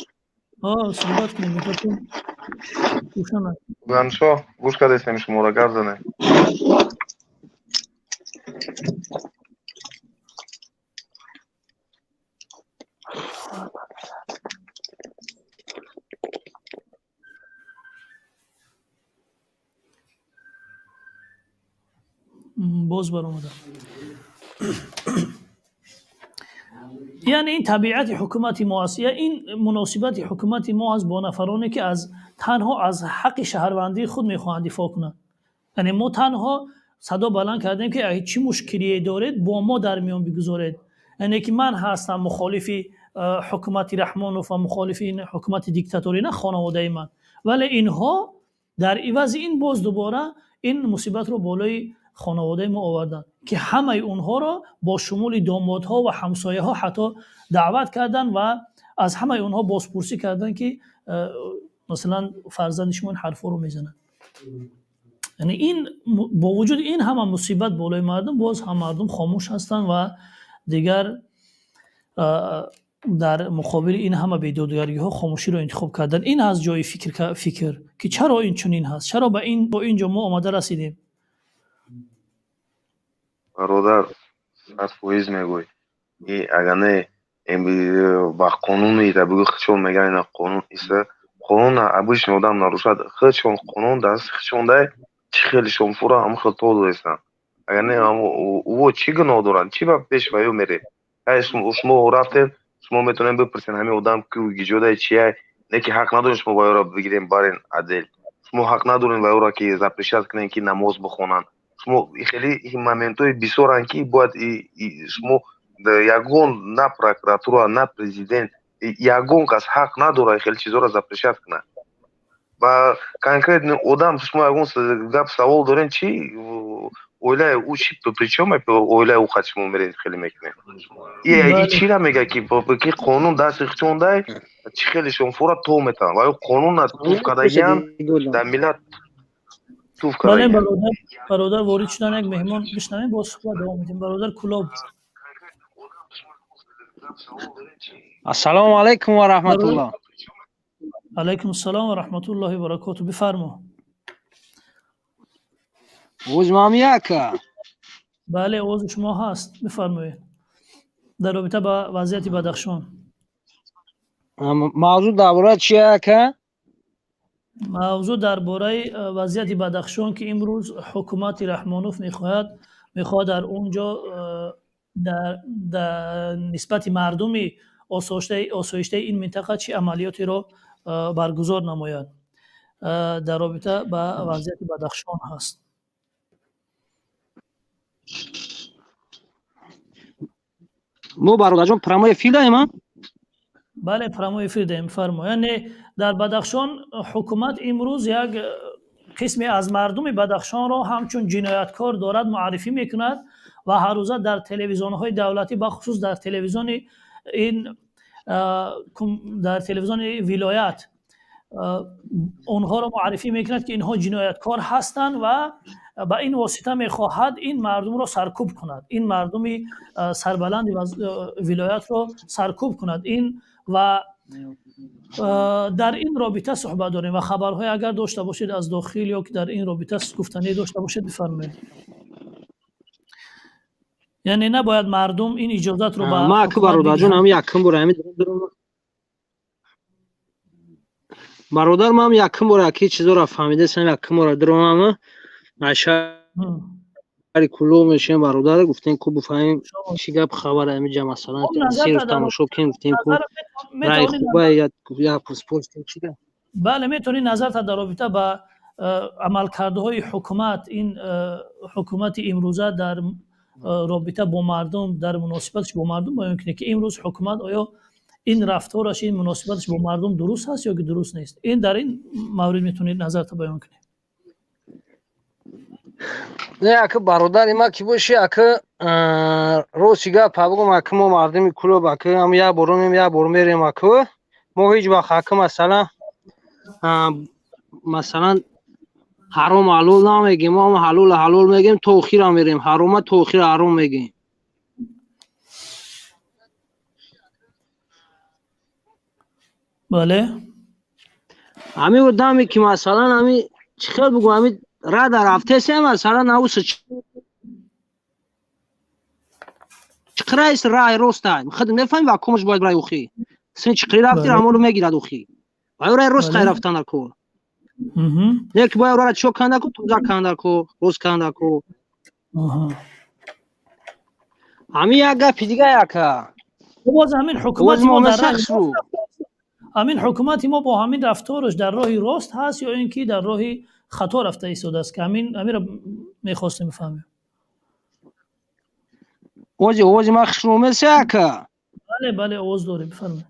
Суҳбат кунем, микрофон рӯшан аст. Пуганшоҳ, гӯш кардастем шуморо, гап занед. Боз баромадам. Яъне ин табиати ҳукумати мо аст, я ин муносибати ҳукумати мо аст бо нафароне, ки аз танҳо аз ҳаққи шаҳрвандии худ мехоҳанд дифоъ кунанд. Яъне мо танҳо садо баланд кардем, ки чӣ мушкилие доред, бо мо дар миён бигузоред. Яъне ки ман ҳастам мухолифи ҳукумати Раҳмонов ва мухолифи ин ҳукумати диктаторӣ, на хонаводаи ман. Вале инҳо Дар ивази ин боз дубора ин мусибатро болои хонаводаи мо оварданд, ки ҳамаи онҳоро бо шумули домодҳо ва ҳамсояҳо ҳатто даъват карданд ва аз ҳамаи онҳо бозпурсӣ карданд, ки масалан фарзанди шумо ин ҳарфҳоро мезанад. Яъне ин бо вуҷуди ин ҳама мусибат болои мардум, боз ҳам мардум хомӯш ҳастанд ва дигар дар муқобили ин ҳама бедодгариҳо хомӯширо интихоб карданд. Ин ҳаст ҷои фикр, ки чаро ин чунин ҳаст, чаро ба ин бо ин ҷо мо омада расидем. Бародар, 100% мегӯй. И агар не ба қонуни да бигӯ, худшон мегӯянд, ина қонун иса қонуна обычный одам нарушад, худшон қонун даст худшон дай, чӣ хелишон фура ҳам хел то дорестанд. Агар не, ӯ чӣ гуноҳ доранд? Чӣ ба пеш ва ё мерем? Шумо рафтем, шумо метавонем бипурсен ҳамин одам ки гиҷодай чияй, не ки ҳақ надорем шумо ба ёро бигирем барен отдел. Шумо ҳақ надорем ба ёро ки запрещать кунем ки намоз бихонанд. Шумо хеле моментҳои бисёранд, ки бояд шумо ягон на прокуратура, на президент, ягон кас ҳақ надорад хеле чизҳоро запрещать кунад. Ба конкретный одам шумо ягон гап савол дорем, чи оилаи ӯ чи причём оилаи ӯ қад шумо меред хеле мекунед? И чира мега, ки қонун дасти худшон дай, чӣ хелешон фура то метавонад ва ё қонуна туф кардагиан дар миллат туф Бале. кардагиан. Бародар ворид шудан, як меҳмон бишнавем, боз суҳбат давом медиҳем. Бародар Кулоб. Ассалому алайкум ва раҳматуллоҳ. Алайкум ассалом ва раҳматуллоҳи ва баракоту, бифармо. Овози ман яка? Бале, овози шумо ҳаст, бифармоед, дар робита ба вазъияти Бадахшон. Мавзӯъ дар бораи чи ака? Мавзӯъ дар бораи вазъияти Бадахшон, ки имрӯз ҳукумати Раҳмонов мехоҳад дар он ҷо дар нисбати мардуми осоиштаи ин минтақа чӣ амалиётеро баргузор намояд. Дар робита ба вазъияти Бадахшон ҳаст. Мо, бародарҷон, прямой эфир даем, а? Бале, прямой эфир даем, фармо. Яъне дар Бадахшон ҳукумат имрӯз як қисме аз мардуми Бадахшонро ҳамчун ҷинояткор дорад муаррифӣ мекунад ва ҳаррӯза дар телевизионҳои давлатӣ, бахусус дар телевизиони ин дар телевизиони вилоят онҳоро муаррифӣ мекунад, ки инҳо ҷинояткор ҳастанд, ва ба ин восита мехоҳад ин мардумро саркӯб кунад, ин мардуми сарбаланди вилоятро саркӯб кунад. Ин ва дар ин робита суҳбат дорем ва хабарҳое агар дошта бошед аз дохил ё ки дар ин робита гуфтанӣ дошта бошед, бифармоед. Яъне набояд мардум ин иҷозатро ба Ма аку ҳукумат бародарҷон, бидиҳанд. Ҳами якум бора ҳами бародар, ман якум бора ки чизоро фаҳмидасам, якум бора дуромам аз шаҳри Кулоб мешем, бародар, гуфтем ку буфаҳмем чӣ гап хабар ҳамиҷа, масалан назар се рӯз дар тамошо кунем, гуфтем ку назар рай метавонед хуба як пурспурс кунем чӣ гап. Бале, метавонед назарта дар робита ба амалкардҳои ҳукумат, ин ҳукумати имрӯза дар робита бо мардум, дар муносибаташ бо мардум баён кунед, ки имрӯз ҳукумат оё ин рафтораш, ин муносибаташ бо мардум дуруст ҳаст ё ки дуруст нест? Ин дар ин маврид метавонед назарта баён кунед. Не, ака, бародари ма ки боши, ака, рости гап бугум, ака, мо мардуми Кулоб, ака, ҳам як бор мем, як бор мерем, ака, мо ҳеҷ вақт, ака, масалан ҳаром ҳалол намегем, мо ҳам ҳалол ҳалол мегем, то охира мерем, ҳарома то охира ҳаром мегем. Бале. Ҳамин одаме ки масалан ҳами чӣ хел бугум, ҳами рада рафтесем, масалан авуса чиқираис раҳи ростай, худ мефаҳми, ва комаш бояд рай охи син чиқири рафти, рамолу мегирад охи, ва ё рай рост қай рафтан ко не ки бояд рара чо канда ку, тоза канда ку, рост канда ку. Ҳамин як гапи дига, яка. Боз ҳамин ҳукумати Овози мо мо дар раҳи месахт рӯ. ҳамин ҳукумати мо бо ҳамин рафтораш дар роҳи рост ҳаст ё ин ки дар роҳи хато рафта истодааст, ки ҳамин ҳаминро мехостем бифаҳмем. Овози ман хушрӯ меса, ака? Бале, бале, овоз дорем, бифармоед.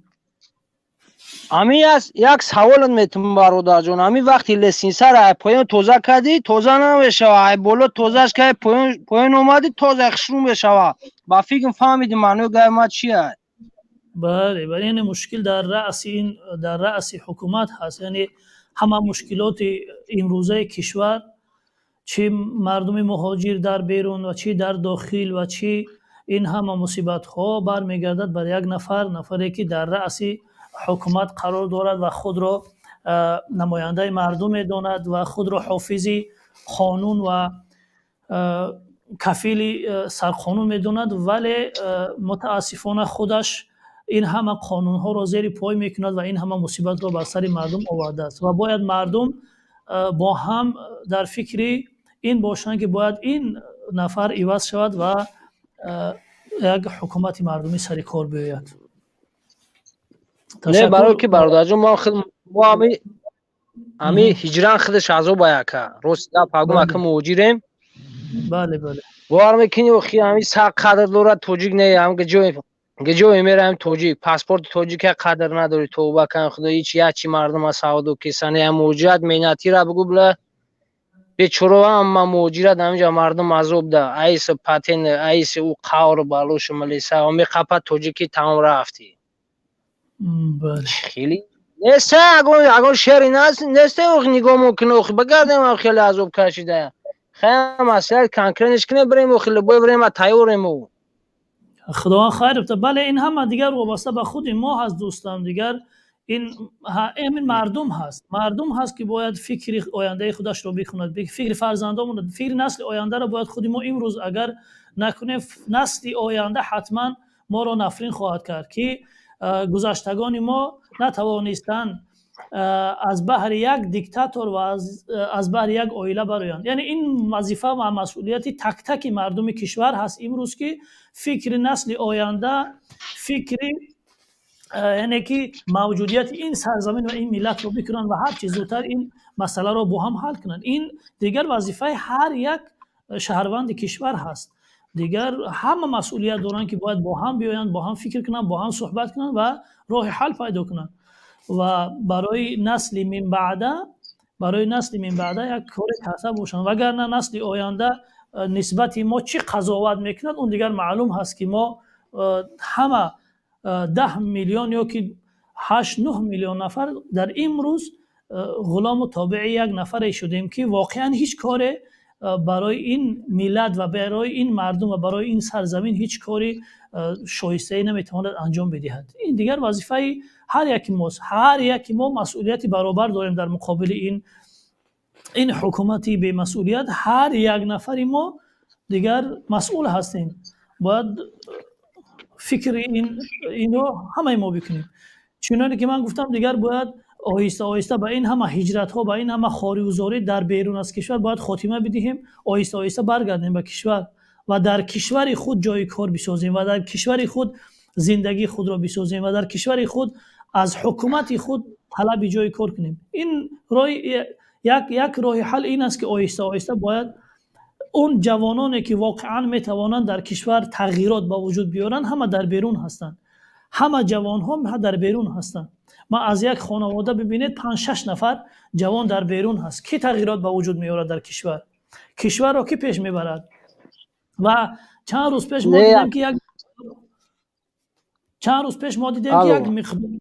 Ами як саволат метум, бародарҷон. Ами вақти лестницара ай поён тоза кардӣ, тоза намешава, ай боло тозаш кардӣ, поён омадӣ, тоза хушрӯ мешава. Ба фикрам, фаҳмидӣ маънои гапи ма чия? Бале, яъне мушкил дар раъси ин, дар раъси ҳукумат ҳаст. Яъне ҳама мушкилоти имрӯзаи кишвар, чӣ мардуми муҳоҷир дар берун ва чӣ дар дохил ва чӣ ин ҳама мусибатҳо бармегардад бар як нафар, нафаре ки дар раъси ҳукумат қарор дорад ва худро намояндаи мардум медонад ва худро ҳофизи қонун ва кафили сарқонун медонад, вале мутаассифона худаш ин ҳама қонунҳоро зери пой мекунад ва ин ҳама мусибатро бар сари мардум овардааст. Ва бояд мардум бо ҳам дар фикри ин бошанд, ки бояд ин нафар иваз шавад ва як ҳукумати мардумӣ сари кор биёяд. Не, барои ки, бародарҷон, мо худ мо ами ҳиҷран худаш азоба яка. Рост гап ҳагум, ака, муҳоҷирем. Бале, бале. Бовар мекунӣ, охи, ами сар қадр дорад тоҷик не, ам ҷое мераем, тоҷик паспорти тоҷика қадр надори. Тавба кан, худо, ҳеч ячи мардума савдо кисане. Муҳоҷират меҳнатира бугу, била бечоро, ҳама муҳоҷират ҳаминҷа мардум азоб да, айс патен, айс ӯ қавр балошу милиса меқапад, тоҷики тамом рафтӣ. Хеле неста, ягон шери неста, охи, нигоҳ мекунӣ, охи, багардем, хеле азоб кашида. Хая маслиҳат конкретнеш кунем, бирем, охи, любое время тайёрем. Худованд хайр бта. Бале, ин ҳама дигар вобаста ба худи мо ҳаст, дӯстам. Дигар ин ҳамин мардум ҳаст, мардум ҳаст, ки бояд фикри ояндаи худашро бикунад, фикри фарзандомон, фикри насли ояндаро бояд худи мо имрӯз агар накунем, насли оянда ҳатман моро нафрин хоҳад кард, ки гузаштагони мо натавонистанд аз баҳри як диктатор ва аз баҳри як оила бароянд. Яъне ин вазифа ва масъулияти тактаки мардуми кишвар ҳаст имрӯз, ки фикри насли оянда, фикри, яъне ки мавҷудияти ин сарзамин ва ин миллатро бикунанд ва ҳарчи зудтар ин масъаларо бо ҳам ҳал кунанд. Ин дигар вазифаи ҳар як шаҳрванди кишвар ҳаст. Дигар ҳама масъулият доранд, ки бояд бо ҳам биёянд, бо ҳам фикр кунанд, бо ҳам суҳбат кунанд ва роҳи ҳал пайдо кунанд ва барои насли минбаъда як коре карда бошанд. Вагарна насли оянда нисбати мо чӣ қазоват мекунад, он дигар маълум ҳаст, ки мо ҳама 10 миллион ё ки 8-9 миллион нафар дар имрӯз ғулому тобеи як нафаре шудем, ки воқеан ҳеҷ коре барои ин миллат ва барои ин мардум ва барои ин сарзамин ҳеҷ кори шоистае наметавонад анҷом бидиҳад. Ин дигар вазифаи ҳар яки мост. Ҳар яки мо масъулияти баробар дорем дар муқобили ин ҳукумати бемасъулият. Ҳар як нафари мо дигар масъул ҳастем. Бояд фикри инро ҳамаи мо бикунем. Чуноне ки ман гуфтам, дигар бояд оҳиста оҳиста ба ин ҳама ҳиҷратҳо, ба ин ҳама хориузорӣ дар берун аз кишвар бояд хотима бидиҳем, оҳиста оҳиста баргардем ба кишвар ва дар кишвари худ ҷои кор бисозем ва дар кишвари худ зиндагии худро бисозем ва дар кишвари худ аз ҳукумати худ талаби ҷои кор кунем. Ин роҳи як роҳи ҳал ин аст, ки оҳиста оҳиста бояд он ҷавононе, ки воқеан метавонанд дар кишвар тағйирот ба вуҷуд биёранд, ҳама дар берун ҳастанд. Ҳама ҷавонҳо дар берун ҳастанд. Ма аз як хонавода бибинед, панҷ шаш нафар ҷавон дар берун ҳаст. Кӣ тағйирот ба вуҷуд меорад дар кишвар? Кишварро кӣ пеш мебарад? Ва чанд рӯз пеш мо дидем, ки як чанд рӯз пеш мо дидем, ки як миқдор.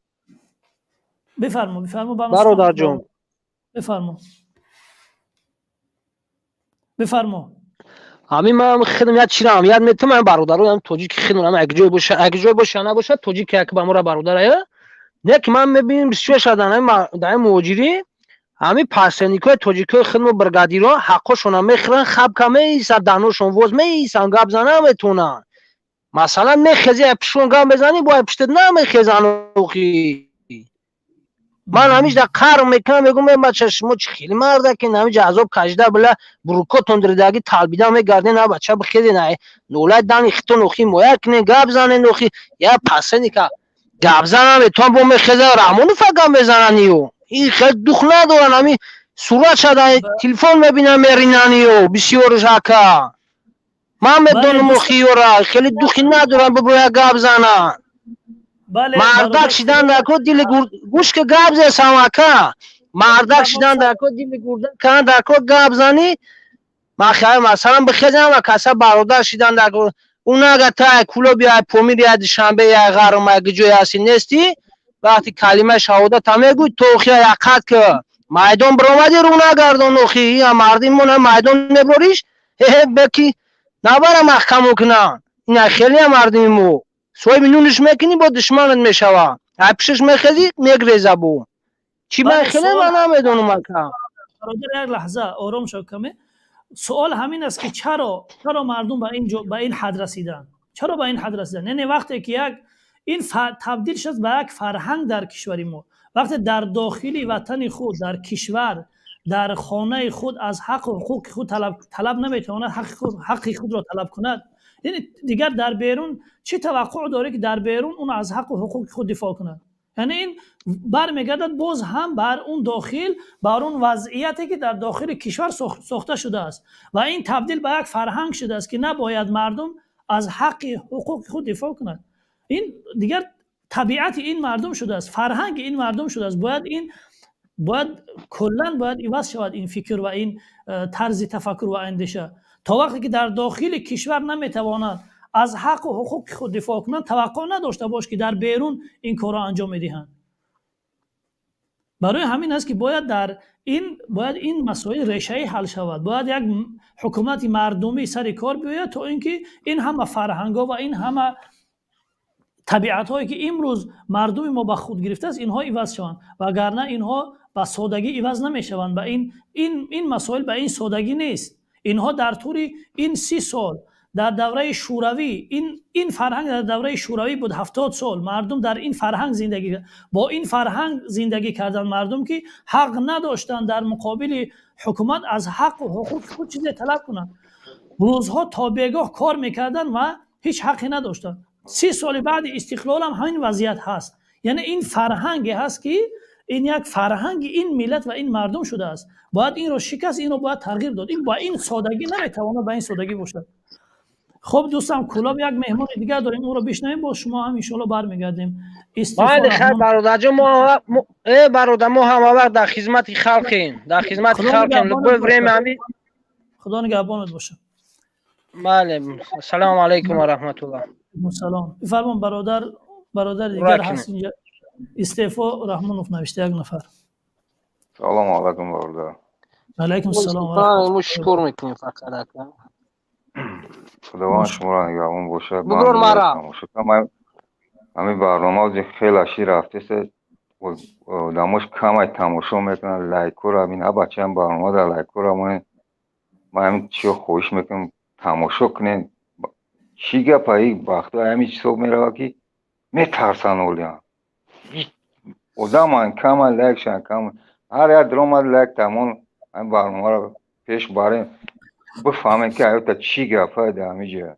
Бифармо, бифармо. Бародарҷон. Бифармо, бифармо. Ҳамин ман худам як чиро аҳамият метавам, бародароям тоҷики худам як ҷой боша, як ҷой боша, набошад, тоҷик як ба мора бародарая. Не ки ман мебинем, бисёр шадан дар муҳоҷирӣ ҳамин посредникҳои тоҷикҳои худмо, бригадирҳо ҳаққошона мехӯранд, хабка меисанд, даҳношон воз меисанд, гап зана наметавонанд. Масалан, мехези, пишон гап мезанӣ, бояд пиштат намехезанд. Охи, ман ҳамиҷа қарр мекунам, мегӯм: «Э бача, шумо чӣ хеле мардаки, ҳамиҷа азоб кашида, била бурукотон диридаги, талбида мегарден. А бача, бихезен, нолаи дани хитон, охи, моя кунен, гап занен.» Охи, я посредника гап зана метавон, бо мехеза, Раҳмонова гап мезананд. Ё ин хел дух надоранд, ҳами сурат шада телефон мебинам, меринанд. Ё бисёрш, ака, ман медонам, охи, ёра хеле духи надоранд, биброя гап зананд. Мардак шидан дар кор, дили гӯш ки гап зесам, ака. Мардак шидан дар кор, дили гурда кан дар кор, гап занӣ. Ман масалан бихезам ва каса бародар шидан дар кор. Уна агар та ай Кӯлоби, ай Помири, ай Душанбе, ай Ғарм, ай ҷое ҳасти нестӣ, вақти калимаи шаҳодата мегӯй, то охи яқат ки майдон биромадӣ, рӯ нагардон. Охи мардимон майдон мебориш, беки набара маҳкаму кунанд. Ина хеле мардими мо соҳиби нуниш мекунӣ, бо душманат мешава, ай пишиш мехезӣ, мегреза. Бо чӣ ман хеле ман намедонам, ака. Бародар, як лаҳза ором шав каме. Суол ҳамин аст, ки чаро мардум ба ин ҳад расиданд? Чаро ба ин ҳад расиданд? Яъне вақте ки як ин табдил шуд ба як фарҳанг дар кишвари мо, вақте дар дохили ватани худ, дар кишвар, дар хонаи худ аз ҳаққу ҳуқуқи худ талаб наметавонад, ҳаққи худро талаб кунад, яъне дигар дар берун чӣ таваққуъ дорӣ, ки дар берун он аз ҳаққу ҳуқуқи худ дифоъ кунад? Яъне ин бармегардад боз ҳам бар он дохил, бар он вазъияте, ки дар дохили кишвар сохта шудааст, ва ин табдил ба як фарҳанг шудааст, ки набояд мардум аз ҳаққи ҳуқуқи худ дифоъ кунад. Ин дигар табиати ин мардум шудааст, фарҳанги ин мардум шудааст. Бояд ин бояд куллан бояд иваз шавад, ин фикр ва ин тарзи тафаккур ва андеша. То вақте ки дар дохили кишвар наметавонад аз ҳаққу ҳуқуқи худ дифоъ кунанд, таваққуъ надошта бош, ки дар берун ин корро анҷом медиҳанд. Барои ҳамин аст, ки бояд дар ин бояд ин масоил решаӣ ҳал шавад. Бояд як ҳукумати мардумӣ сари кор биёяд, то ин ки ин ҳама фарҳангҳо ва ин ҳама табиатҳое, ки имрӯз мардуми мо ба худ гирифтааст, инҳо иваз шаванд. Вагарна инҳо ба содагӣ иваз намешаванд. Ба ин масоил ба ин содагӣ нест. Инҳо дар тӯли ин 30 сол дар давраи шӯравӣ, ин фарҳанг дар давраи шӯравӣ буд. 70 сол мардум дар ин фарҳанг зиндагӣ, бо ин фарҳанг зиндагӣ карданд мардум, ки ҳақ надоштанд дар муқобили ҳукумат аз ҳаққу ҳуқуқи худ чизе талаб кунанд. Рӯзҳо то бегоҳ кор мекарданд ва ҳеҷ ҳаққе надоштанд. 30 соли баъди истиқлол ҳам ҳамин вазъият ҳаст. Яъне ин фарҳанге ҳаст, ки ин як фарҳанги ин миллат ва ин мардум шудааст. Бояд инро шикаст, инро бояд тағйир дод. Ин ба ин содагӣ наметавонад, ба ин содагӣ бошад. Хуб, дӯстам Кӯлоб, як меҳмони дигар дорем, ӯро бишнавем, боз шумо ҳам иншоалло бармегардем. Майли, хайр, бародарҷон. Мо бародар, мо ҳама вақт дар хизмати халқем, дар хизмати халқем, любое время ҳами. Худо нигаҳбонат бошад. Бале, ассалому алайкум ва раҳматуллоҳ. Салом, бифармон, бародар. Бародари дигар ҳаст инҷа, Истеъфо Раҳмонов навишта як нафар. Салому алайкум, бародар. Алайкум салом. Мо шукр мекунем фақат, ака. Худованд шуморо нигаҳбон бошад. Бугор мара. Ҳамин барнома хеле аши рафтест, одамош камай тамошо мекунанд, лайкора ҳамин бачаам барнома дар лайкора монед. Ман ҳамин чиё хоҳиш мекунам, тамошо кунед. Чӣ гапа? И вақто ҳамин ҳисоб меравад, ки метарсанд олиан одаман, кама лайкшан, кама ҳар як даромад лайк тамон. Ҳамин барномаро пеш барем, бифаҳмем, ки ҳаёта чӣ гапа дар ҳамин ҷо.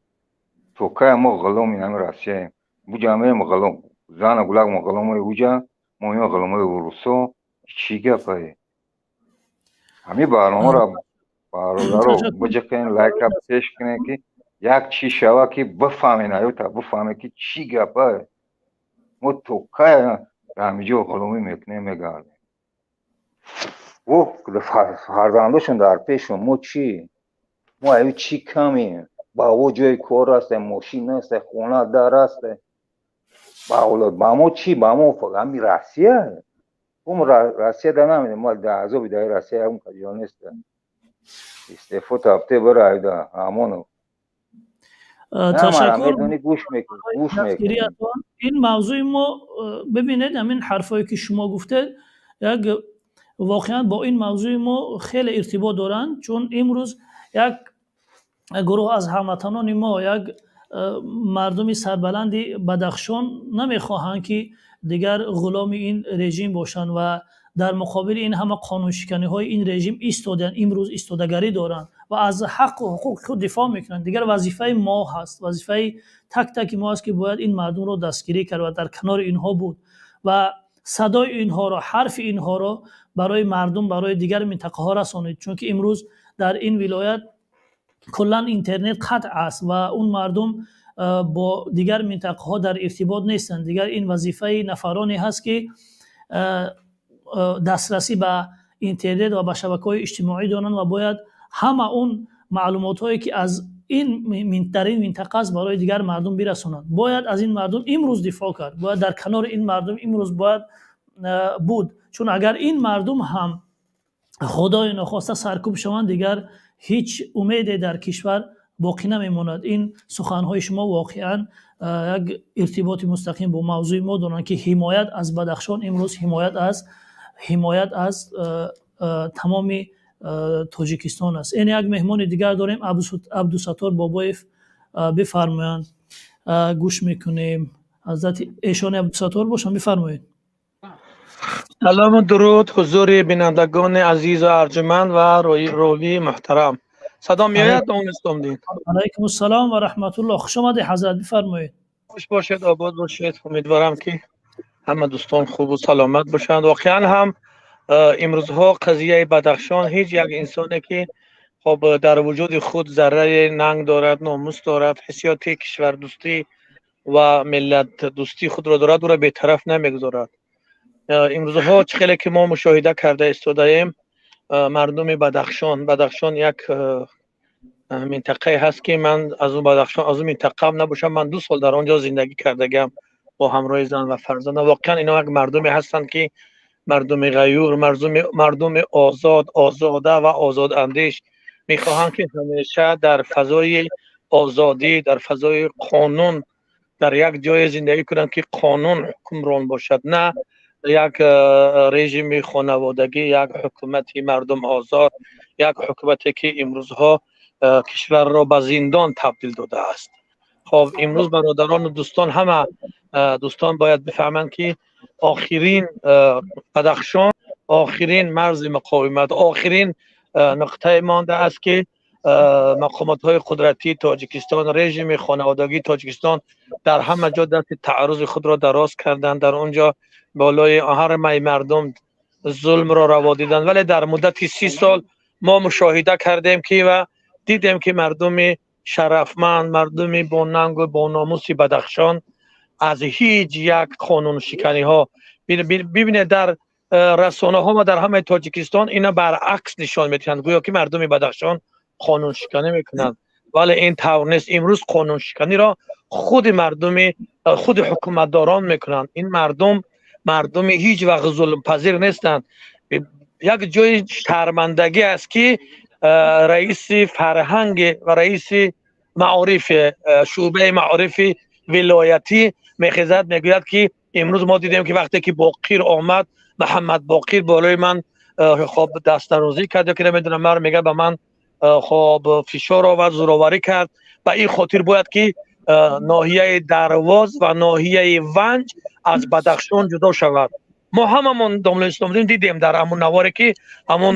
То кая мо ғуломи ҳамин Россияем? Буҷа мерем, ғулом зану гулак, мо ғуломои уҷа, мо ё ғуломои урусо. Чӣ гапае? Ҳамин барномаро, бародаро, биҷиқен, лайка пеш кунем, ки як чӣ шава, ки бифаҳмем ҳаёта, бифаҳмем, ки чӣ гапае. Мо то кая дар ҳамин ҷо ғуломӣ мекунем, мегардем? Фарзандошон дар пешон, мо чӣ? Мо аю чӣ камем? Ба о ҷои кор аст, мошин аст, хона дар аст, ба авлод. Ба мо чӣ? Ба мо ҳами Россия. Ум Россия да намедем, мо дар азоби даи Россия ягон ҷо нест. Истеъфо тафте бара айда ҳамоно. Ташаккур. Гӯш мекунӣ, гӯш мекунӣ. Ин мавзӯи мо, бибинед, ҳамин ҳарфое, ки шумо гуфтед, як воқеан бо ин мавзӯи мо хеле иртибот доранд, чун имрӯз як гурӯҳ аз ҳамватанони мо, як мардуми сарбаланди Бадахшон намехоҳанд, ки дигар ғуломи ин режим бошанд ва дар муқобили ин ҳама қонуншиканиҳои ин режим истоданд. Имрӯз истодагарӣ доранд ва аз ҳаққу ҳуқуқи худ дифоъ мекунанд. Дигар вазифаи мо ҳаст, вазифаи так таки мо аст, ки бояд ин мардумро дастгирӣ кард ва дар канори инҳо буд ва садои инҳоро, ҳарфи инҳоро барои мардум, барои дигар минтақаҳо расонид, чунки имрӯз дар ин вилоят куллан интернет қатъ аст ва он мардум Бо дигар минтақаҳо дар иртибот нестанд. Дигар ин вазифаи нафароне ҳаст, ки дастрасӣ ба интернет ва ба шабакаҳои иҷтимоӣ доранд ва бояд ҳама он маълумотҳое, ки аз ин дар ин минтақа аст, барои дигар мардум бирасонанд. Бояд аз ин мардум имрӯз дифоъ кард, бояд дар канори ин мардум имрӯз бояд буд, чун агар ин мардум ҳам худои нохоста саркӯб шаванд, дигар ҳеҷ умеде дар кишвар боқӣ намемонад. Ин суханҳои шумо воқеан як иртиботи мустақим бо мавзӯи мо доранд, ки ҳимоят аз Бадахшон имрӯз ҳимоят аз тамоми Тоҷикистон аст. Ин як меҳмони дигар дорем, Абдусаттор Бобоев, бифармоянд, гӯш мекунем. Ҳазрати эшони Абдусаттор бошанд, бифармоед. Салому дуруд ҳузури бинандагони азизу арҷуманд ва ровии муҳтарам. Садо меояд, Исломдин? Алайкум ассалом ва раҳматуллоҳ, хуш омадед, ҳазрат, бифармоед. Хуш бошед, обод бошед. Умедворам, ки ҳама дӯстон хубу саломат бошанд. Воқеан ҳам имрӯзҳо қазияи Бадахшон ҳеҷ як инсоне, ки хоб дар вуҷуди худ зарраи нанг дорад, номус дорад, ҳиссиёти кишвардӯстӣ ва миллатдӯстии худро дорад, ӯро бетараф намегузорад. Имрӯзҳо чӣ хеле ки мо мушоҳида карда истодаем, мардуми Бадахшон, Бадахшон як минтақае ҳаст, ки ман аз он Бадахшон, аз он минтақаам набошам, ман 2 сол дар он ҷо зиндагӣ кардагиам бо ҳамроҳи зан ва фарзандам. Воқеан ино як мардуме ҳастанд, ки мардуми ғаюр, мардуми озод, озода ва озодандеш, мехоҳанд, ки ҳамеша дар фазои озодӣ, дар фазои қонун, дар як ҷое зиндагӣ кунанд, ки қонун ҳукмрон бошад, на як режими хонаводагӣ, як ҳукумати мардумозор, як ҳукумате, ки имрӯзҳо кишварро ба зиндон табдил додааст. Хоб, имрӯз бародарону дӯстон, ҳама дӯстон бояд бифаҳманд, ки охирин Бадахшон охирин марзи муқовимат, охирин нуқтае монда аст, ки мақомотҳои қудратии Тоҷикистон, режими хонаводагии Тоҷикистон дар ҳама ҷо дасти таъаррузи худро дароз карданд, дар он ҷо болои ҳамаи мардум зулмро раво диданд. Вале дар муддати 30 сол мо мушоҳида кардем, ки ва дидем, ки мардуми шарафманд, мардуми бонангу бономуси Бадахшон аз ҳеҷ як қонуншиканиҳо, бибинед, дар расонаҳо ва дар ҳамаи Тоҷикистон ина баръакс нишон медиҳанд, гӯё ки мардуми Бадахшон қонуншиканӣ мекунанд, вале ин тавр нест. Имрӯз қонуншиканиро худи мардуми, худи ҳукуматдорон мекунанд. Ин мардум мардуми ҳеҷ вақт зулмпазир нестанд. Як ҷои шармандагӣ аст, ки раиси фарҳанги ва раиси маорифи, шӯъбаи маорифи вилоятӣ мехезад, мегӯяд, ки имрӯз мо дидем, ки вақте ки Боқир омад, Муҳаммад Боқир болои ман хоб дастдарозӣ кард ё ки намедонам, мар мега, ба ман хоб фишор овард, зӯроварӣ кард, ба ин хотир бояд ки ноҳияи Дарвоз ва ноҳияи Ванҷ аз Бадахшон ҷудо шавад. Мо ҳамамон, домлаи Исломдин, дидем дар ҳамон наворе, ки ҳамон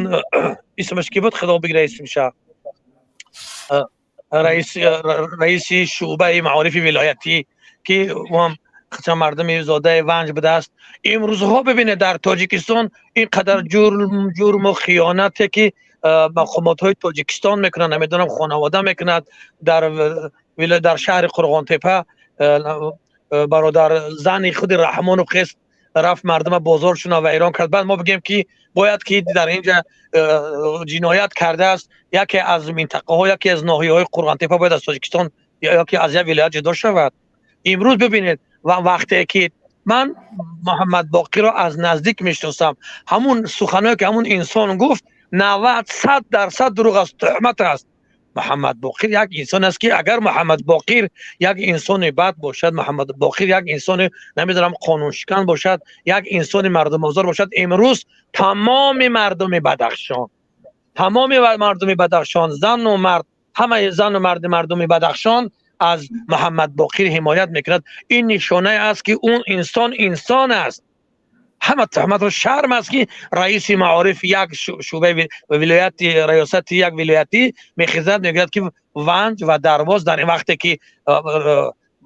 исмаш ки буд, худо бигира исмша, раиси шӯъбаи маорифи вилоятӣ, ки ӯ ҳам мардуми зодаи Ванҷ будааст. Имрӯзҳо бибинед, дар Тоҷикистон ин қадар ҷурму хиёнате, ки мақомотҳои Тоҷикистон мекунанд, намедонам, хонавода мекунад, дар шаҳри Қурғонтепа бародар зани худи Раҳмонов хест, рафт, мардума бозоршуна вайрон кард. Баъд мо бигем, ки бояд ки дар инҷа ҷиноят кардааст, яке аз минтақаҳо, яке аз ноҳияҳои Қурғонтепа бояд аз Тоҷикистон ёки аз як вилоят ҷудо шавад. Имрӯз бибинед, ва вақте ки ман Муҳаммад Боқирро аз наздик мешиносам, ҳамун суханое, ки ҳамун инсон гуфт, 90-100% дурӯғ аст, туҳмат аст. Муҳаммад Боқир як инсон аст, ки агар Муҳаммад Боқир як инсони бад бошад, Муҳаммад Боқир як инсони, намедонам, қонуншикан бошад, як инсони мардумозор бошад, имрӯз тамоми мардуми Бадахшон, тамоми мардуми Бадахшон, зану мард, ҳамаи зану марди мардуми Бадахшон аз Муҳаммад Боқир ҳимоят мекунад. Ин нишонае аст, ки он инсон инсон аст. Ҳама туҳматро, шарм аст, ки раиси маориф як шӯъбаи вилояти, раёсати як вилоятӣ мехезад, мегӯяд, ки Ванҷ ва Дарвоз, дар ин вақте ки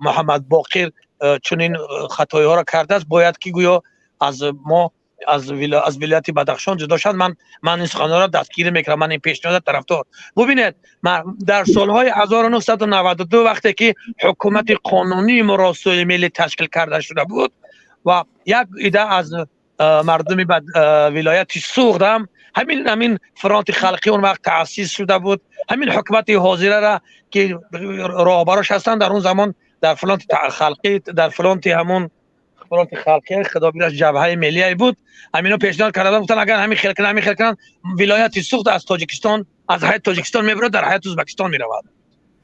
Муҳаммад Боқир чунин хатоиҳоро кардааст, бояд ки гӯё аз мо Аз вилояти Бадахшон ҷудо шавад, ман ин суханҳоро дастгирӣ мекунам, ман ин пешниҳода тарафдор. Бубинед, дар солҳои 1992, вақте ки ҳукумати қонунии муросои миллӣ ташкил карда шуда буд ва як ида аз мардуми вилояти Суғд ҳам ҳамин фронти халқӣ он вақт таъсис шуда буд, ҳамин ҳукумати ҳозираро ки роҳбарош ҳастанд, дар он замон дар фронти халқӣ, дар фронти ҳамон фронти халқӣ, худо бираш, ҷабҳаи миллие буд, ҳамино пешниҳод карда гуфтанд, агар ҳамин хел кунанд, ҳамин хел кунанд, вилояти Суғд аз Тоҷикистон, аз ҳайати Тоҷикистон мебарад, дар ҳайати Ӯзбекистон меравад.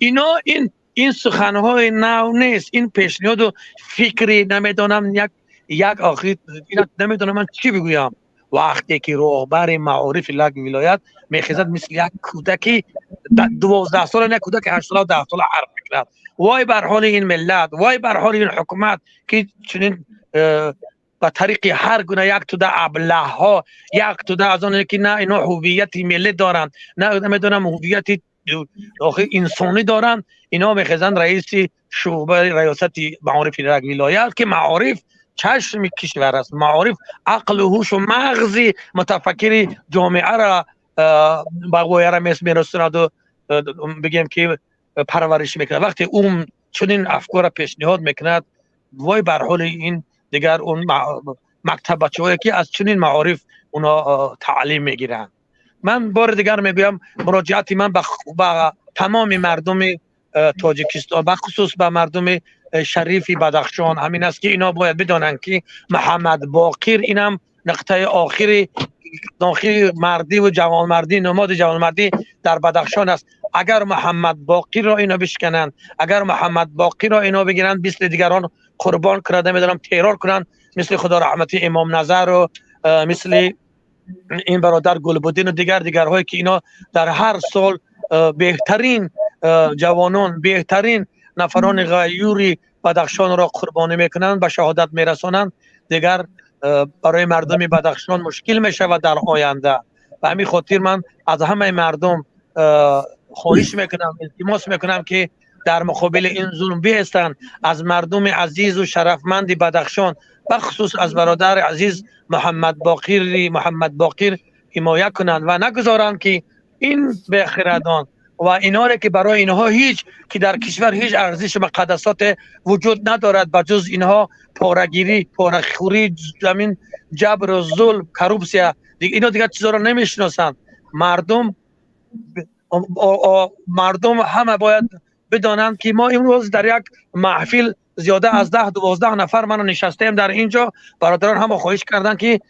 Ино ин суханҳои нав нест, ин пешниҳоду фикри намедонам як охир намедонам ман чӣ бигӯям. Вақте ки роҳбари маорифи як вилоят мехезад, мисли як кӯдаки 12 сола, як кӯдаки 8 сола, 10 сола ҳарф мекунад. Вой бар ҳоли ин миллат, вой бар ҳоли ин ҳукумат, ки чунин ба тариқи ҳар гуна як туда аблаҳҳо, як туда аз оне ки на ино ҳувияти миллӣ доранд, на намедонам ҳувияти охир инсонӣ доранд, ино мехезанд раиси шӯъбаи раёсати маорифи як вилоят, ки маориф чашми кишвар аст, маориф ақлу ҳушу мағзи мутафаккири ҷомеаро ба ғояра мерасонаду бигем ки парвариш мекунад. Вақте ӯ чунин афкорро пешниҳод мекунад, вой бар ҳоли ин дигар он мактаббачаҳое ки аз чунин маориф оно таълим мегиранд. Ман бори дигар мегӯям, муроҷиати ман ба тамоми мардуми Тоҷикистон, бахусус ба мардуми шарифи Бадахшон ҳамин аст, ки ино бояд бидонанд, ки Муҳаммад Боқир инам нуқтаи охири мардӣ ва ҷавонмардӣ, намоди ҷавонмардӣ дар Бадахшон аст. Агар Муҳаммад Боқирро ино бишкананд, агар Муҳаммад Боқирро ино бигиранд, мисли дигарон қурбон кунанд, намедонам террор кунанд, мисли худо раҳмати Имом Назар ва мисли ин бародар Гулбуддин ва дигарҳое ки ино дар ҳар сол беҳтарин ҷавонон, беҳтарин нафарони ғайюри Бадахшонро қурбонӣ мекунанд, ба шаҳодат мерасонанд, дигар барои мардуми Бадахшон мушкил мешавад дар оянда. Ба ҳамин хотир ман аз ҳамаи мардум хоҳиш мекунам, илтимос мекунам, ки дар муқобили ин зулм биистанд. Аз мардуми азизу шарафманди Бадахшон, бахусус аз бародари азиз Муҳаммад Боқир ҳимоя кунанд ва нагузоранд, ки ин бехирадон ва иноре ки барои инҳо ҳеҷ ки дар кишвар ҳеҷ арзиши муқаддасот вуҷуд надорад, ба ҷуз инҳо порагирӣ, порахӯрӣ, замин ҷабру зулм, коррупсия, ино дигар чизҳоро намешиносанд. Мардум ҳама бояд бидонанд, ки мо имрӯз дар як маҳфил зиёда аз 10-12 нафар мано нишастаем дар инҷо. Бародарон ҳама хоҳиш карданд, ки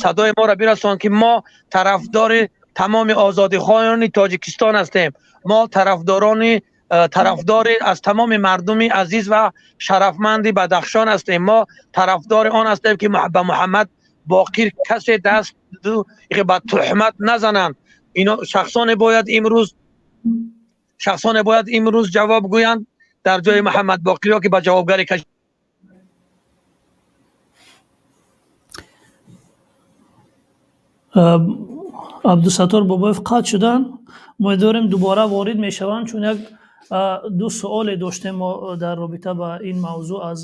садои моро бирасонанд, ки мо тарафдори тамоми озодихоҳони Тоҷикистон ҳастем. Мо тарафдори аз тамоми мардуми азиз ва шарафманди Бадахшон ҳастем. Мо тарафдори он ҳастем, ки ба Муҳаммад Боқир касе даст ба туҳмат назананд. Ино шахсоне бояд имрӯз ҷавоб гӯянд дар ҷои Муҳаммад Боқир, ки ба ҷавобгарӣ каш. Абдусаттор Бобоев қатъ шуданд. Умедворем дубора ворид мешаванд, чун як ду суоле доштем мо дар робита ба ин мавзӯъ аз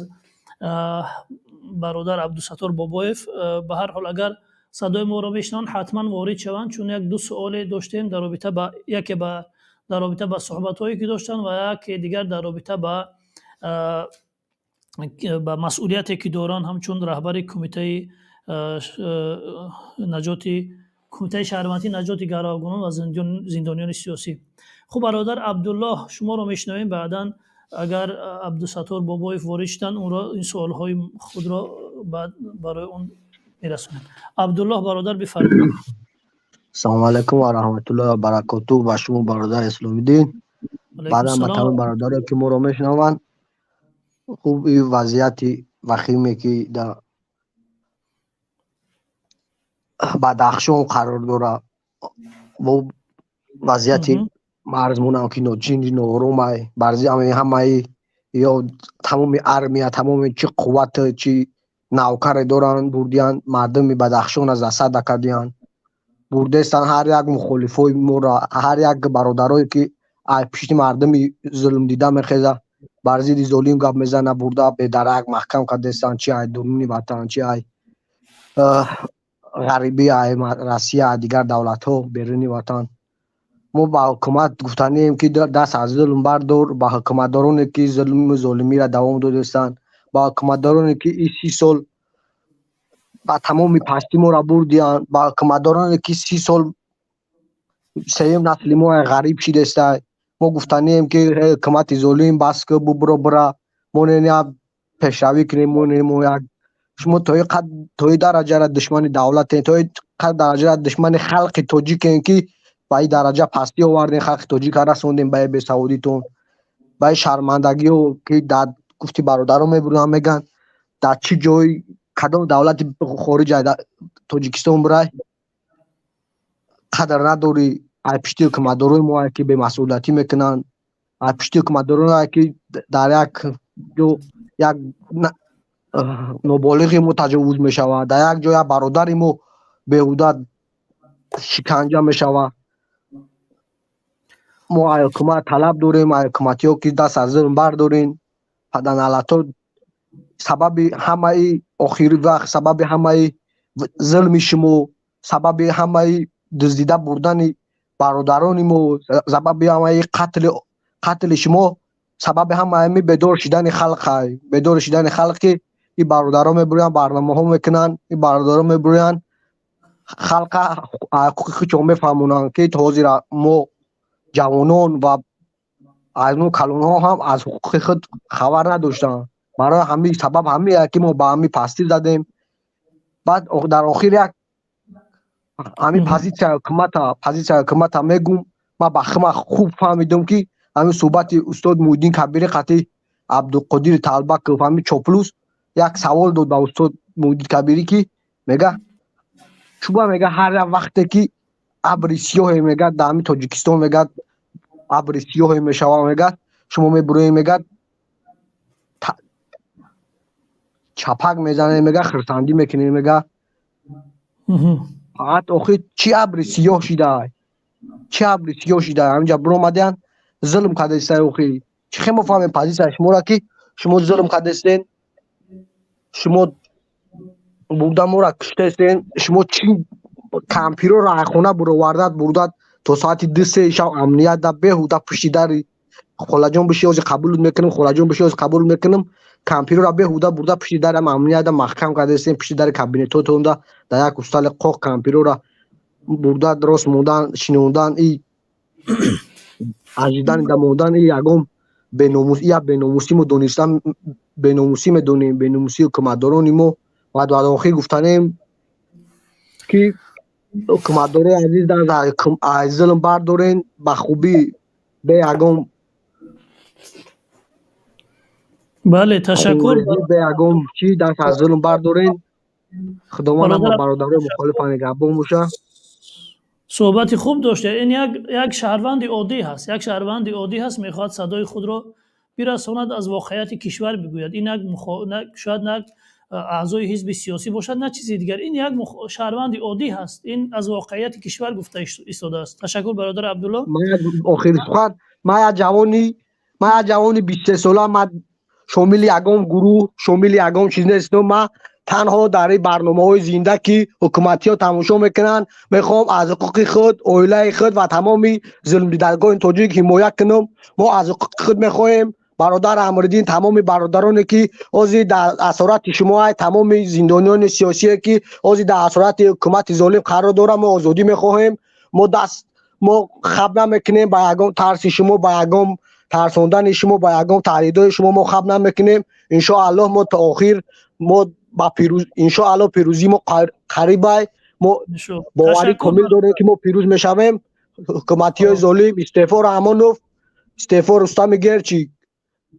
бародар Абдусаттор Бобоев. Ба ҳар ҳол, агар садои моро мешунаванд, ҳатман ворид шаванд, чун як ду суоле доштем дар робита ба яке дар робита ба суҳбатҳое ки доштанд ва яке дигар дар робита ба масъулияте ки доранд ҳамчун раҳбари кумитаи наҷоти кумитаи шаҳрвандии наҷоти гаравгонон ва зиндониёни сиёсӣ. Хуб, бародар Абдуллоҳ, шуморо мешунавем. Баъдан агар Абдусаттор Бобоев ворид шуданд, онро ин суолҳои худро баъд барои он мерасонем. Абдуллоҳ бародар, бифармоед. Салому алайкум ва раҳматуллоҳи ва баракотуҳ ба шумо бародар Исломиддин, баъдан ба тамоми бародаре ки моро мешунаванд. Хуб, ин вазъияти вахиме ки дар Бадахшон қарор дорад, бо вазъияти марзмонам ки ночинҷи ноорумай, барзи ҳамаи ё тамоми армия, тамоми чӣ қувват, чӣ навкаре доранд, бурдиянд мардуми Бадахшона засада кардиянд, бурдестанд ҳар як мухолифои моро, ҳар як бародарое ки аз пишти мардуми зулмдида мехеза, бар зидди золим гап мезана, бурда бедарак маҳкам кардестанд, чи ай дуруни ватан, чи ай Ғарибӣ, Россия, дигар давлатҳо, беруни ватан. Мо ба ҳукумат гуфтанием, ки даст аз зулм бардор, ба ҳукуматдороне, ки зулму золимиро давом додастанд, ба ҳукуматдороне, ки ин 30 сол ба тамоми пастӣ моро бурдиянд, ба ҳукуматдороне, ки 30 сол сеюм насли мо ғариб шидеста. Мо гуфтанием, ки ҳукумати золим, бас ку, бубуро, бира, мо не пешравӣ кунем, мо не мо як шумо то ин дараҷара душмани давлатем, то ин дараҷара душмани халқи тоҷикем, ки ба ин дараҷа пастӣ овардем, халқи тоҷика расондем ба ин бесаводитон, ба ин шармандагиҳо, ки дар гуфти бародарон мебуранд, мегӯянд дар чӣ ҷой, кадом давлати хориҷ Тоҷикистон бирай, қадр надорӣ. Ай пишти ҳукуматдорои мо, ки бемасъулиятӣ мекунанд, ай пишти ҳукуматдороне, ки дар як ҷо як ноболиғи мо таҷовуз мешавад, дар як ҷо як бародари мо беҳуда шиканҷа мешавад. Мо ай ҳукумат талаб дорем, ай ҳукуматиҳо, ки даст аз зулм бардорен. Паданалато сабаби ҳамаи охири вақт, сабаби ҳамаи зулми шумо, сабаби ҳамаи дуздида бурдани бародарони мо, сабаби ҳамаи қатли шумо, сабаби ҳамаи бедор шидани халқ, бедор шидани халқ, ки ин бародарон мебурянд, барномаҳо мекунанд, ин бародарон мебурянд, халқа ҳуқуқи худшон мефаҳмонанд, ки ҳозир мо ҷавонон ва аз он калонҳо ҳам аз ҳуқуқи худ хабар надоштанд. Барои ҳамин сабаб ҳамин ки мо ба ҳамин пастӣ задем. Баъд дар охир як ҳамин позитсияи ҳукумата мегум. Ман ба хима хуб фаҳмидам, ки ҳамин суҳбати устод Муҳиддин Кабири қатъи Абдуқодир Талбаков, ҳамин Чоплус як савол дод ба устод Муҳиддин Кабирӣ, ки мега шуба, мега ҳар як вақте ки абри сиёҳе, мега дар ҳамин Тоҷикистон, мега абри сиёҳе мешава, мега шумо мебуроед, мега чапак мезанед, мега хурсандӣ мекунед, мега фақат охир чӣ абри сиёҳ шида, чӣ абри сиёҳ шида ҳаминҷа биромадиянд, зулм кардастед. Охир чӣ хел мо фаҳмем позитсияи шуморо, ки шумо зулм кардастед, шумо бурда моро куштастед, шумо чӣ кампирро айхона буровардад, бурдад то соати 2-3 шаб амният да беҳуда пушти дари холаҷон биши, ҳозир қабулут мекунам, холаҷон биши, ҳозир қабул мекунам, кампирро беҳуда бурда пушти дари амният да маҳкам кардастед, пушти дари кабинетотонда дар як устали қоқ кампирро бурда рост мондан, шинондан, и ажидани да мондан, и ягон беномус, як беномусӣ мо донистан, беномусӣ медонем, беномусии ҳукуматдорони мо. Ва дар охир гуфтанем, ки ҳукуматдорои азиз, аз зулм бардорен, ба хубӣ, бе ягон Бале, ташаккур. Бе ягон чӣ даст аз зулм бардорен. Худованд ҳама бародарои мухолифа нигаҳбон боша. Суҳбати хуб дошта. Ин як шаҳрванди оддӣ ҳаст, як шаҳрванди оддӣ ҳаст, мехоҳад садои худро бирасонад, аз воқеияти кишвар бигӯяд. Ин як шояд на аъзои ҳизби сиёсӣ бошад, на чизи дигар. Ин як шаҳрванди оддӣ ҳаст, ин аз воқеияти кишвар гуфта истодааст. Ташаккур, бародар Абдулло. Охири сухан, ман як ҷавони 23 сола, ман шомили ягон гурӯҳ, шомили ягон чиз нестам. Ман танҳо дар ин барномаҳои зинда, ки ҳукуматиҳо тамошо мекунанд, мехоҳам аз ҳуқуқи худ, оилаи худ ва тамоми зулмдидагони тоҷик ҳимоя кунам. Мо аз ҳуқуқи худ мехоҳем, бародар Амриддин, тамоми бародароне, ки ҳозир дар асорати шумо, тамоми зиндониёни сиёсие, ки ҳозир дар асорати ҳукумати золим қарор доранд, мо озодӣ мехоҳем. Мо даст мо хаб намекунем ба ягон тарси шумо, ба ягон тарсондани шумо, ба ягон таҳдидои шумо мо хаб намекунем. Иншоаллоҳ, мо то охир мо ба пирӯз, иншоаллоҳ пирӯзии мо қарибай. Мо боварӣ комил дорем, ки мо пирӯз мешавем. Ҳукуматиҳои золим, истеъфо Раҳмонов, истеъфо Рустами Герчи,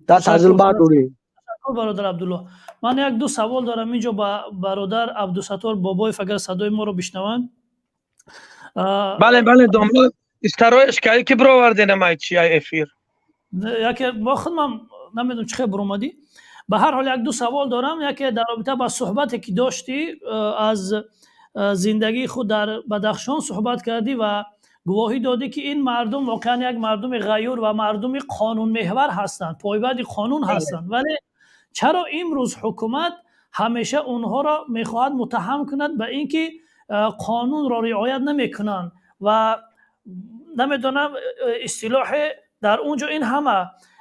даст аз зулм бардорем. Ташаккур, бародар Абдулло. Ман як ду савол дорам инҷо ба бародар Абдусаттор Бобоев, агар садои моро бишнаванд. Бале, бале, домла, истароиш кардӣ, ки бироварденам ай чи ай эфир. Яке мо худмам намедонам чӣ хел биромадӣ. Ба ҳар ҳол, як ду савол дорам. Яке дар робита ба суҳбате, ки доштӣ, аз зиндагии худ дар Бадахшон суҳбат кардӣ ва гувоҳӣ додӣ, ки ин мардум воқеан як мардуми ғайюр ва мардуми қонунмеҳвар ҳастанд, пойбанди қонун ҳастанд. Вале чаро имрӯз ҳукумат Ҳамеша онҳоро мехоҳад муттаҳам кунад ба ин ки қонунро риоят намекунанд ва намедонам, истилоҳе дар он ҷо ин ҳама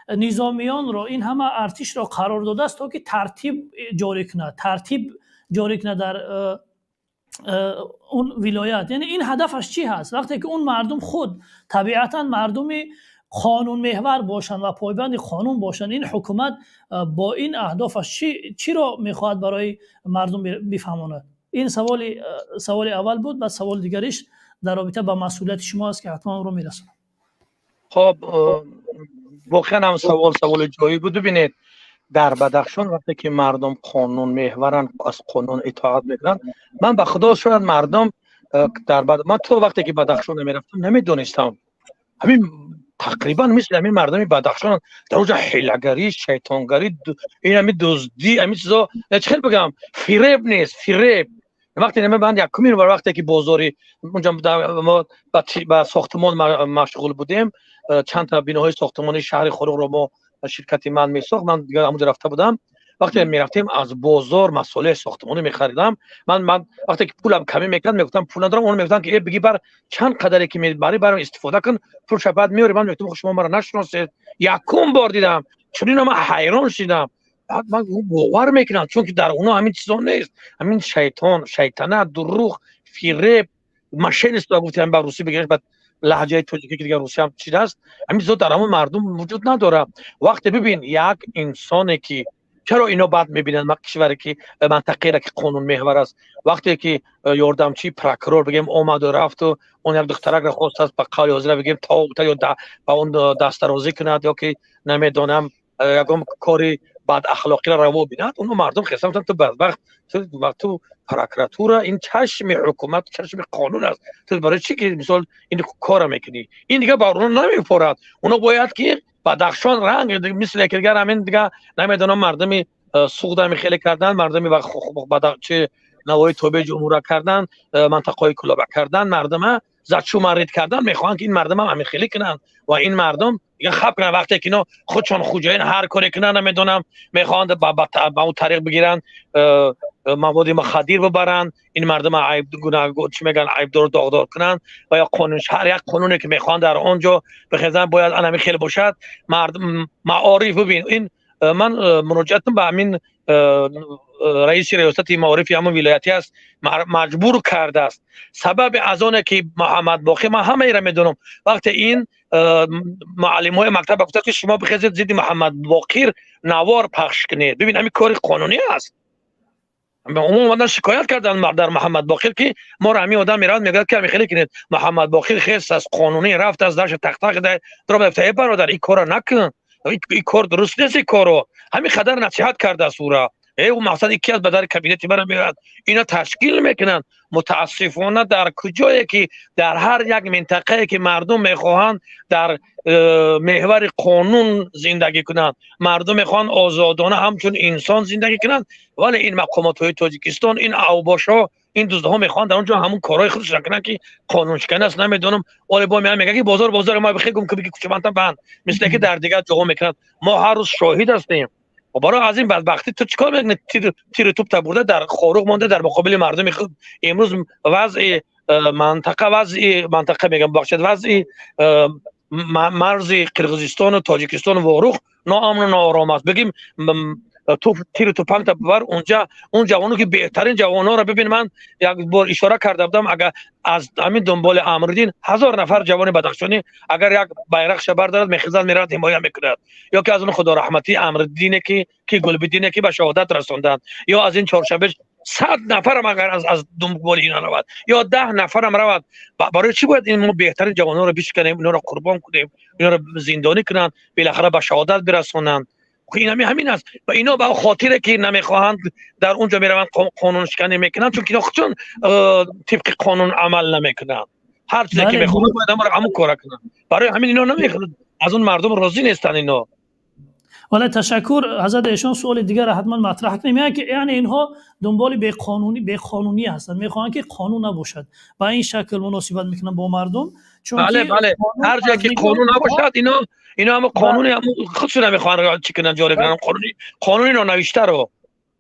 низомиёнро, ин ҳама артишро қарор додааст, то ки тартиб ҷорӣ кунад, тартиб ҷорӣ кунад дар он вилоят. Яъне ин ҳадафаш чӣ ҳаст, вақте ки он мардум худ табиатан мардуми қонунмеҳвар бошанд ва пойбанди қонун бошанд? Ин ҳукумат бо ин аҳдофаш чиро мехоҳад барои мардум бифаҳмонад? Ин саволи аввал буд. Баъд саволи дигариш дар робита ба масъулияти шумо аст, ки ҳатман онро мерасонам. Хоб, воқеан ҳам савол саволи ҷоӣ буд. Бибинед, дар Бадахшон вақте ки мардум қонунмеҳваранд, аз қонун итоат мекунанд, ман ба Худо шояд мардум дар, ман то вақте ки Бадахшон намерафтам, намедонистам, ҳамин тақрибан мисли ҳамин мардуми Бадахшон дар оҷа ҳилагарӣ, шайтонгарӣ, ин ҳамин дуздӣ, ҳамин чизо, чӣ хел бигам, фиреб нест, фиреб. Вақте ман якумин бор вақте ки бозори унҷа мо ба сохтмон машғул будем, чанд та биноҳои сохтмонии шаҳри Хоруғро мо ширкати ман месохт, ман дигар ҳамунҷо рафта будам. Вақте мерафтем, аз бозор масолеҳи сохтмонӣ мехаридам. Ман вақте ки пулам камӣ мекард, мегуфтам пул надорам. Он мегуфтам ки э, бигӣ бар, чанд қадаре ки мебарӣ, барам истифода кун, пулша баъд меорӣ. Ман мегуфтам шумо маро нашиносед. Якум бор дидам чунин, ман ҳайрон шидам. Баъд ман бовар мекунам, чунки дар онҳо ҳамин чизо нест, ҳамин шайтон, шайтанат, дурӯғ, фиреб, мошенничество гуфтем ба русӣ бигиреш, ба лаҳҷаи тоҷикӣ ки дигар русиям чиз аст, ҳамин чизо дар ҳамон мардум вуҷуд надорад. Вақте бибин, як инсоне ки чаро ино бад мебинанд кишваре ки, мантақаеро ки қонунмеҳвар аст? Вақте ки ёрдамчии прокурор бигем омаду рафту он як духтаракро хостааст, ба қавли ҳозира бигем, то ё ба он дастарозӣ кунад ё ки намедонам, ягон кори бадахлоқиро раво бинад, оно мардум хеста, ту бадбахт, ту прокуратура, ин чашми ҳукумат, чашми қонун аст, ту барои чӣ ки мисол ин кора мекунӣ? Ин дигар ба онҳо намефорад. Оно бояд ки Бадахшон ранг мисли ки дигар ҳамин дигар намедонам, мардуми Суғд ҳами хеле кардан, мардуми чи Навои тобеи ҷумҳура кардан, мантақаҳои Кулоба кардан, мардума зачумарид кардан, мехоҳанд ки ин мардумам ҳамин хеле кунанд ва ин мардум дигар хаб кунанд. Вақте ки ино худшон хуҷаин, ҳар коре кунанд, намедонам, мехоҳанд ба он тариқ бигиранд, маводи мухаддир бибаранд, ин мардума айб чӣ мегӯянд, айбдор, доғдор кунанд ва ё қонун, ҳар як қонуне ки мехоҳанд дар он ҷо бихезанд, бояд ан ҳамин хел бошад. Мардум, маориф, бибин, ин ман муроҷиатам ба ҳамин раиси риёсати маорифи ҳамон вилоятӣ аст, маҷбур кардааст. Сабаби аз оне ки Муҳаммад Боқир, ман ҳамаеро медонам, вақте ин муаллимҳои мактаб гуфтад ки шумо бихезед, зидди Муҳаммад Боқир навор пахш кунед. Бибин, ҳамин кори қонунӣ аст. Умуман омадан шикоят карданд дар Муҳаммад Боқир, ки моро ҳамин одам меравад, мегӯяд ки ҳамин хеле кунед. Муҳаммад Боқир хес аз қонунӣ рафт, аз дарша тақтақ дар, э бародар, ин корро накун, ин кор дуруст нест, ин корро ҳамин қадар насиҳат кардааст ӯра. Э, ӯ мақсад ки аст, ба дари кабинети мара меояд, ина ташкил мекунанд. Мутаассифона, дар куҷое ки, дар ҳар як минтақае ки мардум мехоҳанд дар меҳвари қонун зиндагӣ кунанд, мардум мехоҳанд озодона ҳамчун инсон зиндагӣ кунанд, вале ин мақомотҳои Тоҷикистон, ин авбошҳо, ин дуздҳо мехоҳанд дар он ҷо ҳамун корҳои худашон кунанд, ки қонуншикан аст. Намедонам, оле бо меояд, мегӯяд ки бозор бозори мо, бихе гум ки кучабандам банд, мисле ки дар дигар ҷоҳо мекунанд. Мо ҳар рӯз шоҳид ҳастем. Барои аз ин бадбахтӣ ту чикор мекунӣ? Тиру туп та бурда дар Хоруғ монда дар муқобили мардуми худ. Имрӯз вазъи мантақа, вазъи мантақа мегам, бахшад, вазъи марзи Қирғизистону Тоҷикистону Ворух ноамну ноором аст. Бигим, тиру тупанг бар унҷа, он ҷавоно ки беҳтарин ҷавонҳоро бибин. Ман як бор ишора карда будам, агар аз ҳамин дунболи Амриддин 1000 нафар ҷавони бадахшонӣ агар як байрақша бардорад, мехезад, меравад, ҳимоя мекунад, ё ки аз он худораҳматӣ Амриддине ки Гулбиддине ки ба шаҳодат расонданд, ё аз ин чоршанбе 100 нафарам агар аз дунболи ина равад ё 10 нафарам равад, барои чӣ бояд ин мо беҳтарин ҷавонҳоро бишканем, инҳоро қурбон кунем, инҳоро зиндонӣ кунанд, билахара ба шаҳодат бирасонанд? Ин ҳамин аст. Ва ино ба хотире ки намехоҳанд, дар он ҷо мераванд, қонуншиканӣ мекунанд, чунки ино худшон тибқи қонун амал намекунанд. Ҳар чизе ки мехоҳанд, бояд ҳамон кора кунанд. Барои ҳамин ино намехоҳанд, аз он мардум розӣ нестанд ино. Вале ташаккур, ҳазрат эшон суоли дигарро ҳатман матраҳ кунем, яъне ки яъне инҳо дунболи беқонунӣ ҳастанд, мехоҳанд ки қонун набошад, ба ин шакл муносибат мекунанд бо мардум. Бале, бале, ҳар ҷое ки қонун набошад, ино ҳама қонуни худшона мехоҳанд чӣ кунанд, ҷорӣ кунанд, қонуни нонавиштаро.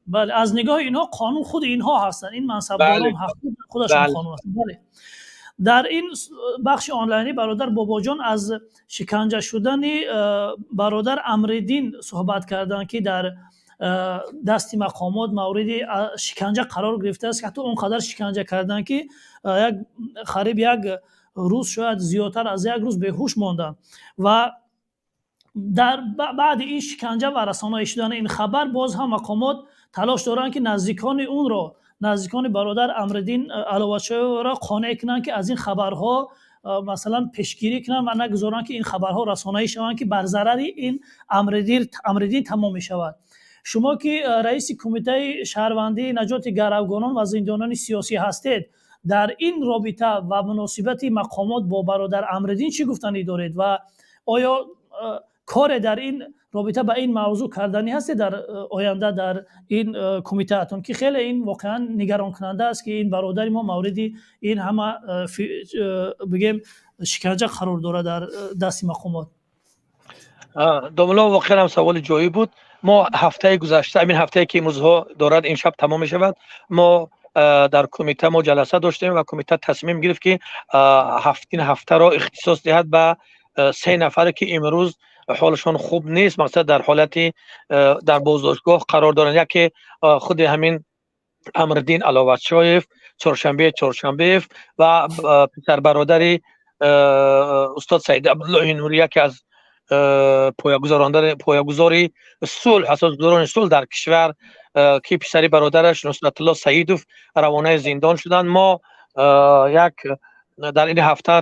Бале, аз нигоҳи инҳо қонун худи инҳо ҳастанд, ин мансабдорон худашон қонун ҳастанд. Бале, дар ин бахши онлайнӣ бародар Бобоҷон аз шиканҷа шудани бародар Амриддин суҳбат карданд, ки дар дасти мақомот мавриди шиканҷа қарор гирифтааст. Ҳатто он қадар шиканҷа карданд, ки як қариб як рӯз, шояд зиёдтар аз як рӯз беҳуш монданд. Ва дар баъди ин шиканҷа ва расонаӣ шудани ин хабар, боз ҳам мақомот талош доранд, ки наздикони онро, наздикони бародар Амриддин Аловатшоевро қонеъ кунанд, ки аз ин хабарҳо масалан пешгирӣ кунанд ва нагузоранд, ки ин хабарҳо расонаӣ шаванд, ки бар зарари ин Амриддин тамом мешавад. Шумо ки раиси кумитаи шаҳрвандии наҷоти гаравгонон ва зиндониёни сиёсӣ ҳастед, дар ин робита ва муносибати мақомот бо бародар Амриддин чӣ гуфтанӣ доред ва оё коре дар ин робита ба ин мавзӯъ карданӣ ҳастед дар оянда дар ин кумитаатон, ки хеле ин воқеан нигаронкунанда аст, ки ин бародари мо мавриди ин ҳама, бигем, шиканҷа қарор дорад дар дасти мақомот? Домулло, воқеан ҳам саволи ҷоиб буд. Мо ҳафтаи гузашта, ҳамин ҳафтае ки имрӯзҳо дорад имшаб тамом мешавад, мо дар кумита мо ҷаласа доштем ва кумита тасмим гирифт, ки ин ҳафтаро ихтисос диҳад ба се нафаре, ки имрӯз ҳолашон хуб нест, мақсад дар ҳолати дар боздоштгоҳ қарор доранд. Яке худи ҳамин Амриддин Аловатшоев, Чоршанбе Чоршанбеев ва писарбародари устод Саид Абдуллоҳи Нурӣ, яке аз поягузори сулҳ, асосгузорони сулҳ дар кишвар, ки писари бародараш Нусратулло Саидов равонаи зиндон шуданд. Мо як дар ин ҳафта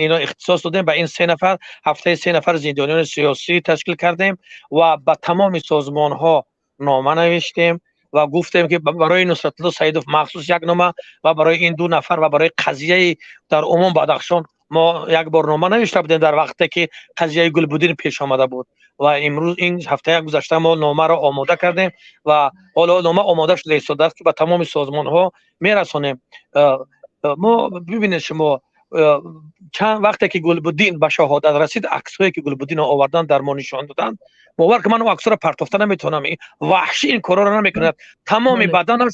ино ихтисос додем ба ин се нафар, ҳафтаи се нафар зиндониёни сиёсӣ ташкил кардем ва ба тамоми созмонҳо нома навиштем ва гуфтем, ки барои Нусратулло Саидов махсус як нома ва барои ин ду нафар ва барои қазияи дар умум Бадахшон. Мо як бор нома навишта будем дар вақте ки қазияи Гулбуддин пеш омада буд ва имрӯз, ин ҳафтаи гузашта, мо номаро омода кардем ва ҳоло нома омода шуда истодааст, ки ба тамоми созмонҳо мерасонем. Мо, бибинед шумо, чанд вақте ки Гулбуддин ба шаҳодат расид, аксҳое ки Гулбуддинро овардан, дар мо нишон доданд, бовар ки ман он аксҳоро партофта наметавонам. Ваҳшӣ ин корҳоро намекунад. Тамоми баданаш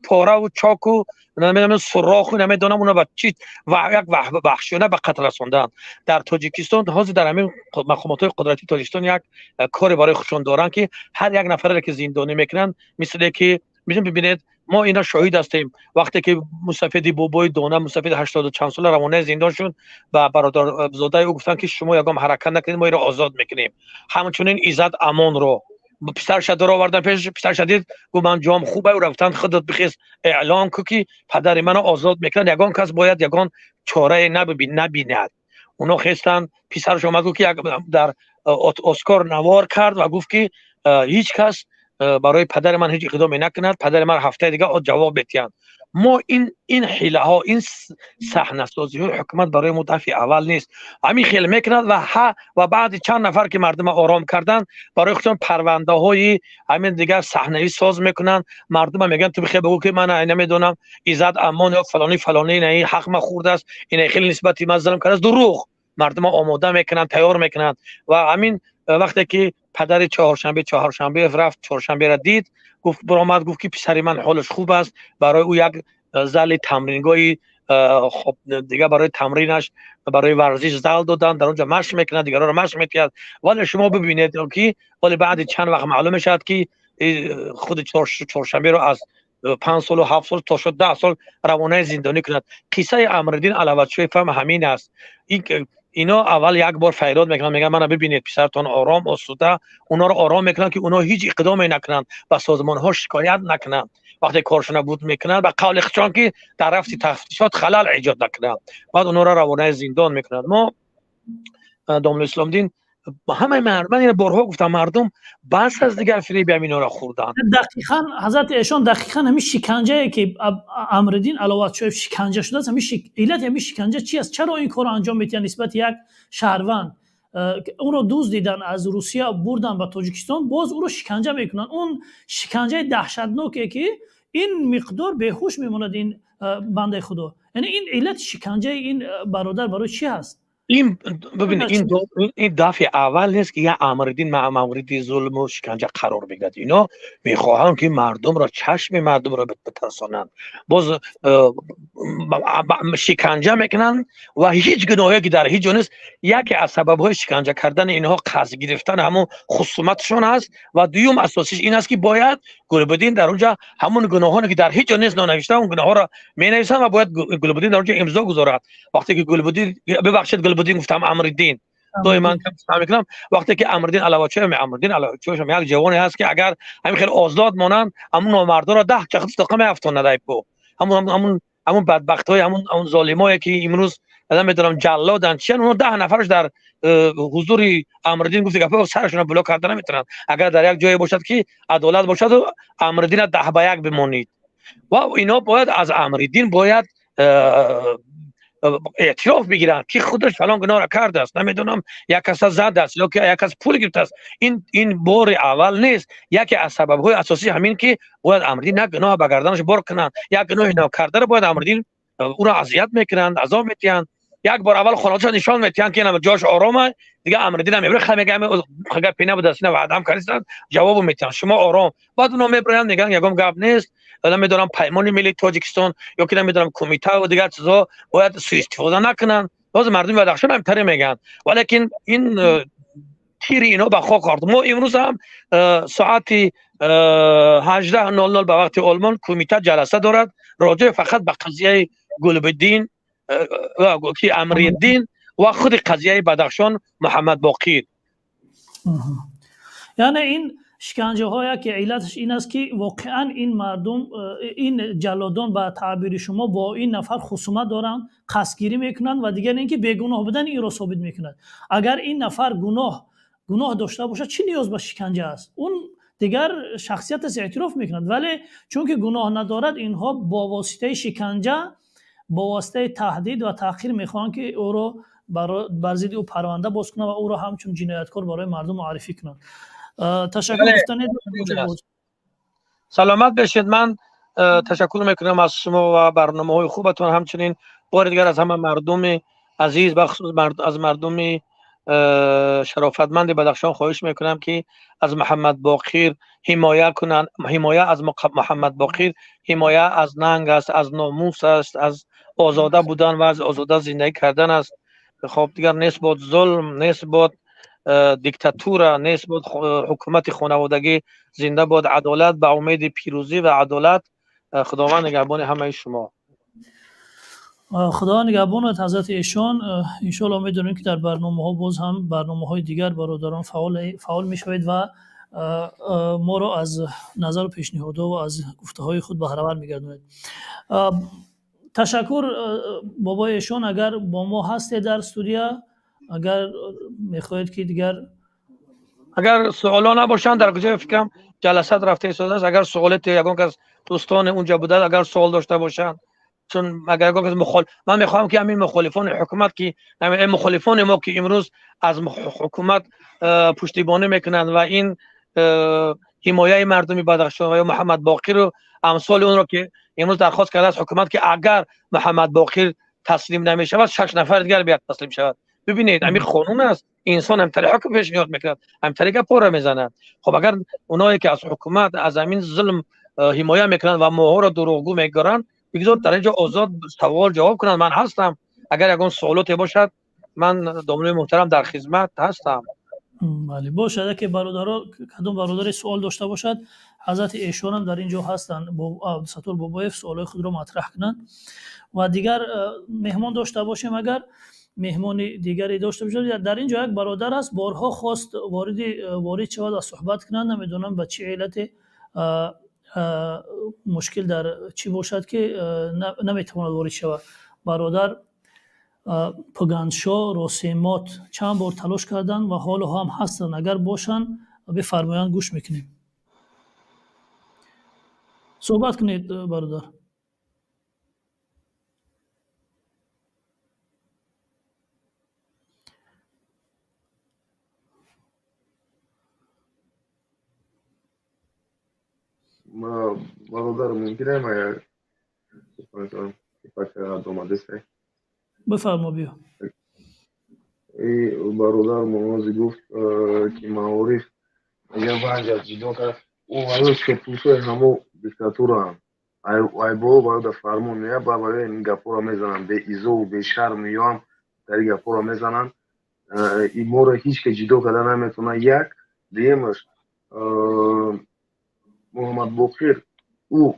пораву чоку, намедонам, суроху, намедонам, уна ба чи ва як ваҳшиёна ба қатл расонданд. Дар Тоҷикистон ҳозир дар ҳамин мақомотҳои қудратии Тоҷикистон як коре барои худшон доранд, ки ҳар як нафаре ки зиндонӣ мекунанд, мисле ки бибинед, мо ина шоҳид ҳастем, вақте ки мусафеди бобои дона, мусафеди ҳаштоду чанд сола равонаи зиндон шуд, ба бародарзодаи ӯ гуфтанд, ки шумо ягон ҳаракат накунед, мо иро озод мекунем. Ҳамчунин Иззат Амонро писарша даровардан пеш, писарша дид, гуфт: «Ман ҷом хуб». Ӯ гуфтанд: «Худат бихез, эълон ку, ки падари маро озод мекунанд, ягон кас бояд ягон чорае набинад». Оно хестанд, писараш омад, гуфт, ки дар оскор навор кард ва гуфт, ки ҳеҷ кас барои падари ман ҳеҷ иқдоме накунад, падари ман ҳафтаи дига ҷавоб метиҳанд. Мо ин ҳилаҳо, ин саҳнасозиҳои ҳукумат барои мо дафъи аввал нест. Ҳамин хел мекунад ва баъди чанд нафар ки мардума ором карданд, барои худшон парвандаҳои ҳамин дигар саҳнавӣ соз мекунанд. Мардума мегӯянд: «Ту бихел бигӯ, ки ман намедонам, Иззат Амон ё фалони фалони ина ҳақ ма хӯрдааст, ина хеле нисбати ман зулм кардааст». Дурӯғ. Мардума омода мекунанд, тайёр мекунанд. Ва ҳамин вақте ки падари Чаҳоршанбе Чаҳоршанбеев рафт, Чоршанберо дид, гуфт, баромад, гуфт, ки писари ман ҳолаш хуб аст. Барои ӯ як зали тамрингоҳи, хоб, дига барои тамринаш, барои варзиш зал доданд, дар он ҷо машқ мекунад, дигаронро машқ метиҳад. Вале шумо бибинед, ки вале баъди чанд вақт маълум мешавад, ки худи Чоршанберо аз 5 солу 7 сол то шуд 10 сол равонаи зиндонӣ кунад. Қиссаи Амриддин Алаватшоев ҳам ҳамин аст. Ино аввал як бор фарёд мекунанд, мегӯянд: «Мана бибинед, писаратон ором, осуда». Онҳоро ором мекунанд, ки онҳо ҳеҷ иқдоме накунанд, ба созмонҳо шикоят накунанд. Вақте коршона буд мекунанд, ба қавли худшон, ки дар рафти тафтишот халал эҷод накунанд, баъд онҳоро равонаи зиндон мекунанд. Мо, домулло Исломдин, ҳамаи мардум, ман ина борҳо гуфтам, мардум бас аз дигар фиреби ҳаминҳоро хӯрданд. Дақиқан, ҳазрати эшон, дақиқан ҳамин шиканҷае ки Амриддин Аловатшоев шиканҷа шудааст, ҳамин иллати ҳамин шиканҷа чи аст? Чаро ин корро анҷом медиҳанд нисбати як шаҳрванд? Онро дуздидан, аз Русия бурдан ба Тоҷикистон, боз ӯро шиканҷа мекунанд. Он шиканҷаи даҳшатноке, ки ин миқдор беҳуш мемонад ин бандаи худо. Яъне ин иллати шиканҷаи ин бародар барои чӣ ҳаст? Ин бибин, ин дафъи аввал нест, ки як Амриддин мавриди зулму шиканҷа қарор мегирад. Ино мехоҳанд, ки мардумро, чашми мардумро битарсонанд, боз шиканҷа мекунанд ва ҳеҷ гуноҳе ки дар ҳеҷ ҷо нест. Яке аз сабабҳои шиканҷа кардани инҳо қасд гирифтан ҳамон хусуматшон аст ва дуюм асосиш ин аст, ки бояд Гулбуддин дар онҷа ҳамон гуноҳоне, ки дар ҳеҷ ҷо нест нонавишта, он гуноҳҳоро менависанд ва бояд Гулбуддин дар онҷа имзо гузорад. Вақте ки Гулбуддин, бибахшед, Гулбуддин гуфтам, Амриддин, доиман мекунам, вақте ки Амриддин Алавачоев, Амриддин Алавачоев як ҷавоне ҳаст, ки агар ҳамин хел озод монанд, ҳамун номардоро 10 чахт тоқа меафтонад айпо ҳамун бадбахтҳои, ҳамун золимое, ки имрӯз намедонам ҷаллоданд, чиян, онҳо 10 нафараш дар ҳузури Амриддин гуфти гапҳо сарашонро блок карда наметавонанд. Агар дар як ҷое бошад, ки адолат бошаду Амриддина 10 ба 1 бимонид ва ино бояд аз Амриддин бояд эътироф бигиранд, ки худаш фалон гуноҳро кардааст, намедонам, як каса задааст ё ки як кас пул гирифтааст. Ин бори аввал нест. Яке аз сабабҳои асосӣ ҳамин, ки бояд Амриддин як гуноҳ ба гарданаш бор кунанд, як гуноҳи нокардаро бояд Амриддин ӯро азият мекунанд, азоб метиҳанд. Як бор аввал хонаводаша нишон метиҳанд, ки ина ҷош орома, дига Амриддин ҳам мебира, хай мега, гапи набудааст, ина ваъдаам кардистанд, ҷавобу метиҳанд, шумо ором. Баъд оно мебироянд, мегӯянд, ягон гап нест, намедонам, Паймони миллии Тоҷикистон ё ки намедонам, кумита ва дигар чизҳо бояд суистифода накунанд. Боз мардуми Бадахшон ҳамтаре мегӯянд, валекин ин тири ино ба хок хӯрд. Мо имрӯз ҳам соати 18:00 ба вақти Олмон кумита ҷаласа дорад роҷеъ фақат ба қазияи Гулбиддин, ки Амриддин ва худи қазияи Бадахшон, Муҳаммад Боқир. Яъне ин шиканҷаҳое ки иллаташ ин аст, ки воқеан ин мардум, ин ҷаллодон, ба таъбири шумо, бо ин нафар хусумат доранд, қасдгирӣ мекунанд ва дигар ин ки бегуноҳ будани инро собит мекунад. Агар ин нафар гуноҳ дошта бошад, чӣ ниёз ба шиканҷа аст? Он дигар шахсияташ эътироф мекунад, вале чунки гуноҳ надорад, инҳо бо воситаи шиканҷа, бо воситаи таҳдид ва таъхир мехоҳанд, ки ӯро бар зидди ӯ парванда боз кунанд ва ӯро ҳамчун ҷинояткор барои мардум муаррифӣ кунанд. Ташаккур. Саломат бошед. Ман ташаккур мекунам аз шумо ва барномаҳои хубатон. Ҳамчунин бори дигар аз ҳама мардуми азиз, бахусус аз мардуми шарофатманди Бадахшон хоҳиш мекунам, ки аз Муҳаммад Боқир ҳимоя кунанд. Ҳимоя аз Муҳаммад Боқир ҳимоя аз нанг аст, аз номус аст, аз озода будан ва аз озода зиндагӣ кардан аст. Хоб, дигар нест бод зулм, нест бод диктатура, нест бод ҳукумати хонаводагӣ, зинда бод адолат. Ба умеди пирӯзӣ ва адолат, Худованд нигаҳбони ҳамаи шумо. Худо нигаҳбонат, ҳазрати эшон. Иншоалло, медонем, ки дар барномаҳо, боз ҳам барномаҳои дигар бародарон фаъол мешавед ва моро аз назару пешниҳодҳо ва аз гуфтаҳои худ баҳравар мегардонед. Ташаккур, бобои эшон. Агар бо мо ҳастед дар студия, агар мехоҳед, ки дигар Агар суоло набошанд, дар куҷо фикрам ҷаласат рафта истодааст. Агар суолете ягон кас дӯстоне унҷа буданд, агар суол дошта бошанд, чун агар ягон кас ман мехоҳам, ки ҳамин мухолифони ҳукумат, ки мухолифони мо, ки имрӯз аз ҳукумат пуштибонӣ мекунанд ва ин ҳимояи мардуми Бадахшон ва ё Муҳаммад Боқиру амсоли онро, ки имрӯз дархост кардааст ҳукумат, ки агар Муҳаммад Боқир таслим намешавад, шаш нафар дигар бояд таслим шавад. Бибинед, ҳамин қонун аст, инсон ҳамтари ҳукм пешниҳод мекунад, ҳамтари гапҳоро мезанад. Хоб, агар оное ки аз ҳукумат, аз ҳамин зулм ҳимоя мекунанд ва моҳоро дурӯғгӯ мегӯранд, бигзор дар инҷо озод савол ҷавоб кунанд. Ман ҳастам, агар ягон суолоте бошад, ман домлаи муҳтарам дар хизмат ҳастам. Бале, бошад, яке бародаро, кадом бародаре суол дошта бошад, ҳазрати эшонам дар ин ҷо ҳастанд, Абдусаттор Бобоев, суолҳои худро матраҳ кунанд. Ва дигар меҳмон дошта бошем, агар меҳмони дигаре дошта бошад. Дар ин ҷо як бародар аст, борҳо хост ворид шавад ва суҳбат кунад, намедонам ба чӣ иллате, мушкил дар чӣ бошад, ки наметавонад ворид шавад. Бародар Пуганшо Росемот чанд бор талош карданд ва ҳоло ҳам ҳастанд. Агар бошанд, бифармоянд, гӯш мекунем. Суҳбат кунед, бародар. Бародар, мумкин агар омадест? Бифармо, биё. Бародар Мунози гуфт, ки маориф мега Ванҷа ҷидо кард. Ӯ ваё чопусои ҳамо диктатураам. Ай боло ваё да фармон меяд, ба ваё ин гапҳоро мезананд. Беизову бешарм меёам дар ин гапҳоро мезананд. Моро ҳеҷ ка ҷидо карда наметавонад. Як дуюмаш, Муҳаммад Боқир ӯ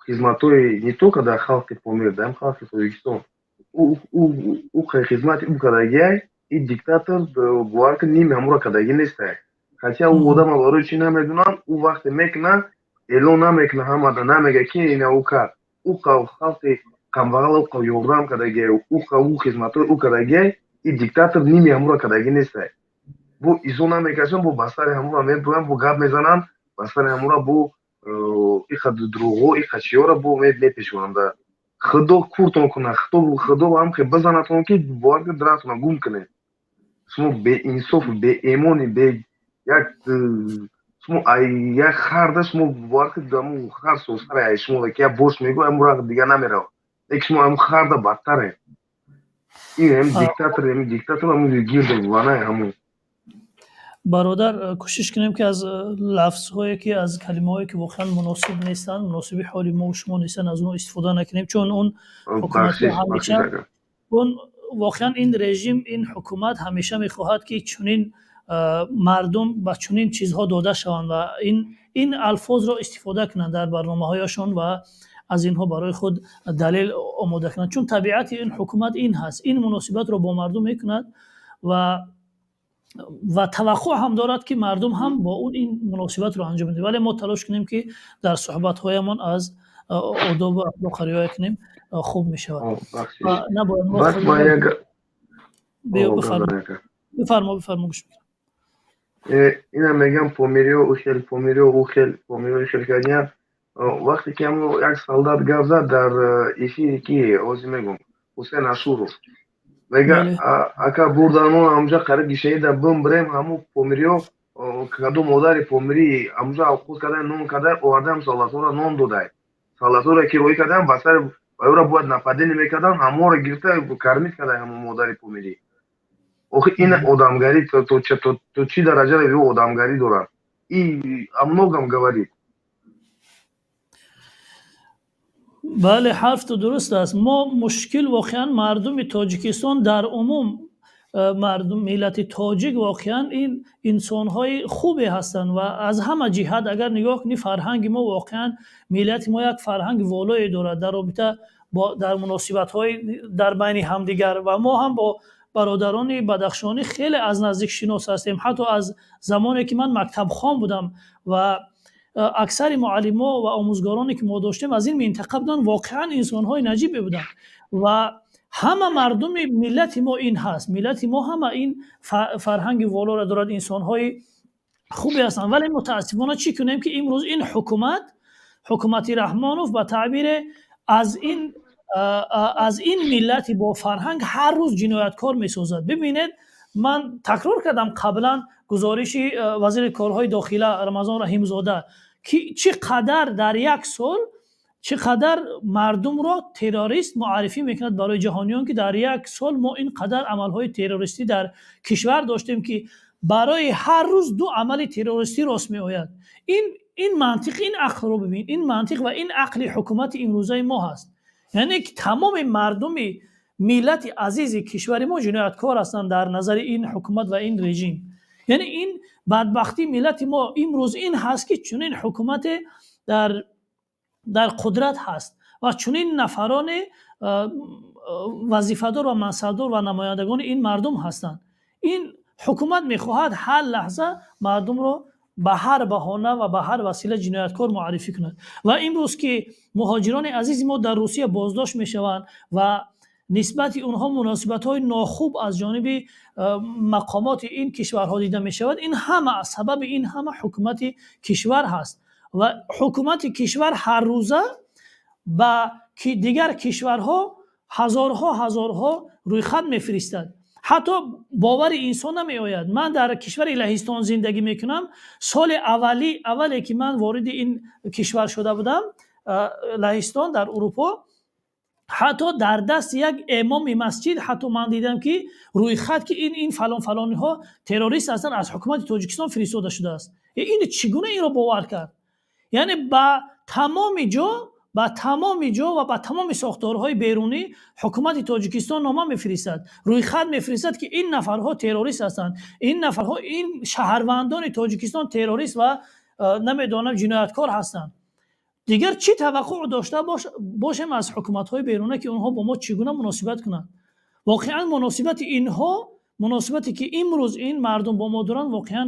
хизматҳои не только дар халқи Помир, дар халқи Тоҷикистон ӯ хизмати ӯ кардагиай, ин диктатор бовар кун, ними ҳамуро кардагӣ нестай. Хотя ӯ одама барои чӣ намедонам, ӯ вақте мекунад, эълон намекунад, ҳамада намега, ки ина ӯ кард. Ӯ халқи камбағал ӯ ёрдам кардагиай, ӯ хизматҳои ӯ кардагиай, ин диктатор ними ҳамуро кардагӣ нестай. Бо изо намекашанд, бо ба сари ҳамура мебуранд, бо гап мезананд, ба сари ҳамура бо иқа дурӯғҳо, иқа чиёра бо мепешонанд. Худо куртон кунад, худо ҳам хе бизанатон, ки бовар кунед, дратона гум кунед. Шумо беинсофу беэмони, бе як шумо як харда, шумо бовар кунед, ҳамун хар сосаре ай шумо ки як бош мегӯ, ҳамун ра дига намеравад. Лекин шумо ҳамун харда бадтаре. Ин ҳам диктатор, ҳам диктатор, ҳамун гирду ванаи ҳамун. Бародар, кӯшиш кунем, ки аз лафзҳое, ки аз калимаҳое, ки воқеан муносиб нестанд, муносиби ҳоли мо шумо нестанд, аз онҳо истифода накунем, чун он ҳукуматҳо ҳамеша он воқеан ин режим, ин ҳукумат ҳамеша мехоҳад, ки чунин мардум ба чунин чизҳо дода шаванд ва ин алфозро истифода кунанд дар барномаҳояшон ва аз инҳо барои худ далел омода кунанд, чун табиати ин ҳукумат ин ҳаст, ин муносибатро бо мардум мекунад ва таваққӯъ ҳам дорад, ки мардум ҳам бо он ин муносибатро анҷом медиҳад. Вале мо талош кунем, ки дар суҳбатҳоямон аз одобу ахлоқ риоя кунем, хуб мешавад. Набояд мо бифармо, бифармо, гӯш мекунам. Ина мегам, помириё ӯ хел, помириё ӯ хел, помириё хел кардиян. Вақте ки ҳамо як солдат гап зад дар эфири, ки ҳозир мегум, Ҳусен Ашуров мега, ака, бурданмон ҳамҷа қариб гишаида бимбирем, ҳаму помириё кадом модари помирӣ ҳамҷа авқот карда, нон карда овардаам, солдатҳоро нон додай. Солдатҳоро ки роҳӣ кардаам, ба сари вайора бояд нападение мекардан, ҳаморо гирифта кормить кардай ҳамо модари помирӣ. Охи ин одамгарӣ то чӣ дараҷа ё одамгарӣ дорад? И о многом говорит. Бале, ҳарфту дуруст аст. Мо мушкил воқеан мардуми Тоҷикистон дар умум, мардум, миллати тоҷик воқеан ин инсонҳои хубе ҳастанд ва аз ҳама ҷиҳат агар нигоҳ кунӣ, фарҳанги мо, воқеан миллати мо як фарҳанги волое дорад дар робита бо дар муносибатҳои дар байни ҳамдигар. Ва мо ҳам бо бародарони бадахшонӣ хеле аз наздик шинос ҳастем, ҳатто аз замоне ки ман мактабхон будам ва аксари муаллимо ва омӯзгороне ки мо доштем, аз ин минтақа буданд, воқеан инсонҳои наҷибе буданд. Ва ҳама мардуми миллати мо ин ҳаст, миллати мо ҳама ин фарҳанги волоро дорад, инсонҳои хубе ҳастанд. Вале мутаассифона чӣ кунем, ки имрӯз ин ҳукумат, ҳукумати Раҳмонов, ба таъбире аз ин миллати бо фарҳанг ҳар рӯз ҷинояткор месозад. Бибинед, ман такрор кардам қаблан гузориши вазири корҳои дохила Рамазон Раҳимзода, ки чӣ қадар дар як сол чӣ қадар мардумро террорист муаррифӣ мекунад барои ҷаҳониён, ки дар як сол мо ин қадар амалҳои террористӣ дар кишвар доштем, ки барои ҳар рӯз ду амали террористӣ рост меояд. Ин мантиқ, ин ақлро бибин, ин мантиқ ва ин ақли ҳукумати имрӯзаи мо ҳаст. Яъне ки тамоми мардуми миллати азизи кишвари мо ҷинояткор ҳастанд дар назари ин ҳукумат ва ин режим. Яъне ин бадбахтии миллати мо имрӯз ин ҳаст, ки чунин ҳукумате дар қудрат ҳаст ва чунин нафароне вазифадор ва мансабдор ва намояндагони ин мардум ҳастанд. Ин ҳукумат мехоҳад ҳар лаҳза мардумро ба ҳар баҳона ва ба ҳар васила ҷинояткор муаррифӣ кунад. Ва имрӯз ки муҳоҷирони азизи мо дар Русия боздошт мешаванд ва нисбати онҳо муносибатҳои нохуб аз ҷониби мақомоти ин кишварҳо дида мешавад, ин ҳама, сабаби ин ҳама ҳукумати кишвар ҳаст. Ва ҳукумати кишвар ҳаррӯза ба дигар кишварҳо ҳазорҳо ҳазорҳо рӯйхат мефиристад. Ҳатто бовари инсон намеояд. Ман дар кишвари Лаҳистон зиндагӣ мекунам. Соли аввали аввале ки ман вориди ин кишвар шуда будам, Лаҳистон дар Урупо, Ҳатто дар дасти як имоми масҷид, ҳатто ман дидам, ки рӯйхат, ки ин фалон фалониҳо террорист ҳастанд, аз ҳукумати Тоҷикистон фиристода шудааст. Ин чӣ гуна инро бовар кард? Яъне ба тамоми ҷо ва ба тамоми сохторҳои берунӣ ҳукумати Тоҷикистон нома мефиристад, рӯйхат мефиристад, ки ин нафарҳо террорист ҳастанд, ин нафарҳо, ин шаҳрвандони Тоҷикистон террорист ва намедонам, ҷинояткор ҳастанд. Дигар чӣ таваққуъ дошта бошем аз ҳукуматҳои беруна, ки онҳо бо мо чӣ гуна муносибат кунанд? Воқеан, муносибати инҳо, муносибате ки имрӯз ин мардум бо мо доранд, воқеан,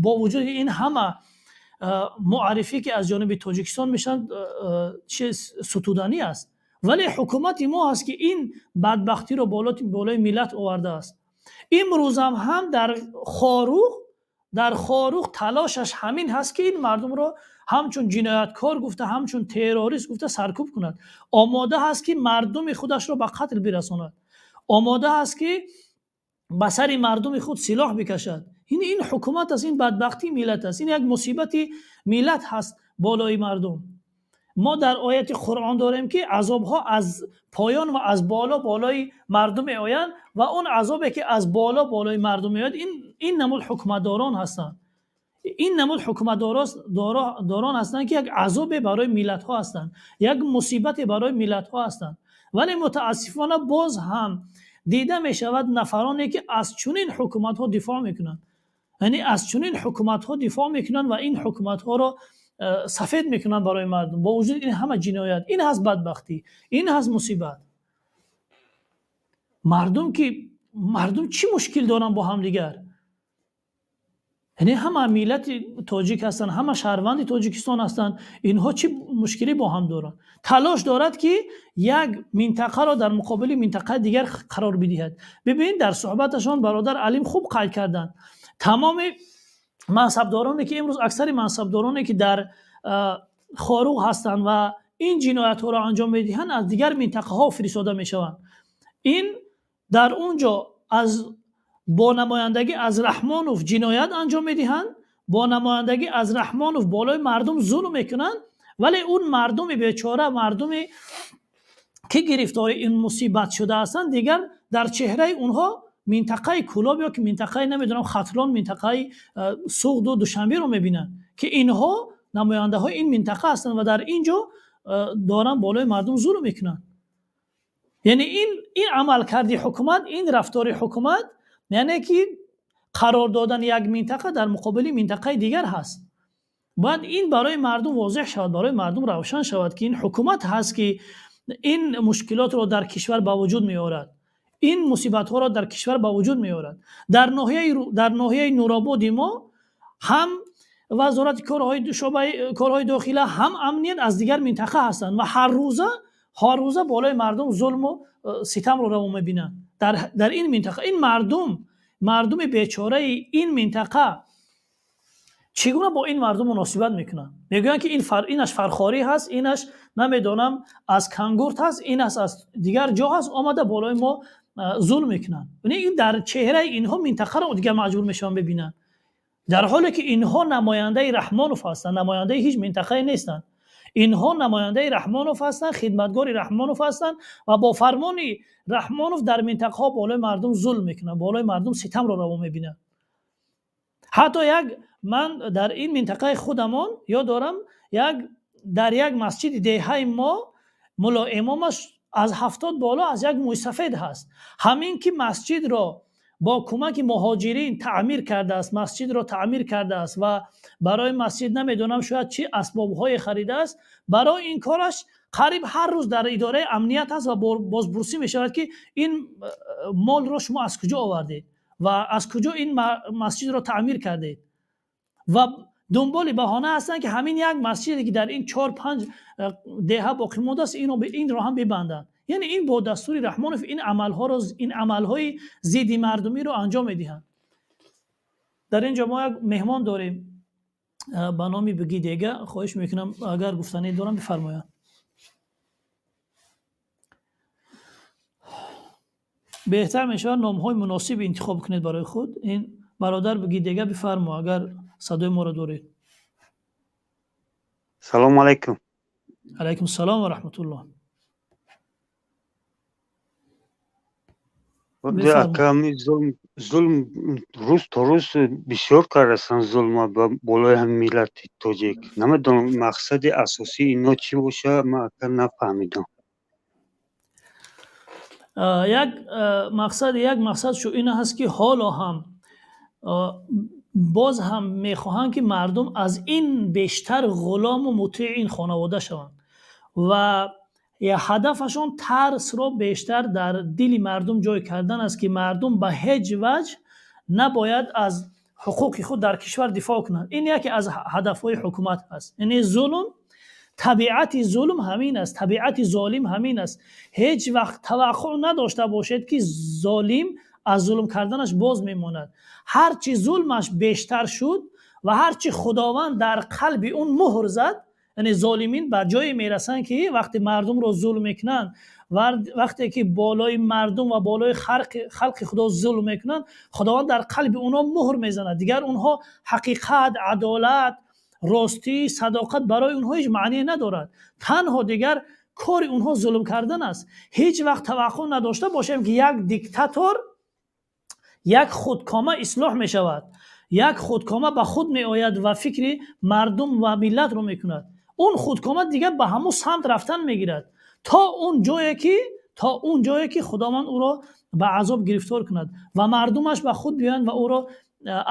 бо вуҷуди ин ҳама муаррифӣ, ки аз ҷониби Тоҷикистон мешаванд, чи сутуданӣ аст, вале ҳукумати мо ҳаст, ки ин бадбахтиро болои миллат овардааст. Имрӯзам ҳам дар Хоруғ талошаш ҳамин ҳаст, ки ин мардумро ҳамчун ҷинояткор гуфта, ҳамчун террорист гуфта саркӯб кунад. Омода ҳаст, ки мардуми худашро ба қатл бирасонад, омода ҳаст, ки ба сари мардуми худ силоҳ бикашад. Ин ҳукумат аст, ин бадбахтии миллат аст, ин як мусибати миллат ҳаст болои мардум. Мо дар ояти Қуръон дорем, ки азобҳо аз поён ва аз боло болои мардум меоянд, ва он азобе, ки аз боло болои мардум меояд, ин намуд ҳукуматдорон ҳастанд. Ин намуд ҳукуматдорон ҳастанд, ки як азобе барои миллатҳо ҳастанд, як мусибате барои миллатҳо ҳастанд. Вале мутаассифона боз ҳам дида мешавад нафароне, ки аз чунин ҳукуматҳо дифоъ мекунанд, яъне аз чунин ҳукуматҳо дифоъ мекунанд ва ин ҳукуматҳоро сафед мекунанд барои мардум, бо вуҷуди ин ҳама ҷиноят. Ин ҳаст бадбахтӣ, ин ҳаст мусибат. Мардум, ки мардум чӣ мушкил доранд бо ҳамдигар? Яъне ҳама миллати тоҷик ҳастанд, ҳама шаҳрванди Тоҷикистон ҳастанд, инҳо чӣ мушкилӣ бо ҳам доранд? Талош дорад, ки як минтақаро дар муқобили минтақаи дигар қарор бидиҳад. Бибинед, дар суҳбаташон бародар Алим хуб қайд карданд: тамоми мансабдороне, ки имрӯз, аксари мансабдороне, ки дар Хоруғ ҳастанд ва ин ҷиноятҳоро анҷом медиҳанд, аз дигар минтақаҳо фиристода мешаванд. Ин дар он ҷо аз бо намояндагӣ аз Раҳмонов ҷиноят анҷом медиҳанд, бо намояндагӣ аз Раҳмонов болои мардум зулм мекунанд, вале он мардуми бечора, мардуме ки гирифтори ин мусибат шуда ҳастанд, дигар дар чеҳраи онҳо минтақаи Кӯлоб ё ки минтақаи, намедонам, Хатлон, минтақаи Суғду Душанберо мебинанд, ки инҳо намояндаҳои ин минтақа ҳастанд ва дар ин ҷо доранд болои мардум зулм мекунанд. Яъне ин амалкарди ҳукумат, ин рафтори ҳукумат, яъне ки қарор додани як минтақа дар муқобили минтақаи дигар ҳаст. Бояд ин барои мардум возеҳ шавад, барои мардум равшан шавад, ки ин ҳукумат ҳаст, ки ин мушкилотро дар кишвар ба вуҷуд меорад, ин мусибатҳоро дар кишвар ба вуҷуд меорад. Дар ноҳияи Нурободи мо ҳам вазорати корҳои, шӯъбаи корҳои дохила, ҳам амният аз дигар минтақа ҳастанд ва ҳаррӯза болои мардум зулму ситамро раво мебинанд дар ин минтақа. Ин мардум, мардуми бечораи ин минтақа чӣ гуна бо ин мардум муносибат мекунанд? Мегӯянд, ки инаш фархорӣ ҳаст, инаш, намедонам, аз Кангурт ҳаст, инаш аз дигар ҷо ҳаст, омада болои мо зулм мекунанд. Ин дар чеҳраи инҳо минтақаро дигар маҷбур мешаванд бибинанд, дар ҳоле ки инҳо намояндаи Раҳмонов ҳастанд, намояндаи ҳеҷ минтақае нестанд. Инҳо намояндаи Раҳмонов ҳастанд, хидматгори Раҳмонов ҳастанд ва бо фармони Раҳмонов дар минтақаҳо болои мардум зулм мекунанд, болои мардум ситамро раво мебинанд. Ҳатто як ман дар ин минтақаи худамон ёд дорам, як дар як масҷиди деҳаи мо мулло имомаш аз 70 боло аз як мӯйсафед ҳаст. Ҳамин ки масҷидро бо кӯмаки муҳоҷирин таъмир кардааст, масҷидро таъмир кардааст ва барои масҷид, намедонам, шояд чӣ асбобҳое харидааст, барои ин кораш қариб ҳар рӯз дар идораи амният ҳаст ва бозпурсӣ мешавад, ки ин молро шумо аз куҷо овардед ва аз куҷо ин масҷидро таъмир кардед. Ва дунболи баҳона ҳастанд, ки ҳамин як масҷиде, ки дар ин чор панҷ деҳа боқӣ мондааст, инро ҳам бибанданд. Яъне ин бо дастури Раҳмонов ин амалҳоро, ин амалҳои зидди мардумиро анҷом медиҳанд. Дар ин ҷо мо як меҳмон дорем ба номи Бигидега. Хоҳиш мекунам, агар гуфтанӣ дорам, бифармоянд. Беҳтар мешавад номҳои муносиб интихоб кунед барои худ. Ин бародар Бигидега, бифармо, агар садои моро доред. Салому алайкум. Алайкум салом ва раҳматуллоҳ. Аками зулм рӯз то рӯз бисёр кардастанд зулма ба болои ҳами миллати тоҷик. Намедонам, мақсади асосии ино чӣ боша, ман ака нафаҳмидам. Як мақсад, як мақсад шу ин аст, ки ҳоло ҳам боз ҳам мехоҳанд, ки мардум аз ин бештар ғулому мутеи ин хонавода шаванд ва ҳадафашон тарсро бештар дар дили мардум ҷой кардан аст, ки мардум ба ҳеҷ ваҷҳ набояд аз ҳуқуқи худ дар кишвар дифоъ кунанд. Ин яке аз ҳадафҳои ҳукумат аст. Яъне зулм, табиати зулм ҳамин аст, табиати золим ҳамин аст. Ҳеҷ вақт таваққӯъ надошта бошед, ки золим аз зулм карданаш боз мемонад. Ҳарчи зулмаш бештар шуд ва ҳарчи Худованд дар қалби он муҳр зад, яъне золимин ба ҷое мерасанд, ки вақте мардумро зулм мекунанд, вақте ки болои мардум ва болои халқи Худо зулм мекунанд, Худованд дар қалби онҳо муҳр мезанад. Дигар онҳо ҳақиқат, адолат, ростӣ, садоқат барои онҳо ҳеҷ маъне надорад. Танҳо дигар кори онҳо зулм кардан аст. Ҳеҷ вақт таваққӯъ надошта бошем, ки як диктатор, як худкома ислоҳ мешавад, як худкома ба худ меояд ва фикри мардум ва миллатро мекунад. Он худкома дигар ба ҳамон самт рафтан мегирад, то он ҷое ки Худованд ӯро ба азоб гирифтор кунад ва мардумаш ба худ биёянд ва ӯро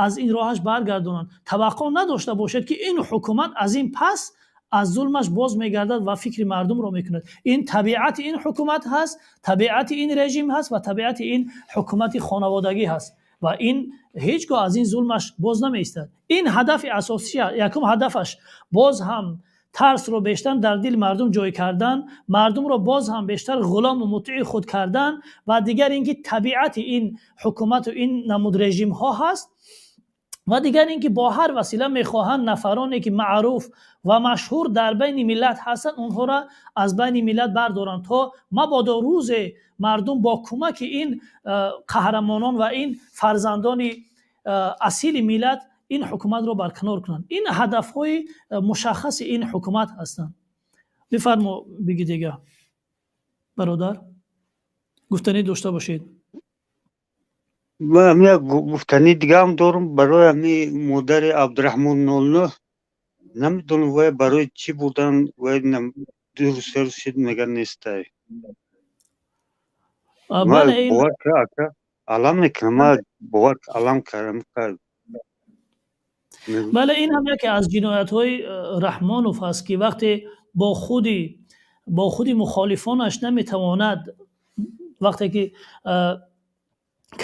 аз ин роҳаш баргардонанд. Таваққӯъ надошта бошед, ки ин ҳукумат аз ин пас аз зулмаш боз мегардад ва фикри мардумро мекунад. Ин табиати ин ҳукумат ҳаст, табиати ин режим ҳаст ва табиати ин ҳукумати хонаводагӣ ҳаст ва ин ҳеҷ гоҳ аз ин зулмаш боз намеистад. Ин ҳадафи асосӣ, якум ҳадафаш боз ҳам тарсро бештар дар дили мардум ҷой кардан, мардумро боз ҳам бештар ғулому мутеи худ кардан ва дигар ин ки табиати ин ҳукумату ин намуд режимҳо ҳаст ва дигар ин ки бо ҳар васила мехоҳанд нафароне, ки маъруф ва машҳур дар байни миллат ҳастанд, онҳоро аз байни миллат бардоранд, то мабодо рӯзе мардум бо кӯмаки ин қаҳрамонон ва ин фарзандони асили миллат ин ҳукуматро барканор кунанд. Ин ҳадафҳои мушаххаси ин ҳукумат ҳастанд. Бифармо, биги дига, бародар, гуфтанӣ дошта бошед. Ман як гуфтанӣ дигаам дорам барои ҳами модари Абдураҳмон нолнӯ. Намедонам, вай барои чӣ бурдан, вай 2 рӯз, 3 рӯз шид, меган нестай. Бовар ка, ака, алам мекунам, ман бовар алам кардам. Бале, ин ҳам яке аз ҷиноятҳои Раҳмонов аст, ки вақте бо худи мухолифонаш наметавонад вақте ки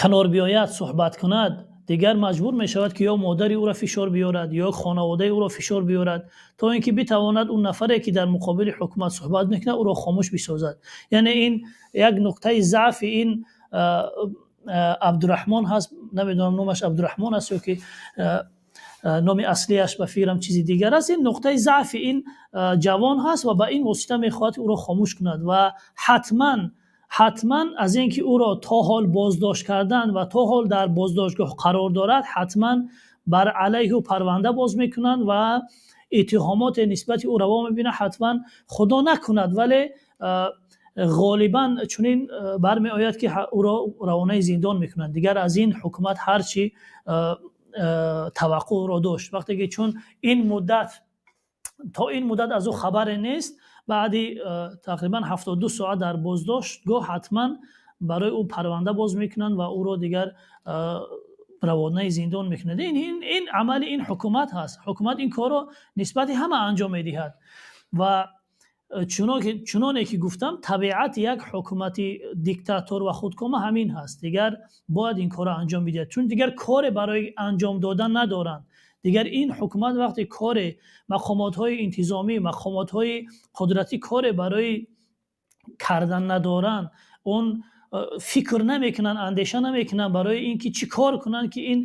канор биёяд, суҳбат кунад, дигар маҷбур мешавад, ки ё модари ӯро фишор биёрад, ё хонаводаи ӯро фишор биёрад, то ин ки битавонад он нафаре, ки дар муқобили ҳукумат суҳбат мекунад, ӯро хомӯш бисозад. Яъне ин як нуқтаи заъфи ин Абдураҳмон ҳаст. Намедонам, номаш Абдураҳмон аст ё ки номи аслияш ба фикрам чизи дигар аст. Ин нуқтаи заъфи ин ҷавон ҳаст ва ба ин восита мехоҳад ӯро хомӯш кунад. Ва ҳатман, ҳатман аз ин ки ӯро то ҳол боздошт кардан ва то ҳол дар боздоштгоҳ қарор дорад, ҳатман бар алайҳи ӯ парванда боз мекунанд ва иттиҳомоте нисбати ӯ раво мебинанд. Ҳатман, Худо накунад, вале ғолибан чунин бармеояд, ки ӯро равонаи зиндон мекунанд. Дигар аз ин ҳукумат ҳарчи таваққӯъро дошт, вақте ки чун ин муддат, то ин муддат аз ӯ хабаре нест, баъди тақрибан 72 соат дар боздоштгоҳ ҳатман барои ӯ парванда боз мекунанд ва ӯро дигар равонаи зиндон мекунанд. Ин амали ин ҳукумат ҳаст. Ҳукумат ин корро нисбати ҳама анҷом медиҳад ва чуноне ки гуфтам, табиати як ҳукумати диктатор ва худкома ҳамин ҳаст. Дигар бояд ин корро анҷом бидиҳад, чун дигар коре барои анҷом додан надоранд. Дигар ин ҳукумат вақте коре, мақомотҳои интизомӣ, мақомотҳои қудратӣ коре барои кардан надоранд, он фикр намекунанд, андеша намекунанд барои ин ки чӣ кор кунанд, ки ин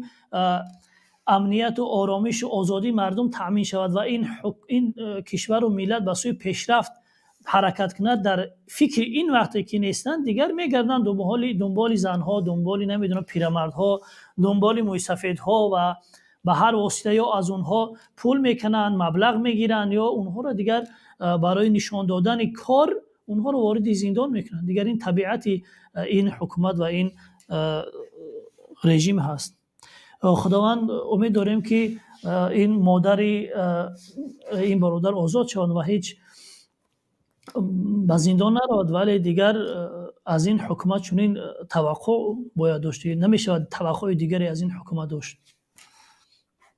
амнияту оромишу озодии мардум таъмин шавад ва ин кишвару миллат ба сӯи пешрафт ҳаракат кунад. Дар фикри ин вақте ки нестанд, дигар мегарданд дунболи занҳо, дунболи, намедонам, пирамардҳо, дунболи мӯйсафедҳо ва ба ҳар восита ё аз онҳо пул мекунанд, маблағ мегиранд, ё онҳоро дигар барои нишон додани кор онҳоро вориди зиндон мекунанд. Дигар ин табиати ин ҳукумат ва ин Режим ҳаст. Худованд, умед дорем, ки ин модари ин бародар озод шаванд ва ҳеҷ ба зиндон наравад, вале дигар аз ин ҳукумат чунин таваққӯъ бояд дошт, намешавад таваққӯи дигаре аз ин ҳукумат дошт.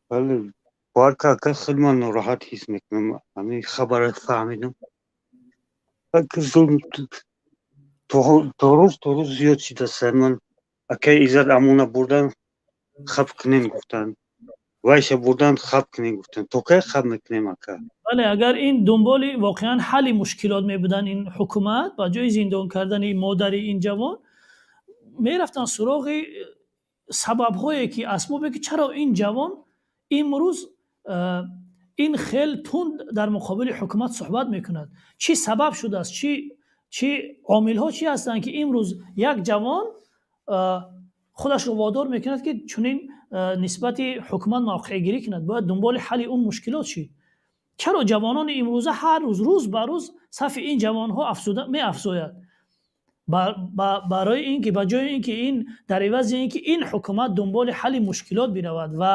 Бале, бовар ка, ака, хеле ман нороҳат ҳис мекунам, ҳамин хабара фаҳмидам. Зулм то рӯз зиёд шидааст. Ман акаи Иззат Амона бурдан, хаб кунем гуфтанд, вайша бурдан, хаб кунем гуфтанд. То кай хаб мекунем, ака? Бале, агар ин дунболи воқеан ҳалли мушкилот мебуданд, ин ҳукумат ба ҷои зиндон кардани модари ин ҷавон мерафтанд суроғи сабабҳое ки, асбобе ки чаро ин ҷавон имрӯз ин хел тунд дар муқобили ҳукумат суҳбат мекунад, чӣ сабаб шудааст, чӣ омилҳо чӣ ҳастанд, ки имрӯз як ҷавон худашро водор мекунад, ки чунин нисбати ҳукумат мавқеъгирӣ кунад. Бояд дунболи ҳалли он мушкилот шид. Чаро ҷавонони имрӯза ҳар рӯз, рӯз ба рӯз сафи ин ҷавонҳо меафзояд? Барои ин ки ба ҷои ин ки ин, дар ивази ин ки ин ҳукумат дунболи ҳалли мушкилот биравад ва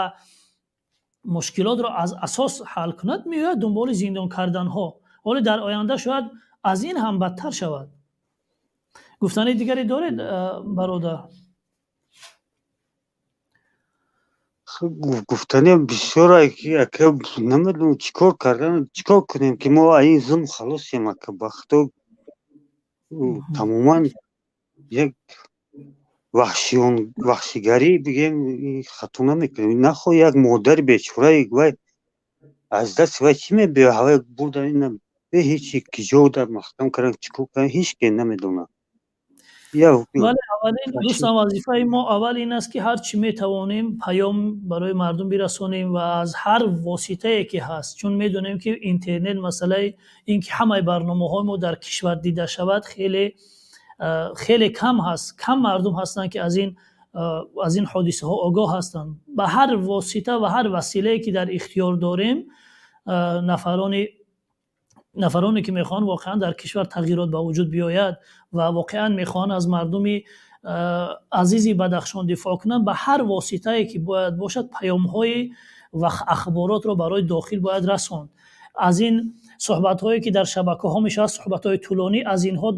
мушкилотро аз асос ҳал кунад, меояд дунболи зиндон карданҳо. Ҳоле дар оянда шояд аз ин ҳам бадтар шавад. Гуфтани дигаре доред, бародар? Гуфтаниам бисёр, ака, намедонам чӣ кор кардан, чӣ кор кунем, ки мо аз ин зулм халос шем, ака. Ба худо, тамоман як ваҳшиён, ваҳшигарӣ бигем, хато намекунем. Нахоҳ як модари бечораи вай аз дасти вай чӣ мебиёяд? Ҳавай бурдан, ина бе ҳечи, киҷо дар маҳкам кардан, чӣ кор кардан, ҳеҷ ке намедонад. Бале, аввалин, дӯстам, вазифаи мо аввал ин аст, ки ҳар чӣ метавонем паём барои мардум бирасонем ва аз ҳар воситае ки ҳаст, чун медонем, ки интернет, масъалаи ин ки ҳамаи барномаҳои мо дар кишвар дида шавад, хеле хеле кам ҳаст. Кам мардум ҳастанд, ки аз ин ҳодисаҳо огоҳ ҳастанд. Ба ҳар восита ва ҳар василае ки дар ихтиёр дорем, нафароне ки мехоҳанд воқеан дар кишвар тағйирот ба вуҷуд биёяд ва воқеан мехоҳанд аз мардуми азизи Бадахшон дифоъ кунанд, ба ҳар воситае ки бояд бошад, паёмҳои ва ахборотро барои дохил бояд расонд. Аз ин суҳбатҳое ки дар шабакаҳо мешавад, суҳбатҳои тӯлонӣ, аз инҳо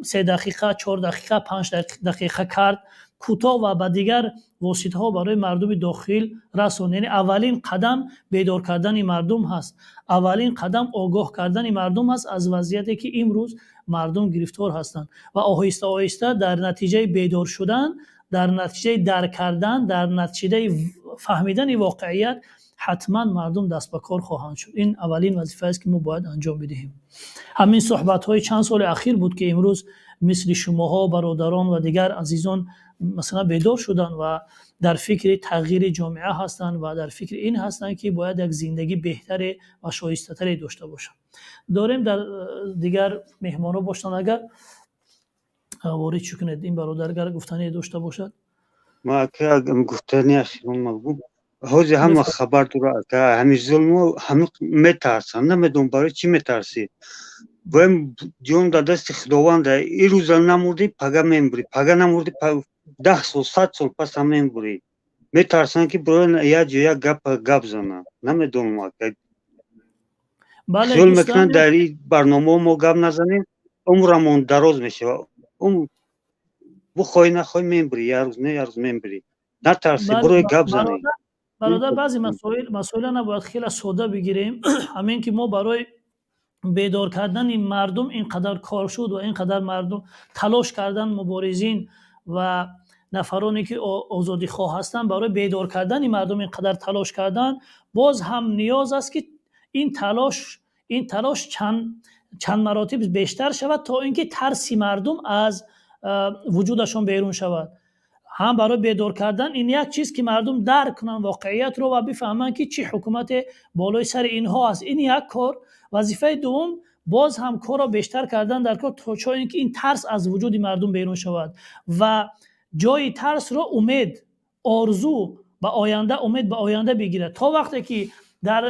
3 дақиқа, 4 дақиқа, 5 дақиқа кард, кӯтоҳ ва ба дигар воситаҳо барои мардуми дохил расон. Яъне аввалин қадам бедор кардани мардум ҳаст, аввалин қадам огоҳ кардани мардум ҳаст аз вазъияте ки имрӯз мардум гирифтор ҳастанд, ва оҳиста оҳиста дар натиҷаи бедор шудан, дар натиҷаи дарк кардан, дар натиҷаи фаҳмидани воқеият ҳатман мардум даст ба кор хоҳанд шуд. Ин аввалин вазифаест, ки мо бояд анҷом бидиҳем. Ҳамин суҳбатҳои чанд соли ахир буд, ки имрӯз мисли шумоҳо, бародарон ва дигар азизон, масалан, бедор шуданд ва дар фикри тағйири ҷомеа ҳастанд ва дар фикри ин ҳастанд, ки бояд як зиндагӣ беҳтаре ва шоистатаре дошта бошанд. Дорем, дар дигар меҳмонҳо бошанд, агар ворид шуд кунед. Ин бародар агар гуфтание дошта бошад. Ма, ака, гуфтани ахирон магӯ. Ҳозир ҳама хабар дора, ака, ҳамин зулмо, ҳама метарсанд. Намедонам, барои чӣ метарсӣ. Боем, ҷон дар дасти Худованда. Ин рӯза намурдӣ, пага мемурӣ, пага намурдӣ, 10 сол, 100 сол пас ҳам мемурӣ. Метарсанд, ки бироян як ҷо як гап зананд. Намедонам, ака, хиёл мекунанд, дар ин барномаҳо мо гап назанем, умрамон дароз мешавад. Бухоҳӣ, нахоҳӣ, мемурӣ, як рӯз не, як рӯз мемурӣ. Натарсӣ, бирои гап занӣ. Бародар, баъзе масоила набояд хеле сода бигирем. Ҳамин ки мо барои бедор кардани мардум ин қадар кор шуд ва ин қадар мардум талош кардан, муборизин ва нафароне ки озодихоҳ ҳастанд, барои бедор кардани мардум ин қадар талош кардан, боз ҳам ниёз аст, ки ин талош чанд маротиб бештар шавад, то ин ки тарси мардум аз вуҷудашон берун шавад. Ҳам барои бедор кардан ин як чиз, ки мардум дарк кунанд воқеиятро ва бифаҳманд, ки чӣ ҳукумате болои сари инҳо аст, ин як кор. Вазифаи дуввум, боз ҳам корро бештар кардан дар кор, то ин ки ин тарс аз вуҷуди мардум берун шавад ва ҷои тарсро умед, орзу ба оянда, умед ба оянда бигирад. То вақте ки дар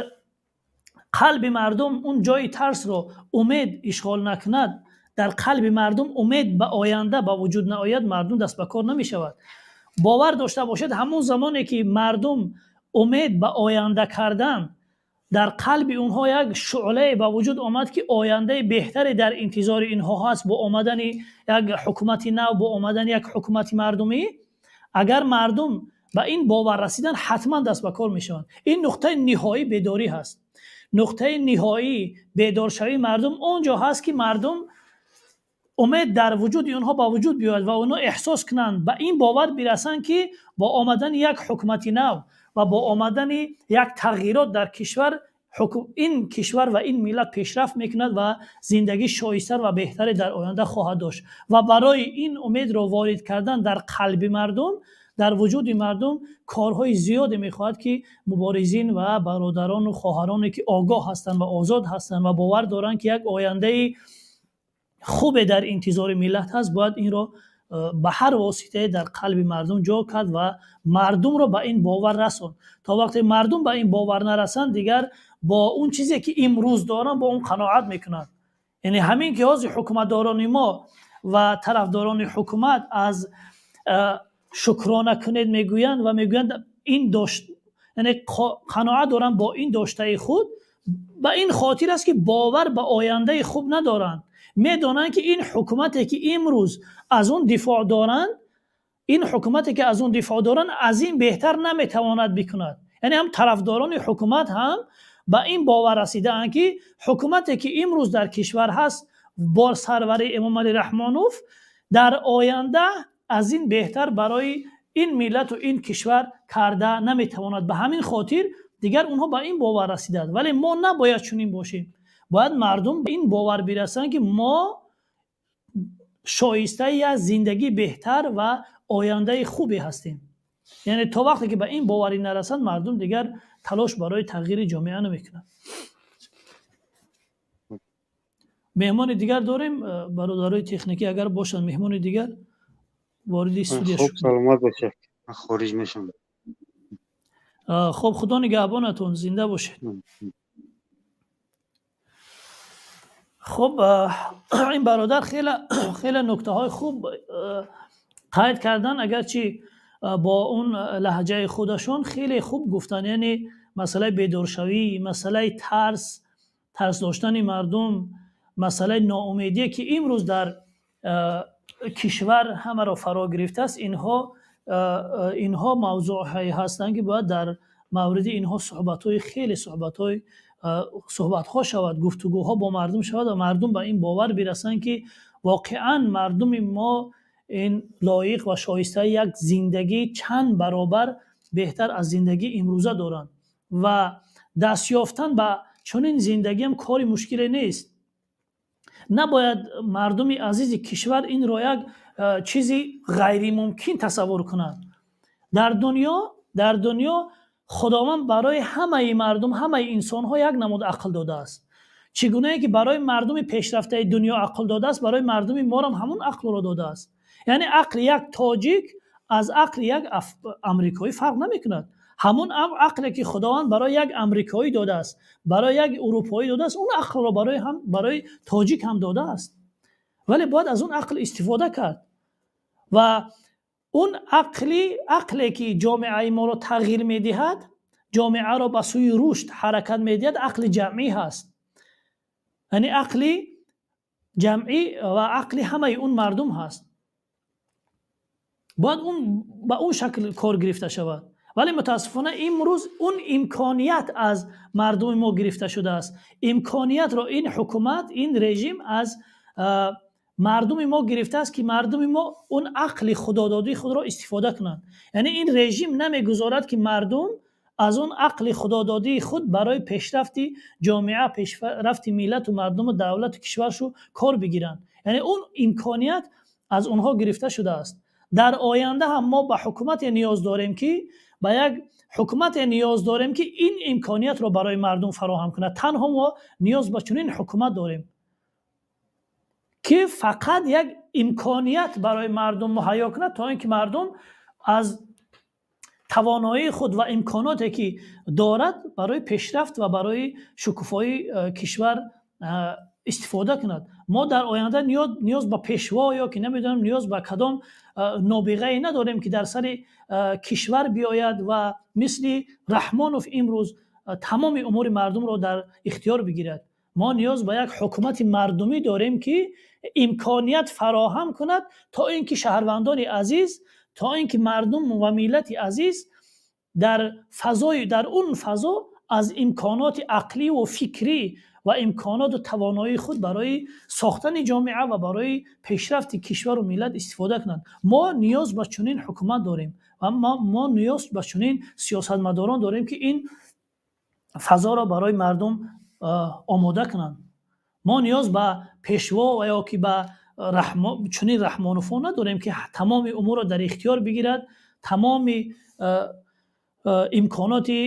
қалби мардум он ҷои тарсро умед ишғол накунад, Дар қалби мардум умед ба оянда ба вуҷуд наояд, мардум даст ба кор намешавад. Бовар дошта бошед, ҳамон замоне ки мардум умед ба оянда кардан, дар қалби онҳо як шӯълае ба вуҷуд омад, ки ояндаи беҳтаре дар интизори инҳо ҳаст бо омадани як ҳукумати нав, бо омадани як ҳукумати мардумӣ. Агар мардум ба ин бовар расидан, ҳатман даст ба кор мешаванд. Ин нуқтаи ниҳоии бедорӣ ҳаст. Нуқтаи ниҳоии бедоршавии мардум он ҷо ҳаст, ки мардум умед дар вуҷуди онҳо ба вуҷуд биёяд ва онҳо эҳсос кунанд, ба ин бовар бирасанд, ки бо омадани як ҳукумати нав ва бо омадани як тағйирот дар кишвар, ин кишвар ва ин миллат пешрафт мекунад ва зиндагии шоистар ва беҳтаре дар оянда хоҳад дошт. Ва барои ин умедро ворид кардан дар қалби мардум, дар вуҷуди мардум, корҳои зиёде мехоҳад, ки муборизин ва бародарону хоҳароне, ки огоҳ ҳастанд ва озод ҳастанд ва бовар доранд, ки як ояндаи хубе дар интизори миллат ҳаст, бояд инро ба ҳар воситае дар қалби мардум ҷо кард ва мардумро ба ин бовар расон. То вақте мардум ба ин бовар нарасанд, дигар бо он чизе, ки имрӯз доранд, бо он қаноат мекунанд. Яъне ҳамин ки ҳозир ҳукуматдорони мо ва тарафдорони ҳукумат аз шукрона кунед мегӯянд ва мегӯянд ин дошт, яъне қаноат доранд бо ин доштаи худ, ба ин хотир аст, ки бовар ба ояндаи хуб надоранд. Медонанд, ки ин ҳукумате, ки имрӯз аз он дифоъ доранд, ин ҳукумате, ки аз он дифоъ доранд, аз ин беҳтар наметавонад бикунад. Яъне ҳам тарафдорони ҳукумат ҳам ба ин бовар расидаанд, ки ҳукумате, ки имрӯз дар кишвар ҳаст бо сарварии Эмомалӣ Раҳмонов, дар оянда аз ин беҳтар барои ин миллату ин кишвар карда наметавонад. Ба ҳамин хотир дигар онҳо ба ин бовар расидаанд. Вале мо набояд чунин бошем. Бояд мардум ба ин бовар бирасанд, ки мо шоистаи як зиндагии беҳтар ва ояндаи хубе ҳастем. Яъне то вақте ки ба ин боварӣ нарасанд, мардум дигар талош барои тағйири ҷомеа намекунанд. Меҳмони дигар дорем, бародарои техникӣ, агар бошанд меҳмони дигар, вориди студия Хуб, шуд. Саломат бошед, ман хориҷ мешавам. Хуб, Худо нигаҳбонатон, зинда бошед. Хуб, ин бародар хеле хеле нуктаҳои хуб қайд кардан, агарчи бо он лаҳҷаи худашон хеле хуб гуфтанд. Яъне масъалаи бедоршавӣ, масъалаи тарс, тарс доштани мардум, масъалаи ноумедие, ки имрӯз дар кишвар ҳамаро фаро гирифтааст, инҳо мавзӯъҳое ҳастанд, ки бояд дар мавриди инҳо суҳбатҳои хеле суҳбатҳо шавад, гуфтугӯҳо бо мардум шавад ва мардум ба ин бовар бирасанд, ки воқеан мардуми мо ин лоиқ ва шоистаи як зиндагии чанд баробар беҳтар аз зиндагии имрӯза доранд ва даст ёфтан ба чунин зиндагиам кори мушкиле нест. Набояд мардуми азизи кишвар инро як чизи ғайримумкин тасаввур кунанд. Дар дунё Худованд барои ҳамаи мардум, ҳамаи инсонҳо як намуд ақл додааст. Чӣ гунае ки барои мардуми пешрафтаи дунё ақл додааст, барои мардуми морам ҳамон ақлро додааст. Яъне ақли як тоҷик аз ақли як амрикоӣ фарқ намекунад. Ҳамон ақле, ки Худованд барои як амрикоӣ додааст, барои як урупоӣ додааст, он ақлро барои тоҷик ҳам додааст. Вале бояд аз он ақл истифода кард ва он ақле, ки ҷомеаи моро тағйир медиҳад, ҷомеаро ба сӯи рушд ҳаракат медиҳад, ақли ҷамъӣ ҳаст. Яъне ақли ҷамъӣ ва ақли ҳамаи он мардум ҳаст. Бояд он ба он шакл кор гирифта шавад. Вале мутаассифона имрӯз он имконият аз мардуми мо гирифта шудааст. Имкониятро ин ҳукумат, ин режим аз мардуми мо гирифтааст, ки мардуми мо он ақли худододии худро истифода кунанд. Яъне ин режим намегузорад, ки мардум аз он ақли худододии худ барои пешрафти ҷомеа, пешрафти миллату мардуму давлату кишваршу кор бигиранд. Яъне он имконият аз онҳо гирифта шудааст. Дар оянда ҳам мо ба ҳукумате ниёз дорем, ки ба як ҳукумате ниёз дорем, ки ин имкониятро барои мардум фароҳам кунад. Танҳо мо ниёз ба чунин ҳукумат дорем, ки фақат як имконият барои мардум муҳайё кунад, то ин ки мардум аз тавоноии худ ва имконоте, ки дорад, барои пешрафт ва барои шукуфоии кишвар истифода кунад. Мо дар оянда ниёз ба пешво ё ки намедонам ниёз ба кадом нобиғае надорем, ки дар сари кишвар биёяд ва мисли Раҳмонов имрӯз тамоми умури мардумро дар ихтиёр бигирад. Мо ниёз ба як ҳукумати мардумӣ дорем, ки имконият фароҳам кунад, то ин ки шаҳрвандони азиз, то ин ки мардум ва миллати азиз дар фазои дар он фазо аз имконоти ақлӣ ва фикрӣ ва имконоту тавоноии худ барои сохтани ҷомеа ва барои пешрафти кишвару миллат истифода кунанд. Мо ниёз ба чунин ҳукумат дорем ва мо ниёз ба чунин сиёсатмадорон дорем, ки ин фазоро барои мардум омода кунанд. Мо ниёз ба пешво ва ё ки ба чунин Раҳмоновҳо надорем, ки тамоми умурро дар ихтиёр бигирад, тамоми имконоти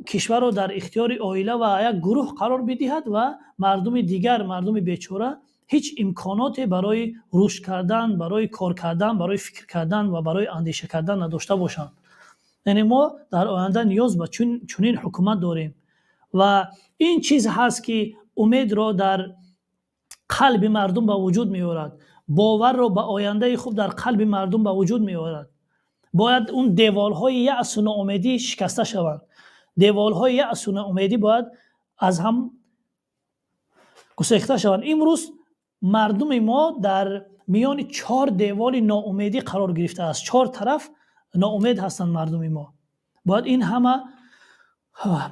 кишварро дар ихтиёри оила ва як гурӯҳ қарор бидиҳад ва мардуми дигар, мардуми бечора ҳеҷ имконоте барои рушд кардан, барои кор кардан, барои фикр кардан ва барои андеша кардан надошта бошанд. Яъне мо дар оянда ниёз ба чунин ҳукумат дорем ва ин чиз ҳаст, ки умедро дар қалби мардум ба вуҷуд меорад, боварро ба ояндаи хуб дар қалби мардум ба вуҷуд меорад. Бояд он деволҳои яъсу ноумедӣ шикаста шаванд. Деволҳои яъсу ноумедӣ бояд аз ҳам гусехта шаванд. Имрӯз мардуми мо дар миёни чор деволи ноумедӣ қарор гирифтааст. Чор тараф ноумед ҳастанд мардуми мо. Бояд ин ҳама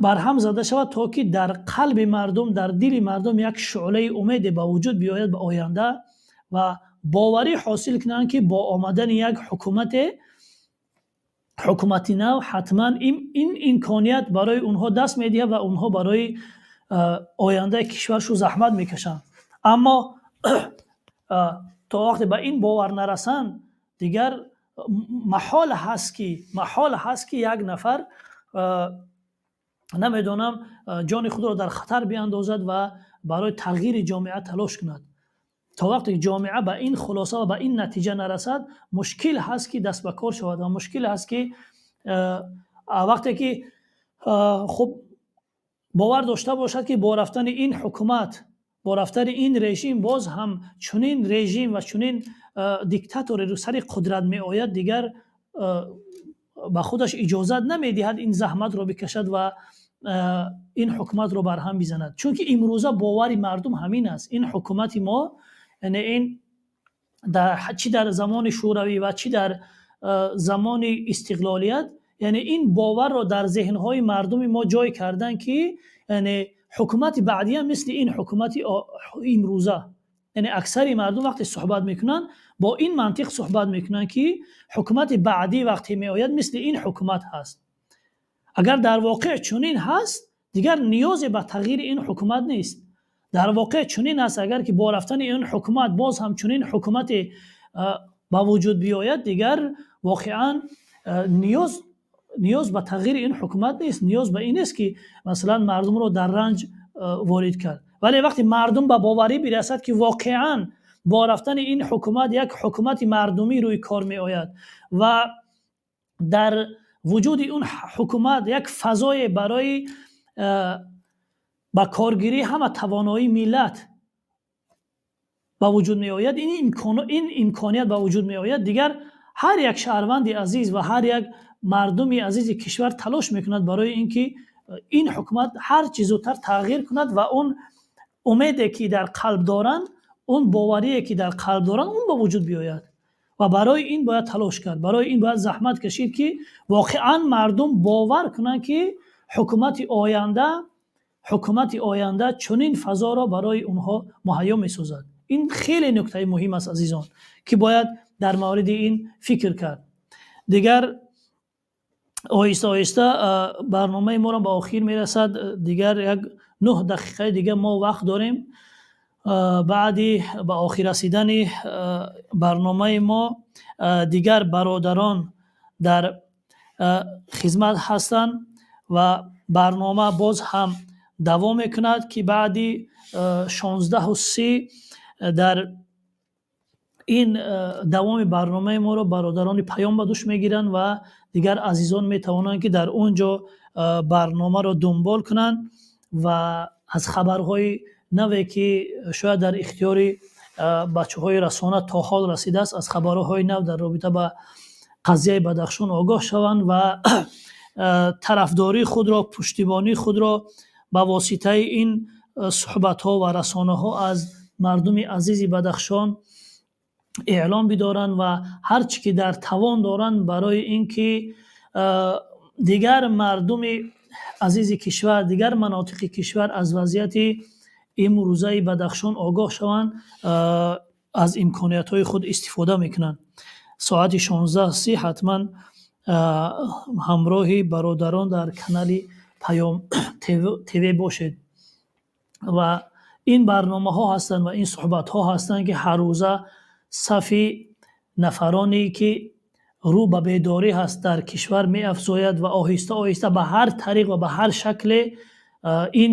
барҳам зада шавад, то ки дар қалби мардум, дар дили мардум як шӯълаи умеде ба вуҷуд биёяд ба оянда ва боварӣ ҳосил кунанд, ки бо омадани як ҳукумати нав ҳатман ин имконият барои онҳо даст медиҳад ва онҳо барои ояндаи кишваршу заҳмат мекашанд. Аммо то вақте ба ин бовар нарасанд, дигар маҳол ҳаст, ки як нафар, намедонам, ҷони худро дар хатар биандозад ва барои тағйири ҷомеа талош кунад. То вақте ки ҷомеа ба ин хулоса ва ба ин натиҷа нарасад, мушкил ҳаст, ки даст ба кор шавад ва мушкил ҳаст, ки вақте ки хуб бовар дошта бошад, ки бо рафтани ин ҳукумат, бо рафтани ин режим боз ҳам чунин режим ва чунин диктаторе сари қудрат меояд, дигар ба худаш иҷозат намедиҳад ин заҳматро бикашад ва ин ҳукуматро барҳам бизанад. Чунки имрӯза бовари мардум ҳамин аст: ин ҳукумати мо, яъне ин чӣ дар замони шӯравӣ ва чӣ дар замони истиқлолият, яъне ин боварро дар зеҳнҳои мардуми мо ҷой карданд, ки яъне ҳукумати баъдия мисли ин ҳукумати имрӯза. Яъне аксари мардум вақте суҳбат мекунанд, бо ин мантиқ суҳбат мекунанд, ки ҳукумати баъдӣ вақте меояд, мисли ин ҳукумат ҳаст. Агар дар воқеъ чунин ҳаст, дигар ниёзе ба тағйири ин ҳукумат нест. Дар воқеъ чунин аст, агар ки бо рафтани ин ҳукумат боз ҳам чунин ҳукумате ба вуҷуд биёяд, дигар воқеан ниёз ба тағйири ин ҳукумат нест. Ниёз ба ин нест, ки масалан мардумро дар ранҷ ворид кард. Вале вақте мардум ба боварӣ бирасад, ки воқеан бо рафтани ин ҳукумат як ҳукумати мардумӣ рӯи кор меояд ва дар вуҷуди он ҳукумат як фазое барои ба коргирии ҳама тавоноии миллат ба вуҷуд меояд, ин имконият ба вуҷуд меояд, дигар ҳар як шаҳрванди азиз ва ҳар як мардуми азизи кишвар талош мекунад барои ин ки ин ҳукумат ҳар чӣ зудтар тағйир кунад ва он умеде, ки дар қалб доранд, он боварие, ки дар қалб доранд, он ба вуҷуд биёяд. Ва барои ин бояд талош кард, барои ин бояд заҳмат кашид, ки воқеан мардум бовар кунанд, ки ҳукумати оянда чунин фазоро барои онҳо муҳайё месозад. Ин хеле нуктаи муҳим аст, азизон, ки бояд дар мавриди ин фикр кард. Дигар оҳиста оҳиста барномаи моро ба охир мерасад. Дигар як 9 дақиқаи дигар мо вақт дорем. Баъди ба охир расидани барномаи мо дигар бародарон дар хизмат ҳастанд ва барнома боз ҳам давом мекунад, ки баъди 16:30 дар ин давоми барномаи моро бародарони Паём ба дӯш мегиранд ва дигар азизон метавонанд, ки дар он ҷо барномаро дунбол кунанд ва аз хабарҳои Наве ки шояд дар ихтиёри бачаҳои расона то ҳол расидааст, аз хабарҳои нав дар робита ба қазияи Бадахшон огоҳ шаванд ва тарафдории худро, пуштибонии худро ба воситаи ин суҳбатҳо ва расонаҳо аз мардуми азизи Бадахшон эълон бидоранд ва ҳар чӣ ки дар тавон доранд барои ин ки дигар мардуми азизи кишвар, дигар манотиқи кишвар аз вазъияти имрӯзаи Бадахшон огоҳ шаванд, аз имкониятҳои худ истифода мекунанд. Соати 16:30 ҳатман ҳамроҳи бародарон дар канали Паём ТВ бошед. Ва ин барномаҳо ҳастанд ва ин суҳбатҳо ҳастанд, ки ҳаррӯза сафи нафароне ки рӯ ба бедорӣ ҳаст дар кишвар меафзояд ва оҳиста оҳиста ба ҳар тариқ ва ба ҳар шакле ин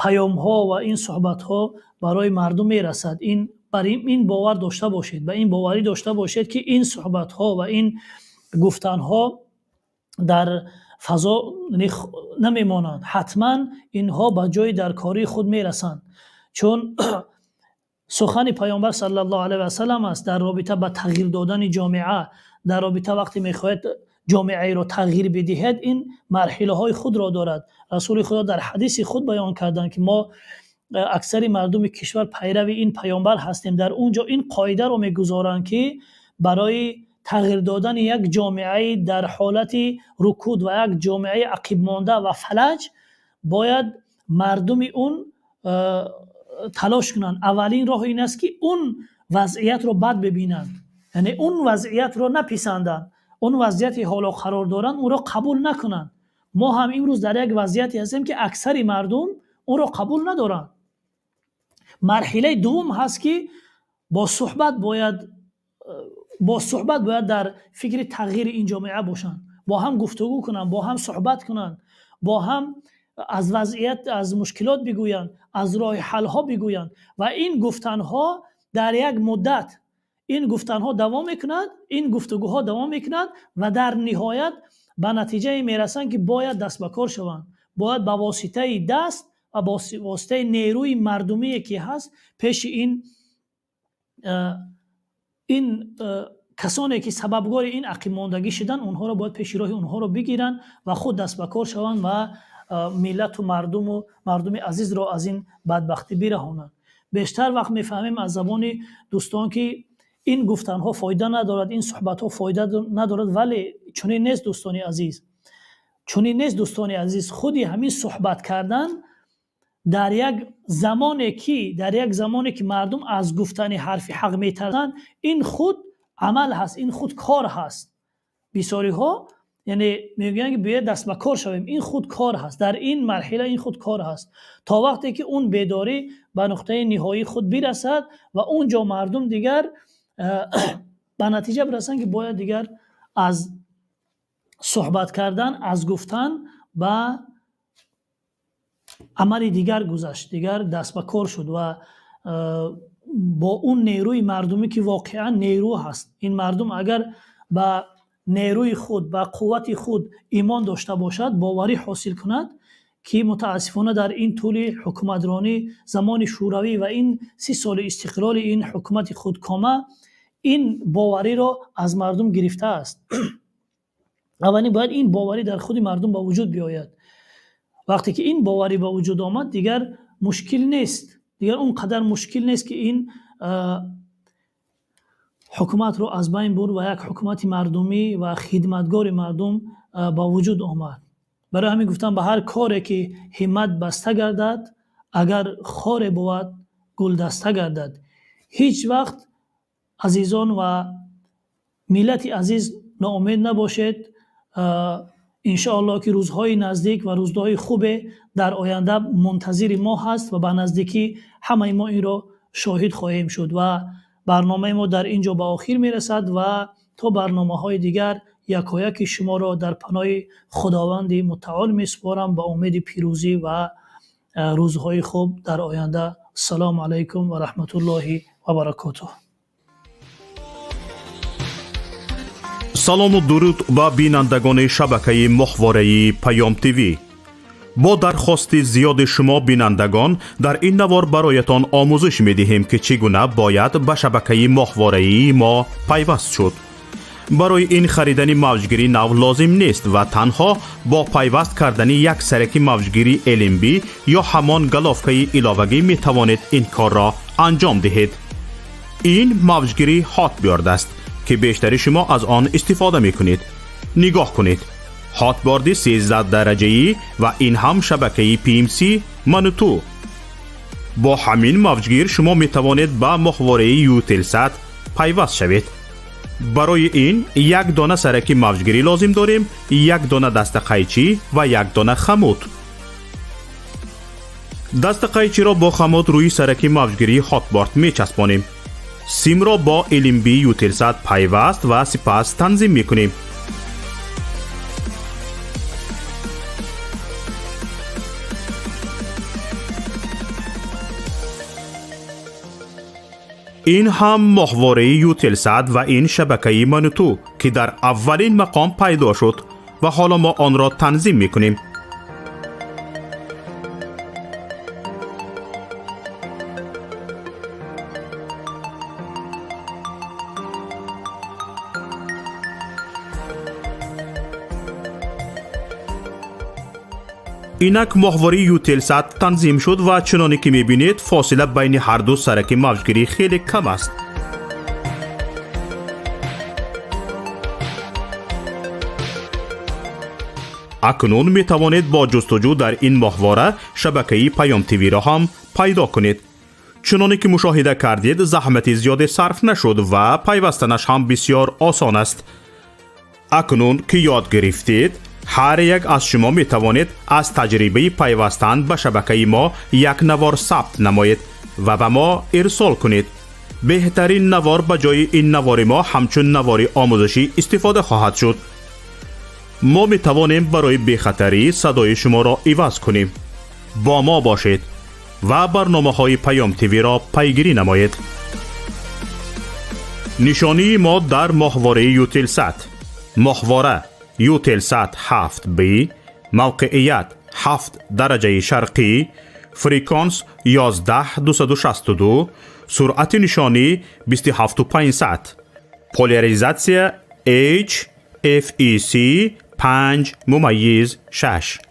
паёмҳо ва ин суҳбатҳо барои мардум мерасад. Ин бар ин бовар дошта бошед, ба ин боварӣ дошта бошед, ки ин суҳбатҳо ва ин гуфтанҳо дар фазо намемонанд. Ҳатман инҳо ба ҷои даркории худ мерасанд, чун сухани Паёмбар саллаллоҳу алайҳи васаллам аст дар робита ба тағйир додани ҷомеа. Дар робита вақте мехоҳед ҷомеаеро тағйир бидиҳед, ин марҳилаҳои худро дорад. Расули Худо дар ҳадиси худ баён карданд, ки мо аксари мардуми кишвар пайрави ин паёмбар ҳастем. Дар он ҷо ин қоидаро мегузоранд, ки барои тағйир додани як ҷомеаи дар ҳолати рукуд ва як ҷомеаи ақибмонда ва фалаҷ бояд мардуми он талош кунанд. Аввалин роҳ ин аст, ки он вазъиятро бад бибинанд, яъне он вазъиятро написанданд, он вазъияте ҳоло қарор доранд, онро қабул накунанд. Мо ҳам имрӯз дар як вазъияте ҳастем, ки аксари мардум онро қабул надоранд. Марҳилаи дуввум ҳаст, ки бо суҳбат бояд дар фикри тағйири ин ҷомеа бошанд, бо ҳам гуфтугӯ кунанд, бо ҳам суҳбат кунанд, бо ҳам аз вазъият, аз мушкилот бигӯянд, аз роҳи ҳалҳо бигӯянд. Ва ин гуфтанҳо дар як муддат, ин гуфтанҳо давом мекунад, ин гуфтугӯҳо давом мекунад ва дар ниҳоят ба натиҷае мерасанд, ки бояд даст ба кор шаванд, бояд ба воситаи даст ва бо воситаи нерӯи мардумие ки ҳаст пеши ин касоне ки сабабгори ин ақибмондагӣ шуданд, онҳоро бояд пеши роҳи онҳоро бигиранд ва худ даст ба кор шаванд ва миллату мардуму мардуми азизро аз ин бадбахтӣ бираҳонанд. Бештар вақт мефаҳмем аз забони дӯстон, ки ин гуфтанҳо фоида надорад, ин суҳбатҳо фоида надорад, вале чунин нест, дӯстони азиз, чунин нест, дӯстони азиз. Худи ҳамин суҳбат кардан дар як замоне ки мардум аз гуфтани ҳарфи ҳақ метарсанд, ин худ амал ҳаст, ин худ кор ҳаст. Бисёриҳо яъне мегӯянд, ки биёед даст ба кор шавем. Ин худ кор ҳаст, дар ин марҳила ин худ кор ҳаст, то вақте ки он бедорӣ ба нуқтаи ниҳоии худ бирасад ва он ҷо мардум дигар ба натиҷа бирасанд, ки бояд дигар аз суҳбат кардан, аз гуфтан ба амали дигар гузашт, дигар даст ба кор шуд ва бо он нерӯи мардумӣ, ки воқеан нерӯ ҳаст. Ин мардум агар ба нерӯи худ, ба қуввати худ имон дошта бошад, боварӣ ҳосил кунад, ки мутаассифона дар ин тӯли ҳукуматронӣ замони Шӯравӣ ва ин 30 соли истиқлоли ин ҳукумати худкома ин бовариро аз мардум гирифтааст. Аввалин бояд ин боварӣ дар худи мардум ба вуҷуд биёяд. Вақте ки ин боварӣ ба вуҷуд омад, дигар мушкил нест, дигар он қадар мушкил нест, ки ин ҳукуматро аз байн бурд ва як ҳукумати мардумӣ ва хидматгори мардум ба вуҷуд омад. Барои ҳамин гуфтам: ба ҳар коре ки ҳиммат баста гардад, агар хоре бувад, гулдаста гардад. Ҳеҷ вақт, азизон ва миллати азиз, ноумед набошед. Иншоаллоҳ, ки рӯзҳои наздик ва рӯзҳои хубе дар оянда мунтазири мо ҳаст ва ба наздикӣ ҳамаи мо инро шоҳид хоҳем шуд. Ва барномаи мо дар ин ҷо ба охир мерасад ва то барномаҳои дигар якояки шуморо дар паноҳи Худованди Мутаол месупорам, ба умеди пирӯзӣ ва рӯзҳои хуб дар оянда. Ассалому алайкум ва раҳматуллоҳи ва баракотуҳ. Салому дуруд ба бинандагони шабакаи моҳвораи Паём ТВ. Бо дархости зиёди шумо бинандагон, дар ин навор бароятон омӯзиш медиҳем, ки чӣ гуна бояд ба шабакаи моҳвораии мо пайваст шуд. Барои ин харидани мавҷгири нав лозим нест ва танҳо бо пайваст кардани як сараки мавҷгири LNB ё ҳамон головкаи иловагӣ метавонед ин корро анҷом диҳед. Ин мавҷгири Hotbird аст, ки бештари шумо аз он истифода мекунед. Нигоҳ кунед, Hotbird 13 дараҷаӣ ва ин ҳам шабакаи PMC Мануту. Бо ҳамин мавҷгир шумо метавонед ба моҳвораи Eutelsat пайваст шавед. Барои ин як дона сараки мавҷгирӣ лозим дорем, як дона дастақайчӣ ва як дона хамут. Дастақайчиро бо хамут рӯи сараки мавҷгирии Hotbird мечаспонем. Симро бо LNB Eutelsat пайваст ва сипас танзим мекунем. Ин ҳам моҳвораи Eutelsat ва ин шабакаи Мануту, ки дар аввалин мақом пайдо шуд ва ҳоло мо онро танзим мекунем. Инак моҳвораи Eutelsat танзим шуд ва чуноне ки мебинед, фосила байни ҳарду сараки мавҷгирӣ хеле кам аст. Акнун метавонед бо ҷустуҷӯ дар ин моҳвора шабакаи Паём ТВ-ро ҳам пайдо кунед. Чуноне ки мушоҳида кардед, заҳмати зиёде сарф нашуд ва пайвастанаш ҳам бисёр осон аст. Акнун ки ёд гирифтед, ҳар як аз шумо метавонед аз таҷрибаи пайвастан ба шабакаи мо як навор сабт намоед ва ба мо ирсол кунед. Беҳтарин навор ба ҷои ин навори мо ҳамчун навори омӯзишӣ истифода хоҳад шуд. Мо метавонем барои бехатарӣ садои шуморо иваз кунем. Бо мо бошед ва барномаҳои Паём ТВ-ро пайгирӣ намоед. Нишонии мо дар моҳвораи Eutelsat: моҳвора Eutelsat 7B, мавқеият 7 дараҷаи шарқӣ, фреквенс 11262, суръати нишонӣ 27500, поляризатсия H FEC 5.6.